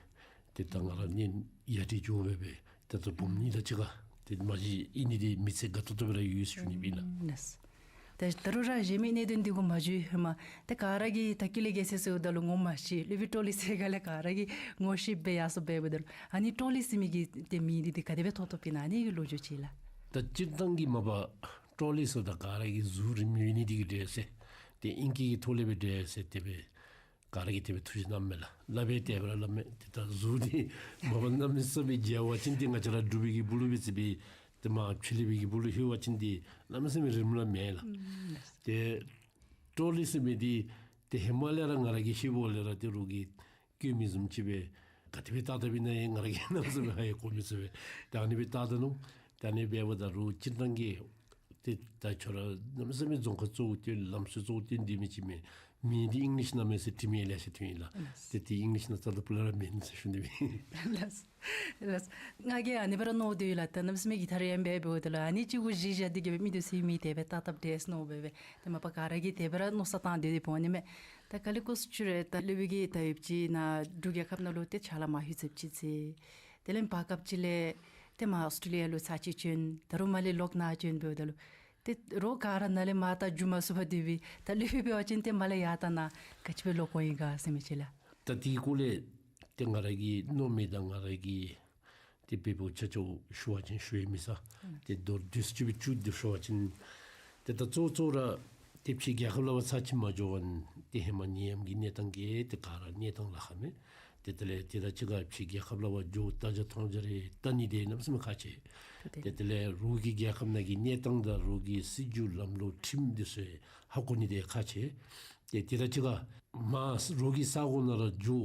ཏེ་ད་ང་ར་གཉེན་ཡ་ཏི་འགྱོ་འབད་འབད་ད་ལྟོ་བུམོ་གཉིས་དང་གཅིག་ཁར་ཏེ་མ་གཞི་ཨིན་ནི་འདི་མི་ཚེ་དགའ་ཏོག་ཏོ་སྦེ་ར་ཡོད་ཟེར་ཞུ་ནི་སྦེ་ཨིན་ལགས། ལགས། ད་ད་རུང་ར་གཞན་མི་གནད་དོན་འདི་གུ་མ་འགྱོ་བའི་ཧེ་མ་ཏེ་ག་ར་གིས་ད་ཀུན་ལེགས་རྒྱལ་མཚན་ཟེརཝ་ད་ལུ་ངོ་མ་ཤེས། སློབ་དཔོན་ཀྲོ་ལི་ཟེར་ག་ལས་ག་ར་གིས་ངོ་ཤེས་སྦེ་ཡར་སོང་འབདཝ་ད་ལུ་ཨ་ནི་ཀྲོ་ལི་ཟེར་མི་གི་ཏེ་མིང་འདི་ཏེ་ག་དེ་སྦེ་ཐོབ་ཐོབ་ཨིན་ན་ཨ་ནི་གི་ལོ་རྒྱུས་ཅིག་ལགས། ད་སྤྱིར་བཏང་གི་མ་པ་ཀྲོ་ལི་ཟེརཝ་ད་ག་ར་གིས་གཟུགས་རིངམོ་ཡོད་ནི་འདི་གིས་འདྲས་ཟེར་ཏེ་ཨིང་སྐད་ཀྱི་ཐོག་ལས་སྦེ་འདྲས་ཟེར་དེ་སྦེ་ག་ར་གིས་དེ་སྦེ་ཐུགས་བཞེད་གནངམ་མས་ལགས། སླབ་སྦེ་དེ་སྦེ་ར་སླབ་མས། ཏེ་ད་གཟུགས་འདི་མ་པ་གནམ་མེད་ས་མེད་མཇལ་བ་ཅིན་ཏེ་ང་བཅས་ར་འབྲུག་པའི་གི་སྦུག་ལུ་སྦེ་ཅིག་སྦེ་ཏེ་མ་ཕྱི་གླིང་པའི་གི་སྦུག་ལུ་ལྷོད་པ་ཅིན་ཏེ་གནམ་མེད་ས་མེད་རིངམོ་ར་མེན་ལགས། ཨུམ། ཏེ་ཀྲོ་ལི་ཟེར་མི་འདི་ཏེ་ཧེ་མ་ལས་ར་ང་ར་གིས་ཤེསཔ་ལས་ར་ཏེ་རོགས་ཀྱིས་བཀོད་མི་བཟུམ་ཅིག་སྦེ་ག་དེ་སྦེ་བལྟ་བལྟཝ་ཨིན་ན་ཡང་ང་ར་གིས་གནམ་མེད་ས་མེད་ཧ་ཡང་གོ་མི་ཚུགས་པས། ཏེ་ཨ་ནི་སྦེ་བལྟ་ད་ནུག། ཏེ་ཨ་ནི་འབདཝ་ད་རོགས་སྤྱིར་བཏང་གི་ཏེ་ད་ཁྱོད་ར་གནམ་མེད་ས་མེད་རྫོང་ཁ་གཙོ་བོ་ཏེ་ལམ་སྲོལ་གཙོ་བོ་ཏེ་འདི་མི་ཅིག་མས། མིང་འདི་ཨིང་ལིཤ་ནང་མས་ཟེར་དྲི་མི་ལེ་ཤ་ཐོན་ཡི་ལགས། ལགས། ཏེ་ཏེ་ཨིང་ལིཤ་ནང་རྩ་དང་ཕུ་ལས་ར་མེན་ཟེར་ཞུ་ནི་སྦེ། ལགས། ལགས། ང་གིས་ཨ་ནི་སྦེ་ར་མནོ་སྡོད་ཡི་ལགས། ད་གནམ་མེད་ས་མེད་གི་ཐ་རེ་ཡང་འབད་འབདཝ་ད་ལུ་ཨ་ནི་ཅིག་གུ་གཞི་བཞག་སྟེ་གི་སྦེ་མི་འདི་ཚུ་མིང་དེ་སྦེ་བཏགས་བཏགསཔ་འདྲས་མནོ་འབད་འབད་ཏེ་མ་པ་ག་ར་གིས་དེ་སྦེ་ར་མནོ་བསམ་བཏང་སྡོད་དེ་འོང་ནི་མས། ད་ག་ལས་སྐུ་གཟུགས་ཅིག་རེ་ད་སློབ་དཔོན་གྱིས་ད་ཡོདཔ་ཅིག་ནཱ་འབྲུག་རྒྱལ་ཁབ་ནང་ལུ་ཏེ་ཕྱག་ལཱ་མང་ཤོས་ཚར་ཅིག་མཛད། དེ་ལས་བར་སྐབས་ཅིག་ལས་ཏེ་མར་ཨོསི་ཊྲེ་ལི་ཡ་ལུ་ཚར་ཅིག་བྱོན། ད་རུང་མར་ལས་ལོག་ནཱ་བྱོན་འབདཝ་ད་ལུ་ཏེ་རོགས་ག་ར་ནཱ་ལས་མར་ད་འགྱོ་མ་ཚུགས་པར་སྡོད་པས། ད་སློབ་དཔོན་འབད་བ་ཅིན་ཏེ་མར་ལས་ཡར་ད་ནཱ་ག་ཅི་སྦེ་ལོག་འོང་ཡི་ག་ཟེར་མི་ཅིག་ལགས། ད་དེའི་སྐོར་ལས་ཏེ་ང་ར་གིས་མནོ་མི་དང་ང་ར་གིས་ཏེ་བལ་པོ་ཆ་ཁྱབ་ཞུ་བ་ཅིན་ཞུ་ཡང་མི་ཚར། ཏེ་མདོར་བསྡུས་ཅིག་སྦེ་བཅུད་དུ་ཞུ་བ་ཅིན་ཏེ་ད་གཙོ་གཙོ་ར་ཏེ་ཕྱི་རྒྱལ་ཁབ་ལུ་བ་ཚར་ཅིག་མ་འགྱོ་བར་ཏེ་ཧེ་མ་ནད་ཡམས་ཀྱི་གནས་སྟངས་ཀྱིས་ཏེ་ག་ར་གནས་སྟངས་ལཱ་ཁག་མས། ཏེ་དེ་ལས་ཏེ་ད་ཅི་ག་ཕྱི་རྒྱལ་ཁབ་ལུ་བ་འགྱོ་བལྟ་བྱ་མཐོང་བྱ་རེ་བལྟ་ནི་འདི་གནམ་མེད་ས་མེད་ཁག་ཆེ། ཏེ་དེ་ལས་རོགས་ཀྱི་རྒྱལ་ཁབ་ནང་གི་གནས་སྟངས་དང་རོགས་ཀྱི་སྲིད་བྱུས་ལམ་ལུགས་ཁྲིམས་འདི་ཚུ་ཧ་གོ་ནི་འདི་ཁག་ཆེ། ཏེ་ཏེ་ད་ཅི་ག་མར་རོགས་ཀྱི་ས་གོ་ནང་ར་འགྱོ་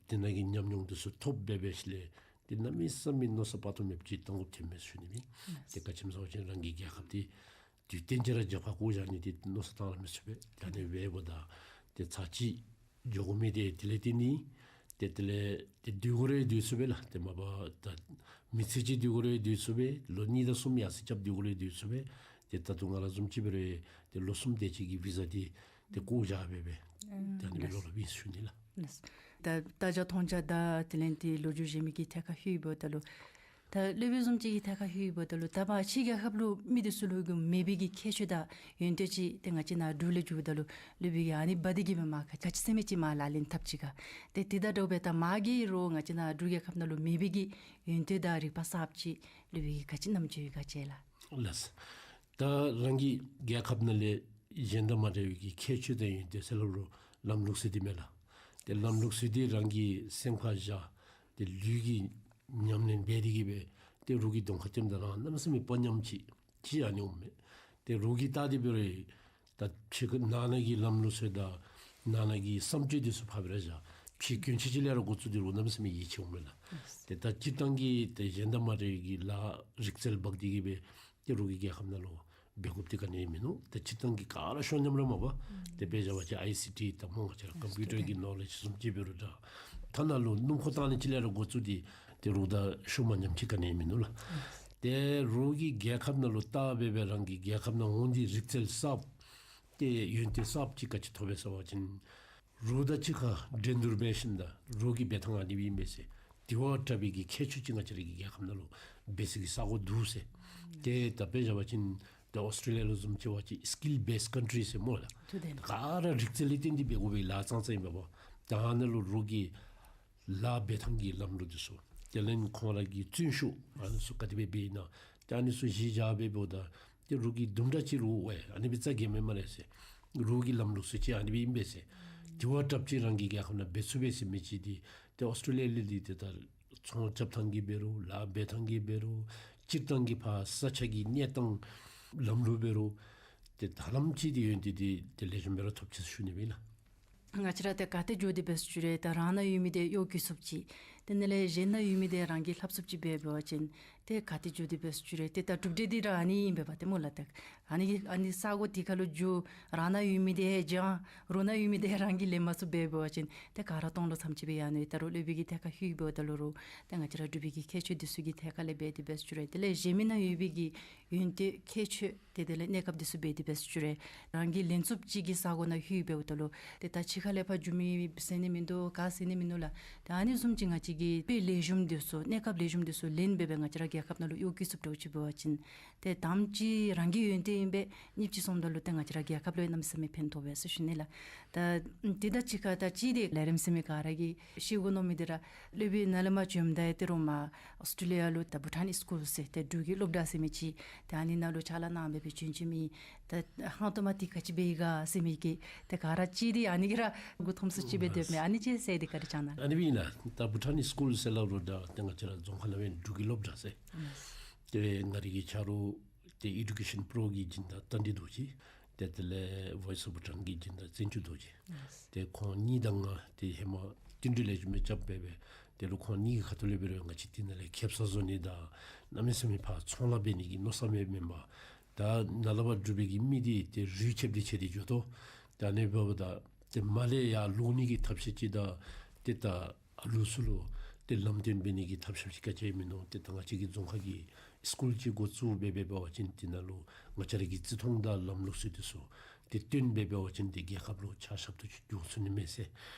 དེ་ནང་གི་ཉམས་མྱོང་འདི་ཚུ་ཐོབ་འབད་འབད་ཞིནམ་ལས་ཏེ་གནམ་མེད་ས་མེད་མནོ་བསམ་དཔག་ཏུ་མེདཔ་ཅིག་བཏང་དགོཔ་ཐོན་མས་ཞུ་ནི་མས། ཏེ་ག་ཅི་སྨོ་ཟེར་བ་ཅིན་རང་གི་རྒྱལ་ཁབ་འདི་དུས་གཏན་གྱི་ར་རྒྱབ་ཁར་བཀོ་བཞག་ནི་འདི་མནོ་བསམ་བཏང་ར་མི་ཚུགས་པས། ད་ཨ་ནི་འབདཝ་ད་ཏེ་ཚར་གཅིག་འགྱོ་དགོ་མི་འདི་དེ་ལས་བརྟེན་ནི། ཏེ་དེ་ལས་ཏེ་སྡོད་དགོ་རུང་སྡོད་ཚུགས་པས་ལགས། ཏེ་མ་པ་ད་མི་ཚེ་གཅིག་སྡོད་དགོ་རུང་སྡོད་ཚུགས་པས། ལོ་གཉིས་དང་གསུམ་ཡར་སེང་རྐྱབ་སྡོད་དགོ་རུང་སྡོད་ཚུགས་པས། ཏེ་ད་ལྟོ་ང་ར་བཟུམ་ཅིག་འབད་རུང་ཏེ་ལོ་གསུམ་དེ་ཅིག་གི་བི་ཟ་འདི་ཏེ་བཀོ་བཞག་འབད་འབད་ད་ཨ་ནི་སྦེ་ལོག་ལོགཔ་ཨིན་ཟེར་ཞུ་ནི་ལགས། ལགས། ད་བལྟ་བྱ་མཐོང་བྱ་དང་དེ་ལས་ཏེ་ལོ་རྒྱུས་གཞན་མི་གི་ཐད་ཁར་ལྷོདཔ་ད་ལུ་ད་སློབ་དཔོན་བཟུམ་ཅིག་གི་ཐད་ཁར་ལྷོདཔ་ད་ལུ་ད་མར་ཕྱི་རྒྱལ་ཁབ་ལུ་མི་འདི་ཚུ་ལུ་གུ་མེད་པའི་གི་ཁྱད་ཆོས་དང་ཡོན་ཏན་ཅིག་ཏེ་ང་བཅས་ནཱ་འབྲུག་ལས་འགྱོཝ་ད་ལུ་སློབ་དཔོན་གྱིས་ཨ་ནི་འབག་སྟེ་གི་སྦེ་མར་ག་ག་ཅི་ཟེར་མི་ཅིག་མར་ལག་ལེན་འཐབ་ཅི་ག། ཏེ་དེ་དང་འདྲཝ་སྦེ་ད་མ་གི་རོགས་ང་བཅས་ནཱ་འབྲུག་རྒྱལ་ཁབ་ནང་ལུ་མེད་པའི་གི་ཡོན་ཏན་དང་རིག་པ་གསརཔ་ཅིག་སློབ་དཔོན་གྱིས་ག་ཅི་རྣམ་འགྱུར་ཡོད་ག་ཅིག་ལགས། ལགས། ད་རང་གི་རྒྱལ་ཁབ་ནང་ལས་གཞན་དང་མ་འདྲ་བའི་གི་ཁྱད་ཆོས་དང་ཡོན་ཏན་ཟེར་སླབ་རུང་ལམ་ལུགས་ཟེར་འདི་མས་ལགས། ཏེ་ལམ་ལུགས་ཟེར་འདི་རང་གི་སེམས་ཁར་བཞག། ཏེ་ལུས་ཀྱི་ཉམས་ལེན་འབད་དེ་གི་སྦེ་ཏེ་རོགས་ཀྱི་གདོང་ཁར་ཐོནམ་ད་རང་གནམ་མེད་ས་མེད་དཔའ་ཉམས་ཅིག་ཅིག་ཨ་ནི་འོང་མས། ཏེ་རོགས་ཀྱིས་བལྟ་སྟེ་འབད་རུང་ད་ཕྱི་ཁ་ནང་ན་གི་ལམ་ལུགས་ཚུ་དང་ནང་ན་གི་བསམ་སྤྱོད་འདི་ཚུ་ཕར་སྦེ་ར་བཞག། ཕྱི་སྐྱོན་ཅིག་ཅིག་ལས་ར་འགོ་བཙུགས་ཏེ་རོགས་གནམ་མེད་ས་མེད་ཡིད་ཆེས་འོང་མས་ལགས། ཏེ་ད་སྤྱིར་བཏང་གི་ཏེ་གཞན་དང་མ་འདྲ་བའི་གི་ལཱ་རིག་རྩལ་འབག་སྟེ་གི་སྦེ་ཏེ་རོགས་ཀྱི་རྒྱལ་ཁབ་ནང་ལུ་འབད་དགོཔ་འདི་ག་ནི་ཡང་མིན་ནུག། ཏེ་སྤྱིར་བཏང་གི་ག་ར་ཤོ་ཉམས་ར་མས་པ། ཏེ་དཔེ་བཞག་པ་ཅིན་ཨའི་སི་ཊི་དང་སྨོ་ང་བཅས་ར་ཀམ་པིའུ་ཊར་གྱི་ནོ་ལེཇ་བཟུམ་ཅིག་འབད་རུང་འདྲ། ཐ་ན་ལུ་སྣུམ་འཁོར་བཏང་ནི་ཅིག་ལས་ར་འགོ་བཙུགས་ཏེ་ཏེ་རོགས་དང་ཤུལ་མ་ཉམས་ཅིག་ག་ནི་ཡང་མིན་ནུག་ལགས། ཏེ་རོགས་ཀྱི་རྒྱལ་ཁབ་ནང་ལུ་བལྟ་སྦེ་སྦེ་རང་གི་རྒྱལ་ཁབ་ནང་འོང་སྟེ་རིག་རྩལ་གསརཔ་ཏེ་ཡོན་ཏན་གསརཔ་ཅིག་ག་ཅི་ཐོབ་པས་ཟེར་བ་ཅིན་རོགས་དང་གཅིག་ཁར་འགྲན་བསྡུར་འབད་ཞིནམ་ད་རོགས་ཀྱི་འབད་ཐངས་ཨ་ནི་སྦེ་ཨིན་པས་ཟེར། དེ་བ་དྲག་པའི་གི་ཁྱད་ཆོས་ཅིག་ང་བཅས་ར་གི་རྒྱལ་ཁབ་ནང་ལུ་འབད་སའི་གི་ས་གོ་འདུག་ཟེར། ཏེ་ད་དཔེ་བཞག་པ་ཅིན་ཏེ་ཨོསི་ཊྲེ་ལི་ཡ་ལུ་བཟུམ་ཅིག་འབད་བ་ཅིན་སི་ཀིལ་བེསཌ་ཀཱན་ཊི་རི་ཟེར་སྨོ་ལགས། ཏེ་ག་ར་རིག་རྩལ་ལས་བརྟེན་ཏེ་འབད་དགོ་པའི་ལཱ་ཙང་ཙང་ཨིན་པས་པ། ད་ཨ་ནཱ་ལུ་རོགས་ཀྱི་ལཱ་འབད་ཐངས་ཀྱི་ལམ་ལུགས་འདི་ཚུ་དེ་ལས་ཁོང་ར་གི་བརྩོན་ཤུགས་ཨ་ནི་ཚུ་ག་དེ་སྦེ་འབད་ཨིན་ན། ཏེ་ཨ་ནི་ཚུ་གཞི་བཞག་སྦེ་འབདཝ་ད་ཏེ་རོགས་ཀྱིས་དུམ་གྲ་ཅིག་རོགས་ཨེ་ཨ་ནི་སྦེ་རྩ་འགེངས་མས་སྨ་རེ་ཟེར། རོགས་ཀྱི་ལམ་ལུགས་ཚུ་ཅིག་ཨ་ནི་སྦེ་ཨིན་པས་ཟེར། དེ་བ་དྲགཔ་ཅིག་རང་གི་རྒྱལ་ཁབ་ནང་འབད་ཚུགས་པས་ཟེར་མི་ཅིག་འདི་ཏེ་ཨོསི་ཊྲེ་ལི་ཡ་ལས་འདི་ཏེ་ད་ཚོང་རྐྱབ་ཐངས་ཀྱིས་འབད་རུང་ལཱ་འབད་ཐངས་ཀྱིས་འབད་རུང་སྤྱིར་བཏང་གི་ཕར་ས་ཆ་གི་གནས་སྟངས་ལམ་ལུགས་འབད་རུང་ཏེ་ད་ལམ་ཅིག་འདི་ཡོན་ཏན་འདི་ཏེ་ལེགས་ཤོམ་སྦེ་ར་ཐོབ་ཅི་ཟེར་ཞུ་ནི་ཨིན་ལགས། ང་བཅས་ར་ཏེ་ག་ཏེ་འགྱོ་སྟེ་འབད་ཟེར་ཞུ་རུང་ད་རང་ན་ཡོད་མི་འདི་གཡོག་བཀོལ་ཚུགསཔ་ཅིག། ཏེ་ནཱ་ལས་གཞན་ན་ཡོད་མི་འདི་རང་གིས་ལྷབ་ཚུགསཔ་ཅིག་འབད་འབད་བ་ཅིན་ཏེ་ག་ཏེ་འགྱོ་སྟེ་འབད་ཟེར་ཞུ་རུང་ཏེ་ད་གྲུབ་འབྲས་འདི་ར་ཨ་ནི་ཨིན་པས་པ་ཏེ་སྨོ་ལགས། ཏེ་ཨ་ནི་ཨ་ནི་ས་གོ་འདི་ཁ་ལུ་འགྱོ་རང་ན་ཡོད་མི་འདི་ཧེ་སྦྱང་རོགས་ན་ཡོད་མི་འདི་རང་གིས་ལེན་མ་ཚུགས་འབད་འབད་བ་ཅིན་ཏེ་ག་ར་སྟོང་ལུ་ཙམ་ཅིག་སྦེ་ཡར་ནི་ད་རོགས་སློབ་དཔོན་གྱི་ཐད་ཁར་ལྷོད་འབདཝ་ད་ལུ་རོགས་ཏེ་ང་བཅས་ར་འབྲུག་པའི་གི་ཁྱད་ཆོས་འདི་ཚུ་གི་ཐད་ཁར་ལས་འབད་དེ་འབད་ཟེར་ཞུ་རུང་དེ་ལས་གཞན་མི་ན་ཡོད་པའི་གི་ཡོན་ཏན་ཁྱད་ཆོས་ཏེ་དེ་ལས་གནས་སྐབས་འདི་ཚུ་འབད་དེ་འབད་ཟེར་ཞུ་རུང་རང་གིས་ལེན་ཚུགསཔ་ཅིག་གི་ས་གོ་ནང་ལྷོད་འབདཝ་ད་ལུ་ཏེ་ད་ཕྱི་ཁ་ལས་ཕར་འགྱོ་མི་ཟེར་ནི་མིན་འདུག་ག་ཟེར་ནི་མིན་འདུག་ལགས། ཏེ་ཨ་ནི་བཟུམ་ཅིག་ང་བཅས་ཀྱིས་དཔེ་ལེགས་ཤོམ་འདི་ཚུ་གནས་སྐབས་ལེགས་ཤོམ་འདི་ཚུ་ལེན་འབད་འབད་ང་བཅས་ར་རྒྱལ་ཁབ་ནང་ལུ་གཡོག་བཀོལ་ཚུགསཔ་འདྲཝ་ཅིག་འབད་བ་ཅིན་ཏེ་དང་པ་ཅིག་རང་གི་ཡོན་ཏན་ཨིན་པས། གཉིས་པ་ཅིག་སོངམ་ད་ལུ་ཏེ་ང་བཅས་ར་རྒྱལ་ཁབ་ལུ་ཡང་གནམ་མེད་ས་མེད་ཕན་ཐོགས་པས་ཟེར་ཞུ་ནི་ལགས། ད་དེ་དང་གཅིག་ཁར་ད་ཅི་འདི་ལས་རིམ་གཟིགས་མི་ག་ར་གིས་ཤེས་དགོ་མནོ་མི་འདི་ར་སློབ་དཔོན་ནཱ་ལས་མར་བྱོནམ་ད་ཡང་ཏེ་རོགས་མར་ཨོསི་ཊྲེ་ལི་ཡ་ལུ་ད་བྷུ་ཊཱན་སི་ཀུལ་ཟེར་ཏེ་འབྲུག་གི་སློབ་གྲྭ་ཟེར་མི་ཅིག་ཏེ་ཨ་ནི་ནང་ལུ་ཕྱག་ལཱ་གནང་སྦེ་སྦེ་བྱོན་བྱོན་མི་ད་ཧང་སྟོང་མ་འདི་ག་ཅི་སྦེ་ཡི་ག་ཟེར་མི་གིས་ཏེ་ག་ར་ཅི་འདི་ཨ་ནི་གིས་ར་མགུ་འཐོམ་སུ་ཅིག་སྦེ་སྡོདཔ་མས། ཨ་ནི་ཅིག་ཟེར་ཏེ་བཀའ་དྲིན་བསྐྱང་གནང་། ཨ་ནི་སྦེ་ཨིན་ན་ད་བྷུ་ཊཱན་སི་ཀུལ་ཟེར་སླབ་རུང་ད་ཏེ་ང་བཅས་ར་རྫོང་ཁ་ནང་འབད་འབྲུག་གི་སློབ་གྲྭ་ཟེར། ཏེ་ང་རའི་གི་ཆ་རོགས་ཏེ་ཨེ་ཌུ་ཀེ་ཤཱན་པྲོ་གི་སྦྱིན་བདག་རྟ་མགྲིན་རྡོ་རྗེ། ཏེ་དེ་ལས་ཝོའིསི་ཨོཕ་བྷུ་ཊཱན་གྱི་སྦྱིན་བདག་བཙན་ཆུ་རྡོ་རྗེ། ཏེ་ཁོང་གཉིས་དང་ང་ཏེ་ཧེ་མ་བསྟུན་གྲོས་ལེགས་ཤོམ་སྦེ་རྐྱབ་སྦེ་སྦེ་ཏེ་རོགས་ཁོང་གཉིས་ཀྱི་ཁ་ཐུག་ལས་འབད་རུང་ང་བཅས་དེ་ནང་ལས་ཁེབ་ས་བཟོ་ནི་དང་གནམ་མེད་ས་མེད་ཕར་ཚོང་ལཱ་འབད་ནི་གི་མནོ་བསམ་མེད་མེན་པར་ད་ནཱ་ལས་ཕར་འབྲུག་པའི་གི་མི་འདི་ཏེ་རུས་ཆད་དེ་ཆད་དེ་འགྱོ་དོ། ད་ཨ་ནི་འབདཝ་ད་ཏེ་མར་ལས་ཡར་ལོག་ནི་གི་ཐབས་ཤེས་ཅིག་དང་ཏེ་ད་ཨ་ལུ་ཚུ་ལུ་ཏེ་ལམ་སྟོན་འབད་ནི་གི་ཐབས་ཤེས་ཅིག་ག་ཅི་ཡང་མིན་ནུག། ཏེ་ད་ང་བཅས་ཀྱི་རྫོང་ཁ་གི་སི་ཀུལ་ཅིག་འགོ་བཙུགས་སྦེ་འབད་བ་ཅིན་དེ་ནང་ལུ་ང་བཅས་ར་གི་བརྩི་མཐོང་དང་ལམ་ལུགས་ཚུ་འདི་ཚུ་ཏེ་སྟོན་སྦེ་འབད་བ་ཅིན་ཏེ་རྒྱལ་ཁབ་ལུ་ཕྱག་ཞབས་ཏོག་ཅིག་འབྱུང་ཚུགས་ནི་མས་ཟེར།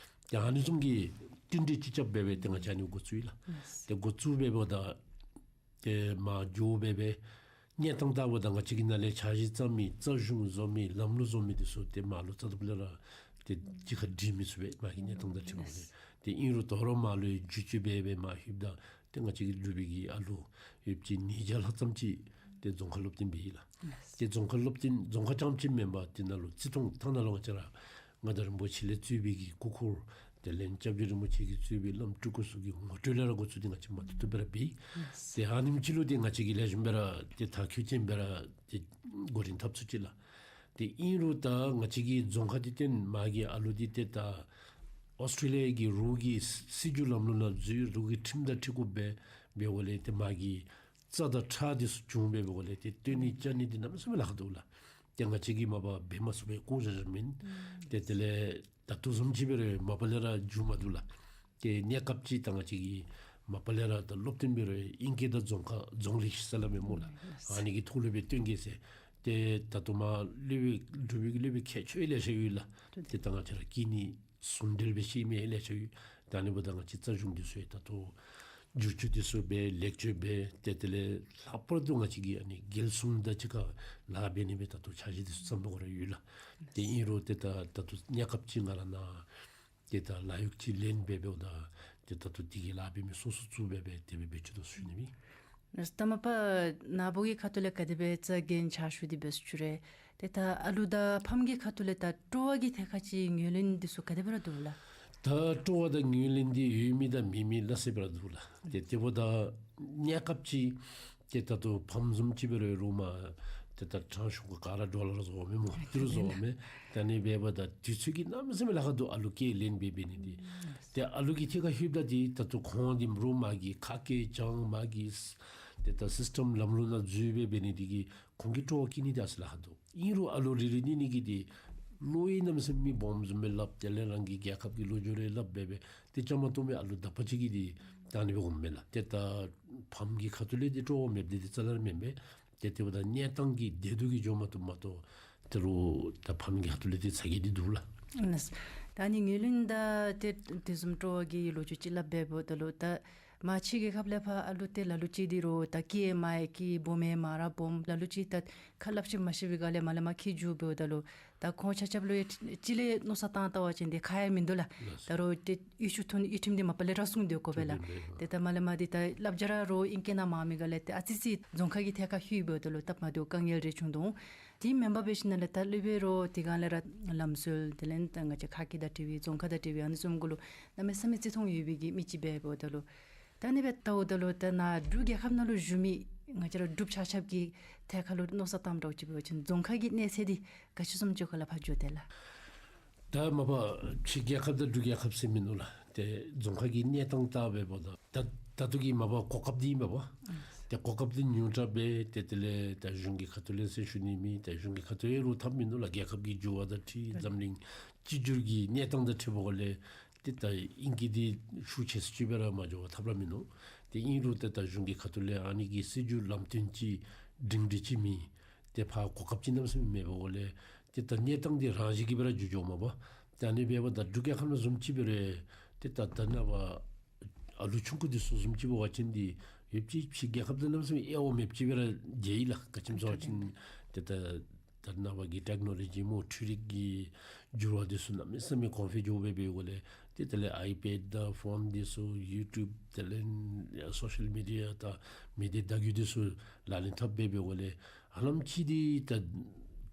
ཏེ་ཨ་ནི་བཟུམ་གྱི་བསྟུན་གྲོས་ཅིག་རྐྱབ་སྦེ་སྦེ་ཏེ་ང་བཅས་ཨ་ནི་འགོ་བཙུགས་ཡི་ལགས། ཏེ་འགོ་བཙུགས་སྦེ་འབདཝ་ད་ཏེ་མར་འགྱོ་སྦེ་སྦེ་གནས་སྟངས་བལྟཝ་ད་ང་བཅས་ཀྱི་ནང་ལས་འཆར་གཞི་བརྩམ་མི་རྩ་གཞུང་བཟོ་མི་ལམ་ལུགས་བཟོ་མི་འདི་ཚུ་ཏེ་མར་ལུ་བཙག་ད་ལས་ར་ཏེ་གཅིག་ཁར་སྒྲིལ་མི་ཚུགས་པས་མར་གྱི་གནས་སྟངས་དང་འཁྲིལཝ་ལས། ཏེ་ཨིན་རུང་དོ་རུང་མར་ལུ་བསྒྱུར་བཅོས་འབད་སྦེ་མར་ལྷོདཔ་ད་ཏེ་ང་བཅས་ཀྱི་འབྲུག་པའི་གི་ཨ་ལུ་ཡོདཔ་ཅིག་ཉིས་བརྒྱ་ལྷག་ཙམ་ཅིག་ཏེ་རྫོང་ཁ་སློབ་སྟོན་འབད་ཡི་ལགས། ཏེ་རྫོང་ཁ་སློབ་སྟོན་རྫོང་ཁ་རྐྱངམ་ཅིག་མེན་པར་དེ་ནང་ལུ་བརྩི་མཐོང་ཐ་ན་ལུ་ང་བཅས་ར་མངའ་བདག་རིན་པོ་ཆེ་ལས་གཙོས་པའི་གི་སྐུ་འཁོར་དེ་ལས་སྐྱབས་རྗེ་རིན་པོ་ཆེ་གིས་གཙོས་པའི་བླམ་སྤྲུལ་སྐུ་ཚུ་གི་ངོ་སྤྲོད་ལས་ར་འགོ་བཙུགས་ཏེ་ང་བཅས་མ་ཐུབ་ཐུབ་སྦེ་ར་འབད་ཡི། ཏེ་ཨ་ནེམ་ཅིག་ལུ་ཏེ་ང་བཅས་ཀྱིས་ལེགས་ཤོམ་སྦེ་ར་ཏེ་མཐར་འཁྱོལ་ཅན་སྦེ་ར་ཏེ་འགོ་འདྲེན་འཐབ་ཚུགས་ཅི་ལགས། ཏེ་ཨིན་རུང་ད་ང་བཅས་ཀྱི་རྫོང་ཁ་འདི་ཏེ་མར་གྱི་ཨ་ལུ་འདི་ཏེ་ད་ཨོསི་ཊྲེ་ལི་ཡ་གི་རོགས་ཀྱི་སྲིད་བྱུས་ལམ་ལུགས་ནང་འཛུལ་རོགས་ཀྱི་ཁྲིམས་དང་འཁྲིལ་དགོཔ་སྦེ་འབདཝ་ལས་ཏེ་མར་གྱི་རྩ་དང་ཁྲག་འདི་ཚུ་བྱུང་སྦེ་འབདཝ་ལས་ཏེ་སྟོན་ནི་བཅའ་ནི་འདི་གནམ་མེད་ས་མེད་ལཱ་ཁག་འདུག་ལགས། ཏེ་ང་བཅས་ཀྱིས་མ་པ་འབད་མ་ཚུགས་པས་བཀོ་བཞག་བཞགཔ་མེན། ཏེ་དེ་ལས་ད་ལྟོ་བཟུམ་ཅིག་འབད་རུང་མ་པ་ལས་ར་མཇུག་མ་བསྡུ་ལགས། ཏེ་གནས་སྐབས་ཅིག་ད་ང་བཅས་ཀྱིས་མ་པ་ལས་ར་ད་སློབ་སྟོན་འབད་རུང་ཨིང་སྐད་དང་རྫོང་ཁ་རྫོང་ལས་ཤིག་ཟེར་སླབ་མས་སྨོ་ལགས། ཨ་ནི་གི་ཐོག་ལུ་སྦེ་སྟོན་གེ་ཟེར། ཏེ་ད་ལྟོ་མར་སློབ་དཔོན་འབྲུག་པའི་གི་སློབ་དཔོན་མཁས་མཆོག་ལེ་ཤ་ཡོད་ལགས། ཏེ་ད་ང་བཅས་ར་སྐྱེ་གནས་ཟུང་འབྲེལ་སྦེ་ཤེས་མི་ལེ་ཤ་ཡོད། ད་ཨ་ནི་འབདཝ་ད་ང་བཅས་རྩ་གཞུང་འདི་ཚུ་ཡང་ད་ལྟོ་བསྒྱུར་བཅོས་འདི་ཚུ་འབད་ལེགས་བཅོས་འབད་ཏེ་དེ་ལས་ལྷག་པར་དུ་ང་བཅས་ཀྱིས་ཨ་ནི་རྒྱལ་སྲུང་དང་གཅིག་ཁར་ལཱ་འབད་ནི་སྦེ་ད་ལྟོ་འཆར་གཞི་འདི་ཚུ་བརྩམ་དགོ་ར་ཡོད་ལགས། ཏེ་ཨིན་རུང་ཏེ་ད་ད་ལྟོ་གནས་སྐབས་ཅིག་ང་ར་ནཱ་ཏེ་ད་ལཱ་གཡོག་ཅིག་ལེན་སྦེ་འབདཝ་ད་ཏེ་ད་ལྟོ་དེ་གི་ལཱ་འབད་མི་སོ་སོ་བཙུགས་སྦེ་སྦེ་དེ་སྦེ་འབད་བཅུག་དོ་ཟེར་ཞུ་ནི་ཨིན། ད་མ་པ་ནཱ་བུ་གི་ཁ་ཐུག་ལས་ག་དེ་སྦེ་རྩ་འགེངས་ཕྱག་ཞུ་སྟེ་འབད་ཟེར་ཞུ་རུང་ཏེ་ད་ཨ་ལུ་དང་ཕམ་གྱི་ཁ་ཐུག་ལས་ད་སྤྲོ་བ་གི་ཐད་ཁར་ཅིག་ངོས་ལེན་འདི་ཚུ་ག་དེ་སྦེ་ར་འདུག་ལགས། ད་སྤྲོ་བ་དང་ངོས་ལེན་འདི་ཡོད་མི་དང་མེད་མི་སླ་བསྲེ་སྦེ་ར་འདུག་ལགས། ཏེ་དེ་འབདཝ་ད་གནས་སྐབས་ཅིག་ཏེ་ད་ལྟོ་ཕམ་བཟུམ་ཅིག་འབད་རུང་རུང་མ་ཏེ་ད་དྲང་ཤོས་ག་ར་ཌོ་ལར་བཟོ་མི་སྨོ་ཏི་རུ་བཟོ་མི། ད་ཨ་ནི་འབདཝ་ད་དུས་ཚོད་ཀྱིས་གནམ་མེད་ས་མེད་ལཱ་ཁག་འདུག། ཨ་ལུ་སྐྱེ་ལེན་འབད་འབད་ནི་འདི། ཏེ་ཨ་ལུ་གི་ཐད་ཁར་ལྷོདཔ་ད་འདི་ད་ལྟོ་ཁོང་འདི་རུང་མ་གི་ཁ་སྐད་བྱང་མ་གི་ཏེ་ད་སིསི་ཊམ་ལམ་ལུགས་ནང་འཛུལ་འབད་འབད་ནི་འདི་གིས་ཁོང་གི་སྤྲོ་བ་སྐྱེ་ནི་འདི་ཨ་ཙི་ལཱ་ཁག་འདུག། ཨིན་རུང་ཨ་ལུ་རེ་རེ་གཉིས་གཉིས་ཀྱིས་འདི་བློ་ཡིས་གནམ་མེད་ས་མེད་སྦོམ་བཟུམ་སྦེ་སླབ། དེ་ལས་རང་གི་རྒྱལ་ཁབ་ཀྱི་ལོ་རྒྱུས་རེ་སླབ་འབད་འབད་ཏེ་བཅའ་མར་གཏོགས་མི་ཨ་ལུ་དག་པ་ཅིག་གིས་འདི་ད་ཨ་ནི་སྦེ་འོངམ་མས་ལགས། ཏེ་ད་ཕམ་གྱི་ཁ་ཐུག་ལས་འདི་སྤྲོ་བ་མེདཔ་འདི་འདི་རྩ་ལས་མེན་པས། ཏེ་དེ་འབདཝ་ད་གནས་སྟངས་ཀྱི་བདེ་སྡུག་གིས་འགྱོཝ་མ་གཏོགས་མ་གཏོགས་ཏེ་རུང་ད་ཕམ་གྱི་ཁ་ཐུག་ལས་འདི་ཚ་གྱང་འདི་འདུག་ལགས། ལགས། ད་ཨ་ནི་ངོས་ལེན་དང་ཏེ་དེ་བཟུམ་སྤྲོ་བ་གི་ལོ་རྒྱུས་ཅིག་སླབ་འབདཝ་ད་ལུ་ད་མ་ཕྱི་རྒྱལ་ཁབ་ལས་ཕར་ཨ་ལུ་ཏེ་ལ་ལུ་ཅིག་འདི་རུང་ད་སྐྱེས་མ་ཡ་སྐྱེས་སྦོམ་ཡ་མ་ར་སྦོམ། ལ་ལུ་ཅིག་ད་ཁ་སླབ་ཤེས་མ་ཤེས་པའི་སྒང་ལས་མར་ལས་མར་འཁྱིད་འགྱོ་འབདཝ་ད་ལུ་ད་ཁོང་ཆ་ཁྱབ་ལུ་ཡང་ཅིག་ལས་མནོ་བསམ་བཏང་བལྟ་བ་ཅིན་འདི་ཁག་ཡང་མིན་འདུག་ལགས། ད་རུང་ཏེ་ཡུལ་ཤུལ་ཐོན་ཡུལ་ཁྲིམས་འདི་མ་པ་ལས་ར་སྲུང་སྡོད་དགོ་པས་ལགས། ཏེ་ད་མར་ལས་མར་འདི་ད་བསླབ་བྱ་ར་རུང་ཨིང་སྐད་ནང་མང་མི་སྒང་ལས་ཏེ་ཨ་ཙི་ཙི་རྫོང་ཁ་གི་ཐད་ཁར་ལྷོད་འབདཝ་ད་ལུ་སྟབས་མ་བདེཝ་དཀའ་ངལ་རེ་བྱུང་དོ་འོང་། དེ་མེན་པར་འབད་ཞིནམ་ལས་ད་སློབ་དཔོན་ར་དེ་སྒང་ལས་ར་ལམ་སྲོལ་དེ་ལས་ད་ང་བཅས་ཁ་སྐད་དང་འབྲེལ་བའི་རྫོང་ཁ་དང་འབྲེལ་བའི་ཨ་ནི་བཟུམ་གུ་ལུ་གནམ་མེད་ས་མེད་བརྩི་མཐོང་ཡོད་པའི་གི་མི་ཅིག་འབདཝ་ད་ལུ་ད་ཨ་ནི་སྦེ་བལྟཝ་ད་ལུ་ད་ནཱ་འབྲུག་རྒྱལ་ཁབ་ནང་ལུ་བཞུགས་མི་ང་བཅས་ར་འབྲུགཔ་ཆ་ཁྱབ་ཀྱི་ཐད་ཁར་ལུ་མནོ་བསམ་བཏངམ་འདྲཝ་ཅིག་འབད་བ་ཅིན་རྫོང་ཁ་གི་གནས་ཚད་འདི་ག་ཅི་བཟུམ་ཅིག་ཁར་ལས་ཕར་འགྱོ་དེས་ལགས། ད་མ་པ་ཕྱི་རྒྱལ་ཁབ་དང་འབྲུག་རྒྱལ་ཁབ་ཟེར་མིན་འདུག་ལགས། ཏེ་རྫོང་ཁ་གི་གནས་སྟངས་ལྟ་འབདཝ་ད་ད་ད་ལྟོ་གི་མ་པ་གོ་སྐབས་འདི་མ་པ་ཏེ་གོ་སྐབས་འདི་ཉུང་དྲགས་སྦེ་ཏེ་དེ་ལས་ད་གཞུང་གི་ཁ་ཐུག་ལས་ཟེར་ཞུ་ནི་མེད། ད་གཞུང་གི་ཁ་ཐུག་ལས་རུང་ཐབས་མིན་འདུག་ལགས། རྒྱལ་ཁབ་ཀྱི་འགྱུར་བ་དང་འཁྲིལ་འཛམ་གླིང་གཅིག་གྱུར་གྱི་གནས་སྟངས་དང་འཁྲིལ་བའི་སྒང་ལས་ཏེ་ད་ཨིང་སྐད་འདི་ཤུགས་ཆེ་སུ་ཅིག་སྦེ་ར་མ་འགྱོ་བར་ཐབས་ར་མིན་འདུག། ཏེ་ཨིན་རུང་ཏེ་ད་གཞུང་གི་ཁ་ཐུག་ལས་ཨ་ནི་གི་སྲིད་བྱུས་ལམ་སྟོན་ཅིག་སྒྲིང་སྒྲི་ཅིག་མེད། ཏེ་ཕར་གོ་སྐབས་ཅིག་གནམ་མེད་ས་མེད་མེད་པའི་སྒང་ལས་ཏེ་ད་གནས་སྟངས་འདི་རང་བཞིན་གྱིས་སྦེ་ར་འགྱུར་འགྱོཝ་མ་པ། ཏེ་ཨ་ནི་འབདཝ་ད་འབྲུག་རྒྱལ་ཁབ་ནང་བཟུམ་ཅིག་འབད་རུང་ཏེ་ད་ད་ནཱ་པ་ཨ་ལུ་ཆུང་ཀུ་འདི་ཚུ་བཟུམ་ཅིག་འབད་བ་ཅིན་འདི་ཡོད་ཅིག་ཕྱི་རྒྱལ་ཁབ་དང་གནམ་མེད་ས་མེད་དབྱེ་བ་མེདཔ་ཅིག་སྦེ་ར་མཇལ་ཡི་ལགས། ག་ཅི་སྨོ་ཟེར་བ་ཅིན་ཏེ་ད་ད་ནཱ་པ་གི་ཊེཀ་ནོ་ལོ་ཇི་སྨོ་འཕྲུལ་རིག་གི་འགྱུར་བ་འདི་ཚུ་གནམ་མེད་ས་མེད་གོང་འཕེལ་འགྱོ་སྦེ་འབད་བའི་སྒང་ལས་ཏེ་དེ་ལས་ཨའི་པེཌ་དང་ཕོན་འདི་ཚུ་ཡུ་ཊུབ་དེ་ལས་སོ་ཤལ་མི་ཌི་ཡ་དང་མི་སྡེ་བརྡ་བརྒྱུད་འདི་ཚུ་ལག་ལེན་འཐབ་སྦེ་འབད་བའི་སྒང་ལས་ཧ་ལམ་ཅིག་འདི་ད་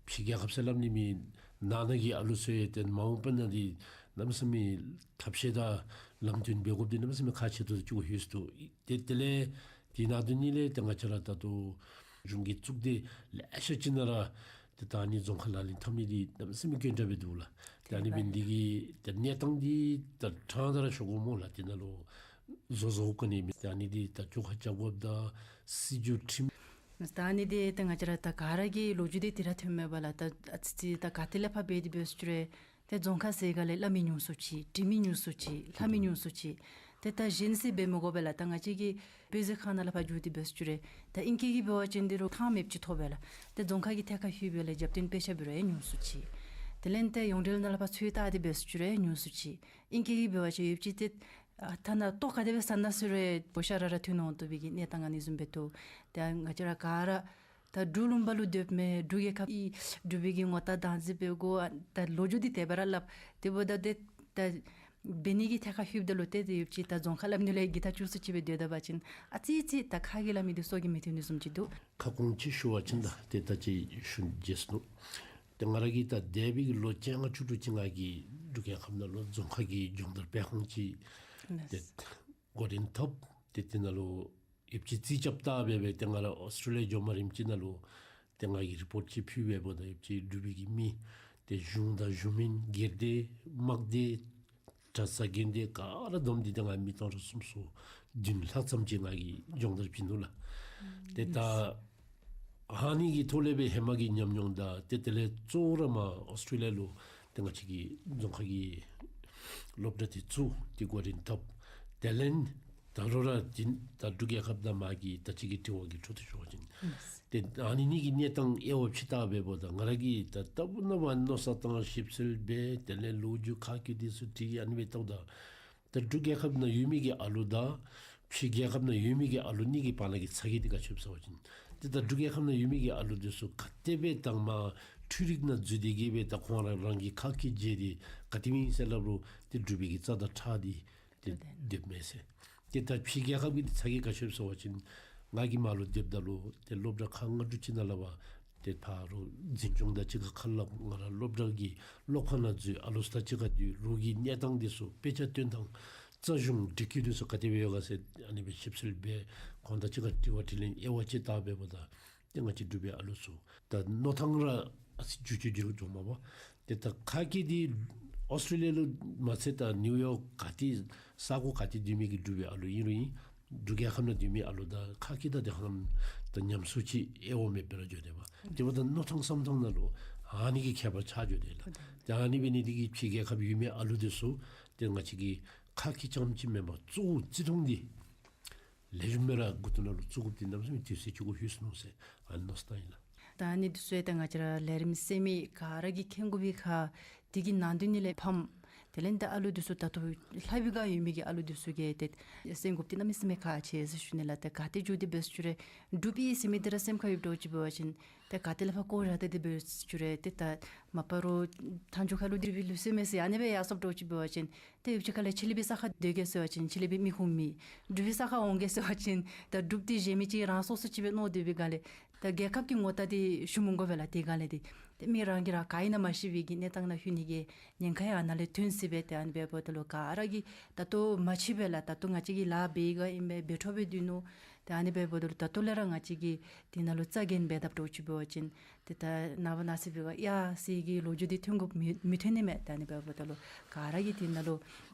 ཕྱི་རྒྱལ་ཁབ་ཟེར་སླབ་ནི་མེད། ནང་ན་གི་ཨ་ལུ་ཚུ་ཡང་ཏེ་མ་འོངས་པ་ནང་འདི་གནམ་མེད་ས་མེད་ཐབས་ཤེས་དང་ལམ་སྟོན་འབད་དགོཔ་འདི་གནམ་མེད་ས་མེད་ཁག་ཆེ་ཏོག་ཏོ་ཅིག་ལྷོད་སོ་ཡི། ཏེ་དེ་ལས་དེ་ནང་དོན་ཉིད་ལས་ཏེ་ང་བཅས་ར་ད་ལྟོ་གཞུང་གི་གཙུག་སྡེ་ལེ་ཤ་ཅིག་ནང་ར་ཏེ་ད་ཨ་ནི་རྫོང་ཁ་ལག་ལེན་འཐབ་ནི་འདི་གནམ་མེད་ས་མེད་དཀོན་དྲགས་སྦེ་འདུག་ལགས། ཏེ་ཨ་ནི་འབད་ནི་འདི་གིས་ཏེ་གནས་སྟངས་འདི་ད་ཕྲང་སྟེ་ར་ཞུ་དགོ་སྨོ་ལགས། དེ་ནང་ལུ་བཟོ་བཟོཝ་ག་ནི་མེད། ཏེ་ཨ་ནི་འདི་ད་ཅོག་ཁ་རྐྱབ་དགོཔ་དང་སྲིད་བྱུས་ཁྲིམས། ད་ཨ་ནི་འདི་ད་ང་བཅས་ར་ད་ག་ར་གི་ལོ་རྒྱུས་འདི་དེ་ར་ཐོན་མས་པ་ལགས། ད་ཨ་ཙི་ཙི་ད་ག་ཏེ་ལས་ཕར་འབད་དེ་འབད་སོང་ཅི་རུང་ཏེ་རྫོང་ཁ་ཟེར་སྒང་ལས་སླབ་མི་ཉུང་སུ་ཅིག་འབྲི་མི་ཉུང་སུ་ཅིག་ལྷབ་མི་ཉུང་སུ་ཅིག། ཏེ་ད་གཞན་ཟེར་འབད་མི་དགོ་པས་ལགས། ད་ང་བཅས་ཀྱི་བོད་ཟེར་ཁ་ནང་ལས་ཕར་འགྱོ་སྟེ་འབད་སོང་ཅི་རུང་ད་ཨིང་སྐད་ཀྱིས་འབད་བ་ཅིན་འདི་རུང་ཐང་མེདཔ་ཅིག་ཐོབ་པས་ལགས། ཏེ་རྫོང་ཁ་གི་ཐད་ཁར་ལྷོད་པའི་ལས་རྒྱབ་རྟེན་དཔེ་ཆ་འབད་རུང་ཡང་ཉུང་སུ་ཅིག། དེ་ལས་ཏེ་ཡོངས་འབྲེལ་ནང་ལས་ཕར་ཚུར་བལྟ་སྟེ་འབད་སོང་ཅི་རུང་ཡང་ཉུང་སུ་ཅིག། ཨིང་སྐད་ཀྱིས་འབད་བ་ཅིན་ཡོད་ཅིག་ཏེ་ཨ་ཐ་ན་ལྟོ་ག་དེ་སྦེ་བཟའ་ན་ཟེར་རུང་བོད་ཤ་ར་ར་འཐུང་མནོ་བཏུབ་པའི་གི་གནས་སྟངས་ཨ་ནི་བཟུམ་སྦེ་འདུག། ཏེ་ང་བཅས་ར་ག་ར་ད་འབྲུག་ལུང་པ་ལུ་སྡོདཔ་མས། འབྲུག་རྒྱལ་ཁབ་ཨིན། འབྲུག་པའི་གི་ངོ་རྟགས་བདག་འཛིན་འབད་དགོ། ཨ་ད་ལོ་རྒྱུས་འདི་དེ་སྦེ་ར་སླབ། དེ་འབདཝ་ད་ཏེ་ད་འབད་ནི་གི་ཐད་ཁར་ལྷོདཔ་ད་ལུ་ཏེ་ཏེ་ཡོད་ཅིག་ད་རྫོང་ཁ་སླབ་ནི་ལས་གི་ད་ཅུང་ཟད་ཅིག་སྦེ་སྡོད་ད་པ་ཅིན་ཨ་ཙི་ཙི་ད་ཁ་གིས་སླབ་མི་འདི་སོ་གིས་མི་ཐོས་ནི་བཟུམ་ཅིག་འདུག། ཁ་སྐོང་ཅིག་ཞུ་བ་ཅིན་ད་ཏེ་ད་ཅི་ཞུ་རྒྱུ་ནོ། ཏེ་ང་ར་གིས་ད་འདས་པའི་གི་ལོ་བཅོ་ལྔ་བཅུ་དྲུག་ཅིག་ང་གིས་འབྲུག་རྒྱལ་ཁབ་ནང་ལུ་རྫོང་ཁ་གི་སྦྱོང་བརྡར་སྤེལ་ཁང་ཅིག་ཏེ་འགོ་འདྲེན་འཐབ། ཏེ་དེ་ནང་ལུ་ཡོད་ཅིག་རྩིས་རྐྱབ་བལྟ་སྦེ་སྦེ་ཏེ་ང་ར་ཨོསི་ཊྲེ་ལི་ཡ་འགྱོ་མ་རནམ་ཅིག་ནང་ལུ་ཏེ་ང་གིས་རི་པོརཊ་ཅིག་ཕུལ་སྦེ་འབདཝ་ད་ཡོད་ཅིག་འབྲུག་པའི་གི་མི་ཏེ་གཞུང་དང་གཞུང་མིན་སྒེར་སྡེ་དམག་སྡེ་གྲྭ་ས་དགོན་སྡེ་ག་ར་བསྡོམས་ཏེ་ཏེ་ང་མི་སྟོང་ཕྲག་སུམ་ཅུ་སོ་བདུན་ལྷག་ཙམ་ཅིག་ང་གིས་སྦྱོང་བརྡར་བྱིན་ནུག་ལགས། ཏེ་ད་ཨ་ནི་གི་ཐོག་ལས་སྦེ་ཧེ་མ་གི་ཉམས་མྱོང་དང་ཏེ་དེ་ལས་གཙོ་བོ་ར་མར་ཨོསི་ཊྲེ་ལི་ཡ་ལུ་ཏེ་ང་བཅས་ཀྱི་རྫོང་ཁ་གི་སློབ་གྲྭ་འདི་བཙུགས་ཏེ་འགོ་འདྲེན་འཐབ། དེ་ལས་ད་རུང་ར་འདི་ད་འབྲུག་རྒྱལ་ཁབ་ནང་མ་གི་ད་ཅི་གི་དྲི་བ་གི་འཕྲོ་མཐུད་ཞུ་བ་ཅིན་ཏེ་ཨ་ནི་གཉིས་ཀྱི་གནས་སྟངས་དབྱེ་བ་ཕྱེ་བལྟ་སྦེ་འབདཝ་ད་ང་ར་གིས་ད་ལྟ་བུ་ནང་མནོ་བསམ་བཏང་ཞིབ་འཚོལ་འབད་དེ་ལས་ལོ་རྒྱུས་ཁ་སྐད་འདི་ཚུ་དྲི་ཨ་ནི་སྦེ་བལྟཝ་ད་ད་འབྲུག་རྒྱལ་ཁབ་ནང་ཡོད་མི་གི་ཨ་ལུ་དང་ཕྱི་རྒྱལ་ཁབ་ནང་ཡོད་མི་གི་ཨ་ལུ་གཉིས་ཀྱི་བར་ན་གི་ཚ་གྱང་འདི་ག་ཅི་ཡོདཔ་ཟེར་བ་ཅིན་ཏེ་ད་འབྲུག་རྒྱལ་ཁབ་ནང་ཡོད་མི་གི་ཨ་ལུ་འདི་ཚུ་ག་དེ་སྦེ་དང་མ་འཕྲུལ་རིག་ནང་འཛུལ་ཏེ་གིས་སྦེ་ད་ཁོང་ར་རང་གི་ཁ་སྐད་བརྗེད་དེ་ག་དེ་སྦེ་ཨིན་ཟེར་སླབ་རུང་ཏེ་འབྲུག་པའི་གི་རྩ་དང་ཁྲག་འདི་ཏེ་སྡོདཔ་མས་ཟེར། ཏེ་ད་ཕྱི་རྒྱལ་ཁབ་ཀྱི་འདི་ཚ་གྱང་ག་ཅི་ཡོདཔ་ཟེར་བ་ཅིན་ང་གིས་མར་ལུ་སྡོདཔ་ད་ལུ་ཏེ་སློབ་གྲྭ་ཁག་ལྔ་དྲུག་ཅིག་ནང་ལས་ཕར་ ཏེ་ཕར་རོགས་འཛིན་སྐྱོང་དང་གཅིག་ཁར་ཁ་སླབ། ང་ར་སློབ་གྲྭ་གི་སློབ་ཁང་ནང་འཛུལ། ཨ་ལོ་ཚུ་དང་གཅིག་ཁར་སྡོད། རོགས་ཀྱི་གནས་སྟངས་འདི་ཚུ་དཔེ་ཆ་སྟོན་ཐངས་རྩ་གཞུང་སྒྲིག་བཀོད་འདི་ཚུ་ག་དེ་སྦེ་ཡོད་ག་ཟེར་ཨ་ནི་སྦེ་ཞིབ་འཚོལ་འབད། ཁོང་དང་གཅིག་ཁར་དྲི་བ་དྲིས་ལན་དབྱེ་བ་དཔྱད་བལྟ་འབདཝ་ད་ཏེ་ང་བཅས་འབྲུག་པའི་ཨ་ལོ་ཚུ་ད་མནོ་ཐངས་ར་ཨ་ཙི་འགྱུར་བཅོས་འགྱོ་འགྱོཝ་མས་པ། ཏེ་ད་ཁ་སྐད་འདི་ཨོསི་ཊྲེ་ལི་ཡ་ལུ་མ་ཚད་ད་ནིའུ་ཡོག་ག་ཏེ་ས་གོ་ག་ཏེ་སྡོད་མི་གི་འབྲུག་པའི་ཨ་ལོ་ཨིན་རུང་ཨིན། འབྲུག་རྒྱལ་ཁབ་ནང་སྡོད་མི་ཨ་ལོ་དང་ཁ་སྐད་དང་དེ་ཧ་ལམ་ད་ཉམས་སུ་ཅིག་དབྱེ་བ་མེད་པར་འགྱོ་དེས་པ། དེ་འབདཝ་ད་མནོ་ཐངས་བསམ་ཐངས་ནང་ལུ་ཨ་ནི་གིས་ཁྱད་པར་ཆགས་འགྱོ་དེས་ལགས། ཏེ་ཨ་ནི་འབད་ནི་འདི་གིས་ཕྱི་རྒྱལ་ཁབ་ཡོད་མི་ཨ་ལོ་འདི་ཚུ་ཏེ་ང་བཅས་ཀྱི་ཁ་སྐད་རྐྱངམ་ཅིག་མེན་པར་གཙོ་བོ་བརྩི་མཐོང་འདི་ལེགས་ཤོམ་སྦེ་ར་འགོ་ཐོག་ནང་ལུ་བཙུགས་དགོཔ་འདི་གནམ་མེད་ས་མེད་དུས་ཚོད་ཅིག་འགོར་ཡོད་ཟེར་མནོ་ཟེར་ཨ་ནི་མནོ་བསམ་བཏང་ཡི་ལགས། ད་ཨ་ནི་འདི་ཚུ་ཡང་ད་ང་བཅས་ར་ལས་རིམ་གཟིགས་མི་ག་ར་གིས་མཁྱེན་དགོ་པའི་ཁར་འདི་གི་ནང་དོན་ནི་ལས་ཕམ། དེ་ལས་ད་ཨ་ལོ་འདི་ཚུ་ད་ལྟོ་ལྷབ་པའི་སྒང་ཡོད་མི་གི་ཨ་ལོ་འདི་ཚུ་གིས་ཏེ་གསན་དགོཔ་འདི་གནམ་མེད་ས་མེད་ཁག་ཆེ་ཟེར་ཞུ་ནི་ལགས། ཏེ་ག་ཏེ་འགྱོ་སྟེ་འབད་ས་ཅི་རུང་འབྲུགཔ་ཨིན་ཟེར་མི་འདི་ར་སེམས་ཁར་ཡོདཔ་འདྲཝ་ཅིག་འབད་བ་ཅིན་ཏེ་ག་ཏེ་ལས་ཕར་བཀོ་བཞག་སྟེ་འདི་འབད་ས་ཅི་རུང་ཏེ་ད་མ་པ་རོགས་མཐའ་མཇུག་ཁར་ལུ་འདི་འབྲུག་པའི་ལུགས་སྲོལ་མས་ཟེར་ཨ་ནི་སྦེ་ཡར་སོངམ་འདྲཝ་ཅིག་འབད་བ་ཅིན་ཏེ་ཡུདཔ་ཅིག་ཁ་ལས་ཕྱི་གླིང་པའི་ས་ཁར་སྡོད་གེ་ཟེར་བ་ཅིན་ཕྱི་གླིང་པའི་མི་ཁུངས་མེད། འབྲུག་པའི་ས་ཁར་འོང་གེ་ཟེར་བ་ཅིན་ད་འབྲུགཔ་འདི་གཞན་མི་ཅིག་རང་སོ་སོ་ཅིག་སྦེ་མནོ་སྡོད་པའི་སྒང་ལས་ད་རྒྱལ་ཁབ་ཀྱི་ངོ་རྟགས་འདི་ཞུ་མི་དགོ་པས་ལགས། དེ་སྒང་ལས་འདི་ཏེ་མི་རང་གིས་ར་ག་ཨིན་ན་མ་ཤེས་པའི་གི་གནས་སྟངས་ནང་ལྷོད་ནི་གི་ཉེན་ཁ་ཡང་ཨ་ནཱ་ལས་ཐོན་སྲིད་པས། ཏེ་ཨ་ནི་འབདཝ་ད་ལུ་ག་ར་གིས་ད་ལྟོ་མ་འཆི་བས་ལགས། ད་ལྟོ་ང་བཅས་ཀྱིས་ལཱ་འབད་བའི་སྒང་ཨིན་པས། འབད་འཕྲོ་སྦེ་སྡོད་ནུག། ཏེ་ཨ་ནི་འབདཝ་ད་ལུ་ད་ལྟོ་ལས་ར་ང་བཅས་ཀྱིས་དེ་ནང་ལུ་རྩ་འགེངས་འབད་དཔ་འདྲཝ་ཅིག་འབད་བ་ཅིན་ཏེ་ད་ནངས་པ་གནངས་ཚེ་འབད་བ་ཡ་ཟེར་གྱི་ལོ་རྒྱུས་འདི་ཐོན་དགོཔ་མི་མི་ཐོན་ནི་མས། ཏེ་ཨ་ནི་འབདཝ་ད་ལུ་ག་ར་གིས་དེ་ནང་ལུ་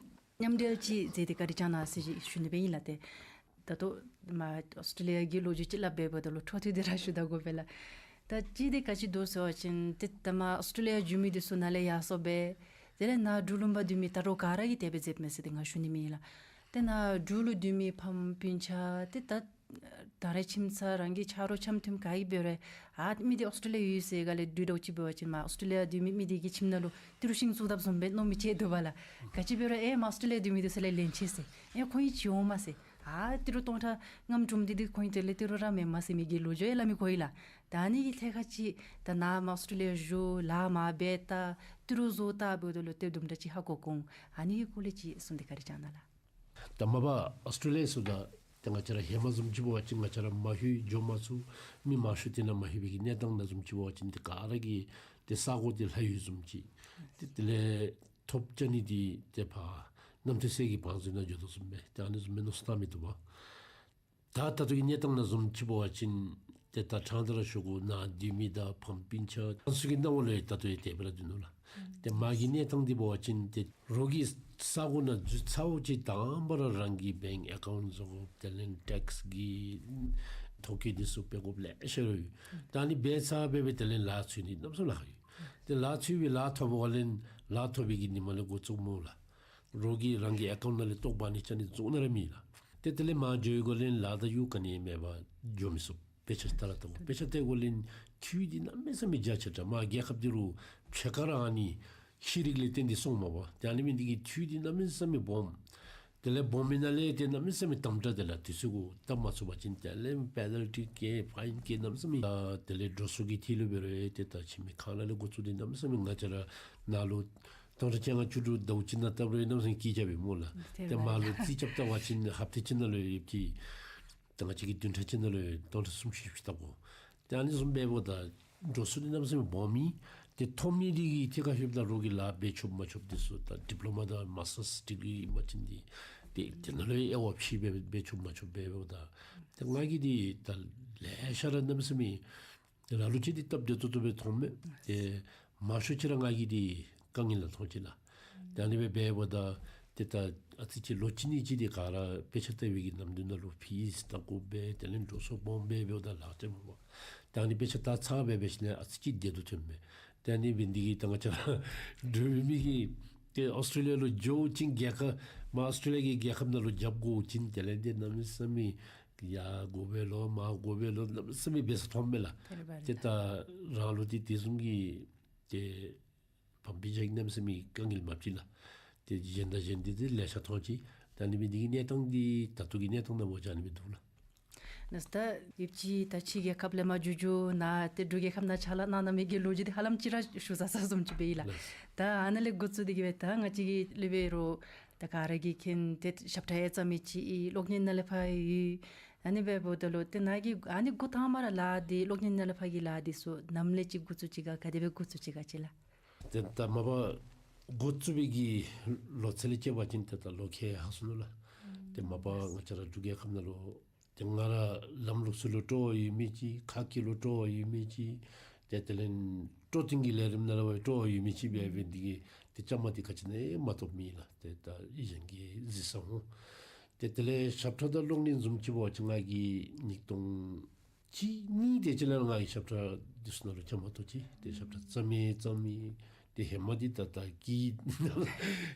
མཉམ་འབྲེལ་ཅིག་མཛད་དེ་བཀའ་དྲིན་བསྐྱང་གནང་ཟེར་ཞུ་ནི་སྦེ་ཨིན་ལགས། ཏེ་ད་ལྟོ་མ་ཨོསི་ཊྲེ་ལི་ཡ་གི་ལོ་རྒྱུས་ཅིག་སླབ་འབདཝ་ད་ལུ་འཕྲོ་མཐུད་དེ་ར་ཞུ་ད་དགོ་པས་ལགས། ད་ཅིག་འདི་ག་ཅི་འདུག་ཟེར་བ་ཅིན་ཏེ་ད་མ་ཨོསི་ཊྲེ་ལི་ཡ་འགྱོ་མི་འདི་ཚུ་ནཱ་ལས་ཡར་སོང་སྦེ་དེ་ལས་ནཱ་འབྲུག་ལུ་མ་སྡོད་མི་ད་རུང་ག་ར་གིས་དེ་སྦེ་མཛདཔ་མས་ཟེར་ཏེ་ང་ཞུ་ནི་མེད་ལགས། ཏེ་ནཱ་འབྲུག་ལུ་སྡོད་མི་ཕམ་སྤུན་ཆ་ཏེ་ད་ད་རེས་ཁྱིམ་ཚང་རང་གི་ཆ་རོགས་འཆམ་མཐུན་ག་ཡི་འབད་རུང་ཨ་མི་འདི་ཨོསི་ཊྲེ་ལི་ཡ་ཡོད་ཟེར་ག་ལས་སྡོད་འདྲཝ་ཅིག་འབད་བ་ཅིན་མ་ཨོསི་ཊྲེ་ལི་ཡ་སྡོད་མི་མི་འདི་གི་ཁྱིམ་ནང་ལུ་ཏི་རུ་ཤིང་བཙུགས་དཔ་བཟུམ་སྦེ་མནོ་མི་ཅིག་འདུག་པ་ལགས། ག་ཅི་འབད་རུང་ཨེ་མ་ཨོསི་ཊྲེ་ལི་ཡ་སྡོད་མི་འདི་ཚུ་ལས་ལན་ཆེ་ཟེར། ཨེ་ཁོང་གིས་ཅིག་འོང་མས་ཟེར། ཨ་ཏི་རུ་སྟོང་ཕྲག་ལྔ་བཅུ་འདི་འདི་ཁོང་གི་དེ་ལས་ཏི་རུ་ར་མེན་མས་ཟེར་མི་གི་ལོ་རྒྱུས་ཡང་སླབ་མི་གོ་ཡི་ལགས། ད་ཨ་ནི་གི་ཐད་ཁར་ཅིག་ད་ནཱ་མ་ཨོསི་ཊྲེ་ལི་ཡ་བཞུགས་ལཱ་མར་འབད་ད་ཏི་རུ་བཟོ་ད་འབདཝ་ད་ལུ་ཏེ་དུམ་གྲ་ཅིག་ཧ་གོ་གོ་འོང་། ཨ་ནི་གི་སྐོར་ལས་ཅིག་གསུངས་ཏེ་བཀའ་དྲིན་བསྐྱང་གནང་ལགས། ད་མ་པ་ཨོསི་ཊྲེ་ལི་ཡ་ཟེརཝ་ད་ཏེ་ང་བཅས་ར་ཧེ་མ་བཟུམ་ཅིག་འབད་བ་ཅིན་ང་བཅས་ར་མ་ལྷོད་འགྱོ་མ་ཚུགས། མི་མང་ཤོས་དེ་ནང་མ་ལྷོད་པའི་གི་གནས་སྟངས་ནང་བཟུམ་ཅིག་འབད་བ་ཅིན་ཏེ་ག་ར་གིས་ཏེ་ས་གོ་འདི་ལྷག་ཡོད་བཟུམ་ཅིག། ཏེ་དེ་ལས་ཐོབ་རྐྱབ་ནི་འདི་ཏེ་ཕར་རྣམ་ཐོས་སྲས་ཀྱི་བང་མཛོད་ནང་འགྱོ་དོ་བཟུམ་སྦེ་ཏེ་ཨ་ནི་བཟུམ་སྦེ་མནོ་བསམ་བཏང་མི་འདུག་པ། ད་ད་ལྟོ་གི་གནས་སྟངས་ནང་བཟུམ་ཅིག་འབད་བ་ཅིན་ཏེ་ད་ཕྲང་སྟེ་ར་ཞུ་དགོ། ནཱ་སྡོད་མི་དང་ཕམ་སྤུན་ཆ་ཁོང་ཚུ་གི་སྣང་བ་ལུ་ཡང་ད་ལྟོ་ཡང་དེ་སྦེ་ར་སྡོད་ནུག་ལགས། ཏེ་མ་གི་གནས་སྟངས་འདི་འབད་བ་ཅིན་ཏེ་རོགས་ཀྱི་ས་གོ་ནང་འཛུལ་ཚརཝ་ཅིག་དང་པ་ར་རང་གི་བེངཀ་ཨེ་ཀའུནཊ་བཟོ་དགོཔ་དེ་ལས་ཊེགསི་གི་ཐོ་བཀོད་འདི་ཚུ་འབད་དགོཔ་ལེ་ཤ་ར་ཡོད། ད་ཨ་ནི་འབད་ཚར་སྦེ་སྦེ་དེ་ལས་ལཱ་འཚོལ་ནི་གནམ་མེད་ས་མེད་ལཱ་ཁག་ཡོད། ཏེ་ལཱ་འཚོལ་བའི་ལཱ་ཐོབ་པ་ལས་ལཱ་ཐོབ་པའི་གི་ཉིནམ་ལས་འགོ་བཙུགས་སྨོ་ལགས། རོགས་ཀྱིས་རང་གི་ཨེ་ཀའུནཊ་ནང་ལས་བཏོག་འབག་ནི་རྐྱབ་ནི་བཟོ་ནི་ར་མེད་ལགས། ཏེ་དེ་ལས་མར་འགྱོ་བའི་སྒང་ལས་ལཱ་དང་གཡོག་ག་ནི་མེད་པར་འགྱོ་མི་ཚུགས། དཔེ་ཆ་ལྟ་ར་ལྟ་དགོ། དཔེ་ཆ་ལྟ་བའི་སྒང་ལས་འཐུས་འདི་གནམ་མེད་ས་མེད་རྒྱ་ཆེ་དྲགས། མར་རྒྱལ་ཁབ་འདི་རུ་ཕྱེད་ཀ་ར་ཨ་ནི་ཤེས་རིག་ལས་བརྟེན་ཏེ་སོངམ་མས་པ། ཏེ་ཨ་ནི་འབད་ནི་འདི་གིས་འཐུས་འདི་གནམ་མེད་ས་མེད་སྦོམ། དེ་ལས་སྦོམ་མི་ནང་ལས་ཏེ་གནམ་མེད་ས་མེད་དམ་དྲགས། དེ་ལས་དུས་ཚོད་གུ་བཏབ་མ་ཚུགས་པ་ཅིན་དེ་ལས་པེ་ནཱལ་ཊི་བཀལ་ཕའིན་བཀལ་གནམ་མེད་ས་མེད། དེ་ལས་འགྲོ་སོང་གི་ཐད་ལུ་འབད་རུང་ཏེ་ད་ཁྱིམ་གྱི་ཁང་གླ་ལས་འགོ་བཙུགས་ཏེ་གནམ་མེད་ས་མེད་ང་བཅས་ར་ནཱ་ལུ་སྟོང་ཕྲག་བཅོ་ལྔ་བཅུ་དྲུག་ཟླཝ་གཅིག་ནང་བཏབ་རུང་གནམ་མེད་ས་མེད་སྐྱིད་རྐྱབ་པས་སྨོ་ལགས། ཏེ་མར་ལུ་རྩིས་རྐྱབ་བལྟ་བ་ཅིན་ཧབ་ཏ་གཅིག་ནང་ལུ་ཡོདཔ་ཅིག། ད་ང་བཅས་ཀྱིས་བདུན་ཕྲག་གཅིག་ནང་ལུ་སྟོང་ཕྲག་སུམ་ཅུ་བཞི་བཅུ་བཏབ་དགོ། ཏེ་ཨ་ནི་བཟུམ་འབདཝ་ད་འགྲོ་སོང་འདི་གནམ་མེད་ས་མེད་སྦོམ་ཨིན། ཏེ་ཐོབ་ནི་འདི་གི་ཐད་ཁར་ཞུཝ་ད་རོགས་ཀྱིས་ལཱ་འབད་ཆོགཔ་མ་ཆོགཔ་འདི་ཚུ་ད་ཌིཔ་ལོ་མ་དང་མཱས་ཊརསི་ཌིག་རི་ཨིན་པ་ཅིན་འདི་ཏེ་དེ་ནང་ལུ་ཡང་དབྱེ་བ་ཕྱེ་སྦེ་འབད་ཆོགཔ་མ་ཆོགཔ་འབདཝ་ད་ཏེ་ང་གིས་འདི་ད་ལེ་ཤ་ར་གནམ་མེད་ས་མེད་ལ་ལུ་ཅིག་འདི་སྟབས་བདེ་ཏོག་ཏོ་སྦེ་མཐོང་མས། ཏེ་མང་ཤོས་ཅིག་ར་ང་གིས་འདི་དཀའ་ངལ་ལུ་མཐོང་ཅི་ལགས། ཏེ་ཨ་ནི་སྦེ་འབདཝ་ད་ཏེ་ད་ཨ་ཙི་ཅིག་ལོ་གཅིག་གཉིས་ཅིག་འདི་ག་ར་དཔེ་ཆ་ལྟ་བའི་གི་ནམ་དུས་ནང་ལུ་ཕིས་ལྟ་དགོ་པས། དེ་ལས་འགྲོ་སོང་སྦོམ་སྦེ་འབདཝ་ད་ལག་རྩལ་མ་པ། ཏེ་ཨ་ནི་དཔེ་ཆ་ལྟ་ཚར་སྦེ་འབད་ཞིནམ་ལས་ཨ་ཙི་ཅིག་བདེ་ཏོག་ཏོ་ཐོན་མས། ཏེ་ཨ་ནི་འབད་ནི་འདི་གིས་ད་ང་བཅས་ར་འབྲུག་པའི་མི་གིས་ཏེ་ཨོསི་ཊྲེ་ལི་ཡ་ལུ་འགྱོ་བ་ཅིན་རྒྱལ་ཁབ་མར་ཨོསི་ཊྲེ་ལི་ཡ་གི་རྒྱལ་ཁབ་ནང་ལུ་རྒྱབ་དགོ་པ་ཅིན་དེ་ལས་འདི་གནམ་མེད་ས་མེད་ཡར་དགོ་པས་ལོ་མར་དགོ་པས་ལོ་གནམ་མེད་ས་མེད་འབད་ས་མཐོངམ་མས་ལགས། ཏེ་ད་རང་ལུ་ཏེ་དེ་བཟུམ་གྱི་ཏེ་ཕམ་སྤུན་ཆ་གིས་གནམ་མེད་ས་མེད་དཀའ་ངལ་མ་ཕྱད་ལགས། ཏེ་གཞན་དང་གཞན་འདི་ཏེ་ལེ་ཤ་མཐོང་ཅི། ད་ཨ་ནི་འབད་ནི་འདི་གིས་གནས་སྟངས་འདི་ད་ལྟོ་གི་གནས་སྟངས་ནང་འབད་བ་ཅིན་ཨ་ནི་སྦེ་འདུག་ལགས། ལགས། ད་ཡུདཔ་ཅིག་ད་ཕྱི་རྒྱལ་ཁབ་ལས་མར་འགྱོ་འགྱོ་ནཱ་ཏེ་འབྲུག་རྒྱལ་ཁབ་ནང་ཕྱག་ལཱ་གནང་གནང་མི་གི་ལོ་རྒྱུས་འདི་ཧ་ལམ་ཅིག་ར་ཞུ་ཚར་ཚརཝ་བཟུམ་ཅིག་འབད་ཡི་ལགས། ལགས། ད་ཨ་ནཱ་ལས་འགོ་བཙུགས་ཏེ་གི་སྦེ་ད་ང་བཅས་ཀྱི་ལུ་འབད་རུང་ད་ག་ར་གིས་མཁྱེན། ཏེ་ཞབས་ཁྲ་ཡང་རྩ་མེད་ཅིག་ཨིན། གློག་བརྙན་ནང་ལས་ཕར་ཡོད། ཨ་ནི་སྦེ་འབདཝ་ད་ལུ་ཏེ་ནཱ་གིས་ཨ་ནི་འགོ་དང་པ་ར་ལཱ་འདི་གློག་བརྙན་ནང་ལས་ཕར་གྱི་ལཱ་འདི་ཚུ་ནམ་ལས་ཅིག་འགོ་བཙུགས་ཅི་ག་ག་དེ་སྦེ་འགོ་བཙུགས་ཅི་ག་ཅིག་ལགས། ཏེ་ད་མ་པ་འགོ་བཙུགས་པའི་གི་ལོ་ཚད་ལས་བཅད་པ་ཅིན་ཏེ་ད་ལོ་ཁལ་ཧ་སོང་ནུག་ལགས། ཏེ་མ་པ་ང་བཅས་ར་འབྲུག་རྒྱལ་ཁབ་ནང་ལུ་ཏེ་ང་ར་ལམ་ལུགས་ཚུ་ལུ་སྤྲོ་བ་ཡོད་མི་ཅིག་ཁ་སྐད་ལུ་སྤྲོ་བ་ཡོད་མི་ཅིག་ཏེ་དེ་ལས་སྤྲོ་སྟོན་གྱི་ལས་རིམ་ནང་ལུ་སྤྲོ་བ་ཡོད་མི་ཅིག་སྦེ་འབད་ནི་དེ་གིས་ཏེ་བཅའ་མར་འདི་ག་ཅི་ནང་མ་གཏོགས་མེད་ལགས། ཏེ་ད་ཨི་ཞང་གིས་གཟིགས་ས་འོང་། ཏེ་དེ་ལས་ཞབས་ཁྲ་དང་གློག་བརྙན་བཟུམ་ཅིག་འབད་བ་ཅིན་ང་གིས་ཉིས་སྟོང་གཅིག་གཉིས་དེ་ཅིག་ལས་ང་གིས་ཞབས་ཁྲ་འདི་ཚུ་ནང་ལུ་བཅའ་མར་གཏོགས་ཅི། ཏེ་ཞབས་ཁྲ་བརྩམ་མི་བརྩམ་མི་ཏེ་ཧེ་མ་འདི་ད་ད་གི་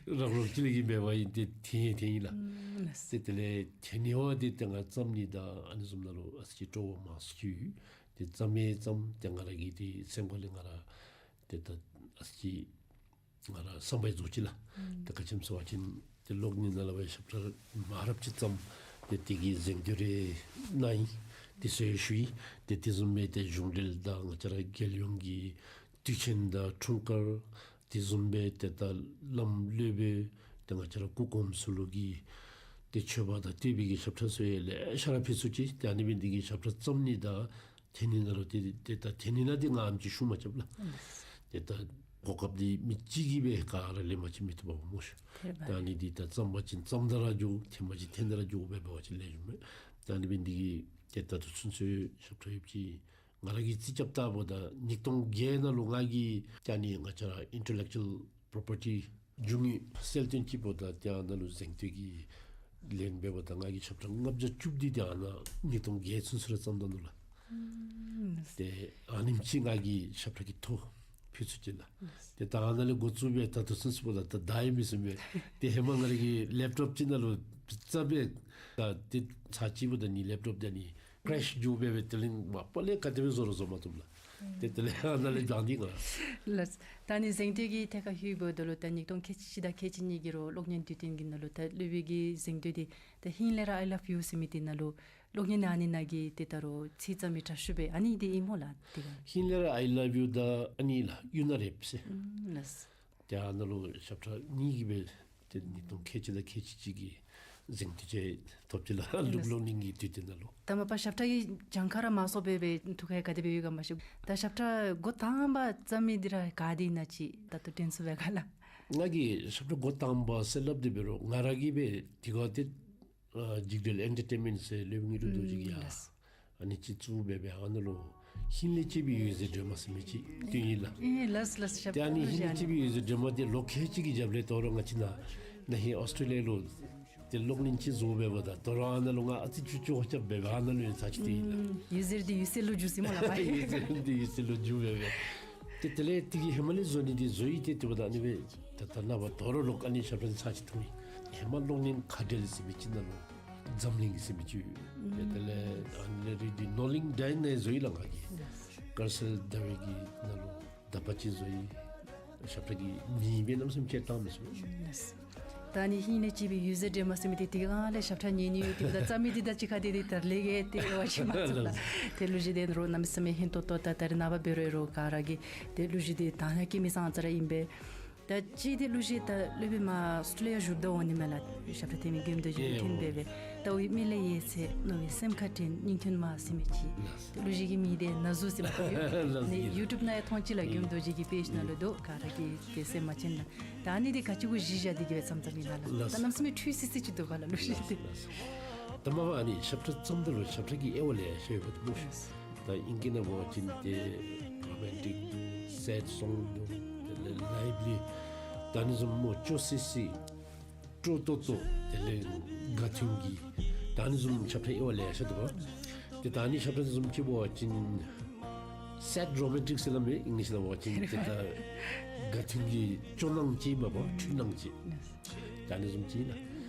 རག་རོག་ཅིག་ལས་ཀྱི་འབད་བ་ཨིན། ཏེ་ཐོན་ཐོན་ཨིན་ལགས། ཏེ་དེ་ལས་ཐོན་ནི་བ་འདི་ཏེ་ང་བརྩམ་ནི་དང་ཨ་ནི་བཟུམ་ནང་ལུ་ཨ་ཙི་ཅིག་སྤྲོ་བ་མང་སུ་ཅིག་ཡོད། ཏེ་བརྩམ་མི་བརྩམ་ཏེ་ང་ར་གི་ཏེ་སེམས་ཁ་ལས་ང་ར་ཏེ་ད་ཨ་ཙི་ཅིག་ང་ར་བསམ་པ་རྫོགས་ཅི་ལགས། ཏེ་ག་ཅི་སྨོ་ཟེར་བ་ཅིན་ཏེ་གློག་བརྙན་ནང་ལས་སྦེ་ཞབས་ཁྲ་མང་རབས་ཅིག་བརྩམས། ཏེ་དེ་གི་གཟེངས་བསྟོད་རེ་གནང་ཡི། དེ་ཚུ་ཡང་ཞུ་ཡི། ཏེ་དེ་བཟུམ་སྦེ་ཏེ་གཞུང་འབྲེལ་དང་ང་བཅས་ར་རྒྱལ་ཡོངས་ཀྱི་དུས་ཆེན་དང་འཁྲུངས་སྐར་དེ་བཟུམ་སྦེ་ཏེ་ད་བླམ་སློབ་དཔོན་ཏེ་ང་བཅས་ར་སྐུ་གོངམ་ཚུ་ལུ་གི་ཏེ་མཆོད་པ་དང་བསྟོད་པའི་གི་ཞབས་ཁྲ་ཚུ་ཡང་ལེ་ཤ་ར་ཕུལ་ཚུགས་ཅི། ཏེ་ཨ་ནི་འབད་ནི་དེ་གིས་ཞབས་ཁྲ་བརྩམ་ནི་དང་ཐོན་ནི་ནང་ལུ་ཏེ་ཏེ་ད་ཐོན་ནི་ནང་འདི་ང་ཨ་ནེམ་ཅིག་ཤུགས་མ་རྐྱབ་ལགས། ཏེ་ད་གོ་སྐབས་འདི་མི་གཅིག་གིས་སྦེ་ག་ར་ལེན་པ་ཅིན་མི་བཏུབ་པས་སྨོ་ཤ། ཏེ་ཨ་ནི་འདི་ད་བརྩམ་པ་ཅིན་བརྩམ་ད་ར་འགྱོ། ཐོན་པ་ཅིན་ཐོན་ད་ར་འགྱོ་འབད་འབད་བ་ཅིན་ལེགས་ཤོམ་མས། ཏེ་ཨ་ནི་འབད་ནི་དེ་གིས་ཏེ་ད་ལྟོ་ཚུན་ཚོད་ཞབས་ཁྲ་ཡོདཔ་ཅིག་ང་ར་གིས་རྩིས་རྐྱབ་བལྟཝ་ད་ཉིས་སྟོང་བརྒྱད་ནང་ལུ་ང་གིས་ཏེ་ཨ་ནི་ང་བཅས་ར་ཨིན་ཊེ་ལེག་ཅུ་ཨལ་པྲོ་པར་ཊི་རྒྱུ་དངོས་གསལ་སྟོན་ཅིག་འབདཝ་ད་ཏེ་ཨ་ནཱ་ལུ་གཟེངས་བསྟོད་ཀྱི་ལན་འབདཝ་ད་ང་གིས་ཞབས་ཁྲ་ལྔ་བརྒྱ་བཅུ་བདུན་འདི་ཨ་ནཱ་ཉིས་སྟོང་བརྒྱད་ཚུན་ཚོད་ར་བརྩམས་ད་ནུག་ལགས། ཏེ་ཨ་ནེམ་ཅིག་ང་གིས་ཞབས་ཁྲ་གི་ཐོ་ཕུལ་ཚུགས་ཅི་ལགས། ཏེ་ད་ཨ་ནཱ་ལས་འགོ་བཙུགས་སྦེ་ད་ལྟོ་ཚུན་ཚོད་འབདཝ་ད་ད་ཡང་མི་ཟིན་པས། ཏེ་ཧེ་མ་ང་ར་གིས་ལེབ་ཊོབ་ཅིག་ནང་ལུ་བརྩམས་སྦེ་ད་ཏེ་ཚར་གཅིག་འབདཝ་ད་ནི་ལེབ་ཊོབ་འདི་ནི་ཀྲེཤ་འགྱོ་སྦེ་སྦེ་དེ་ལས་མ་པ་ལས་ག་དེ་སྦེ་བཟོ་རུང་བཟོ་མ་བཏུབ་ལགས། ཏེ་དེ་ལས་ཨ་ནཱ་ལས་བཏང་སྟེ་ང་ལགས། ད་ཨ་ནི་གཟེངས་བསྟོད་ཀྱི་ཐད་ཁར་ཞུ་བ་ཅིན་ད་ཉིས་སྟོང་ཁལ་གཅིག་དང་ཁལ་གཅིག་གཉིས་ཀྱི་རོགས་གློག་བརྙན་དུས་སྟོན་གྱི་ནང་ལུ་ད་སློབ་དཔོན་གྱི་གཟེངས་བསྟོད་འདི་ད་ཧིང་ལས་ར་I love you ཟེར་མི་འདི་ནང་ལུ་གློག་བརྙན་ཨ་ནི་ནང་གི་ཏེ་ད་རུང་ཚིག་རྩོམ་མི་དྲག་ཤོས་སྦེ་ཨ་ནི་འདི་ཨིན་སྨོ་ལགས། ཏེ་ག་ཧིང་ལས་ར་I love you དང་ཨ་ནི་ལགས་གཡུ་ནག་རེད་ཟེར། ལགས། ཏེ་ཨ་ནཱ་ལུ་ཞབས་ཁྲ་གཉིས་ཀྱིས་སྦེ་ཏེ་ཉིས་སྟོང་ཁལ་གཅིག་དང་ཁལ་གཅིག་གཅིག་གི་གཟེངས་བསྟོད་ཅིག་ཐོབ་ཅི་ལགས། ལུག་གློག་བརྙན་གྱི་དུས་སྟོན་ནང་ལུ། ད་མ་པ་ཞབས་ཁྲ་གི་གྱངས་ཁ་ར་མང་སུ་སྦེ་སྦེ་ཐུགས་ཁར་ག་དེ་སྦེ་ཡོད་ག་མ་ཤེས། ད་ཞབས་ཁྲ་འགོ་དང་པ་བརྩམས་མི་འདི་ར་ག་དེ་ཨིན་ན་ཅིག་ད་ལྟོ་དྲན་ཚུགས་པས་ག་ལགས། ང་གིས་ཞབས་ཁྲ་འགོ་དང་པ་ཟེར་སླབ་སྟེ་འབད་རུང་ང་ར་གིས་སྦེ་དེ་ཁར་ཏེ་ཨ་འཇིགས་བྲལ་ཨེན་ཊར་ཊེན་མེནཊ་ཟེར་སློབ་དཔོན་དངོས་གྲུབ་རྡོ་རྗེ་གིས་ཡང་ཨ་ནི་ཅིག་བཙུགས་སྦེ་སྦེ་ཨ་ནཱ་ལུ་ཧིང་ལས་སྐྱེས་པའི་འོད་ཟེར་སྒྲོན་མ་ཟེར་མི་ཅིག་བཏོན་ཡི་ལགས། ཨེ་ལགས་ལགས། ཞབས་ཏེ་ཨ་ནི་ཧིང་ལས་སྐྱེས་པའི་འོད་ཟེར་སྒྲོན་མ་འདི་ལོ་ཁལ་གཅིག་གི་རྒྱབ་ལས་དོ་རུང་ང་བཅས་ནཱ་ནཱ་ཧིང་ཨོསི་ཊྲེ་ལི་ཡ་ལུ་ཏེ་གློག་བརྙན་ཅིག་བཟོ་འབདཝ་ད་དོ་རུང་ཨ་ནཱ་ལུ་ང་ཨ་ཙི་ཅུ་ཅུ་ཧོ་རྐྱབ་སྦེ་སྦེ་ཨ་ནཱ་ལུ་ཡང་ཚར་གཅིག་བཏོན་ཡི་ལགས། འོད་ཟེར་འདི་འོད་གསལ་ལུ་འགྱུར་ཟེར་སྨོ་ལགས། འོད་ཟེར་འདི་འོད་གསལ་ལུ་འགྱུར་སྦེ་སྦེ། ཏེ་དེ་ལས་དེ་གི་ཧེ་མ་ལས་བཟོ་ནི་འདི་བཟོ་ཡི། ཏེ་དེ་འབདཝ་ད་ཨ་ནི་སྦེ་ད་ད་ནངས་པ་དོ་རུང་ལོག་ཨ་ནི་ཞབས་ཁྲ་ཚར་གཅིག་འཐུང་ཡི། ཧེ་མ་གློག་བརྙན་མཁའ་འགྲུལ་ཟེར་མི་ཅིག་ནང་ལུ་འཛམ་གླིང་གི་ཟེར་མི་ཅིག་ཡོད། ཏེ་དེ་ལས་ཨ་ནི་ལས་རིགས་འདི་ནོ་ལིང་ཌའིན་ནང་བཟོ་ཡི་ལགས་ང་གིས། དཀར་གསལ་ཟླ་བའི་གི་ནང་ལུ་ཟླ་བ་གཅིག་བཟོ་ཡི། ཞབས་ཁྲ་གི་ཉིནམ་སྦེ་གནམ་མེད་ས་མེད་ཅིག་བཏང་མི་ཚུགས། ད་ཨ་ནི་ཧིང་ལས་སྐྱེས་པའི་འོད་ཟེར་སྒྲོན་མ་ཟེར་མི་འདི་དེ་ག་ལས་ཞབས་ཁྲ་ཉན་ནི་ཡོད། ཏེ་ད་བརྩམ་མི་འདི་ད་གཅིག་ཁར་ཏེ་ཏེ་དར་ལས་གི་ཏེ་འོ་ཅི་མ་ཚུགས་ལགས། ཏེ་གླུ་གཞས་འདི་རོགས་གནམ་མེད་ས་མེད་ཧིང་ཏོང་ཏོ་ད་ད་རེས་ནངས་པ་འབད་རུང་རོགས་ག་ར་གིས་ཏེ་གླུ་གཞས་འདི་གདངས་ནི་གི་མི་ཙང་ཙ་ར་ཨིན་པས། ད་ཅི་ཏེ་གླུ་གཞས་ད་སློབ་དཔོན་མ་ཨོསི་ཊྲེ་ལི་ཡ་བཞུགསཔ་ད་འོང་ནི་མས་ལགས། ཞབས་ཁྲ་འཐེན་མི་མགྱོནམ་རྡོ་རྗེ་གིས་འཐེན་སྦེ་སྦེ། ད་འོ་མི་ལ་ཡེ་ཚེ་རྣོ་བའི་སེམས་ཁར་དྲན། སྙིང་ཐུན་མ་ཟེར་མི་ཅིག། ཏེ་གླུ་གཞས་ཀྱི་མིང་འདི་ན་ཟུག་ཟེར་མི་ཅིག་ཡོད། ནི་ཡུ་ཊུབ་ནང་ཡང་མཐོང་ཅི་ལགས། མགྱོནམ་རྡོ་རྗེ་གི་པེཇ་ནང་ལུ་འདུག། ག་ར་གིས་ཏེ་སེམས་མ་ཆེན་ལགས། ད་ཨ་ནི་འདི་ག་ཅི་གུ་གཞི་བཞག་སྟེ་གིས་སྦེ་བརྩམས་བརྩམསཔ་ཨིན་ན་ལགས། ད་གནམ་མེད་ས་མེད་འཁྲུལ་སི་སི་ཅིག་འདུག་ག་ལགས་གླུ་གཞས་འདི། ད་མ་པ་ཨ་ནི་ཞབས་ཁྲ་བརྩམ་ད་ལུ་ཞབས་ཁྲ་གི་དབྱེ་བ་ལེ་ཤ་ཡོདཔ་འདུག། ད་ཨིང་སྐད་ནང་འབད་བ་ཅིན་ཏེ་རོ་མེན་ཊིཀ་འདུག། སེཌ་སོང་འདུག། དེ་ལས་ལའིབ་ལི། ད་ཨ་ནི་བཟུམ་སྨོ་སྐྱོ་སི་སི། སྤྲོ་ཏོག་ཏོ། དེ་ལས་དགའ་མཐུན་གྱི། ད་ཨ་ནི་བཟུམ་ཞབས་ཁྲ་དབྱེ་བ་ལེ་ཤ་འདུག་པ། ཏེ་ད་ཨ་ནི་ཞབས་ཁྲ་བཟུམ་ཅིག་འབད་བ་ཅིན་སེཌ་རོ་མེན་ཊིཀ་ཟེར་སླབ་མས། ཨིང་ལིཤ་ནང་འབད་བ་ཅིན་ཏེ་ད་དགའ་མཐུན་གྱི་སྐྱོ་སྣང་ཅིག་མ་པ་འཁྲུལ་སྣང་ཅིག། ད་ཨ་ནི་བཟུམ་ཅིག་ཨིན་ན།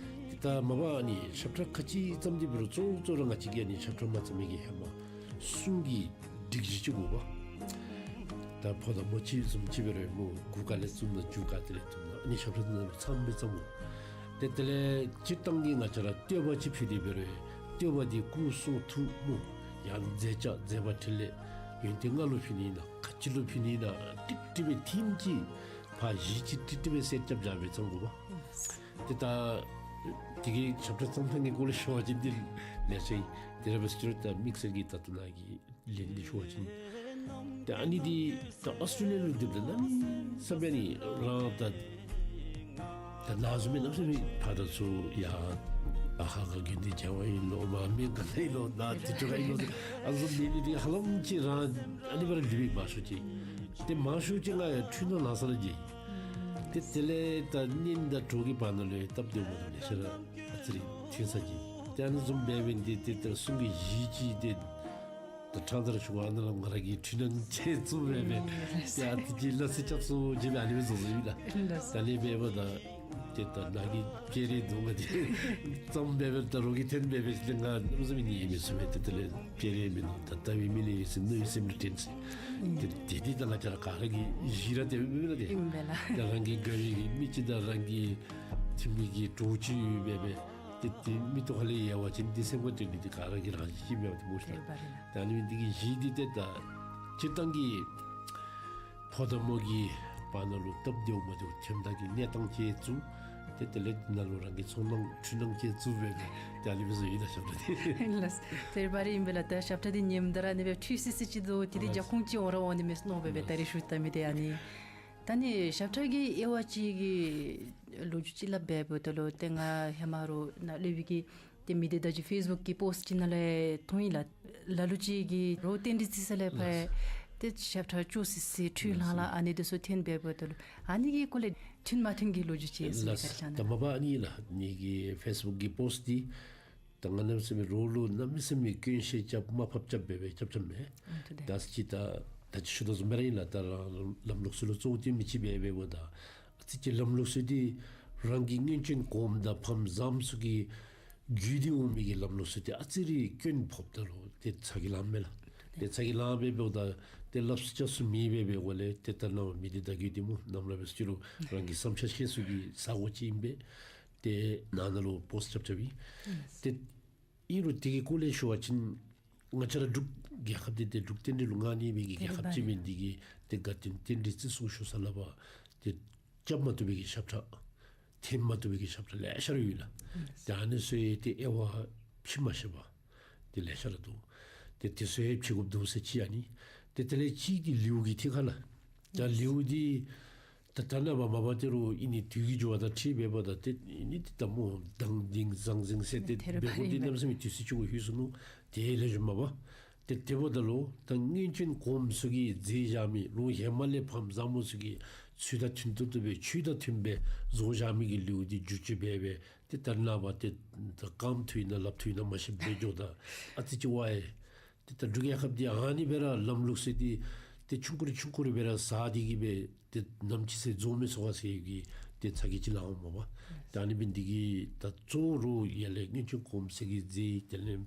ཏེ་ད་མ་པ་ཨ་ནི་ཞབས་ཁྲ་ག་ཅི་བརྩམ་སྟེ་འབད་རུང་གཙོ་བོ་གཙོ་བོ་ར་ང་བཅས་ཀྱིས་ཨ་ནི་ཞབས་ཁྲ་མ་བརྩམ་མི་གི་ཧེ་མ་གསུང་གི་སྒྲིག་གཞི་ཅིག་དགོ་པ། ད་ཕོ་དང་མོ་གཅིག་བཟུམ་ཅིག་འབད་རུང་མོ་མགུ་ག་ལས་བཙུམ་ན་མཇུག་ག་དེ་ལས་བཙུམ་ན་ཨ་ནི་ཞབས་ཁྲ་ནང་ལུ་ཚངམ་སྦེ་བརྩམ་འོང་། ཏེ་དེ་ལས་སྤྱིར་བཏང་གི་ང་བཅས་ར་བསྟོད་པ་ཅིག་ཕུལ་ཏེ་འབད་རུང་བསྟོད་པ་འདི་སྐུ་གསུང་ཐུགས་མོ་ཡང་མཛད་བྱ་མཛད་པ་འཕྲིན་ལས་ཡོན་ཏན་ལྔ་ལུ་ཕུལ་ནི་ཨིན་ན་ག་ཅི་ལུ་ཕུལ་ནི་ཨིན་ན་ཀྲིག་ཀྲི་སྦེ་ཐིམ་ཅིག་ཕར་གཞི་ཅིག་ཀྲིག་ཀྲི་སྦེ་གསལ་རྐྱབ་རྐྱབ་སྦེ་བརྩམ་དགོ་པ། ཏེ་ད་ དེ་གི་ཞབས་ཁྲ་བརྩམ་ཐངས་ཀྱི་སྐོར་ལས་ཞུ་བ་ཅིན་འདི་ལེ་ཤ་ཡོད། དེ་ར་བས་ཅིག་རུང་ད་དམིགས་བསལ་གྱི་ད་ལྟོ་ནཱ་གི་ལན་འདི་ཞུ་བ་ཅིན། ཏེ་ཨ་ནི་འདི་ད་ཨོསི་ཊྲེ་ལི་ཡ་ལུ་སྡོདཔ་ད་གནམ་མེད་ས་མེད་ཨ་ནི་རང་ད་ད་ནཱ་བཟུམ་མའི་གནམ་མེད་ས་མེད་ཕར་དང་ཚུར་ཡར་ཨ་ཁ་ག་གི་འདི་བྱ་བ་ཨིན་ལོ་མར་མེ་ག་ནི་ཨིན་ལོ་ནཱ་འདི་ཚུ་ག་ཨིན་ལོ་ཨ་བཟུམ་མའི་ནི་འདི་ཧ་ལམ་ཅིག་རང་ཨ་ནི་སྦེ་ར་ལུས་པའི་མང་ཤོས་ཅིག། ཏེ་མང་ཤོས་ཅིག་ང་ཡང་འཕྲུལ་སྣང་ལང་ས་ལུ་མཇལ་ཡི། ཏེ་དེ་ལས་ད་གཉེན་དང་གྲོགས་ཀྱི་བར་ན་ལུ་ཡང་སྟབས་བདེཝ་མ་བདེཝ་ལེ་ཤ་ར་ཨ་ཙི་རེ་ཐོན་ས་མཇལ་ཡི། ཏེ་ཨ་ནི་བཟུམ་འབད་བའི་འདི་ཏེ་ད་གསུང་གི་གཞི་ཅིག་ཏེ་ད་ཕྲང་སྟེ་ར་ཞུ་བ་ཨ་ནཱ་ལུ་ང་ར་གིས་འཕྲུལ་སྣང་ཅིག་བཙུགས་སྦེ་སྦེ་ཏེ་ཨ་ཙི་ཅིག་སླ་བསྲེ་རྐྱབ་སོང་ཅིག་སྦེ་ཨ་ནི་སྦེ་བཟོ་བཟོཝ་ཨིན་ལགས། ད་ཨ་ནི་འབདཝ་ད་ཏེ་ད་ནཱ་གི་སྤྱན་རས་གདོང་ང་འདི་བརྩམས་སྦེ་སྦེ་ད་རོགས་ཀྱིས་འཐེན་སྦེ་སྦེ་ཏེ་ང་གནམ་མེད་ས་མེད་ནི་ཡེ་མི་ཚུགས་པས། ཏེ་དེ་ལས་སྤྱན་རས་མི་ནུབ་ད་ལྟ་བའི་མི་ལས་ཡེ་སྲིད་མནོ་བའི་སེམས་ལས་འདྲེན་ཟེར། ཏེ་དེ་འདི་ད་ང་བཅས་ར་ག་ར་གི་གཞི་ར་དེ་སྦེ་ཨིན་ལགས་ཏེ། ཨིན་པས་ལགས། ད་རང་གི་དགའ་བའི་གི་མི་ཅིག་དང་རང་གི་འཐུས་མི་གི་གྲོགས་ཅིག་ཡོད་པས་སྦེ་ཏེ་དེ་མིག་ཏོ་ཁ་ལས་ཡལ་བ་ཅིན་ཏེ་སེམས་ཁར་དྲན་ནི་འདི་ག་ར་གི་རང་བཞིན་ཅིག་མས་པ་ཏེ་སྨོ་ཤ་ལགས། ཏེ་ཨ་ནི་འདི་གི་གཞི་འདི་ཏེ་ད་སྤྱིར་བཏང་གི་ཕོ་དང་མོ་གི་བར་ན་ལུ་སྟབས་བདེཝ་མ་བདེཝ་ཐོནམ་ད་གི་གནས་སྟངས་ཅིག་བཙུགས། ཏེ་དེ་ལས་ནཱ་ལུ་རང་གི་ཚོར་སྣང་འཕྲུལ་སྣང་ཅིག་བཙུགས་སྦེ་སྦེ་ཏེ་ཨ་ནི་སྦེ་བཟོ་ཡི་ལགས་ཞབས་ཁྲ་འདི། ལགས། དེ་འབད་རུང་ཨིན་པས་ལགས། ད་ཞབས་ཁྲ་འདི་ཉནམ་ད་ར་ཨ་ནི་སྦེ་འཕྲུལ་སི་སི་ཅིག་འདུག། དེ་འདི་རྒྱབ་ཁུངས་ཅིག་འོང་ར་འོང་ནི་མས་མནོ་སྦེ་སྦེ་ད་རེས་ཞུ་བཏང་མི་འདི་ཨ་ནི། ད་ཨ་ནི་ཞབས་ཁྲ་གི་དབྱེ་བ་ཅིག་གི་ལོ་རྒྱུས་ཅིག་སླབ་སྦེ་འབདཝ་ད་ལུ་ཏེ་ང་ཧེ་མ་རོགས་ནཱ་ལས་བི་གི་ཏེ་མི་སྡེ་བརྡ་བརྒྱུད་ཕེསི་བུཀ་གི་པོསི་ཊི་ནང་ལས་མཐོང་ཡི་ལགས། ལ་ལུ་ཅིག་གིས་རོགས་རྟེན་འབྲེལ་བརྩི་ས་ལས་ཕར་ཏེ་ཞབས་ཁྲ་སྐྱོ་སི་སི་འཕྲུལ་སྣང་ལང་ཨ་ནི་འདི་ཚུ་འཐེན་སྦེ་འབདཝ་ད་ལུ་ཨ་ནི་གི་སྐོར་ལས་མཐུན་མ་མཐུན་གྱི་ལོ་རྒྱུས་ཅིག་གསུང་ལགས། ག་ར་ཅིག་ད་མ་པ་ཨ་ནི་ལགས་ནི་གི་ཕེསི་བུཀ་གི་པོསི་ཊི་འདི་ད་ང་གནམ་མེད་ས་མེད་རོགས་ལུ་གནམ་མེད་ས་མེད་སྐྱོན་བཤད་རྐྱབ་དམའ་ཕབ་རྐྱབ་སྦེ་སྦེ་རྐྱབ་རྐྱབ་མེན། ཨ་ནི་ད་ཅི་ད་ད་ཅི་ཞུ་དོ་བཟུམ་སྦེ་ར་ཨིན་ལགས། ད་རང་ལམ་ལུགས་སྲོལ་ལུ་གཙོ་བོ་བཏོན་མི་ཅིག་སྦེ་འབདཝ་ད་ཨ་ཙི་ཅིག་ལམ་ལུགས་སྲོལ་འདི་རང་གི་སྔོན་བྱོན་གོངམ་དང་ཕམ་བཟངམ་ཚུ་གི་བརྒྱུད་དེ་འོང་མི་གི་ལམ་ལུགས་སྲོལ་འདི་ཨ་ཙི་རེ་སྐྱོན་ཕོགཔ་ད་ལུ་ཏེ་ཚ་གྱང་ལངམ་མས་ལགས། ཏེ་ཚ་གྱང་ལངམ་སྦེ་འབདཝ་ད་ཏེ་སླབ་ས་རྐྱབ་ས་མེད་སྦེ་འབདཝ་ལས་ཏེ་ད་ནཱ་མི་སྡེ་བརྡ་བརྒྱུད་འདི་སྨོ་ནམ་ར་འབད་ཅི་རུང་རང་གི་བསམ་འཆར་བཤད་ས་གི་ས་གོ་ཅིག་ཨིན་པས། ཏེ་ནཱ་ནཱ་ལུ་པོསི་ཊི་རྐྱབ་རྐྱབ་ཨིན། ཏེ་ཨིན་རུང་དེ་གི་སྐོར་ལས་ཞུ་བ་ཅིན་ང་བཅས་ར་འབྲུག་རྒྱལ་ཁབ་འདི་ཏེ་འབྲུག་རྟེན་འབྲེལ་ལུ་མངའ་གནས་མི་གི་རྒྱལ་ཁབ་ཅིག་མས། འདི་གིས་ཏེ་དགའ་སྟོན་རྟེན་འབྲེལ་བརྩི་སྲུང་ཞུ་ས་ལུ་འབད་ཏེ་རྐྱབ་མ་བཏུབ་པའི་གི་ཞབས་ཁྲ་འཐེན་མ་བཏུབ་པའི་གི་ཞབས་ཁྲ་ལེ་ཤ་ར་ཡོད་ལགས། ཏེ་ཨ་ནི་ཚུ་ཡང་ཏེ་དབྱེ་བ་ཕྱེ་མ་ཤེས་པར་ཏེ་ལེ་ཤ་ར་འདུག། ཏེ་དེ་ཚུ་ཡང་ཕྱེ་དགོཔ་འདུག་ཟེར་ཅིག་ཨ་ནི། ཏེ་དེ་ལས་གཅིག་འདི་ལེའུ་གི་ཐད་ཁར་ལགས། ད་ལེའུ་འདི་ད་ད་ནཱ་མ་པ་མ་པ་ཏེ་རུང་ཨ་ནི་དུས་ཀྱི་འགྱུར་བ་དང་འཁྲིལ་འབདཝ་ད་ཏེ་ཨ་ནི་ཏེ་ད་སྨོ་དང་དིང་ཟང་ཟིང་ཟེར་ཏེ་འབད་དགོཔ་འདི་གནམ་མེད་ས་མེད་དུས་ཚོད་ཆུང་ཀུ་ལྷོད་སོ་ནུག། དེ་ལས་བཞིན་མ་པ་ཏེ་དེ་འབདཝ་ད་ལུ་ད་སྔོན་བྱོན་གོངམ་ཚུ་གིས་མཛད་བཞག་མི་རོགས་ཧེ་མ་ལས་ཕམ་བཟང་མོ་ཚུ་གིས་ཚུལ་དང་མཐུན་ཏོག་ཏོ་སྦེ་ཆོས་དང་མཐུན་པའི་བཟོ་བཞག་མི་གི་ལེའུ་འདི་བསྒྱུར་བཅོས་འབད་སྦེ་ཏེ་ད་ནཱ་པ་ཏེ་ད་རྐངམ་འཐུ་ཡི་ན་ལགཔ་འཐུ་ཡི་ན་མ་ཤེས་སྦེ་འགྱོཝ་ད་ཨ་ཙི་ཅིག་ཝའི་ཏེ་ད་འབྲུག་རྒྱལ་ཁབ་འདི་ཨ་ནི་སྦེ་ར་ལམ་ལུགས་སྲོལ་འདི་ཏེ་ཆུང་ཀུ་རེ་ཆུང་ཀུ་རེ་སྦེ་ར་ཟ་སྟེ་གི་སྦེ་ཏེ་ནམ་ཅིག་ཟེར་རྫོགས་མི་ཚུགས་ག་ཟེར་གི་ཏེ་ཚ་གྱང་ཅིག་ལངམ་མས་པ། ཏེ་ཨ་ནི་འབད་ནི་འདི་གིས་ད་གཙོ་བོ་རོགས་ཡར་ལས་སྔོན་བྱོན་གོངམ་ཚུ་གིས་མཛད་དེ་ལས་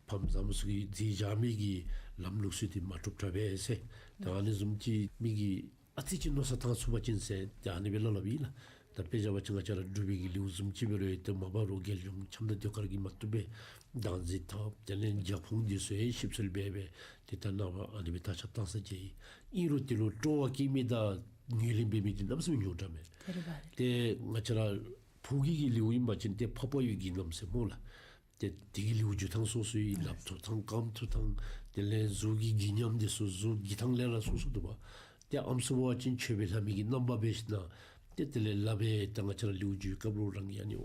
ཕམ་བཟང་མོ་ཚུ་གིས་མཛད་བཞག་མི་གི་ལམ་ལུགས་སྲོལ་འདི་མ་འགྲུབ་དྲགས་པས་ཟེར། ད་ཨ་ནི་བཟུམ་ཅིག་མི་གིས་ཨ་ཙི་ཅིག་མནོ་བསམ་བཏང་ཚུགས་པ་ཅིན་ཟེར་ཏེ་ཨ་ནི་སྦེ་སླབ་སླབ་ཨིན་ལགས། ད་དཔེ་བཞག་པ་ཅིན་ང་བཅས་ར་འབྲུག་པའི་གི་ལེའུ་བཟུམ་ཅིག་འབད་རུང་ཡང་ཏེ་མ་པ་རོགས་རྒྱལ་གཞུང་ཆམ་དང་ཟློས་གར་གྱིས་མ་བཏུབ་པའི་བདག་འཛིན་འཐབ། དེ་ལས་རྒྱབ་ཁུངས་འདི་ཚུ་ཡང་ཞིབ་འཚོལ་འབད་སྦེ་ཏེ་ད་ནཱ་པ་ཨ་ནི་སྦེ་དར་ཁྱབ་བཏང་ས་ཅིག་ཨིན། ཨིན་རུང་དེ་ལུ་སྤྲོ་བ་བསྐྱེད་མི་དང་ངོས་ལེན་འབད་མི་འདི་གནམ་མེད་ས་མེད་ཉུང་དྲགས་མས། ཏེ་ང་བཅས་ར་ཕོ་སྐྱེས་ཀྱི་ལེའུ་ཨིན་པ་ཅིན་ཏེ་འཕགས་པ་ཡི་དགེ་རྣམ་ཟེར་སྨོ་ལགས། ཏེ་དེ་གི་ལེའུ་བསྒྱུར་ཐངས་སོ་སོའི་ལགཔ་འཐུ་ཐངས་རྐངམ་འཐུ་ཐངས་དེ་ལས་གཟུགས་ཀྱི་བརྒྱུད་རིམ་འདི་ཚུ་གཟུགས་བརྒྱུད་ཐངས་ལས་ར་སོ་སོ་འདུག་པ། ཏེ་ཨམ་སྲུ་འབད་བ་ཅིན་མཆོད་པའི་ལྷ་མོ་གི་རྣམ་པ་འབད་ཞིནམ་ཏེ་དེ་ལས་ལག་པའི་ད་ང་བཅས་ར་ལེའུ་བསྒྱུར་བའི་སྐབས་ལུ་རང་གི་ཨ་ནི་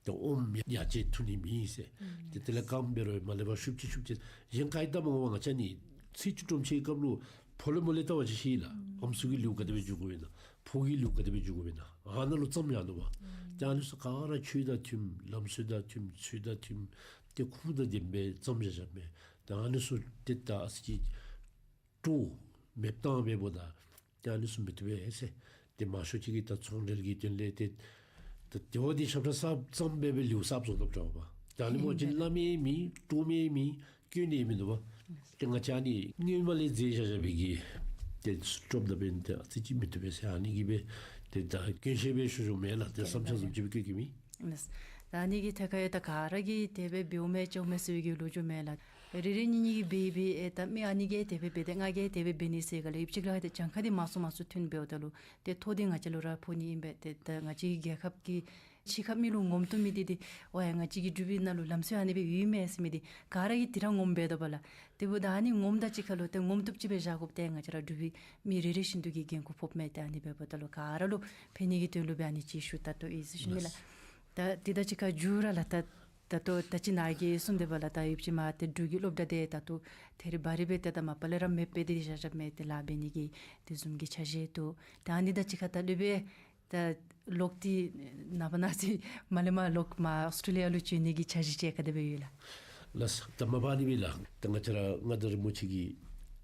ཏེ་ཨོམ་ཡ་བྱད་འཐུ་ནི་མེད་ཟེར། ཏེ་དེ་ལས་རྐངམ་འབད་རུང་མ་ལེགས་པར་ཤུབ་ཅིག་ཤུབ་ཅིག་གཞན་ག་ར་ད་མ་འོང་པ་ང་བཅས་ནི་ཚེས་བཅུ་དྲུག་ཅིག་གི་སྐབས་ལུ་ཕོ་ལོ་མོ་ལོ་བལྟ་བ་ཅིན་ཤེས་ལགས། ཨམ་སྲུ་གི་ལེའུ་ག་དེ་སྦེ་བསྒྱུར་དགོཔ་ཨིན་ན། ཕོ་སྐྱེས་ལེའུ་ག་དེ་སྦེ་བསྒྱུར་དགོཔ་ཨིན་ན། ཨ་ནཱ་ལུ་བརྩམས་ཡར་འདུག་པ། ཏེ་ཨ་ནི་ཚུ་ག་ར་ཆོས་དང་མཐུན་ལམ་སྲོལ་དང་མཐུན་ཚུལ་དང་མཐུན་ཏེ་ཁུངས་དང་ལྡནམ་སྦེ་བརྩམས་བཞག་བཞགཔ་མས། ཏེ་ཨ་ནི་ཚུ་ཏེ་ད་ཨ་ཙི་ཅིག་སྤྲོ་མེདཔ་བཏང་སྦེ་འབདཝ་ད་ཏེ་ཨ་ནི་ཚུ་མི་བཏུབ་པས་ཟེར། ཏེ་མང་ཤོས་ཅིག་གིས་ད་ཚོང་འབྲེལ་གྱི་དོན་ལས་ཏེ་ད་དེ་བ་འདི་ཞབས་ཁྲ་གསརཔ་བརྩམས་སྦེ་སྦེ་ལེའུ་གསརཔ་བཟོ་དོ་འདྲཝ་པ། ཏེ་ཨ་ནི་འབད་བ་ཅིན་བླམ་ཡང་མེད་སྤྲོ་མི་ཡང་མེད་སྐྱོན་ཡང་མིན་འདུག་པ། ཏེ་ང་བཅས་ཨ་ནི་སྔོན་མ་ལས་མཛད་བཞག་བཞག་པའི་གི་ཏེ་སྤྲོ་བ་འདི་འབདན་ཏེ་ཨ་ཙི་ཅིག་མི་བཏུབ་པས་ཟེར་ཨ་ནི་གིས་སྦེ་ཏེ་ད་སྐྱོན་བཤད་སྦེ་ཞུ་ཞུཝ་མེན་ལགས། ཏེ་བསམ་འཆར་བཟུམ་ཅིག་སྦེ་བཀོད་བཀོདཔ་ཨིན། ལགས། ད་ཨ་ནི་གི་ཐད་ཁར་ཡང་ད་ག་ར་གིས་དེ་སྦེ་འབདཝ་མས་བཅོ་མས་ཟེར་བའི་གི་ལོ་རྒྱུས་མེན་ལགས། རེ་རེ་གཉིས་གཉིས་ཀྱིས་འབད་འབད་ཨེ་ད་མི་ཨ་ནི་གིས་དེ་སྦེ་འབད་དེ་ང་གིས་དེ་སྦེ་འབད་ནི་ཟེར་ག་ལས་ཡུདཔ་ཅིག་ལུ་ཏེ་གྱངས་ཁ་འདི་མང་སུ་མང་སུ་ཐོན་འབདཝ་ད་ལུ་ཏེ་ཐོ་འདི་ང་བཅས་ལུ་ར་ཕོག་ནི་ཨིན་པས། ཏེ་ད་ང་བཅས་ཀྱི་རྒྱལ་ཁབ་ཀྱི་ གཅིག་ཁར་མི་ལུ་ངོམ་བཏུབ་མི་འདི་འདི་ཝའི་ང་བཅས་ཀྱི་འབྲུག་པའི་ནང་ལུ་ལམ་སྲོལ་ཨ་ནི་སྦེ་ཡོད་མས་ཟེར་མི་འདི་ག་ར་གིས་དེ་ར་ངོམ་སྦེ་དོ་བ་ལགས། དེ་འབདཝ་ད་ཨ་ནི་ངོམ་ད་གཅིག་ཁར་ལུ་ཏེ་ངོམ་བཏུབ་ཅིག་སྦེ་བཞག་དགོཔ་ཏེ་ང་བཅས་ར་འབྲུག་པའི་མི་རེ་རེ་བཞིན་དུ་གིས་འགན་ཁུར་ཕོགཔ་མས། ཏེ་ཨ་ནི་འབདཝ་ད་ལུ་ག་ར་ལུ་ཕན་ནི་གི་དོན་ལུ་སྦེ་ཨ་ནི་ཅིག་ཞུ་ད་ལྟོ་ཨིན་ཟེར་ཞུ་ནི་ལགས། ལགས། ད་དེ་དང་གཅིག་ཁར་མཇུག་ར་ལགས། ད་ད་ལྟོ་ད་ཅི་ནཱ་གིས་གསུངས་དེ་བ་ལགས། ད་ཡུདཔ་ཅིག་མ་ཏེ་འབྲུག་གི་སློབ་གྲྭ་འདི་ད་ལྟོ་ཐད་རི་བ་རི་སྦེ་ཏེ་ད་མ་པ་ལས་ར་མེདཔ་སྦེ་ཏེ་བཞག་བཞགཔ་མས། ཏེ་ལཱ་འབད་ནི་གི་དེ་བཟུམ་གྱི་འཆར་གཞི་འདུག། ད་ཨ་ནི་དང་གཅིག་ཁར་ད་ལུ་སྦེ་ད་ལོག་སྟེ་ནངས་པ་གནངས་ཚེ་མར་ལས་མར་ལོག་མར་ཨོསི་ཊེ་ལི་ཡ་ལུ་བྱོན་ནི་གི་འཆར་གཞི་ཅིག་ག་དེ་སྦེ་ཡོད་ལགས། ལགས། ད་མ་པ་ཨ་ནི་སྦེ་ལགས། ད་ང་བཅས་ར་མངའ་བདག་རིན་པོ་ཆེ་གི་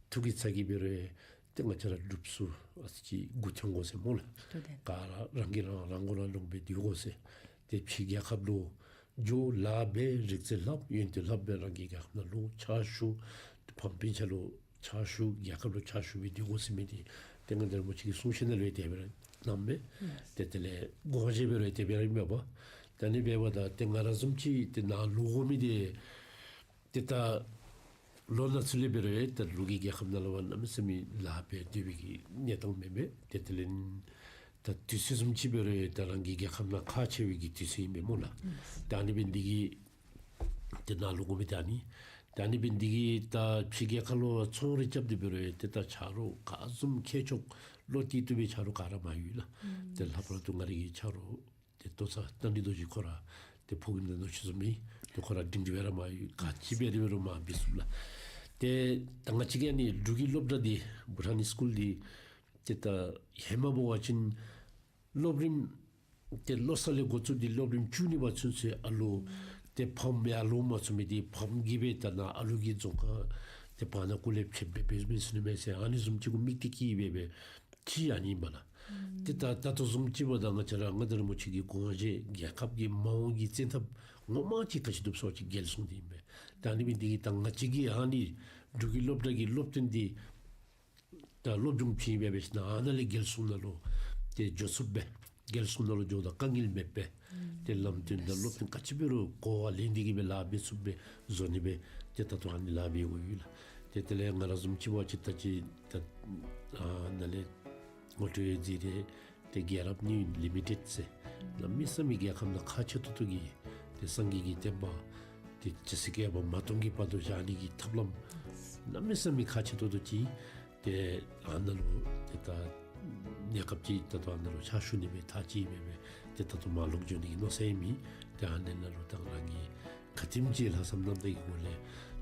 ཐུགས་ཀྱི་ཚ་གྱང་འབད་རུང་ཏེ་ང་བཅས་ར་འབྲུགཔ་ཚུ་ཨ་ཙི་ཅིག་མགུ་འཐོམ་དགོ་ཟེར་སྨོ་ལགས། ལྟོ་ལྡན། ག་ར་རང་གིས་རང་རང་མགོ་རང་ལོང་སྦེ་སྡོད་དགོ་ཟེར། ཏེ་ཕྱི་རྒྱལ་ཁབ་ལུ་འགྱོ་ལཱ་འབད་རིག་རྩལ་ལྷབ་ཡོན་ཏན་ལྷབ་སྦེ་རང་གི་རྒྱལ་ཁབ་ནང་ལུ་ཕྱག་ཞུ། ཕམ་སྤུན་ཆ་ལུ་ཕྱག་ཞུ། རྒྱལ་ཁབ་ལུ་ཕྱག་ཞུ་སྦེ་སྡོད་དགོ་ཟེར་མི་འདི་ཏེ་མངའ་བདག་རིན་པོ་ཆེ་གི་གསུང་བཤད་ནང་ལུ་ཡང་དེ་སྦེ་ར་གནངམ་མས། ལགས། ཏེ་དེ་ལས་དགོངས་བཞེད་འབད་རུང་ཡང་དེ་སྦེ་ར་ཨིན་པས་པ། ད་ཨ་ནི་འབདཝ་ད་ཏེ་ང་ར་བཟུམ་ཅིག་ཏེ་ནཱ་ལུ་འོང་མི་འདི་ཏེ་ད་ལོ་ན་ཚུ་ལས་འབད་རུང་ཡང་ད་ལུ་གི་རྒྱལ་ཁབ་ནང་ལུ་བ་གནམ་མེད་ས་མེད་ལཱ་འབད་སྡོད་པའི་གི་གནས་སྟངས་མེན་པས། ཏེ་དེ་ལས་ད་དུས་ཚོད་བཟུམ་ཅིག་འབད་རུང་ཡང་ད་རང་གི་རྒྱལ་ཁབ་ནང་ཁག་ཆེ་བའི་གི་དུས་ཚོད་ཨིན་པས་སྨོ་ལགས། ད་ཨ་ནི་འབད་ནི་འདི་གིས་ཏེ་ནཱ་ལུ་འོང་མི་ད་ཨ་ནི། ད་ཨ་ནི་འབད་ནི་འདི་གིས་ད་ཕྱི་རྒྱལ་ཁབ་ལུ་ཚོང་ར་རྐྱབ་སྟེ་འབད་རུང་ཡང་ཏེ་ད་ཆ་རོགས་ག་བཟུམ་མཁས་མཆོག་བློ་གཏད་བཏུབ་པའི་ཆ་རོགས་ག་ར་མ་ཡོད་ལགས། ཏེ་ལྷག་པར་དུ་ང་རའི་གི་ཆ་རོགས་ཏེ་ལྟོ་ཚང་རྟ་མགྲིན་རྡོ་རྗེ་ཁོ་ར་ཏེ་ཕོ་རྒནམ་དང་ནུ་གཅུང་བཟུམ་ཨིན། ཏེ་ཁོ་ར་སྒྲིང་སྒྲི་སྦེ་ར་མ་ཡོད། ག་ཅི་འབད་དེ་འབད་རུང་མ་འབད་ཚུགས་ལགས། ཏེ་ད་ང་བཅས་ཀྱི་ཨ་ནི་འབྲུག་གི་སློབ་གྲྭ་འདི་བྷུ་ཊཱན་ནི་སི་ཀུལ་འདི་ཏེ་ད་ཧེ་མ་འབད་བ་ཅིན་སློབ་རིམ་ཏེ་བློ་གསར་ལས་འགོ་བཙུགས་ཏེ་སློབ་རིམ་བཅུ་གཉིས་པ་ཚུན་ཚོད་ཨ་ལོ་ཏེ་ཕམ་ཡར་ལོང་མ་ཚུགས་མི་འདི་ཕམ་གིས་སྦེ་ད་ནཱ་ཨ་ལུ་གི་རྫོང་ཁ་ཏེ་བར་ན་སྐོར་ལས་ཕྱདཔ་སྦེ་འབད་མི་ཚུགས་ནི་མས་ཟེར་ཨ་ནི་བཟུམ་ཅིག་གུ་དམིགས་གཏད་ཀྱིས་སྦེ་སྦེ་ཅིག་ཨ་ནི་ཨིན་པས་ལགས། ཏེ་ད་ད་ལྟོ་བཟུམ་ཅིག་འབདཝ་ད་ང་བཅས་ར་མངའ་བདག་རིན་པོ་ཆེ་གི་དགོངས་བཞེད་རྒྱལ་ཁབ་ཀྱི་མ་འོངས་ཀྱི་བཙན་ཐབས་ངོ་མ་ཅིག་ག་ཅི་འདུག་ཟེར་བ་ཅིན་རྒྱལ་སྲུང་འདི་ཨིན་པས། ད་ཨ་ནི་འབད་ནི་འདི་གིས་ད་ང་བཅས་ཀྱི་ཨ་ནི་འབྲུག་གི་སློབ་གྲྭ་གི་སློབ་སྟོན་འདི་ད་སློབ་སྦྱོང་ཕུལ་སྦེ་འབད་ཞིནམ་ཨ་ནཱ་ལས་རྒྱལ་སྲུང་ནང་ལུ་ཏེ་འགྱོ་ཚུགསཔ་སྦེ་རྒྱལ་སྲུང་ནང་ལུ་འགྱོཝ་ད་དཀའ་ངལ་མེདཔ་སྦེ་ཏེ་ལམ་སྟོན་དང་སློབ་སྟོན་ག་ཅི་འབད་རུང་གོ་བ་ལེན་ཏེ་གིས་སྦེ་ལཱ་འབད་ཚུགསཔ་སྦེ་བཟོ་ནི་སྦེ་ཏེ་ད་ལྟོ་ཨ་ནི་ལཱ་འབད་དགོ་ཡོད་ལགས། ཏེ་དེ་ལས་ང་ར་བཟུམ་ཅིག་འབད་བ་ཅིན་ད་ཅི་ད་ཨ་ནཱ་ལས་ངོ་སྤྲོད་མཛད་དེ་ཏེ་རྒྱལ་རབས་ནིའུ་ལི་མི་ཊེཌ་ཟེར་གནམ་མེད་ས་མེད་རྒྱལ་ཁབ་ནང་ཁག་ཆེ་ཏོག་ཏོ་གི་ཏེ་སངས་རྒྱས་ཀྱི་བསྟན་པ་ཏེ་ཇི་སྲིད་བསྐལ་པ་མ་སྟོངས་ཀྱི་བར་དུ་བཞག་ནི་གི་ཐབས་ལམ་གནམ་མེད་ས་མེད་ཁག་ཆེ་ཏོག་ཏོ་ཅིག་ཏེ་ཨ་ནཱ་ལུ་ཏེ་ད་གནས་སྐབས་ཅིག་ད་ལྟོ་ཨ་ནཱ་ལུ་ཕྱག་ཞུ་ནི་སྦེ་ཐག་བཅད་སྦེ་སྦེ་ཏེ་ད་ལྟོ་མར་ལོག་འགྱོ་ནི་གི་མནོ་བསམ་ཨིན་མས། ཏེ་ཨ་ནཱ་ལུ་ད་རང་གིས་ག་དེམ་ཅིག་ལྷག་བསམ་རྣམ་དག་གི་སྒོ་ལས་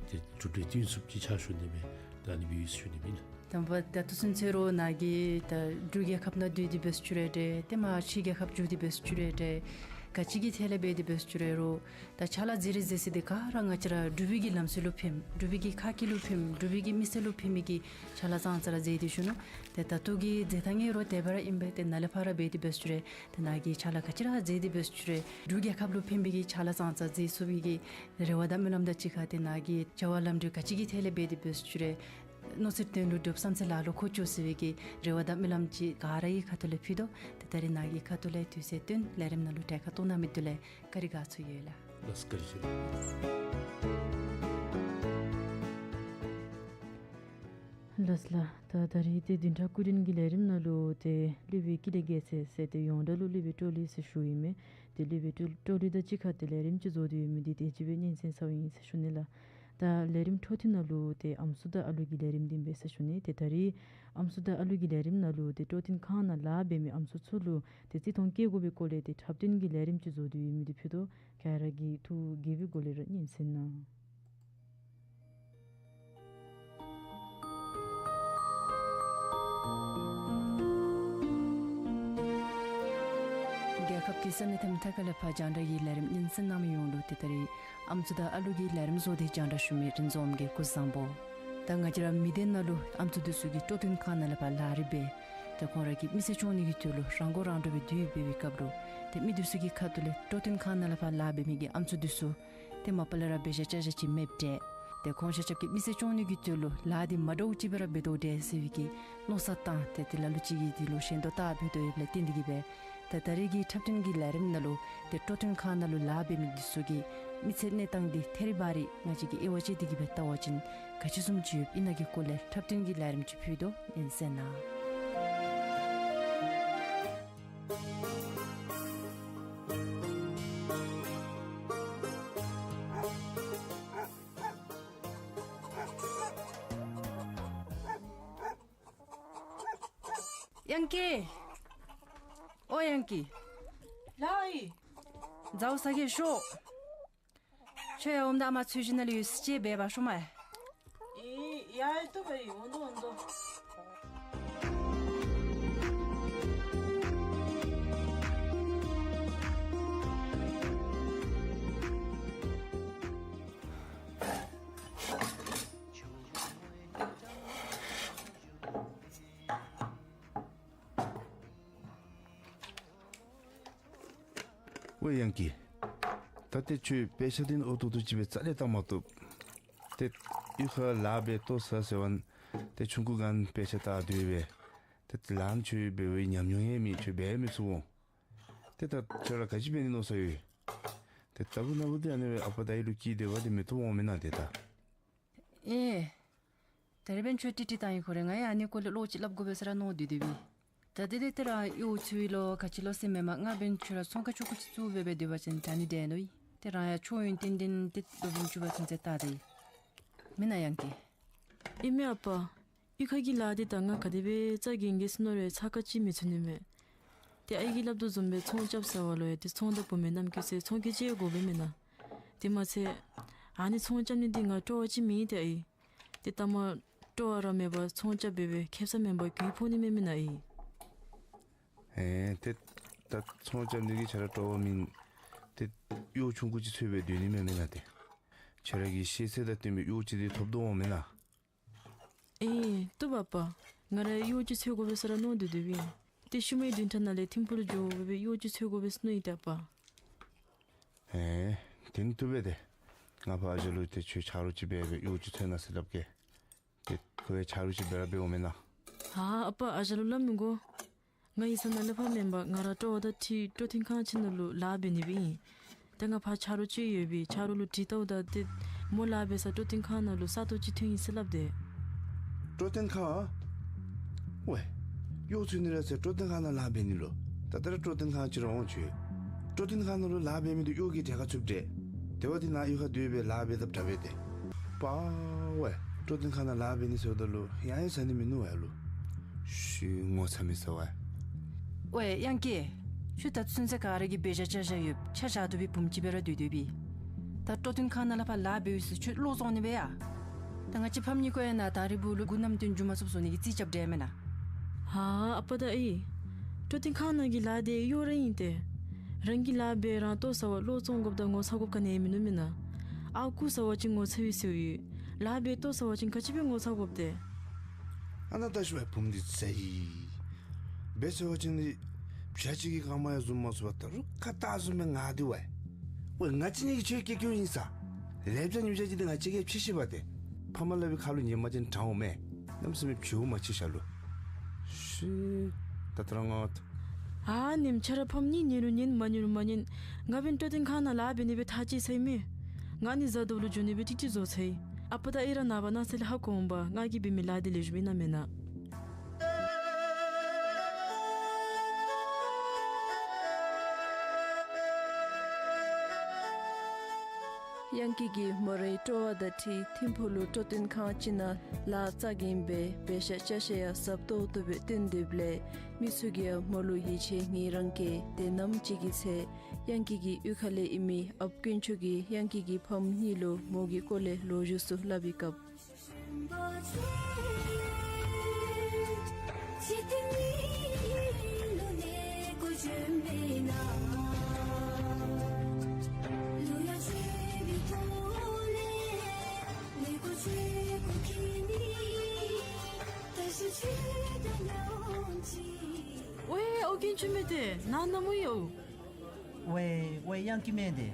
ཏེ་གྲུབ་འབྲས་བཏོན་ཚུགསཔ་ཅིག་ཕྱག་ཞུ་ནི་སྦེ་ད་ཨ་ནི་སྦེ་ཡོད་ཟེར་ཞུ་ནི་ཨིན་ལགས། དང་པ་ད་ལྟོ་ཚུན་ཚོད་ར་ནཱ་གིས་ད་འབྲུག་རྒྱལ་ཁབ་ནང་སྡོད་དེ་འབད་ས་ཅིག་རུང་འདྲ་ཏེ་མར་ཕྱི་རྒྱལ་ཁབ་འགྱོ་སྟེ་འབད་ས་ཅིག་རུང་འདྲ་ག་ཅི་གི་ཐད་ལས་འབད་དེ་འབད་ས་ཅིག་རུང་ད་ཕྱག་ལཱ་མཛད་རིགས་མཛད་ས་འདི་ག་ར་ང་བཅས་ར་འབྲུག་པའི་གི་ལམ་སྲོལ་ལུ་ཕནམ་འབྲུག་པའི་གི་ཁ་སྐད་ལུ་ཕནམ་འབྲུག་པའི་གི་མི་ཚེ་ལུ་ཕན་མི་གི་ཕྱག་ལཱ་ཙང་ཙ་ར་མཛད་དེ་བཞུགས་ནུག། ཏེ་ད་ལྟོ་གི་མཛད་ཐངས་ར་དེ་སྦེ་ར་ཨིན་པས། ཏེ་ནཱ་ལས་ཕར་འབད་དེ་འབད་ས་ཅིག་རུང་ཏེ་ནཱ་གིས་ཕྱག་ལཱ་ག་ཅི་ར་མཛད་དེ་འབད་ས་ཅིག་རུང་འབྲུག་རྒྱལ་ཁབ་ལུ་ཕན་པའི་གི་ཕྱག་ལཱ་ཙང་ཙ་མཛད་ཚུགས་པའི་གི་རེ་བ་དང་སྨོན་ལམ་དང་གཅིག་ཁར་ཏེ་ནཱ་གིས་བྱ་བ་ལམ་འགྲོ་ག་ཅི་གི་ཐད་ལས་འབད་དེ་འབད་ས་ཅིག་རུང་མནོ་ཚད་དོན་ལུ་འགྲུབ་བསམ་ཚད་ལག་ལུ་འཁོར་བཅུག་ཟེར་བའི་གི་རེ་བ་དང་སྨོན་ལམ་ཅིག་ག་ར་གི་ཁ་ཐུག་ལས་ཕུལ་དོ། ཏེ་ད་རིས་ནཱ་གི་ཁ་ཐུག་ལས་དུས་ཚོད་བཏོན་ལས་རིམ་ནང་ལུ་གྲལ་ཁར་གཏོགས་གནང་མི་འདི་ལུ་བཀའ་དྲིན་དགའ་ཚོར་ཡོད་ལགས། ལགས་བཀའ་དྲིན་ཆེ་ལགས། ལགས་ལགས། ད་ད་རིས་ཏེ་བདུན་ཕྲག་སྐུ་མགྲོན་གྱི་ལས་རིམ་ནང་ལུ་ཏེ་སློབ་དཔོན་ཀུན་ལེགས་རྒྱལ་མཚན་ཟེར་ཏེ་ཡོངས་གྲགས་ལུ་སློབ་དཔོན་སྤྲོ་ལེགས་ཟེར་ཞུཝ་ཨིན་མས། ཏེ་སློབ་དཔོན་སྤྲོ་སྤྲོ་ལེགས་དང་གཅིག་ཁར་ཏེ་ལས་རིམ་ཅིག་བཟོ་སྟེ་ཡོད་མི་འདི་དེ་ཅིག་སྦེ་སྙན་གསན་ས་ཨིན་ཟེར་ཞུ་ནི་ལགས། ད་ལས་རིམ་འཕྲོ་མཐུད་ནང་ལུ་ཏེ་ཨམ་སྲུ་དང་ཨ་ལུ་གི་ལས་རིམ་འདི་ཨིན་པས་ཟེར་ཞུ་ནི། ཏེ་ད་རིས་ཨམ་སྲུ་དང་ཨ་ལུ་གི་ལས་རིམ་ནང་ལུ་ཏེ་སྤྲོ་བསྟུན་ཁང་ནང་ལཱ་འབད་མི་ཨམ་སྲུ་ཚུ་ལུ་ཏེ་བརྩི་མཐོང་བསྐྱེད་དགོ་པའི་སྐོར་ལས་ཏེ་འཁྲབ་སྟོན་གྱི་ལས་རིམ་ཅིག་བཟོ་སྟེ་ཡོད་མི་འདི་ཕུལ་དོ། ག་ར་གིས་ཐུགས་དགྱེས་པའི་སྒོ་ལས་ར་སྙན་གསན་གནང་། རྒྱལ་ཁབ་ཀྱི་ས་གནས་མཐའ་དག་ལས་ཕར་རྒྱང་བསྒྲགས་ཀྱི་ལས་རིམ་སྙན་གསན་གནང་མི་ཡོངས་ལུ་ཏེ་ད་རིས་ཨམ་སྲུ་དང་ཨ་ལུ་གི་ལས་རིམ་བཟོ་སྟེ་རྒྱང་བསྒྲགས་ཞུ་མི་རིག་འཛོམས་ཀྱི་སྐུ་གཟུགས་བཟང་པོ། ད་ང་བཅས་ར་མི་སྡེ་ནང་ལུ་ཨམ་སྲུ་འདི་ཚུ་གིས་སྤྲོ་བསྟུན་ཁང་ནང་ལས་ཕར་ལཱ་རེ་འབད་ཏེ་ཁོང་ར་གི་མི་ཚེ་སྐྱོང་ནི་གི་དོན་ལུ་རང་མགོ་རང་འདྲོངས་སྦེ་སྡོད་པའི་སྐབས་ལུ་ཏེ་མི་འདི་ཚུ་གི་ཁ་ཐུག་ལས་སྤྲོ་བསྟུན་ཁང་ནང་ལས་ཕར་ལཱ་འབད་མི་གི་ཨམ་སྲུ་འདི་ཚུ་ཏེ་མ་པ་ལས་ར་འབད་བཞག་བཅའ་བཞག་ཅིག་མེདཔ་འདྲས། ཏེ་ཁོང་ཆ་ཁྱབ་ཀྱིས་མི་ཚེ་སྐྱོང་ནི་གི་དོན་ལུ་ལཱ་འདི་མ་འདྲཝ་ཅིག་སྦེ་ར་འབད་དོ་འདྲས་ཟེར་བའི་གི་མནོ་བསམ་བཏང་སྟེ་ཏེ་ལ་ལུ་ཅིག་གིས་འདི་ལུ་ཞེན་དོགས་ལྟ་འབད་དོ་ཡོདཔ་ལས་བརྟེན་ཏེ་གིས་སྦེ་ཏེ་ད་རིས་ཀྱི་འཁྲབ་སྟོན་གྱི་ལས་རིམ་ནང་ལུ་ཏེ་སྤྲོ་བསྟུན་ཁང་ནང་ལུ་ལཱ་འབད་མི་འདི་ཚུ་གི་མི་ཚེ་གནས་སྟངས་འདི་ཐད་རི་བ་རི་ང་བཅས་ཀྱིས་དབྱེ་བ་དཔྱད་དེ་གིས་སྦེ་བལྟ་བ་ཅིན་ག་ཅི་བཟུམ་ཅིག་ཡོདཔ་ཨིན་ན་གི་སྐོར་ལས་འཁྲབ་སྟོན་གྱི་ལས་རིམ་ཅིག་ཕུལ་དོ། སྙན་གསན་གནང་། དབྱངས་སྐྱིད། ཨོ་དབྱངས་སྐྱིད། ལགས་ཨའི། ཟཝ་ཟ་གེ་ཤོག། ཁྱོད་ཡར་འོངམ་ད་ཨ་མ་ཚོས་གཞི་ནང་ལུ་ཡོད་ཟེར་ཅིག་འབད་བར་ཤོག་མས། ཨེ་ཡ་ཡ་བཏུབ་པས། འོང་དོ་འོང་དོ། ཝའེ་དབྱངས་སྐྱིད། ད་ཏེ་ཁྱོད་དཔེ་ཆ་འདི་ནང་ཨོ་ཏོག་ཏོ་ཅིག་སྦེ་རྩ་ལས་བལྟ་མ་བཏུབ། ཏེ་གཡུས་ཁར་ལཱ་འབད་ལྟོ་ཟ་ཟེར་བ་ན་ཏེ་ཆུང་ཀུ་སྒང་དཔེ་ཆ་བལྟ་སྡོད་པས། ཏེ་ལཱ་ནི་ཁྱོད་འབད་བའི་ཉམས་མྱོང་ཡང་མེད། ཁྱོད་འབད་མི་ཚུགས་འོང་། ཏེ་ད་ཁྱོད་ར་ག་ཅི་འབད་ནི་མནོ་ས་ཡོད། ཏེ་ད་བུ་ན་བུ་འདི་ཨ་ནི་སྦེ་ཨ་པ་དང་ཨའི་ལུ་སྐྱིད་སྡོད་པ་འདི་མི་བཏུབ་འོང་མེན་ན་ཏེ་ད། ཨེ། ད་རིས་འབདན་ཁྱོད་ཀྲིག་ཀྲི་བཏང་ཡི་ཁོ་རེ། ང་ཡང་ཨ་ནི་སྐོར་ལས་བློ་ཅིག་སླབ་དགོ་པས་ཟེར་ར་མནོ་སྡོད་སྡོད་པས། ད་དེ་ལས་ཏེ་རང་གཡོག་ཚུ་ཡི་ལོ་ག་ཅི་ལོ་ཟེར་མེན་པར་ང་འབདན་ཁྱོད་ར་ཚོང་ཁང་ཆུང་ཀུ་ཅིག་བཙུགས་སྦེ་སྦེ་སྡོད་པ་ཅིན་དྲག་ནི་འདྲས་མནོ་ཡི། ཏེ་རང་ཡང་ཆོས་ཡོན་ཏན་ལྡན་ཏེ་སློབ་དཔོན་ཅིག་འབད་བ་ཅིན་ཏེ་བལྟ་དེས། མེན་ན་དབྱངས་སྐྱིད། ཨིན་མས་ཨ་པ། གཡུས་ཁ་གི་ལཱ་འདི་ད་ང་ག་དེ་སྦེ་རྩ་འགེངས་འགེངས་ཟེར་མནོ་རུང་ཚ་ཁ་ཅིག་མི་ཚུད་ནི་མས། ཏེ་ཨའི་གིས་སླབ་དོ་བཟུམ་སྦེ་ཚོང་རྐྱབ་ཟེར་བ་ལུ་ཡང་ཏེ་ཚོང་དང་བུ་མོ་རྣམ་རྒྱལ་ཚུ་ཚོང་རྐྱབ་ཅི་དགོ་པས་མེན་ན། དེ་མ་ཚད་ཨ་ནི་ཚོང་རྐྱབ་ནི་འདི་ང་སྤྲོ་བ་ཅིག་མེད་ཏེ་ཨའི། ཏེ་ལྟ་མ་སྤྲོ་བ་ར་མེད་པར་ཚོང་རྐྱབ་སྦེ་སྦེ་ཁེབ་ས་མེན་པར་རྒུད་ཕོག་ནི་མས་མེན་ན་ཨའི། ཨེ་ཏེ་ད་ཚོང་རྐྱབ་ནི་གིས་ཁྱོད་ར་སྤྲོ་བ་མེད། ཏེ་གཡོག་ཆུང་ཀུ་ཅིག་འཚོལ་སྦེ་སྡོད་ནི་མས་མེན་ན་ཏེ། ཁྱོད་ར་གི་ཤེས་ཚད་དང་བསྟུན་པའི་གཡོག་ཅིག་འདི་ཐོབ་དོ་འོང་མེན་ན། ཨེ་བཏུབ་པས་ཨ་པ། ང་ར་གཡོག་ཅིག་འཚོལ་དགོ་པས་ཟེར་ར་མནོ་སྡོད་སྡོདཔ་ཨིན། ཏེ་ཤུལ་མའི་བདུན་ཕྲག་ནང་ལས་ཐིམ་ཕུག་ལུ་འགྱོ་སྦེ་སྦེ་གཡོག་ཅིག་འཚོལ་དགོ་པས་ཟེར་མནོ་ཡི་ཏེ་ཨ་པ། ཨེ་དེ་ནི་བཏུབ་པས་ཏེ། ང་ཕར་ཨ་ཞང་ལུ་ཏེ་ཁྱོད་ཆ་རོགས་ཅིག་འབད་སྦེ་གཡོག་ཅིག་འཚོལ་གནང་ཟེར་སླབ་གེ། ཏེ་ཁོ་ཡང་ཆ་རོགས་ཅིག་འབད་ར་འབད་འོང་མེན་ན། ཨ་ཨ་པ་ཨ་ཞང་ལུ་སླབ་མི་དགོ། ང་ཡིག་ཚང་ནང་ལས་ཕར་མེན་པར་ང་ར་སྤྲོ་བ་དང་འཁྲིལ་སྤྲོ་སྟོན་ཁང་ཅིག་ནང་ལུ་ལཱ་འབད་ནི་སྦེ་ཨིན། ད་ང་ཕར་ཆ་རོགས་ཅིག་ཡོད་པས། ཆ་རོགས་ལུ་དྲི་བལྟཝ་ད་ཏེ་མོ་ལཱ་འབད་ས་སྤྲོ་སྟོན་ཁང་ནང་ལུ་ས་སྟོང་ཅིག་ཐོན་ཡི་ཟེར་སླབ་དེས། སྤྲོ་སྟོན་ཁང་། ཝའེ། གཡོག་འཚོལ་ནི་ར་ཟེར་སྤྲོ་སྟོན་ཁང་ནང་ལཱ་འབད་ནི་ལོ། ད་ད་ར་སྤྲོ་སྟོན་ཁང་ཅིག་ར་འོང་ཆོས། སྤྲོ་སྟོན་ཁང་ནང་ལུ་ལཱ་འབད་མི་འདི་གཡོག་གི་གྲལ་ཁར་ཚུདཔ་འདྲས། དེ་བ་འདི་ནཱ་གཡུས་ཁར་སྡོད་སྦེ་ལཱ་འབད་དཔ་དྲག་པས་ཏེ། པ་ཝའེ། སྤྲོ་སྟོན་ཁང་ནང་ལཱ་འབད་ནི་ཟེརཝ་ད་ལུ་ཡང་ཡང་ཟ་ནི་མིན་ནུག་ཝའེ་ལུ། ཤི་ངོ་ཚ་མི་ཟ་ཝའེ། ཝའེ་དབྱངས་སྐྱིད། ཁྱོད་ད་ཚུན་ཚོད་ག་ར་གིས་འབད་བཞག་བཅའ་བཞག་ཡོད། ཆ་བཞག་བཏུབ་པའི་བུམོ་ཅིག་སྦེ་ར་སྡོད་སྡོདཔ་ཨིན། ད་སྤྲོ་སྟོན་ཁང་ནང་ལས་ཕར་ལཱ་འབད་ཡི་ཟེར་ཁྱོད་བློ་བཙོང་ནི་སྦེ་ཡ། ད་ང་བཅས་ཕམ་གཉིས་ཀོ་ཡང་ནཱ་ད་རིས་བུ་ལུ་མགུ་རྣམ་རྟོག་འགྱོ་མ་ཚུགསཔ་བཟོ་ནི་གི་རྩིས་རྐྱབ་དེས་མེན་ན། ཧ་ཨ་པ་དང་ཨའི། སྤྲོ་སྟོན་ཁང་ནང་གི་ལཱ་འདི་གཡོག་ར་ཨིན་ཏེ། རང་གིས་ལཱ་འབད་རང་ལྟོ་ཟ་བར་བློ་བཙོང་དགོཔ་དང་ངོ་ཚ་དགོཔ་ག་ནི་ཡང་མིན་ནུག་མེན་ན། ཨ་རྐུ་ཟ་བ་ཅིན་ངོ་ཚ་བའི་ཟེར་ཡོད། ལཱ་འབད་ལྟོ་ཟ་བ་ཅིན་ག་ཅི་སྦེ་ངོ་ཚ་དགོཔ་ཏེ། ཨ་ནཱ་ད་ཤོག་ཝའེ་བུམོ་འདི་ཟེར་ཡི། འབད་ཟེར་བ་ཅིན་འདི་བྱ་ཅིག་གི་རྐངམ་ཡང་བཟུང་མ་ཚུགས་པར་ད་རུང་ཁ་བཏགས་བཟུམ་སྦེ་ངར་ཏེ་ཝའེ། ཝའེ་ང་བཅས་གཉིས་ཀྱི་ཆོས་ཀྱི་སྐྱོན་ཨིན་ས། ལེབ་ཅ་ཉིམ་ཅ་ཅིག་འདི་ང་བཅས་ཀྱིས་ཕྱེ་ཤེས་པས་ཏེ། ཕམ་སླབ་པའི་ཁ་ལུ་ཉན་པ་ཅིན་དྲག་འོང་མས། གནམ་མེད་ས་མེད་བྱིའུ་མ་ཅིག་ཤར་ལོ། ཤི། ད་ད་ར་ང་། ཨ་ནེམ་ཁྱོད་ར་ཕམ་གཉིས་ཉན་རུང་ཉན་མ་ཉན་རུང་མ་ཉན། ང་འབདན་སྤྲོ་སྟོན་ཁང་ནང་ལཱ་འབད་ནི་སྦེ་ཐག་བཅད་ཚར་ཡི་མས། ང་ནི་གཟའ་ཟླཝ་ལུ་འགྱོ་ནི་སྦེ་ཏིག་ཏིག་བཟོ་ཚར་ཡི། ཨ་པ་དང་ཨའི་ར་ནངས་པ་གནངས་ཚེ་ལས་ཧ་གོ་འོང་པ། ང་གིས་འབད་མི་ལཱ་འདི་ལེགས་ཤོམ་ཨིན་ན་མེན་ན། དབྱངས་སྐྱིད་ཀྱིས་མོ་རའི་སྤྲོ་བ་དང་འཁྲིལ་ཐིམ་ཕུག་ལུ་སྤྲོ་སྟོན་ཁང་ཅིག་ནང་ལཱ་རྩ་འགེངས་སྦེ་འབད་བཞག་བཅའ་བཞག་ཡང་ཟབ་ཏོག་ཏོ་སྦེ་སྟོན་སྡོདཔ་ལས་མི་ཚུ་གིས་ཡང་མོ་ལུ་ཡིད་ཆེས་ངེས་རང་སྐྱེས། ཏེ་ནམ་ཅིག་གི་ཚེ་དབྱངས་སྐྱིད་ཀྱིས་གཡུས་ཁ་ལས་ཨིན་མི་ཨཔ་དཀོན་མཆོག་གིས་དབྱངས་སྐྱིད་ཀྱི་ཕམ་གཉིས་ལུ་མོ་གི་སྐོར་ལས་ལོ་རྒྱུས་ཚུ་སླབ་པའི་སྐབས། ཝའེ་ཨོ་རྒྱན་ཁྱོད་མས་ཏེ། ནཱ་ན་མོ་ཡོད། ཝའེ་ཝའེ་དབྱངས་སྐྱིད་མས་ཏེ།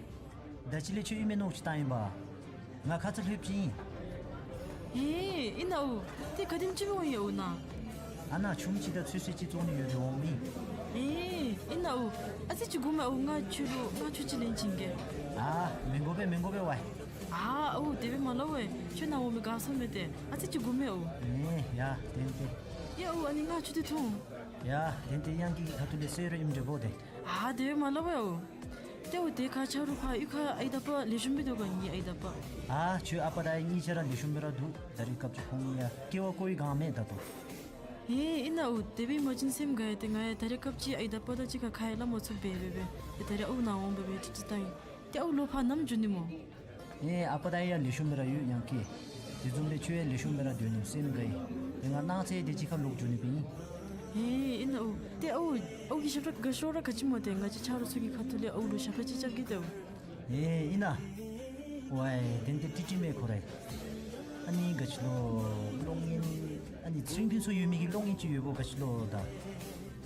ད་ཅི་ལས་ཁྱོད་ཨིན་མས་མནོ་ཅིག་བཏང་ཡི་པ། ང་ཁ་ཙ་ལྷོདཔ་ཅིག་ཨིན། ཨེ་ཨིན་ན་ཨོ། ཏེ་ག་དེམ་ཅིག་འོང་ཡི་ཨོ་ནཱ། ཨ་ནཱ་ཆུམ་ཅིག་དང་ཚོད་བསྲེ་ཅིག་བཙོང་ནི་ཡོདཔ་འོང་མི། ཨེ་ཨིན་ན་ཨོ། ཨ་ཙི་ཅིག་སྒུག་མས་ཨོ། ང་ཁྱོད་ལུ་ང་ཁྱོད་ཅིག་ལེན་བྱིན་གེ། ཨ་མི་དགོ་པས་མི་དགོ་པས་ཝའེ། ཨ་ཨོ་དེ་སྦེ་མ་སླབ་ཝའེ། ཁྱོད་ནཱ་འོང་མི་དགའ་སོང་མས་ཏེ། ཨ་ཙི་ཅིག་སྒུག་མས་ཨོ། ཨེ་ཡ་ཏན་ཏན། ཡ་ཨོ་ཨ་ནི་ང་ཁྱོད་འདི་འཐུང་། ཡ་ཏན་ཏན་དབྱངས་སྐྱིད་ཀྱི་ཁ་ཐུག་ལས་གསོལ་རས་ཨིནམ་འདྲས་འབོ་ཏེ། ཨ་དེ་སྦེ་མ་སླབ་ཝའེ་ཨོ། ཏེ་ཨོ་ཏེ་ཁ་ཆ་རོགས་ཕར་གཡུས་ཁར་ཨའི་དང་ཨ་པ་ལེགས་ཤོམ་སྦེ་འདུག་ག། ངེའི་ཨའི་དང་ཨ་པ། ཨ་ཁྱོད་ཨ་པ་དང་ཨའི་གཉིས་ཆ་ར་ལེགས་ཤོམ་སྦེ་ར་འདུག། ད་རིས་སྐབས་ཅིག་ཁོང་གཉིས་ཡང་སྐྱེ་བ་ཀོ་བའི་སྒང་མས་ད་ལྟོ། ཨེ་ཨིན་ན་འུ་དེ་སྦེ་མ་བྱིན་སེམས་དགའ་ཡི། ཏེ་ང་ཡང་ད་རེས་སྐབས་ཅིག་ཨའི་དང་པ་དང་གཅིག་ཁར་ཁ་ཡང་སླབ་མ་ཚུགས་པས་སྦེ་སྦེ། ཏེ་ད་རེས་ཨའུ་ནཱ་འོང་སྦེ་སྦེ་ཁྲིད་ཁྲིད་བཏང་ཡི། ཏེ་ཨའུ་ལོ་ཕར་ནམ་འགྱོ་ནི་སྨོ། ཨེ་ཨ་པ་ད་ཡང་ལེགས་ཤོམ་སྦེ་ར་ཡོད་ཡང་ཀི། དེ་བཟུམ་སྦེ་ཁྱོད་ཡང་ལེགས་ཤོམ་སྦེ་ར་སྡོད་ནི་སེམས་དགའ་ཡི། ཏེ་ང་གནངས་ཚེ་དེ་ཅིག་ཁར་ལོག་འགྱོ་ནི་སྦེ་ཨིན། ཨེ་ཨིན་ན་འུ། ཏེ་ཨའུ་ཨའུ་གི་ཞབས་ཁྲ་དགའ་ཤོས་ར་ག་ཅི་སྨོ། ཏེ་ང་བཅས་ཆ་རོགས་ཚུ་གི་ཁ་ཐུག་ལས་ཨའུ་ལུ་ཞབས་ཁྲ་ཅིག་རྐྱབ་གེ་ཏེ་འུ། ཨེ་ཨིན་ན། ཝའི་དེ་ཏེ་ཀྲིག་ཀྲི་མེན་ཁོ་རེ། ཨ་ནི་ག་ཅི་ལོ་གློག་བརྙན་ཨ་ནི་ཚེ་རིང་ཕུན་ཚོགས་ཡོད་མི་གི་གློག་བརྙན་ཅིག་ཡོདཔ་ག་ཅི་ལོ་ད།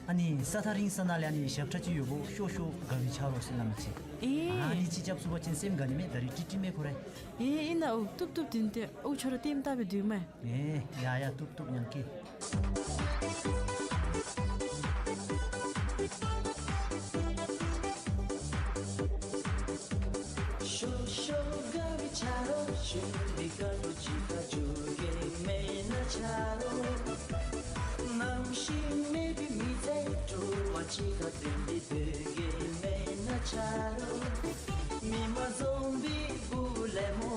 ཨ་ནི་ས་ཐག་རིང་ས་ནང་ལས་ཨ་ནི་ཞབས་ཁྲ་ཅིག་ཡོདཔ་ཤོ་ཤོ་དགའ་བའི་ཆ་རོགས་ཟེར་སླབ་མི་ཅིག། ཨེ་ཨ་ནི་ཅིག་རྐྱབ་ཚུགས་པ་ཅིན་སེམས་དགའ་ནི་མས། ད་རེས་ཀྲིག་ཀྲི་མེན་ཁོ་རེ། ཨེ་ཨིན་ན་འུ། བཏུབ་བཏུབ། དེ་ཏེ་ཨའུ་ཁྱོད་ར་ལྟདམོ་བལྟ་སྦེ་སྡོད་མས། ཨེ་ཡ་ཡ་བཏུབ་བཏུབ་ཡང་ཀི། ཤོ་ཤོ་དགའ་བའི་ཆ་རོགས་ཤུལ་འདི་ཁ་ལུ་གཅིག་ཁར་འགྱོ་གེ་མེན་ན་ཆ་རོགས། གནམ་གཤིས་མེད་པའི་མི་ཚེ་སྤྲོ་བ་གཅིག་ཁར་བསྟུན་ཏེ་སྡོད་གེ་མེན་ན་ཆ་རོགས། མི་མ་འཛོམས་པའི་སྦུག་ལས་སྨོ།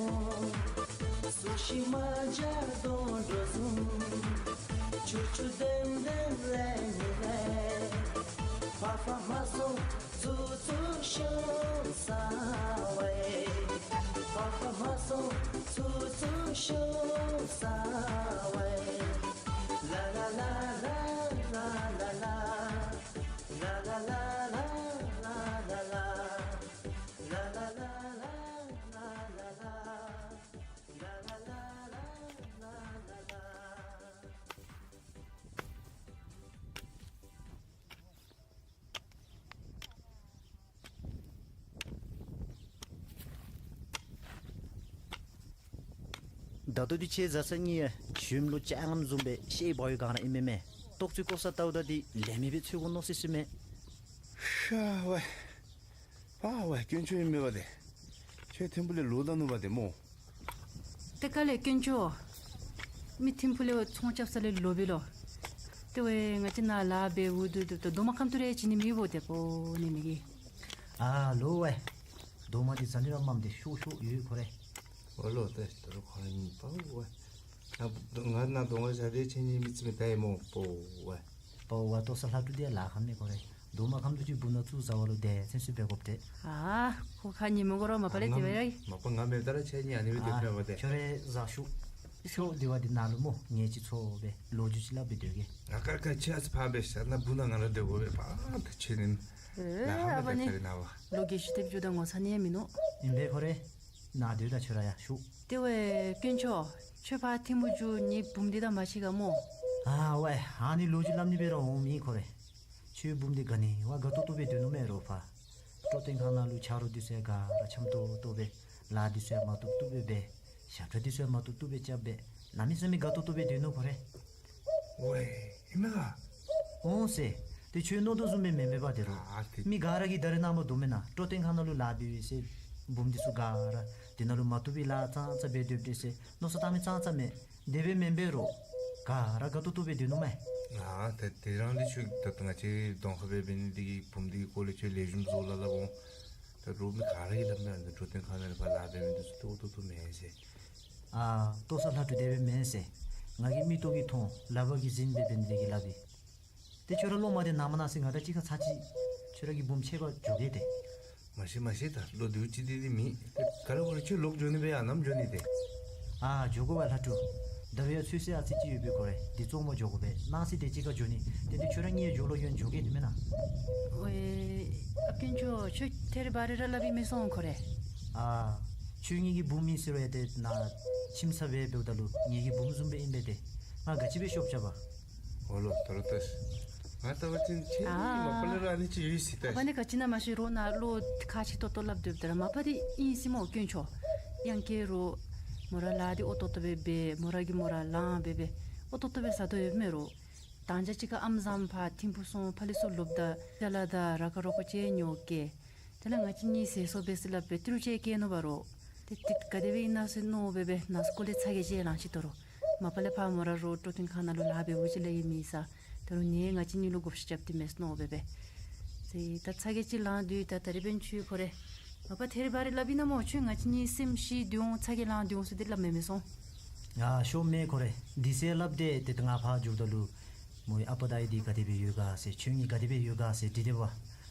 སུ་ཤི་མ་འཇའ་གདོང་འགྲོ་བཟུམ། ཆུ་ཆུ་ལྡེམ་ལྡེམ་ལས་ནི་ལས། ཕ་ཕ་མ་སོང་ཚུ་ཚུ་ཤོང་ས་ཝའི། ཕ་ཕ་མ་སོང་ཚུ་ཚུ་ཤོང་ས་ཝའི། ལ་ལ་ལ། ད་ལྟོ་འདི་ཁྱེད་བཟའ་ཚང་གཉིས་ཡང་གཞོནམ་ལུ་ལྕགས་རྔམ་བཟུམ་སྦེ་ཤེད་འབར་བའི་སྒང་ར་ཨིན་མས་མས། ལྟོགས་ཚོད་ཀོ་ས་བལྟཝ་ད་འདི་ལེགས་མི་སྦེ་ཚོད་དགོ་མནོ་སི་སི་མས། ཤ་ཝའི། པ་ཝའི་དཀོན་མཆོག་ཨིན་མས་པ་ཏེ། ཁྱོད་ཐིམ་ཕུ་ལས་ལོག་ད་ནུག་པ་ཏེ་སྨོ། ཏེ་ག་ལས་དཀོན་མཆོག། མི་ཐིམ་ཕུ་ལས་ཚོང་རྐྱབ་ས་ལས་ལོག་པས་ལོ། ཏེ་ཝའི་ང་བཅས་ནཱ་ལཱ་འབད་འུ་སྡུག་སྡུག་ད་རྡོག་མ་ཁམ་ཏུ་རེ་བྱིན་ནི་མེད་པོ་ཏེ་པོ་ནི་མི་གི། ཨ་ལོ་ཝའི། རྡོག་མ་འདི་ཟ་ནི་ར་མམ་ཏེ་ཤོ་ཤོ་ཡོད་ཁོ་རེ། ཨོ་ལོ་ཏེ་ད་རུང་ཁོ་ར་གཉིས་པ་ཝའི། ང་ང་ནཱ་རྡོག་མ་བཞག་སྟེ་ཁྱེད་གཉིས་མི་རྩིས་མི་ད་ཡི་སྨོ་པོ་ཝའི། པོ་ཝའི་ལྟོ་ས་ལྷ་ཕྲུག་འདི་ཡང་ལཱ་ཁག་མེད་ཁོ་རེ། རྡོག་མ་ཁམ་ཏུ་ཅིག་སྦུག་ནང་བཙུགས་བཟའ་བ་ལུ་དེ་ཚན་སུ་འབད་དགོཔ་ཏེ། ཨ་ཁོ་ཁ་ཉིནམ་གུ་ར་མ་པ་ལས་དེ་སྦེ་ར་ཨིན། མ་པ་ང་མེདཔ་ད་ར་ཁྱེད་གཉིས་ཨ་ནི་སྦེ་སྡོད་པས་པ་ཏེ། ཁྱོད་ར་བཟའ་ཤོག། ཤོ་འདི་བ་འདི་ནང་ལུ་སྨོ་ངེ་ཅིག་ཚོ་སྦེ་ལོ་རྒྱུས་ཅིག་སླབ་སྦེ་སྡོད་གེ། ང་ཀ་ཀ་ཁྱེད་ཨ་ཙི་ཕར་སྦེ་ཤ་ན་སྦུག་ནང་ང་ར་སྡོད་དགོ་པས་པ་ཏེ་ཁྱེད་ནི། ཨེ་ལཱ་ཧ་ཨ་མ་པ་ཏེ་ནི་ཁ་རི་ན་བ། ལོ་རྒས་ཤི་ཏེ་བྱུང་ད་ངོ་ཚ་ནི་ཡང་མིན་ནུག། ཨིན་པས་ཁོ་རེ། ནཱ་སྡོད་ད་ཁྱོད་ར་ཡར་ཤོག། ཏེ་ཝའི་དཀོན་མཆོག། ཁྱོད་ཕར་ཐིམ་ཕུ་འགྱོ་ངེའི་བུམོ་འདི་དང་མ་ཕྱད་ག་སྨོ། ཨ་ཝའི་ཨ་ནི་ལོ་རྒྱུས་སླབ་ནི་སྦེ་ར་འོང་མི་ཁོ་རེ། ཁྱོད་བུམོ་འདི་ག་ནི་བ་དགའ་ཏོག་ཏོ་སྦེ་སྡོད་ནུག་མས་རོགས་ཕར། སྤྲོ་སྟོན་ཁང་ནང་ལུ་ཆ་རོགས་འདི་ཚུ་ཡང་ག་ར་འཆམ་ཏོག་ཏོ་སྦེ། ལཱ་འདི་ཚུ་ཡང་མ་བཏུབ་བཏུབ་སྦེ་འབད། ཞབས་ཁྲ་འདི་ཚུ་ཡང་མ་བཏུབ་བཏུབ་སྦེ་རྐྱབ་སྦེ། གནམ་མེད་ས་མེད་དགའ་ཏོག་ཏོ་སྦེ་སྡོད་ནུག་ཁོ་རེ། ཝའི་ཨིན་མས་ག། འོང་ཟེར། ཏེ་ཁྱོད་མནོ་དོ་བཟུམ་སྦེ་མེན་མས་པ་ཏེ་རོགས། ཨ་ཏེ། མི་ག་ར་གིས་ད་རེས་ནངས་པ་འདུག་མེན་ན་སྤྲོ་སྟོན་ཁང་ནང་ལུ་ལཱ་འབད་བའི་ཟེར། བུམོ་འདི་ཚུ་ག་ར་དེ་ནང་ལུ་མ་བཏུབ་པའི་ལཱ་ཙང་ཙ་འབད་སྡོདཔ་འདྲས་ཟེར་མནོ་བསམ་བཏང་མི་ཙང་ཙ་མས། དེ་སྦེ་མེན་པས་རོགས། ག་ར་དགའ་ཏོག་ཏོ་སྦེ་སྡོད་ནུག་མས། ཨ་ཏེ་དེ་རང་ལས་ཁྱོད་ད་ལྟོ་ང་བཅས་གདོང་ཁར་སྦེ་འབད་ནི་འདི་གིས་བུམོ་འདི་གི་སྐོར་ལས་ཁྱོད་ལེགས་ཤོམ་བཟོ་སླབ་སླབ་འོང་། ད་རོགས་མི་ག་ར་གིས་སླབ་མས། ཨ་ནི་སྤྲོ་སྟོན་ཁང་ནང་ལུ་ཕར་ལཱ་འབད་མི་འདི་ཚུ་ལྟོགས་ཏོག་ཏོ་མེན་ཟེར། ཨ་ལྟོ་ས་ལྷ་ཕྲུག་དེ་སྦེ་མེན་ཟེར། ང་གི་མིག་ཏོ་གིས་མཐོང་ལག་པ་གིས་འཛིན་སྦེ་འབད་ནི་འདི་གིས་སླབ་ཨིན། ཏེ་ཁྱོད་ར་ལོག་མ་སྟེར་ན་མ་ན་ཟེར། ང་དང་གཅིག་ཁར་ཚར་གཅིག་ཁྱོད་ར་གི་བུམོ་ཕྱད་པར་འགྱོ་གེ་ཏེ། མ་ཤེས་མ་ཤེས། ད་ལོག་སྡོད་ཅི་དེ་དེ་མེད། ཏེ་ག་ར་བ་ར་ཁྱོད་ལོག་འགྱོ་ནི་སྦེ་ཨ་ནེམ་འགྱོ་ནི་ཏེ། ཨ་འགྱོ་དགོ་པས་ལྷ་ཕྲུག། ད་རུང་ཡང་ཚོད་བསྲེ་ཨ་ཙི་ཅིག་ཡོད་པས་ཁོ་རེ། འདི་བཙོང་མ་འགྱོ་དགོ་པས། གནངས་ཚེ་དེ་ཅིག་ཁར་འགྱོ་ནི། ཏེ་འདི་ཁྱོད་ར་གཉིས་འགྱོ་ལོག་ཡོད་འགྱོ་གེ་ཏེ་མེན་ན། ཝའི་ཨ་དཀོན་མཆོག། ཁྱོད་ཐད་རི་བ་རི་ར་སླབ་ཨིན་མི་སོང་ཁོ་རེ། ཨ་ཁྱོད་ངེ་གི་བུམོ་ཨིན་ཟེར་རུང་ཡང་ཏེ་ནཱ་ཁྱིམ་ཚབ་སྦེ་འབདཝ་ད་ལུ་ངེ་གི་བུམོ་བཟུམ་སྦེ་ཨིན་པས་ཏེ། ང་ག་ཅི་སྦེ་ཤོབ་རྐྱབ་པ། འོ་ལོ་ད་རུང་ལྟ་ཤིག། ང་ལྟ་བ་ཅིན་ཁྱེད་ཨ་མ་པ་ལས་ར་ཨ་ནི་ཅིག་ཡོད་ཟེར་ལྟ་ཨ་པ་ནི་ཤིག། ག་ཅི་ཨིན་ན་མ་ཤེས། རོགས་ནཱ་བློ་ཁ་ཕྱེ་ཏོག་ཏོ་སླབ་སྡོདཔ་ད་ར་མ་པ་འདི་ཨིན་ཟེར་སྨོ་དཀོན་མཆོག། ཡང་ཁྱེད་རོགས་མོ་ར་ལཱ་འདི་ཨོ་ཏོག་ཏོ་སྦེ་འབད། མོ་ར་གིས་མོ་ར་ལཱ་འབད་འབད་ཨོ་ཏོག་ཏོ་སྦེ་ཟ་དོ་ཡོདཔ་མས་རོགས། དང་ཅ་ཅིག་ཁར་ཨམ་བཟང་ཕར་ཐིམ་ཕུ་སོང་། ཕར་ལས་ཚུར་ལོགཔ་ད་ཅ་ལ་དང་ར་ཁ་རོག་པ་ཅིག་ཉོ་བསྐྱལ། དེ་ལས་ང་བཅས་གཉིས་ཟས་སོ་འབད་ཟེར་སླབ་སྦེ་ཏི་རུ་ཅིག་བསྐྱལ་ནུག་པ་རོགས། ཏེ་ཏེ་ག་དེ་སྦེ་ཨིན་ན་ཟེར་མནོ་སྦེ་འབད་ནཱ་སྐོར་ལས་ཚ་གྱང་ཅིག་ལང་ཅི་དོ་རོགས། མ་པ་ལས་ཕར་མོ་ར་རོགས་སྤྲོ་སྟོན་ཁང་ནང་ལུ་ལཱ་འབད་བའི་ཅིག་ལས་ཡི་མི་ས། ད་རུང་ནི་ང་བཅས་གཉིས་ལུ་བགོ་བཤའ་རྐྱབ་སྟེ་མས་མནོ་སྦེ་འབད། ཏེ་ད་ཚ་གྱང་ཅིག་ལང་དོ་ཡོད། ད་ད་རིས་འབདན་ཁྱོད་ཁོ་རེ་མ་པ་ཐད་རི་བ་རི་སླབ་ཨིན་ན་སྨོ། ཁྱོད་ང་བཅས་གཉིས་སེམས་ཤི་སྡོད་འོང་ཚ་གྱང་ལང་སྡོད་འོང་ཟེར་ཏེ་སླབ་མས་མི་སོང་། ཡ་ཤོབ་མས་ཁོ་རེ། དེ་ཟེར་སླབ་སྟེ་ཏེ་ད་ང་ཕར་འགྱོཝ་ད་ལུ་ མོ་ཡི་ཨ་པ་དང་ཨའི་འདི་ག་དེ་སྦེ་ཡོད་ག་ཟེར། ཁྱོད་གཉིས་ག་དེ་སྦེ་ཡོད་ག་ཟེར་དྲི་དེས་པ།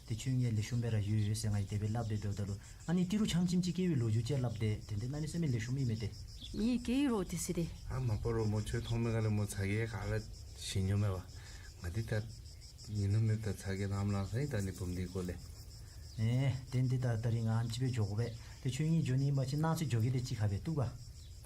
ཏེ་ཁྱོད་གཉིས་ལེགས་ཤོམ་སྦེ་ར་ཡོད་ཡོད་ཟེར་ང་གིས་དེ་སྦེ་སླབ་སྟེ་འབདཝ་ད་ལུ་ཨ་ནི་ཏི་རུ་ཆམ་ཆིམ་ཅིག་སྐྱེ་བའི་ལོ་རྒྱུས་ཅིག་སླབ་སྟེ་དེ་འདི་གནམ་མེད་ས་མེད་ལེགས་ཤོམ་ཨིན་མས་ཏེ། ཨིན་གེ་རོགས་ཏེ་ཟེར་ཏེ། ཨ་མ་པ་རོགས་མོ་ཁྱོད་མཐོང་མི་ག་ལས་མོ་ཚ་གྱང་ག་ར་ཞི་ནི་མས་པ། ང་འདི་ད་ཉིན་ནུབ་མེད་པར་ཚ་གྱང་ལངམ་ལངམ་ས་ཨིན། ད་ནི་བུམོ་འདི་སྐོར་ལས། ཨེ་དེ་འདི་ད་ད་རིས་ང་ཨམ་ཅིག་སྦེ་འགྱོ་དགོ་པས། ཏེ་ཁྱོད་གཉིས་འགྱོ་ནི་ཨིན་པ་ཅིན་གནངས་ཚེ་འགྱོ་གེ། ཏེ་ཅིག་ཁར་སྦེ་བཏུབ་ག།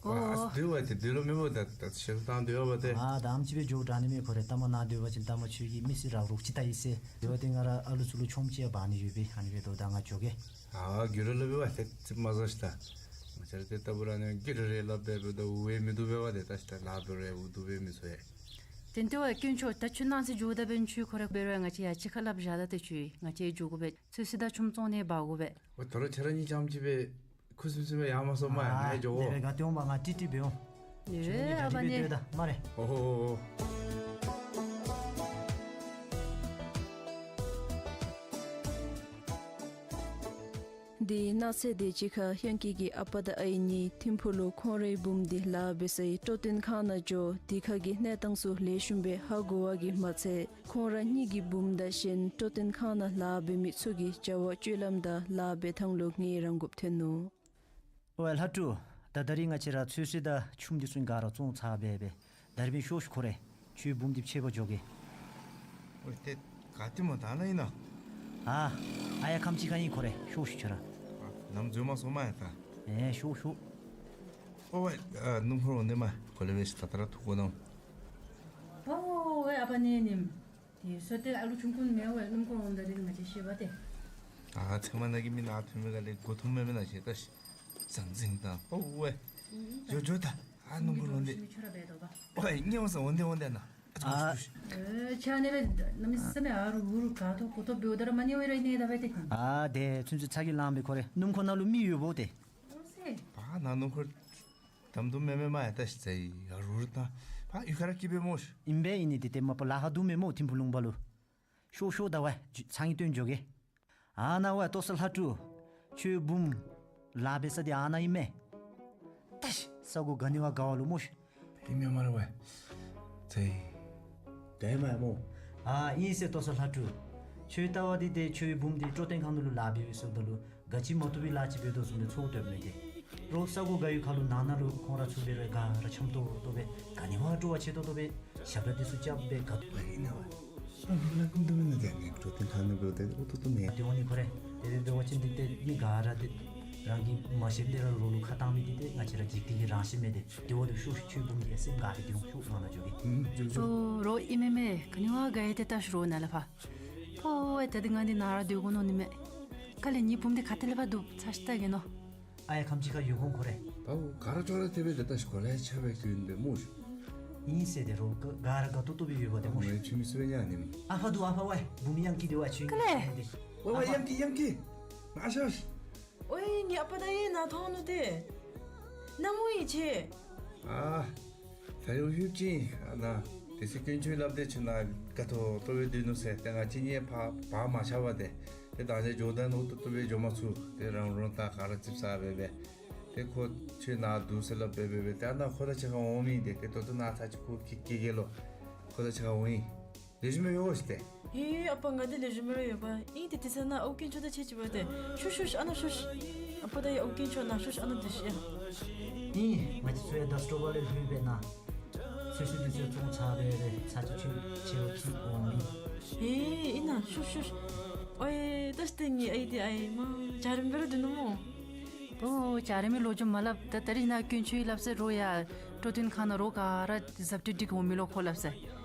ཨོ་ཨ་སྡོད་པ་ཏེ་སྡོད་ལོང་མེད་པ། ད་ད་ཞབས་བཏང་སྡོད་པ་ཏེ། ཨ་ད་ཨམ་ཅིག་སྦེ་འགྱོ་དྲག་ནི་མས། ཁོ་ར་ལྟ་མ་ནཱ་སྡོད་པ་ཅིན་ལྟ་མ་ཁྱོད་ཀྱི་མི་སེར་ར་རོགས་ཅིག་ད་ཨིན་ཟེར། དེ་བ་ཏེ་ང་ར་ཨ་ལུ་ཚུ་ལུ་ཆོམ་ཅིག་ཡང་འབག་ནི་ཡོད་པས། ཨ་ནི་སྦེ་འབདཝ་ད་ང་འགྱོ་གེ། ཨ་གུ་ར་ལུ་འབད་བ་ཏེ་ཙིགཔ་མ་ཟ་ཤིག་ད། ང་བཅས་ར་ཏེ་ལྟ་བུ་ར་ནི་གུ་ར་རེ་སླབ་སྦེ་འབདཝ་ད་འུ་སྦེ་མི་བཏུབ་པས་པ། ཏེ་ད་ཤི་ད་ལཱ་འབད་རུང་འུ་སྡུག་སྦེ་མི་ཚོར་ཡ། དེ་འདི་བ་དཀོན་མཆོག་ད་ཁྱོད་གནངས་ཚེ་འགྱོཝ་ད་འབདན་ཁྱོད་ཁོ་ར་འབད་རུང་ང་བཅས་ཡ་གཅིག་ཁར་སླབ་བཞག་ད། ཏེ་ཁྱོད་ང་བཅས་འགྱོ་དགོ་པས། ཚོད་བསྲེ་དང་ཆོམ་བཙོང་ནི་འབག་དགོ་པས། འོ་ད་རུང་ཁྱོད་ར་གཉིས་ཆམ་ཅིག་སྦེ་ཁུ་སིམ་སིམ་སྦེ་ཡར་མ་སོང་མ། ཨ་ང་འགྱོ་དགོ། དེ་སྦེ་ག་ཏེ་འོང་པ། ང་ཀྲིག་ཀྲི་སྦེ་འོང་། ཨེ་ཁྱོད་གཉིས་ཨ་ཕ་ནི། གྲ་སྒྲིག་སྦེ་སྡོད་ད་སྨ་རེ། ཨོ་ཧོ་ཧོ་ཧོ། དེ་གནངས་ཚེ་དེ་ཅིག་ཁར་གཡང་སྐྱིད་ཀྱི་ཨ་པ་དང་ཨའི་གཉིས་ཐིམ་ཕུག་ལུ་ཁོང་རའི་བུམོ་འདི་ལཱ་འབད་སའི་སྤྲོ་སྟོན་ཁང་ནང་འགྱོ། དེ་ཁར་གྱི་གནས་སྟངས་ཚུ་ལེགས་ཤོམ་སྦེ་ཧ་གོ་བ་གིས་མ་ཚད་ཁོང་ར་གཉིས་ཀྱི་བུམོ་དང་གཞན་སྤྲོ་སྟོན་ཁང་ནང་ལཱ་འབད་མི་ཚུ་གི་བྱ་བ་སྤྱོད་ལམ་དང་ལཱ་འབད་ཐངས་ལུ་ངེས་རང་དགོཔ་ཐོན་ནུག། ཝའེ་ལྷ་ཕྲུག། ད་ད་རིས་ང་བཅས་ར་ཚོད་བསྲེ་དང་ཆོམ་འདི་ཚུ་ག་ར་བཙོང་ཚར་སྦེ་སྦེ། ད་རིས་འབདན་ཤོག་ཤོག་ཁོ་རེ་ཁྱོད་བུམོ་འདི་ཕྱད་པར་འགྱོ་གེ། ཨོ་ཏེ་ག་ཏེ་མོ་ད་ནཱ་ཨིན་ན། ཨ་ཨ་ཡ་ཁམས་ཅིག་ཁར་ཨིན། ཁོ་རེ་ཤོག་ཤོག་ཁྱོད་ར། ཨ་ནམ་འཛུལ་མ་སོང་མ་ཡ་ད། ཨེ་ཤོག་ཤོག། ཨོ་ཝའེ་ཨ་སྣུམ་འཁོར་འོང་དེས་མ། གོ་ལེ་སྦེ་ཤི་ད་ད་ར་ཐུག་དགོ་ནོ། ཨོ་ཝའེ་ཨ་ཕ་ནི་ནིམ། ཏེ་སོ་ཏེ་ཨ་ལུ་ཆུང་ཀུ་མེད་པས། སྣུམ་འཁོར་འོངམ་ད་འདི་ང་བཅས་ཤེས་པ་ཏེ། ཨ་ཚེ་མ་ནང་གི་མི་ནང་ཐོན་མི་ག་ལས་མགུ་འཐོམ་མེད་མི་ནང་ཤེས་ད་ཤི། ཟང་ཟིང་དང་ཨོ་ཝའེ། འགྱོ་འགྱོ་ད། ཨ་སྣུམ་འཁོར་འོང་དེས། ཨོ་ཝའེ་ངེ་འོང་ས་འོང་དེས་འོང་དེས་ན། ཨ་ཨེ་ཆ་ནི་རེ་གནམ་མེད་ས་མེད་ཨ་རུ་འུ་རུ་ག་ཐོག་གོ་ཐོག་འབདཝ་ད་ར་མ་ནི་ཝའེ་ར་ཨིན་ནི་ད་འབད་དེ། ཨ་དེ་ཚུན་ཚོད་ཚ་གྱང་ལངམ་སྦེ་ཁོ་རེ་སྣུམ་འཁོར་ནང་ལུ་མི་ཡོདཔ་འོང་དེས། ཨོ་སེ། པ་ནཱ་སྣུམ་འཁོར་དམ་དུམ་མེད་མེད་མ་ཡ་ད་ཤི་ཚ་ཡི་ཨ་རུ་རུ་ད། པ་གཡུས་ཁ་ར་སྐྱིད་པས་སྨོ་ཤི། ཨིན་པས་ཨིན་ནི། དེ་ཏེ་མ་པ་ལཱ་ཁག་འདུག་མེན་སྨོ་ཐིམ་ཕུག་ལུང་པ་ལུ། ཤོག་ཤོག་ད་ཝའེ་ཚང་གི་སྟོན་འགྱོ་གེ། ཨ་ནཱ་ཝའེ་ལྟོ་ས་ལྷ་ཕྲུག། ཁྱོད་བུམོ་ལཱ་འབད་ས་འདི་ཨ་ནཱ་ཨིན་མས། ད་ཤི་ས་གོ་ག་ནི་བ་དགའ་བ་ལོ་སྨོ་ཤི། ཨིན་མས་སྨ་རེ་ཝའེ། ཚེ། དེ་མ་ཡ་སྨོ། ཨ་ཨིན་ཟེར་ལྟོ་ས་ལྷ་ཕྲུག། ཁྱོད་ལྟ་བ་འདི་ཏེ་ཁྱོད་བུམོ་འདི་སྤྲོ་སྟོན་ཁང་ནང་ལུ་ལཱ་འབད་བའི་སོ་ད་ལུ་ག་ཅི་མ་བཏུབ་པའི་ལཱ་ཅིག་འབད་དོ་བཟུམ་སྦེ་ཚོར་དོ་མས་ཏེ། རོགས་ས་གོ་ག་ཡུལ་ཁ་ལུ་ནང་ན་ལུ་ཁོང་ར་ཚུ་འབད་རུང་ག་ར་འཆམ་ཏོག་ཏོ་སྦེ་ག་ནི་བ་སྤྲོ་བ་ཆེ་ཏོག་ཏོ་སྦེ་ཞབས་ཁྲ་འདི་ཚུ་རྐྱབ་སྦེ་ག་ཏོ་སྦེ་ཨིན་ན་ཝའེ། ཨ་ལ་ཀུན་ཏུ་མེན་ན་དེ་ནི་སྤྲོ་སྟོན་ཁང་ནང་འབདཝ་ད་ཨོ་ཏོ་ཏོ་མེན། དེ་འོང་ནི་ཁོ་རེ་དེ་སྦེ་འབད་བ་ཅིན་འདི་ཏེ་མི་ག་ར་ཏེ་རང་གིས་མ་ཤེསཔ་འདི་ར་རོགས་ལུ་ཁ་བཏང་མི་འདི་ཏེ་ང་བཅས་ར་འཇིག་རྟེན་གྱི་རང་བཞིན་མས་ཏེ། དེ་འོ་དེ་ཤོག་ཤོག་ཁྱོད་བུམོ་གི་སེམས་དགའ་སྟེ་འདི་འོང་ཤོག་ནང་ན་འགྱོ་གེ། ཨུམ་འགྱོ་འགྱོ། ཨོ་རོགས་ཨིན་མས་མས། ག་ནི་བ་དགའ་ཡི་ཏེ་ད་ཤི་རོགས་ནཱ་ལས་ཕར། ཨོ་ཝའེ་ད་འདི་ང་འདི་ནཱ་ར་སྡོད་དགོ་མནོ་ནི་མས། ག་ལས་ངེའི་བུམོ་འདི་ག་ཏེ་ལས་ཕར་འདུག་ཚར་ཤི་ད་གེ་ནོ། ཨ་ཡ་ཁམས་ཅིག་ཁར་ཡོད་དགོ་ཁོ་རེ། ད་ག་ར་ཅོག་ར་འཐདཔ་སྦེ་ད་ད་ཤི་གོ་ལ་ཡ་ཆ་སྦེ་གྱོན་སྦེ་སྨོ་ཤི། ཨིན་ཟེར་ཏེ་རོགས་ག་ག་ར་དགའ་ཏོག་ཏོ་སྦེ་ཡོད་པ་ཏེ་སྨོ་ཤི། ཨ་ཁུ་འདུག་ཨ་ཕ་ཝའེ་བུམོ་གཡང་སྐྱིད་འདི་ཝའེ་ཁྱོད་ག་ལས། ཨིན་ཏེ། ཝའེ་ཝའེ་ཨ་ཕ། གཡང་སྐྱིད་གཡང་སྐྱིད། ང་ཤ་ཤ། ཨོའི་ངེའི་ཨ་པ་དང་ཨའི་ནཱ་མཐོང་ནུག་ཏེ། ནམ་འོང་ཡི་ཁྱེད། ཨ་ད་ཡོད་ཡོདཔ་ཅིག་ཨ་ནཱ་དེ་ཚེ་དཀོན་མཆོག་སླབ་སྟེ་ཁྱོད་ནཱ་དགའ་ཏོག་ཏོ་སྦེ་སྡོད་ནུག་ཟེར། ཏེ་ང་བཅས་གཉིས་ཕར་བག་མ་ཆགས་པར་ཏེ་ཏེ་ད་ཅི་འགྱོ་ད་ནུག་ཏོག་ཏོ་སྦེ་འགྱོ་མ་ཚུགས། ཏེ་རང་རོང་ད་ག་ར་ཙིགཔ་ཟ་སྦེ་སྦེ་ཏེ་ཁོ་ཁྱོད་ནཱ་འདུག་ཟེར་སླབ་སྦེ་སྦེ་སྦེ་ཏེ་ཨ་ནཱ་ཁོ་དང་གཅིག་ཁར་འོང་མི་ཏེ་ཏེ་ད་ལྟོ་ནཱ་ཚར་ཅིག་ཁོ་སྐྱེ་སྐྱེ་གེ་ལོ། ཁོ་དང་གཅིག་ཁར་འོང་ཡི། ལེགས་ཤོམ་སྦེ་ཡོད་ཟེར་ཏེ། ཧེ་ཨ་པ་ང་འདི་ལེགས་ཤོམ་སྦེ་ར་ཡོད་པ། ཨིན་ཏེ་དེ་ཚེ་ནཱ་ཨོ་དཀོན་མཆོག་དང་ཕྱད་ཅི་པ་ཏེ། ཤོག་ཤོག་ཤོག་ཨ་ནཱ་ཤོག་ཤོག། ཨ་པ་དང་ཨའི་ཨོ་དཀོན་མཆོག་ནཱ་ཤོག་ཤོག་ཨ་ནཱ་སྡོད་ཤིག་ཡ། ཨིན་ང་བཅས་ཚུ་ཡང་ད་སྤྲོ་བ་ལས་ལྷོད་པས་ན། ཚོད་བསྲེ་འདི་ཚུ་བཙོང་ཚར་སྦེ་སྦེ་ཚར་ཅིག་ཁྱོད་ཁྱེད་འོང་ཨིན། ཧེ་ཨིན་ན་ཤོག་ཤོག་ཤོག། ཨོའི་ད་ཤི་ཏེ་ངེའི་ཨའི་འདི་ཨའི་མ་འཇའ་རིསམོ་སྦེ་ར་སྡོད་ནུག་སྨོ། ཨོ་འཇའ་རིསམོ་མའི་ལོ་རྒྱུས་མ་སླབ། ད་ད་རིས་ནཱ་དཀོན་མཆོག་གིས་སླབ་ཟེར་རོགས་ཡ་སྤྲོ་སྟོན་ཁང་ནང་རོགས་ག་ར་གཟབ་སྤྲོས་སྒྲིག་འོང་མི་ལོ་ཁོ་སླབ་ཟེར།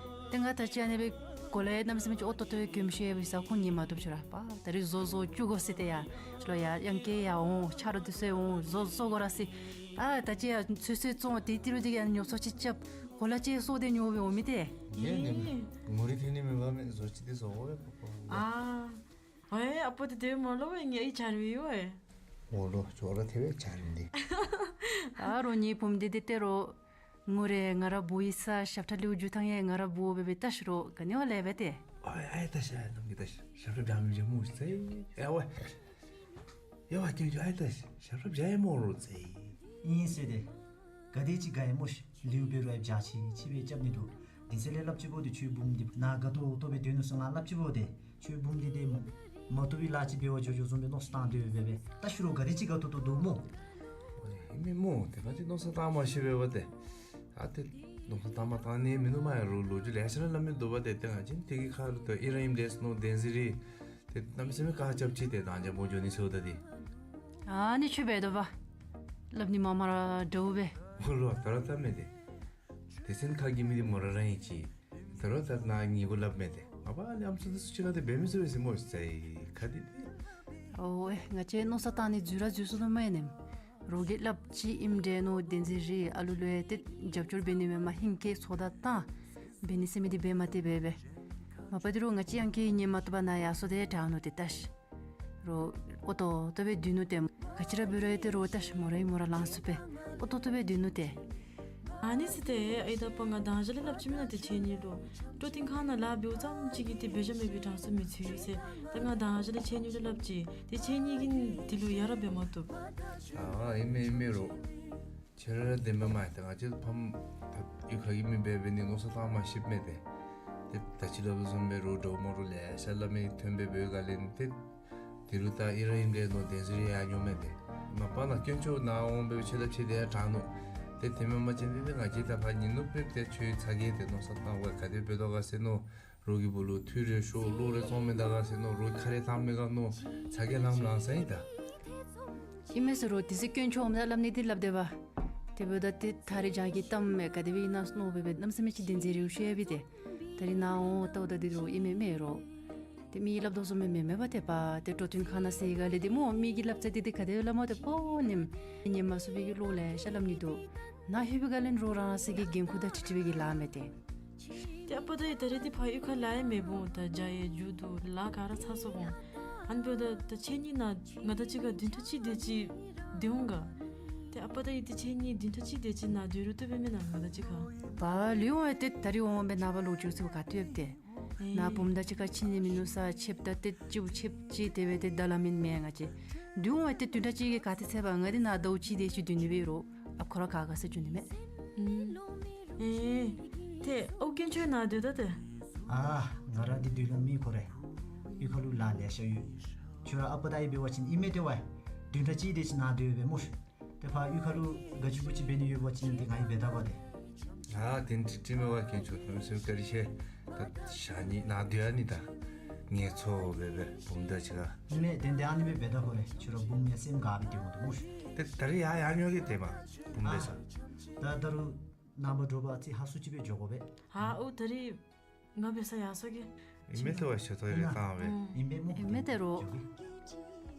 ཏེ་ང་ད་ཅི་ཨ་ནི་སྦེ་གོ་ལ་ཡང་གནམ་མེད་ས་མེད་ཅིག་ཨོ་ཏོག་ཏོ་སྦེ་གྱོན་ཤེས་པའི་ས་ཁོང་ཉན་མ་བཏུབ་ཅི་ར་པ། ད་རིས་བཟོ་བཟོ་བཅུག་དགོ་ཟེར་ཏེ་ཡ། ལོ་ཡ་གཡང་སྐྱིད་ཡང་འོང་ཆ་རོགས་འདི་ཚུ་ཡང་འོང་བཟོ་བཟོ་དགོ་ར་ཟེར། ཨ་ད་ཅི་ཡ་ཚོད་བསྲེ་བཙོང་ཏེ་ཏི་རུ་འདི་ཡང་ཉོ་ཚོང་ཅིག་རྐྱབ་གོ་ལ་ཅིག་གསོ་སྟེ་ཉོ་སྦེ་འོང་མི་ཏེ། ངས་ནི་ངོ་རིས་ཐོན་ནི་མེད་པ་མེད་བཟོ་ཅིག་འདི་བཟོ་དགོ་པས་པ་པ། ཨ། ཨེ་ཨ་པོ་ཏེ་དེ་སྦེ་མ་སླབ་པས། ངེའི་ཨའི་འཇའ་རིསམོ་ཡོད་ཨེ། འོ་ལོ་ཅོག་ར་འཐད་པས་འཇའ་རིསམོ་འདི། ཨ་རོགས་ངེའི་བུམོ་འདི་ཏེ་ཏེ་རོགས་ངོ་རེ་ང་ར་འབོ་ཡི་ས་ཞབས་ཁྲ་ལེའུ་བརྒྱུད་ཐང་ཡང་ང་ར་འབོ་སྦེ་སྦེ་ལྟ་ཤི་རོགས་ག་ནི་བ་ལས་སྦེ་ཏེ། ཨེ་ཨེ་ལྟ་ཤི་ཨེ་ནམ་གྱི་ལྟ་ཤི་ཞབས་ཁྲ་འདྲ་མི་འདྲ་སྨོ་ཟེར་ཨེ་ཝ། ཡ་ཝ་སྐྱོན་ཅིག་ཨེ་ལྟ་ཤི་ཞབས་ཁྲ་འདྲ་ཡི་སྨོ་རོགས་ཟེར། ཨིན་ཟེར་ཏེ། ག་དེ་ཅིག་དགའ་ཡི་སྨོ་ཤི། ལེའུ་འབད་རུང་ཨེ་འཇའ་ཆི་ཆི་སྦེ་རྐྱབ་ནི་འདུག། ད་ དེ་ཚེ་ལས་སླབ་ཅི་བོ་དེ་ཁྱོད་བུམོ་འདི་ནཱ་དགའ་ཏོག་ཏོ་སྦེ་སྡོད་ནུག་ཟེར་ང་སླབ་ཅི་བོ་དེ་ཁྱོད་བུམོ་འདི་དེ་མ་བཏུབ་པའི་ལཱ་ཅིག་འབད་བར་འགྱོ་འགྱོཝ་བཟུམ་སྦེ་མནོ་བསམ་བཏང་སྡོད་སྦེ་སྦེ་ད་ཤུལ་ལུ་ག་དེ་ཅིག་དགའ་ཏོག་ཏོ་འདུག་སྨོ། ཨིན་མས་སྨོ། ཏེ་ང་བཅས་མནོ་བསམ་བཏང་མ་ཤེས་པས་པ་ཏེ། ཨ་ཏེ་མནོ་བསམ་བཏང་མ་བཏང་ནི་མིན་ནུག་མ་ཡ། རོགས་ལོ་རྒྱུས་ལེ་ཤ་ར་སླབ་མི་འདུག་པ་ཏེ། ཏེ་ང་བཅས་དེ་གི་ཁར་ལུ་ད་ཨིན་ར་ཨིནམ་འདྲས་མནོ་བདེན་ཟེར་རེ། ཏེ་གནམ་མེད་ས་མེད་ཁག་རྐྱབ་ཅི། ཏེ་དང་འཇམ་པོ་འགྱོ་ནི་ཟེརཝ་ད་འདི། ཨ་ནི་ཁྱོད་འབད་དོ་བ། སླབ་ནི་མ་མ་ར་འདྲཝ་སྦེ། འོ་ལོ་ད་ར་ད་མེད་དེ། དེ་ཚེ་ཁ་གི་མི་འདི་མོ་ར་ར་ཨིན་ཅི། ད་རུང་ད་ནཱ་ངེ་གུ་སླབ་མས་ཏེ། མ་པ་ལས་ཨམ་སྲུ་འདི་ཚུ་ཅིག་ཁར་ཏེ་འབད་མི་ཚུགས་པས་ཟེར་སྨོ་ཟེར་ཁ་འདི་ཏེ། ཨོ་ཨེ་ང་བཅས་མནོ་བསམ་བཏང་ནི་འཛོལ་ར་འཛོལ་སོ་ནུག་མེན་ན། རོགས་ཀྱིས་སླབ་ཅི་ཨིནམ་འདྲས་མནོ་བདེན་ཟེར་རེ། ཨ་ལུ་ལུ་ཡང་ཏེ་རྒྱབ་སྐྱོར་འབད་ནི་མེན་མས། ཧིང་སྐད་ཚོར་སྣང་བཏང་འབད་ནི་ཟེར་མི་འདི་འབད་མ་སྟེར་བས་པས། མ་པ་འདི་རོགས་ང་བཅས་ཡང་ཁྱོད་ཉན་མ་བཏུབ་པར་ནཱ་ཡར་སོང་སྟེ་དྲག་ནུག་ཏེ་ལྟ་ཤིག། རོགས་ཨོ་ཏོག་ཏོ་སྦེ་སྡོད་ནུག་ཏེ། ག་ཅི་ར་འབད་རུང་ཡང་ཏེ་རོགས་ལྟ་ཤིག་མོ་ར་ཡང་མོ་ར་ལང་ཚུགས་པས། ཨོ་ཏོག་ཏོ་སྦེ་སྡོད་ནུག་ཏེ། ཨ་ནི་ཟེར་ཏེ་ཨའི་དང་ཨ་པ་ང་དང་ཞག་ལས་སླབ་ཅི་མེན་ན་ཏེ་ཁྱེད་གཉིས་ལུ། སྤྲོ་སྟོན་ཁང་ནང་ལཱ་འབདཝ་ཙམ་ཅིག་གིས་ཏེ་འབད་བཞག་མེད་པའི་གྲངས་སུ་མི་ཚུད་ཟེར། ད་ང་དང་ཞག་ལས་ཁྱེད་གཉིས་ལུ་སླབ་ཅི། ཏེ་ཁྱེད་གཉིས་ཀྱིས་འདི་ལུ་ཡ་རབས་འབད་མ་བཏུབ། ཨ་ཨིན་མས་ཨིན་མས་རོགས། ཁྱེད་ར་བདེན་པས་མ་ཡ། ཏེ་ང་བཅས་ཕམ་ད་གཡུས་ཁ་གི་མི་འབད་འབད་ནི་མནོ་བསམ་བཏང་མ་ཤེསཔ་མས་ཏེ། ཏེ་ད་ཅི་སླབ་བཟུམ་སྦེ་རོགས་འདྲཝ་མོ་རོགས་ལེ་ཤ་སླབ་མི་ཐོན་སྦེ་འབདཝ་ག་ལས་ཏེ། དེ་ལུ་ད་ཨིན་ར་ཨིནམ་འདྲས་མནོ་བདེན་ཟེར་རེ་ཡར་འགྱོཝ་མས་ཏེ། མ་པ་ནཱ་དཀོན་མཆོག་ནཱ་འོང་སྦེ་ཆེ་ད་ཆེ་དེ་ཡང་དྲག་ནུག། ཏེ་དེ་མེན་པ་ཅིན་ཏེ་ང་བཅས་ད་ཕར་ཉན་ནུག་པས། ཏེ་ཁྱོད་ཚ་གྱང་ཏེ་མནོ་བསམ་བཏང་བ་ག་དེ་འབད་དོ་ག་ཟེར་མནོ། རོགས་ཀྱི་སྦུག་ལུ་ཐུགས་རེ་ཤོར་བློ་རེ་བཙོང་མི་ད་ག་ཟེར་མནོ། རོགས་ཁ་རེ་བཏང་མི་ག་མནོ། ཚ་གྱང་ལངམ་ལངས་ས་ཨིན་ད། ཨིན་མས་ཟེར་རོགས། དེ་ཚེ་དཀོན་མཆོག་འོངམ་ད་སླབ་ནི་འདི་སླབ་སྡོད་པ། དེ་འབདཝ་ད་ཏེ་ད་རིས་རྒྱང་གི་གཏམ་མས། ག་དེ་སྦེ་ཨིན་ན་མནོ་སྦེ་སྦེ་གནམ་མེད་ས་མེད་ཅིག་བདེན་ཟེར་རེ་ཞུ་ཡ་སྦེ་ཏེ། ད་རིས་ནཱ་འོང་ལྟཝ་ད་འདི་རོགས་ཨིན་མས་མས་རོགས། ཏེ་མི་སླབ་དོ་བཟུམ་མས་མེན་མས་པ་ཏེ་པ། ཏེ་སྤྲོ་སྟོན་ཁང་ནང་ཟེར་ག་ལས་ཏེ་སྨོ་མི་གིས་སླབ་ཚད་འདི་ཏེ་ག་དེ་སླབ་མ་ཏེ་པོ་ཉན་ཉན་མ་ཚུགས་པའི་གི་བློ་ལེ་ཤ་སླབ་ནི་འདུག། ནཱ་ལྷོད་པའི་ག་ལས་རོགས་རང་རང་སོའི་གི་འགན་ཁུར་དང་འཁྲིལ་འཁྲིལ་བའི་གི་ལཱ་མས་ཏེ། ཏེ་ཨ་པ་དང་ཨའི་ད་རིས་ཏེ་ཕར་གཡུས་ཁར་ལཱ་ཡང་མེད་འོང་། ད་རྒྱ་ཡང་རྒྱུག་འདུག། ལཱ་ག་ར་ཚར་སོང་འོང་། ཨ་ནི་འབདཝ་ད་ད་ཁྱེད་གཉིས་ནཱ་ང་དང་གཅིག་ཁར་བདུན་ཕྲག་གཅིག་དེ་ཅིག་སྡོད་འོང་ག། ཏེ་ཨ་པ་དང་ཨའི་ཏེ་ཁྱེད་གཉིས་བདུན་ཕྲག་གཅིག་དེ་ཅིག་ནཱ་སྡོད་རུང་བཏུབ་པས་མེན་ན་ང་དང་གཅིག་ཁར། པ་ལུས་འོང་ཡ། ཏེ་ད་རིས་འོང་སྦེ་ནངས་པ་ལོག་འགྱོ་ཟེར་བ་ག་བཏུབ་ཏེ། ཨེ། ནཱ་བུམོ་དང་གཅིག་ཁར་འཁྱིད་ནི་མིན་ནུག་ས། ཆེདཔ་དང་ཏེ་གཅིག་ཆེདཔ་ཅིག་དེ་སྦེ་ཏེ་ད་ལཱ་མེན་མས་ང་བཅས། སྡོད་འོང་ཡ། ཏེ་བདུན་ཕྲག་གཅིག་གི་ག་ཏེ་ཚར་བ། ང་འདི་ནཱ་ཟླཝ་གཅིག་དེ་ཅིག་སྡོད་ནི་འབད་རུང་ཨ་ཁོ་ར་ག་ག་ཟེར་འགྱོ་ནི་མས། ཨེ། ཏེ་ཨོ་དཀོན་མཆོག་ནཱ་སྡོད་ད་ཏེ། ཨ་ང་ར་འདི་སྡོད་ལོང་མེད་ཁོ་རེ། གཡུས་ཁ་ལུ་ལཱ་ལེ་ཤ་ཡོད། ཁྱོད་ར་ཨ་པ་དང་ཨའི་འབད་བ་ཅིན་ཨིན་མས་ཏེ་བ། བདུན་ཕྲག་གཅིག་དེ་ཅིག་ནཱ་སྡོད་སྦེ་སྨོ། ཏེ་ཕར་གཡུས་ཁ་ལུ་ག་ཅི་གུ་ཅི་འབད་ནི་ཡོད་པ་ཅིན་ཏེ་ང་གིས་འབད་ད་པ་ཏེ། ཨ་དེ་འདྲ་ཅིག་མེན་པ་དཀོན་མཆོག། གནམ་མེད་ས་མེད་བཀའ་དྲིན་ཆེ། ད་ཞག་གཉིས་ནཱ་སྡོད་ཡ་ནི་ད། ངལ་འཚོ་སྦེ་སྦེ་བུམོ་དང་གཅིག་ཁར། ཨིན་མས། ཏན་ཏན་ཨ་ནི་སྦེ་འབད་ད་ཁོ་རེ། ཁྱོད་ར་བུམོ་ཡང་སེམས་དགའ་སྦེ་སྡོད་འོང་དོ་སྨོ། ཏེ་ད་རིས་ཡར་ཡར་འགྱོ་གེ་ཏེ་མ་བུམོ་འབད་ས། ཨ་ད་ད་རུང་ནངས་པ་དྲོ་པ་ཅིག་ཧ་སུ་ཅིག་སྦེ་འགྱོ་དགོ་པས། ཨ་ཨོ་ད་རིས་ང་འབད་ས་ཡར་སོང་གེ། ཨིན་མས་ཏེ་བ། ཞེ་ཐག་རེ་བཏང་སྦེ། ཨིན་མས་སྨོ། ཨིན་མས་ཏེ་རོགས།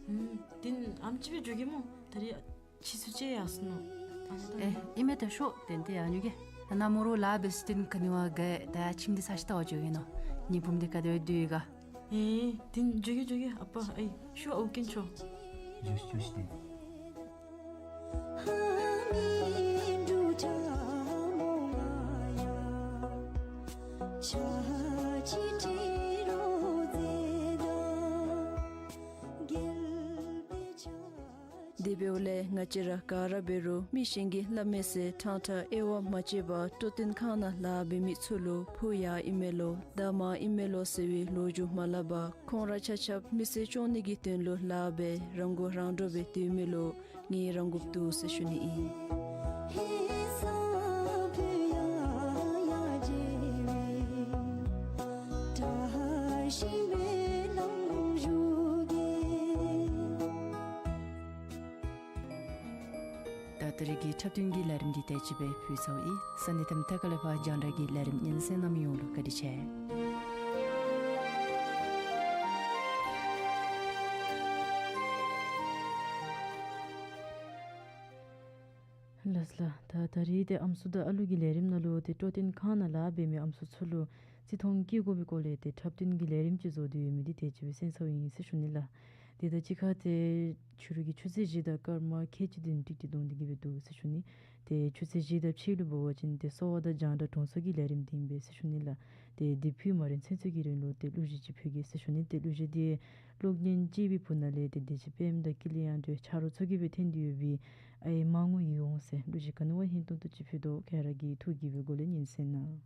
ཨུམ། དེ་ཨམ་ཅིག་སྦེ་འགྱོ་གེ་སྨོ། ད་རིས་ཕྱིས་སུ་ཅིག་ཡར་སོང་ནུག། ཨེ་ཨིན་མས་ཏེ་ཤོག། ཏན་ཏན་ཡར་འགྱོ་གེ། ད་ནཱ་མོ་རོགས་ལཱ་འབད་ས་ཏེ་ག་ནི་བ་ག་ད་ཁྱིམ་འདི་ཚར་ཅིག་བལྟ་བར་འགྱོ་གེ་ནོ། ངེའི་བུམོ་འདི་ག་དེ་སྦེ་སྡོད་ཡི་ག། ཨེ་དེ་འགྱོ་གེ་འགྱོ་གེ། ཨ་པ་ཨའི་ཤོག་ཨོ་དཀོན་མཆོག། བཞུགས་བཞུགས་ཏེ། དེ་འབདཝ་ལས་ང་བཅས་ར་ག་ར་འབད་རུང་མི་གཞན་གྱིས་སླབ་མས་ཟེར་ཕྲང་ཕྲང་དབྱེ་བ་མ་ཕྱེ་བར་སྤྲོ་སྟོན་ཁང་ནང་ལཱ་འབད་མི་ཚུ་ལུ་བུ་ཡང་ཨིན་མས་ལོ་ད་མ་ཨིན་མས་ལོ་ཟེར་བའི་ལོ་རྒྱུས་མ་སླབ་པར་ཁོང་ར་ཆ་ཁྱབ་མི་ཚེ་སྐྱོང་ནི་གི་དོན་ལུ་ལཱ་འབད་རང་མགོ་རང་འདྲོངས་སྦེ་སྡོད་མི་ལུ་ངེའི་རང་གུ་བཏུབ་ཟེར་ཞུ་ནི་ཨིན། ད་ད་རིས་ཀྱི་འཁྲབ་སྟོན་གྱི་ལས་རིམ་འདི་དེ་ཅིག་སྦེ་ཕུལ་ཚརཝ་ཨིན། ས་གནས་དང་ཐད་ཀར་ལས་ཕར་རྒྱང་བསྒྲགས་ཀྱི་ལས་རིམ་ཉན་གསན་གནང་མི་ཡོངས་ལུ་བཀའ་དྲིན་ཆེ། ལགས་ལགས། ད་ད་རིས་ཏེ་ཨམ་སྲུ་དང་ཨ་ལུ་གི་ལས་རིམ་ནང་ལུ་ཏེ་སྤྲོ་སྟོན་ཁང་ནང་ལཱ་འབད་མི་ཨམ་སྲུ་ཚུ་ལུ་བརྩི་མཐོང་བསྐྱེད་དགོ་པའི་སྐོར་ལས་ཏེ་འཁྲབ་སྟོན་གྱི་ལས་རིམ་ཅིག་བཟོ་སྟེ་ཡོད་མི་འདི་དེ་ཅིག་སྦེ་གསན་ཚརཝ་ཨིན་ཟེར་ཞུ་ནི་ལགས། དེ་དང་གཅིག་ཁར་ཏེ་ཕྱི་རུ་གི་ཆུ་ཚོད་བཞི་དང་སྐར་མ་ཁལ་གཅིག་བདུན་ཏིག་ཏིག་གཏོང་སྟེ་གི་སྦེ་འདུག་ཟེར་ཞུ་ནི། ཏེ་ཆུ་ཚོད་བཞི་དང་ཕྱེད་ལུ་འབད་བ་ཅིན་ཏེ་གསོ་བ་དང་རྒྱང་བསྒྲགས་དྲུང་འཚོ་གི་ལས་རིམ་འདི་ཨིན་པས་ཟེར་ཞུ་ནི་ལགས། ཏེ་འདི་ཕུལ་མ་རན་ཚུན་ཚོད་ཀྱི་རིང་ལུ་ཏེ་གླུ་གཞས་ཅིག་ཕུལ་གེ་ཟེར་ཞུ་ནི། ཏེ་གླུ་གཞས་འདི་གློག་བརྙན་ཅིག་སྦེ་ཕུལ་ནི་ལས་ཏེ་དེ་ཅིག་དཔེམ་དང་ཀུན་ལེགས་དབྱངས་སྒྲོན་ཆ་རོགས་ཚུ་གིས་སྦེ་འཐེན་ཏེ་ཡོད་པའི་ཨའི་མ་ངུ་ཡིད་འོང་ཟེར་གླུ་གཞས་ག་ནི་བ་ཧིང་ཏོང་ཏོ་ཅིག་ཕུལ་དོ། ཁྱེད་ར་གིས་ཐུགས་དགྱེས་པའི་སྒོ་ལས་ཉན་གསན་གནང་།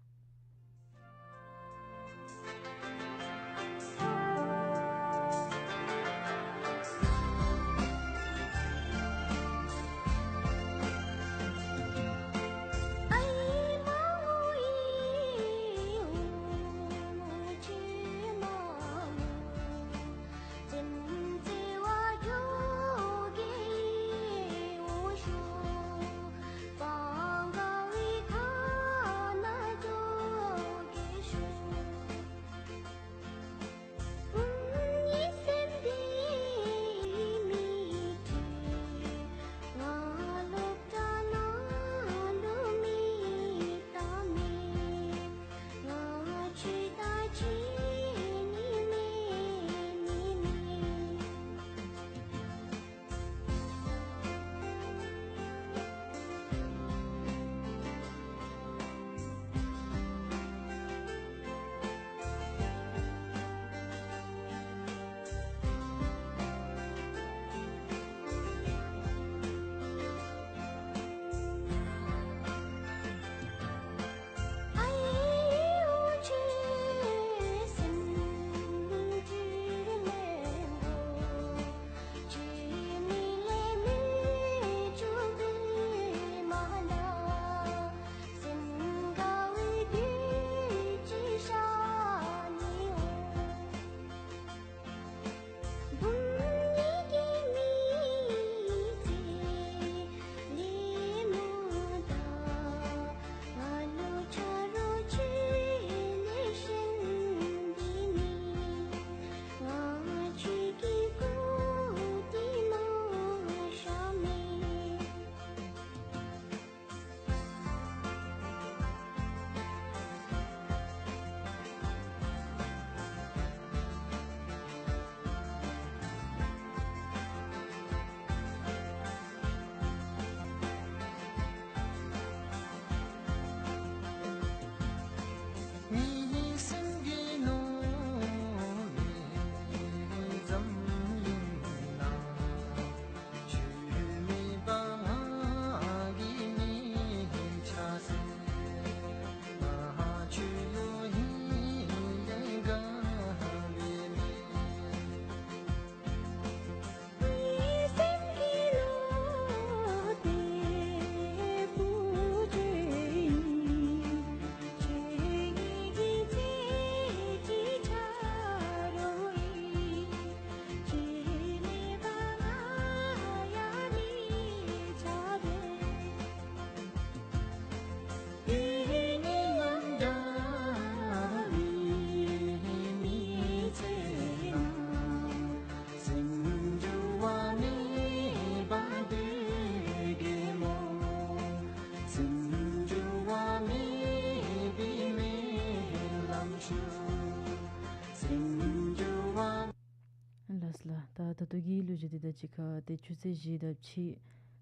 ད་ལྟོ་གི་ལོ་རྒྱུས་འདི་དང་གཅིག་ཁར་ཏེ་ཆུ་ཚོད་བཞི་དང་ཕྱེད་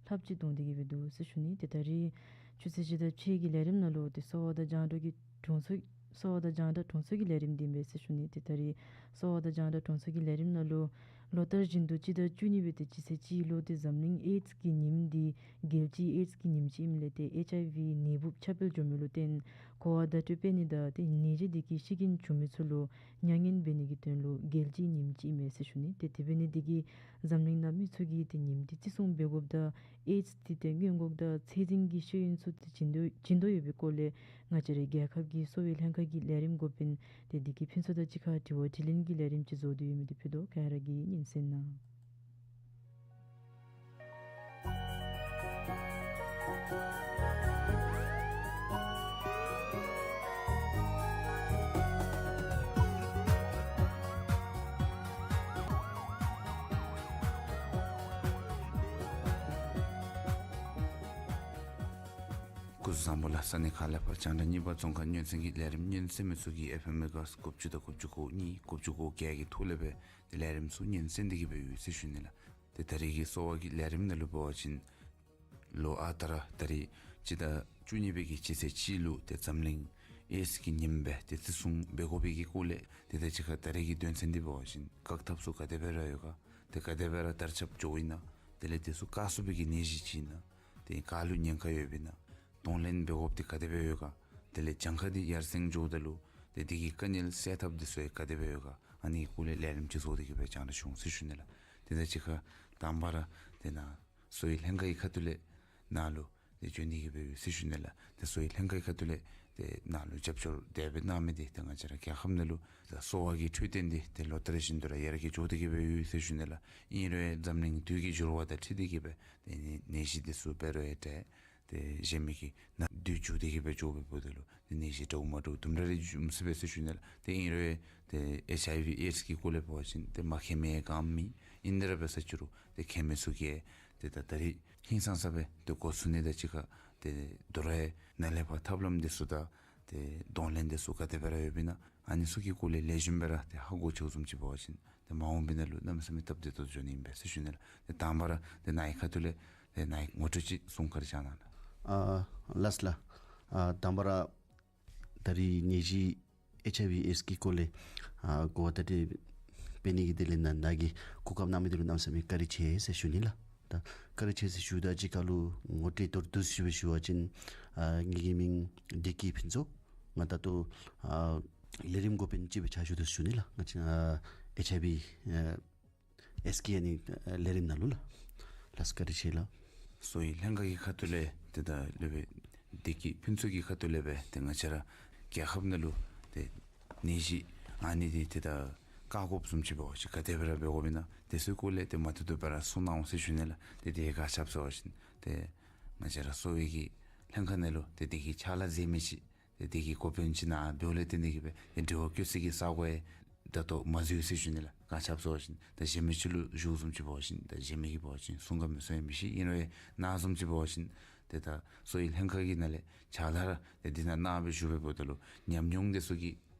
ལྷགཔ་ཅིག་ཐོན་ཏེ་གི་སྦེ་འདུག་ཟེར་ཞུ་ནི། ཏེ་ད་རིས་ཆུ་ཚོད་བཞི་དང་ཕྱེད་ཀྱི་ལས་རིམ་ནང་ལུ་ཏེ་གསོ་བ་དང་རྒྱང་བསྒྲགས་ཀྱི་དྲུང་འཚོ་གསོ་བ་དང་རྒྱང་བསྒྲགས་དྲུང་འཚོ་གི་ལས་རིམ་འདི་ཨིན་པས་ཟེར་ཞུ་ནི། ཏེ་ད་རིས་གསོ་བ་དང་རྒྱང་བསྒྲགས་དྲུང་འཚོ་གི་ལས་རིམ་ནང་ལུ་ལོ་ལྟར་བཞིན་དུ་སྤྱི་ཟླ་བཅུ་གཉིས་པའི་ཏེ་སྤྱི་ཚེས་གཅིག་ལུ་ཏེ་འཛམ་གླིང་ཨེཌསི་གི་ཉིནམ་འདི་རྒྱལ་སྤྱིའི་ཨེཌསི་གི་ཉིནམ་ཅིག་ཨིནམ་ལས་ཏེ་ཨེཆ་ཨའི་ཝི་ནད་འབུཔ་ཁྱབ་སྤེལ་འགྱོ་མི་ལུ་བརྟེན་གོ་བ་བརྡ་སྤྲོད་འབད་ནི་དང་ཏེ་ནད་གཞི་འདི་གིས་ཤི་རྐྱེན་བྱུང་མི་ཚུ་ལུ་མྱ་ངན་འབད་ནི་གི་དོན་ལུ་རྒྱལ་སྤྱིའི་ཉིནམ་ཅིག་ཨིན་མས་ཟེར་ཞུ་ནི། ཏེ་དེ་འབད་ནི་འདི་གིས་འཛམ་གླིང་ནང་མི་ཚུ་གིས་ཏེ་ཉིནམ་འདི་བརྩི་སྲུང་འབད་དགོཔ་དང་ཨེཌསི་འདི་ཏེ་སྔོན་འགོག་དང་ཚད་འཛིན་གྱི་ཤེས་ཡོན་ཚུ་ཏེ་བྱིན་དོ་བྱིན་དོ་ཡོད་པའི་སྐོར་ལས་ང་བཅས་རའི་རྒྱལ་ཁབ་ཀྱི་གསོ་བའི་ལྷན་ཁག་གི་ལས་རིམ་འགོ་དཔོན་ཏེ་འདི་གི་ཕུན་ཚོགས་དང་གཅིག་ཁར་དྲི་བ་དྲིས་ལན་གྱི་ལས་རིམ་ཅིག་བཟོ་སྟེ་ཡོད་མི་འདི་ཕུལ་དོ། ག་ར་གིས་ཉན་གསན་གནང་། སྐུ་གཟུགས་བཟང་པོ་ལགས། ས་གནས་ཁག་ལས་ཕར་རྒྱང་བསྒྲགས་གཉིས་པ་རྫོང་ཁ་སྨྱོན་སེམས་ཀྱི་ལས་རིམ་སྨྱོན་སེམས་མི་ཚུ་གིས་ཨེཕ་ཨེམ་མེ་གྷ་ཧརཊས་དགུ་བཅུ་དང་དགུ་བཅུ་གོ་གཉིས་དགུ་བཅུ་གོ་བརྒྱད་ཀྱི་ཐོག་ལས་སྦེ་ཏེ་ལས་རིམ་ཚུ་སྨྱོན་སེམས་ཏེ་གི་སྦེ་ཡོད་ཟེར་ཞུ་ནི་ལགས། ཏེ་ད་རིས་ཀྱི་གསོ་བ་གི་ལས་རིམ་ནང་ལུ་འབད་བ་ཅིན་ལོ་ཨ་རྟག་ར་ད་རིས་སྤྱི་ཟླ་བཅུ་གཉིས་པའི་གི་སྤྱི་ཚེས་གཅིག་ལུ་ཏེ་འཛམ་གླིང་ཨེཌསི་གི་ཉིནམ་སྦེ་ཏེ་བརྩི་སྲུང་འབད་དགོ་པའི་གི་སྐོར་ལས་ཏེ་ད་ཅི་ཁ་ད་རིས་ཀྱི་དོན་ཚན་འདི་འབད་བ་ཅིན་བཀག་ཐབས་ཚུ་ག་དེ་སྦེ་ར་ཡོད་ག། ཏེ་ག་དེ་སྦེ་ར་དར་ཁྱབ་འགྱོཝ་ཨིན་ན། དེ་ལས་དེ་ཚུ་བཀག་ཚུགས་པའི་གི་ནད་གཞི་ཅིག་ཨིན་ན། ཏེ་ག་ལུ་ཉེན་ཁ་ཡོདཔ་ཨིན་ན། གདོང་ལེན་འབད་དགོཔ་འདི་ག་དེ་སྦེ་ཡོད་ག། དེ་ལས་གྱངས་ཁ་འདི་ཡར་སེང་འགྱོཝ་ད་ལུ་ཏེ་འདི་གི་དཀའ་ངལ་སེལ་ཐབས་འདི་ཚུ་ཡང་ག་དེ་སྦེ་ཡོད་ག། ཨ་ནི་སྐོར་ལས་ལས་རིམ་ཅིག་བཟོ་སྟེ་གི་སྦེ་རྒྱང་བསྒྲགས་ཞུ་འོང་ཟེར་ཞུ་ནི་ལགས། ཏེ་ད་ཅི་ཁ་དང་པ་ར་ཏེ་ནཱ་གསོ་བའི་ལྷན་ཁག་གི་ཁ་ཐུག་ལས་ནཱ་ལུ་ཏེ་བྱོན་ཏེ་གི་སྦེ་ཡོད་ཟེར་ཞུ་ནི་ལགས། ཏེ་གསོ་བའི་ལྷན་ཁག་གི་ཁ་ཐུག་ལས་ཏེ་ནཱ་ལུ་རྒྱབ་སྐྱོར་དེ་སྦེ་གནང་མི་འདི་ཏེ་ང་བཅས་ར་རྒྱལ་ཁབ་ནང་ལུ་ད་གསོ་བ་གི་འཕྲོད་བསྟེན་འདི་ཏེ་ལོ་ལྟར་བཞིན་དུ་ར་ཡར་རྒྱས་འགྱོ་སྟེ་གི་སྦེ་ཡོད་ཟེར་ཞུ་ནི་ལགས། ཨིན་རུང་འཛམ་གླིང་དུས་ཀྱི་འགྱུར་བ་དང་འཁྲིལ་ཏེ་གི་སྦེ་ཏེ་ནད་གཞི་འདི་ཚུ་འབད་རུང་ཡང་ཏེ་ཏེ་གཞན་མི་གི་ནང་འདུས་འགྱོ་སྟེ་གི་སྦེ་འགྱོ་བའི་འབདཝ་ད་ལུ་ཏེ་ནད་གཞི་འདྲཝ་མ་འདྲཝ་དུམ་གྲ་རེ་འབྱུང་སྲིད་པས་ཟེར་ཞུ་ནི་ལགས། ཏེ་ཨིན་རུང་ཏེ་ཨེཆ་ཨའི་ཝི་ཨེཌསི་གི་སྐོར་ལས་འབད་བ་ཅིན་ཏེ་མ་མཁྱེན་མི་ག་ཡང་མེད། ཨིན་ཏེ་ར་འབད་ས་ཅི་རུང་ཏེ་མཁྱེན་མི་ཚུ་གིས་ཏེ་ད་ད་རིས་ཧིང་སངས་ས་སྦེ་ཏེ་འགོ་བཙུགས་ནི་དང་གཅིག་ཁར་ཏེ་དོ་རུང་ནཱ་ལས་ཕར་ཐབས་ལམ་འདི་ཚུ་དང་ཏེ་གདོང་ལེན་འདི་ཚུ་ག་དེ་སྦེ་ར་ཡོདཔ་ཨིན་ན། ཨ་ནི་ཚུ་གི་སྐོར་ལས་ལེགས་ཤོམ་སྦེ་ར་ཏེ་ཧ་གོ་ཚུགསཔ་བཟུམ་ཅིག་འབད་བ་ཅིན་ཏེ་མ་འོངས་པའི་ནང་ལུ་གནམ་མེད་ས་མེད་སྟབས་བདེ་ཏོག་ཏོ་འགྱོ་ནི་ཨིན་པས་ཟེར་ཞུ་ནི་ལགས། ཏེ་དང་པ་ར་ཏེ་ནཱ་གི་ཁ་ཐུག་ལས་ཏེ་ནཱ་གི་ངོ་སྤྲོད་ཅིག་གསུང་བཀའ་དྲིན་བསྐྱང་གནང་ལགས། ཨ་ལགས་ལགས། ཨ་དང་པ་ར་ད་རིས་ནད་གཞི་ཨེཆ་ཨའི་ཝི་ཨེཌསི་གི་སྐོར་ལས་ཨ་གོ་བ་བརྡ་སྤྲོད་འབད་ནི་གི་དོན་ལས་ནཱ་ནཱ་གིས་གོ་སྐབས་གནང་མི་འདི་ལུ་གནམ་མེད་ས་མེད་བཀའ་དྲིན་ཆེ་ཟེར་ཞུ་ནི་ལགས། ད་བཀའ་དྲིན་ཆེ་ཟེར་ཞུ་དང་གཅིག་ཁར་ལུ་ངོ་སྤྲོད་མདོར་བསྡུས་ཞུ་བ་ཞུ་བ་ཅིན་ཨ་ངེ་གི་མིང་བདེ་སྐྱིད་ཕུན་ཚོགས། ང་ད་ལྟོ་ཨ་ལས་རིམ་འགོ་དཔོན་ཅིག་སྦེ་ཕྱག་ཞུ་དོ་ཟེར་ཞུ་ནི་ལགས། ང་བཅས་ཨ་ཨེཆ་ཨའི་ཝི་ཨ་ཨེཌསི་གི་ཨ་ནི་ཨ་ལས་རིམ་ནང་ལུ་ལགས། ལགས་སོ་བཀའ་དྲིན་ཆེ་ལགས། གསོ་བའི་ལྷན་ཁག་གི་ཁ་ཐུག་ལས་ཏེ་ད་ལས་སྦེ་བདེ་སྐྱིད་ཕུན་ཚོགས་ཀྱི་ཁ་ཐུག་ལས་སྦེ་ཏེ་ང་བཅས་ར་རྒྱལ་ཁབ་ནང་ལུ་ཏེ་ནད་གཞི་ཨ་ནི་འདི་ཏེ་ད་བཀག་དགོཔ་བཟུམ་ཅིག་འབད་བ་ཅིན་ག་དེ་སྦེ་ར་འབད་དགོཔ་ཨིན་ན་དེ་ཚུ་གི་སྐོར་ལས་ཏེ་མ་ཐུབ་ཐུབ་སྦེ་ར་གསུང་གནང་འོང་ཟེར་ཞུ་ནི་ལགས། ཏེ་དེ་ག་ཅི་སྦེ་ཟེར་བ་ཅིན་ཏེ་ང་བཅས་ར་གསོ་བའི་གི་ལྷན་ཁག་ནང་ལུ་ཏེ་དེ་གི་ཕྱག་ལཱ་མཛད་མི་ཅིག་ཏེ་དེ་གི་འགོ་དཔོན་ཅིག་ནཱ་འབདཝ་ལས་བརྟེན་ཏེ་གི་སྦེ་ཏེ་འབྲེལ་བ་བཀོད་སའི་གི་ས་གོ་ཡང་ད་ལྟོ་མ་འཛོལ་ཟེར་ཞུ་ནི་ལགས། ག་ཅི་སྦེ་ཟེར་བ་ཅིན་ད་གཞན་མི་ཅིག་ལུ་ཞུཝ་བཟུམ་ཅིག་འབད་བ་ཅིན་ད་གཞན་མི་གིས་འབད་བ་ཅིན་གསུང་ག་མི་གསུང་ཡང་མི་ཤེས། ཨིན་རུང་ནཱ་བཟུམ་ཅིག་འབད་བ་ཅིན་ཏེ་ད་གསོ་བའི་ལྷན་ཁག་གི་ནང་ལས་ཕྱག་ལཱ་ར་ཏེ་འདི་ནང་གནང་སྦེ་བཞུགས་པའི་འབདཝ་ད་ལུ་ཉམས་མྱོང་དེ་ཚུ་གི་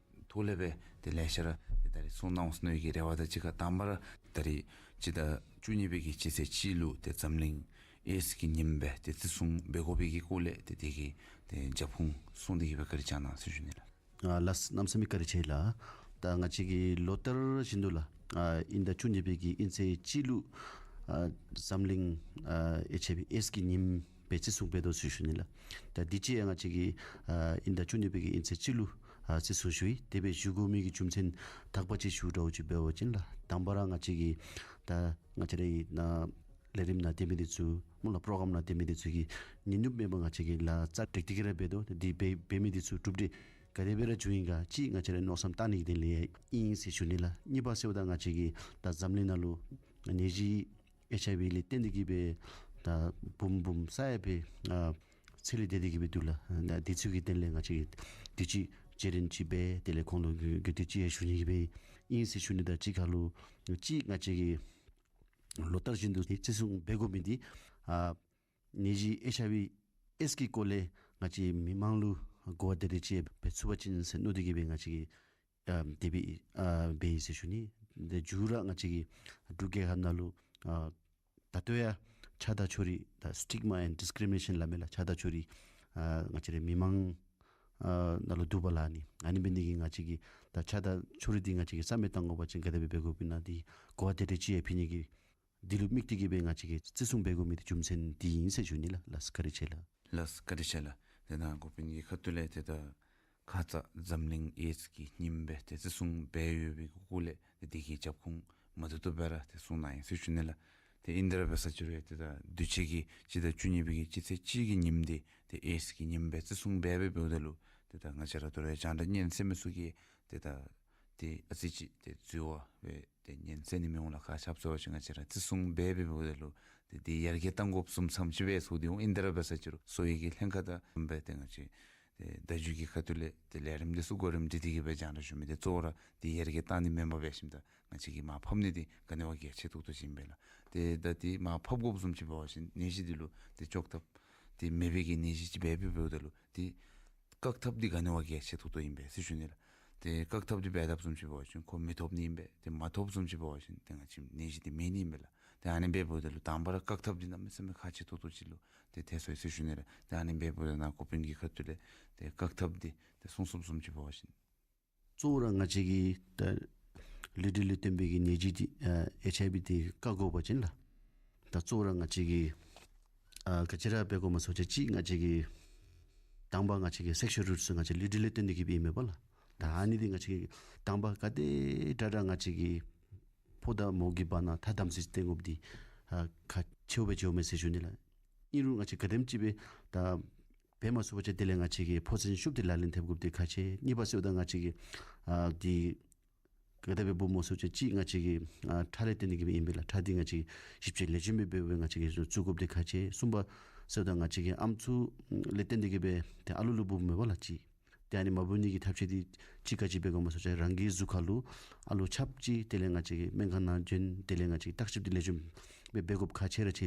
ཐོག་ལས་སྦེ་ཏེ་ལེ་ཤ་ར་ཏེ་ད་རིས་གསུང་གནང་འོང་ཟེར་མནོ་བའི་གི་རེ་བ་དང་གཅིག་ཁར་དང་པ་ར་ད་རིས་སྤྱི་ཟླ་བཅུ་གཉིས་པའི་གི་སྤྱི་ཚེས་གཅིག་ལུ་ཏེ་འཛམ་གླིང་ཨེཌསི་གི་ཉིནམ་སྦེ་ཏེ་བརྩི་སྲུང་འབད་དགོ་པའི་གི་སྐོར་ལས་ཏེ་དེ་གི་ཏེ་རྒྱབ་ཁུངས་གསུངས་ཏེ་གི་སྦེ་བཀའ་དྲིན་བསྐྱང་གནང་ཟེར་ཞུ་ནི་ལགས། ཨ་ལགས་གནམ་མེད་ས་མེད་བཀའ་དྲིན་ཆེ་ལགས། ད་ང་བཅས་ཀྱིས་ལོ་ལྟར་བཞིན་དུ་ལགས་ཨ་དབྱིན་ཟླ་བཅུ་གཉིས་པའི་གི་དབྱིན་ཚེས་གཅིག་ལུ་ཨ་འཛམ་གླིང་ཨ་ཨེཆ་ཨའི་ཝི་ཨེཌསི་གི་ཉིནམ་སྦེ་བརྩི་སྲུང་འབད་དོ་ཟེར་ཞུ་ནི་ལགས། ད་དུས་ཅི་ཡང་ང་བཅས་ཀྱིས་ཨ་དབྱིན་ཟླ་བཅུ་གཉིས་པའི་གི་དབྱིན་ཚེས་གཅིག་ལུ་ཨ་བརྩི་སྲུང་ཞུ་ཡི། དེ་སྦེ་ཞུ་དགོ་མི་གི་རྒྱུ་མཚན་དག་པ་ཅིག་ཞུ་འདྲཝ་ཅིག་འབད་བ་ཅིན་ལགས་དང་པ་ར་ང་བཅས་ཀྱིས་ད་ང་བཅས་རའི་ནཱ་ལས་རིམ་ནང་སྡོད་མི་འདི་ཚུ་སྨོ་ལགས་པྲོ་གརམ་ནང་སྡོད་མི་འདི་ཚུ་གིས་ཉིན་ནུབ་མེད་པར་ང་བཅས་ཀྱིས་ལཱ་རྩ་འགྲིག་འགྲིག་ར་འབད་དོ། དེ་འབད་འབད་མི་འདི་ཚུ་གྲུབ་འབྲས་ག་དེ་སྦེ་ར་བྱུང་ཡི་ག་ཅིག་ང་བཅས་ར་མནོ་བསམ་བཏང་ནི་གི་དོན་ལས་ཨིན་ཟེར་ཞུ་ནི་ལགས། གཉིས་པ་ཟེརཝ་ད་ང་བཅས་ཀྱིས་ད་འཛམ་གླིང་ནང་ལུ་ནད་གཞི་ཨེཆ་ཨའི་ཝི་ལས་བརྟེན་ཏེ་གི་སྦེ་ད་འབུམ་འབུམ་ས་ཡ་སྦེ་ཨ་ཚེ་ལས་འདས་ཏེ་གི་སྦེ་འདུག་ལགས། ད་འདི་ཚུ་གི་དོན་ལས་ང་བཅས་ཀྱིས་དུས་ཅི་བརྗེ་རེས་ཅིག་འབད་དེ་ལས་ཁོང་ལུ་གུ་གུ་དུས་ཅི་ཡང་ཞུ་ནི་གི་སྦེ་ཨིན་ཟེར་ཞུ་ནི་དང་གཅིག་ཁར་ལུ་ཅིག་ང་བཅས་ཀྱིས་ལོ་ལྟར་བཞིན་དུ་བརྩི་སྲུང་འབད་དགོ་མི་འདི་ཨ་ནད་གཞི་ཨེཆ་ཨའི་ཝི་ཨེཌསི་གི་སྐོར་ལས་ང་བཅས་མི་མང་ལུ་གོ་བ་བརྡ་སྤྲོད་ཅིག་འབད་ཚུགས་པ་ཅིན་ཟེར་མནོ་སྟེ་གི་སྦེ་ང་བཅས་ཀྱིས་ཨ་དེ་སྦེ་ཨ་འབད་ཡི་ཟེར་ཞུ་ནི། ཏེ་མཇུག་ར་ང་བཅས་ཀྱི་འབྲུག་རྒྱལ་ཁབ་ནང་ལུ་ཨ་ད་ལྟོ་ཡང་ཆགས་སྡང་ཕྱོགས་རིས་ད་སི་ཊིག་མ་ཨེནཌ་ཌིསི་ཀི་རི་མི་ནེ་ཤཱན་སླབ་མི་ལགས། ཆགས་སྡང་ཕྱོགས་རིས་ཨ་ང་བཅས་རའི་མི་མང་ཨ་ནང་ལུ་འདུག་པ་ལགས། ཨ་ནི་ཨ་ནི་འབད་ནི་འདི་གིས་ང་བཅས་ཀྱིས་ད་ཆགས་སྡང་ཕྱོགས་རིས་འདི་ང་བཅས་ཀྱིས་རྩ་མེད་བཏང་དགོ་པ་ཅིན་ག་དེ་སྦེ་འབད་དགོཔ་ཨིན་ན་འདི་གོ་བ་དེ་འདྲ་ཅིག་ཡང་ཕུལ་ནི་གི་འདི་ལུ་དམིགས་ཏེ་གིས་སྦེ་ང་བཅས་ཀྱིས་བརྩི་སྲུང་འབད་དགོ་མི་འདི་རྒྱུ་མཚན་འདི་ཨིན་ཟེར་ཞུ་ནི་ལགས། ལགས་སོ། བཀའ་དྲིན་ཆེ་ལགས། ལགས་སོ། བཀའ་དྲིན་ཆེ་ལགས། ཏེ་ནཱ་འགོ་དཔོན་གྱི་ཁ་ཐུག་ལས་ཏེ་ད་ཁ་ཙ་འཛམ་གླིང་ཨེཌསི་གི་ཉིནམ་སྦེ་ཏེ་བརྩི་སྲུང་འབད་ཡོད་པའི་གུ་ལས་ཏེ་དེ་གི་རྒྱབ་ཁུངས་མ་བསྡུ་བསྡུ་སྦེ་ར་ཏེ་གསུང་གནང་ཡི་ཟེར་ཞུ་ནི་ལགས། ཏེ་ཨིན་ཏེ་ར་འབད་ས་ཅིག་རུང་ཏེ་ད་དུས་ཅི་གི་སྤྱི་ཟླ་བཅུ་གཉིས་པའི་གི་སྤྱི་ཚེས་གཅིག་གི་ཉིནམ་འདི་ཏེ་ཨེཌསི་གི་ཉིནམ་སྦེ་བརྩི་སྲུང་འབད་འབདཝ་ད་ལུ་ཏེ་ད་ང་བཅས་ར་ད་རུང་རྒྱང་བསྒྲགས་ཉན་གསན་མི་ཚུ་གིས་ཏེ་ད་ཏེ་ཨ་ཙི་ཅིག་ཏེ་འཛོལ་བ་སྦེ་ཏེ་ཉན་གསན་ནི་མི་འོང་ལགས། ག་ཅི་སྦེ་ཟེར་བ་ཅིན་ང་བཅས་ར་བརྩི་སྲུང་འབད་འབདཝ་ད་ལུ་ཏེ་དེ་ཡར་རྒྱས་གཏང་དགོཔ་བཟུམ་ཙམ་ཅིག་སྦེ་ཚོར་དོ་འོང་། ཨིན་ཏེ་ར་འབད་ས་ཅིག་རུང་གསོ་བའི་གི་ལྷན་ཁག་དང་འབད་དེ་ང་བཅས་ཏེ་བརྡ་བརྒྱུད་ཀྱི་ཁ་ཐུག་ལས་ཏེ་ལས་རིམ་འདི་ཚུ་གོ་རིམ་སྒྲིག་སྟེ་གིས་སྦེ་རྒྱང་བསྒྲགས་ཞུ་མི་འདི་གཙོ་བོ་ར་དེ་ཡར་རྒྱས་གཏང་ནི་མེན་པར་འབད་ཞིནམ་ད་ང་བཅས་ཀྱིས་མར་ཕབ་ནི་འདི་ག་ནི་བ་གལ་ཆེ་ཏོག་ཏོ་ཅིག་ཨིན་པས་ལགས། ཏེ་ད་དེ་མར་ཕབ་དགོཔ་བཟུམ་ཅིག་འབད་བ་ཅིན་ནད་གཞི་འདི་ལུ་ཏེ་བཅོ་ཐབས་འདི་མེད་པའི་གི་ནད་གཞི་ཅིག་འབད་འབདཝ་ད་ལུ་ཏེ་བཀག་ཐབས་འདི་ག་ནི་བ་གལ་ཆེ་ཏོག་ཏོ་ཨིན་པས་ཟེར་ཞུ་ནི་ལགས། ཏེ་བཀག་ཐབས་འདི་འབད་དཔ་བཟུམ་ཅིག་འབད་བ་ཅིན་ཁོ་མི་ཐོབ་ནི་ཨིན་པས། ཏེ་མ་ཐོབ་བཟུམ་ཅིག་འབད་བ་ཅིན་ཏེ་ང་བཅས་ནད་གཞི་འདི་མེད་ནི་ཨིན་པས་ལགས། ཏེ་ཨ་ནི་འབདཝ་ད་ལུ་དང་པ་ར་བཀག་ཐབས་འདི་གནམ་མེད་ས་མེད་ཁག་ཆེ་ཏོག་ཏོ་ཅིག་ལུ་ཏེ་ཐལ་སོ་ཡི་ཟེར་ཞུ་ནི་ལགས། ཏེ་ཨ་ནི་འབདཝ་ད་ནཱ་འགོ་དཔོན་གྱི་ཁ་ཐུག་ལས་ཏེ་བཀག་ཐབས་འདི་ཏེ་གསུང་གསུངམ་བཟུམ་ཅིག་འབད་བ་ཅིན་གཙོ་བོ་ར་ང་བཅས་ཀྱི་ད་ལུས་འབྲེལ་ལས་བརྟེན་པའི་གི་ནད་གཞི་འདི་ཨ་ཨེཆ་ཨའི་ཝི་འདི་བཀག་དགོ་པ་ཅིན་ལགས། ད་གཙོ་བོ་ར་ང་བཅས་ཀྱིས་ཨ་ག་ཅི་ར་འབད་དགོཔ་སྨོ་ཟེར་བ་ཅིན་གཅིག་ང་བཅས་ཀྱིས་དང་པ་ང་བཅས་ཀྱིས་སེག་ཤུ་ཨལ་རུལསི་ང་བཅས་ལུས་འབྲེལ་ལས་བརྟེན་ཏེ་གིས་སྦེ་ཨིན་མས་པ་ལགས། ད་ཨ་ནི་འདི་ང་བཅས་ཀྱིས་དང་པ་ག་དེ་དྲག་དྲག་ང་བཅས་ཀྱིས་ཕོ་དང་མོ་གི་བར་ན་ཐ་དམ་ཚིག་བསྟེན་དགོཔ་འདི་ཨ་ཁག་ཆེཝ་སྦེ་འགྱོཝ་མས་ཟེར་ཞུ་ནི་ལགས། ཨིན་རུང་ང་བཅས་ག་དེམ་ཅིག་སྦེ་ད་འབད་མ་ཚུགས་པ་ཅིན་དེ་ལས་ང་བཅས་ཀྱིས་ཕོ་མཚན་ཤུབས་ཏེ་ལག་ལེན་འཐབ་དགོཔ་འདི་ཁག་ཆེ། གཉིས་པ་ཟེརཝ་ད་ང་བཅས་ཀྱིས་ཨ་འདི་ག་དེ་སྦེ་འབདཝ་སྨོ་ཟེར་བ་ཅིན་གཅིག་ང་བཅས་ཀྱིས་ཨ་ཁྲག་ལས་བརྟེན་ཏེ་གིས་སྦེ་ཨིན་པས་ལགས། ཁྲག་འདི་ང་བཅས་ཞིབ་དཔྱད་ལེགས་ཤོམ་སྦེ་འབད་སྦེ་ང་བཅས་ཀྱིས་བཙུགས་དགོཔ་འདི་ཁག་ཆེ། གསུམ་པ་ཟེརཝ་ད་ང་བཅས་ཀྱིས་ཨམ་སྲུ་ལས་བརྟེན་ཏེ་གིས་སྦེ་ཏེ་ཨ་ལུ་ལུ་འབུཝ་མས་པ་ལགས། གཅིག་ཏེ་ཨ་ནི་མ་འབུ་ནི་གི་ཐབས་ཤེས་འདི་གཅིག་ག་ཅི་འབད་དགོཔ་སྨོ་ཟེར་བ་ཅིན་རང་གི་གཟུགས་ཁར་ལུ་ཨ་ལུ་ཆབ་ཅིག་དེ་ལས་ང་བཅས་ཀྱིས་སྨན་ཁང་ནང་བྱོན། དེ་ལས་ང་བཅས་ཀྱིས་བརྟག་ཞིབ་འདི་ལེགས་ཤོམ་སྦེ་འབད་དགོཔ་ཁག་ཆེ་ར་ཆེ།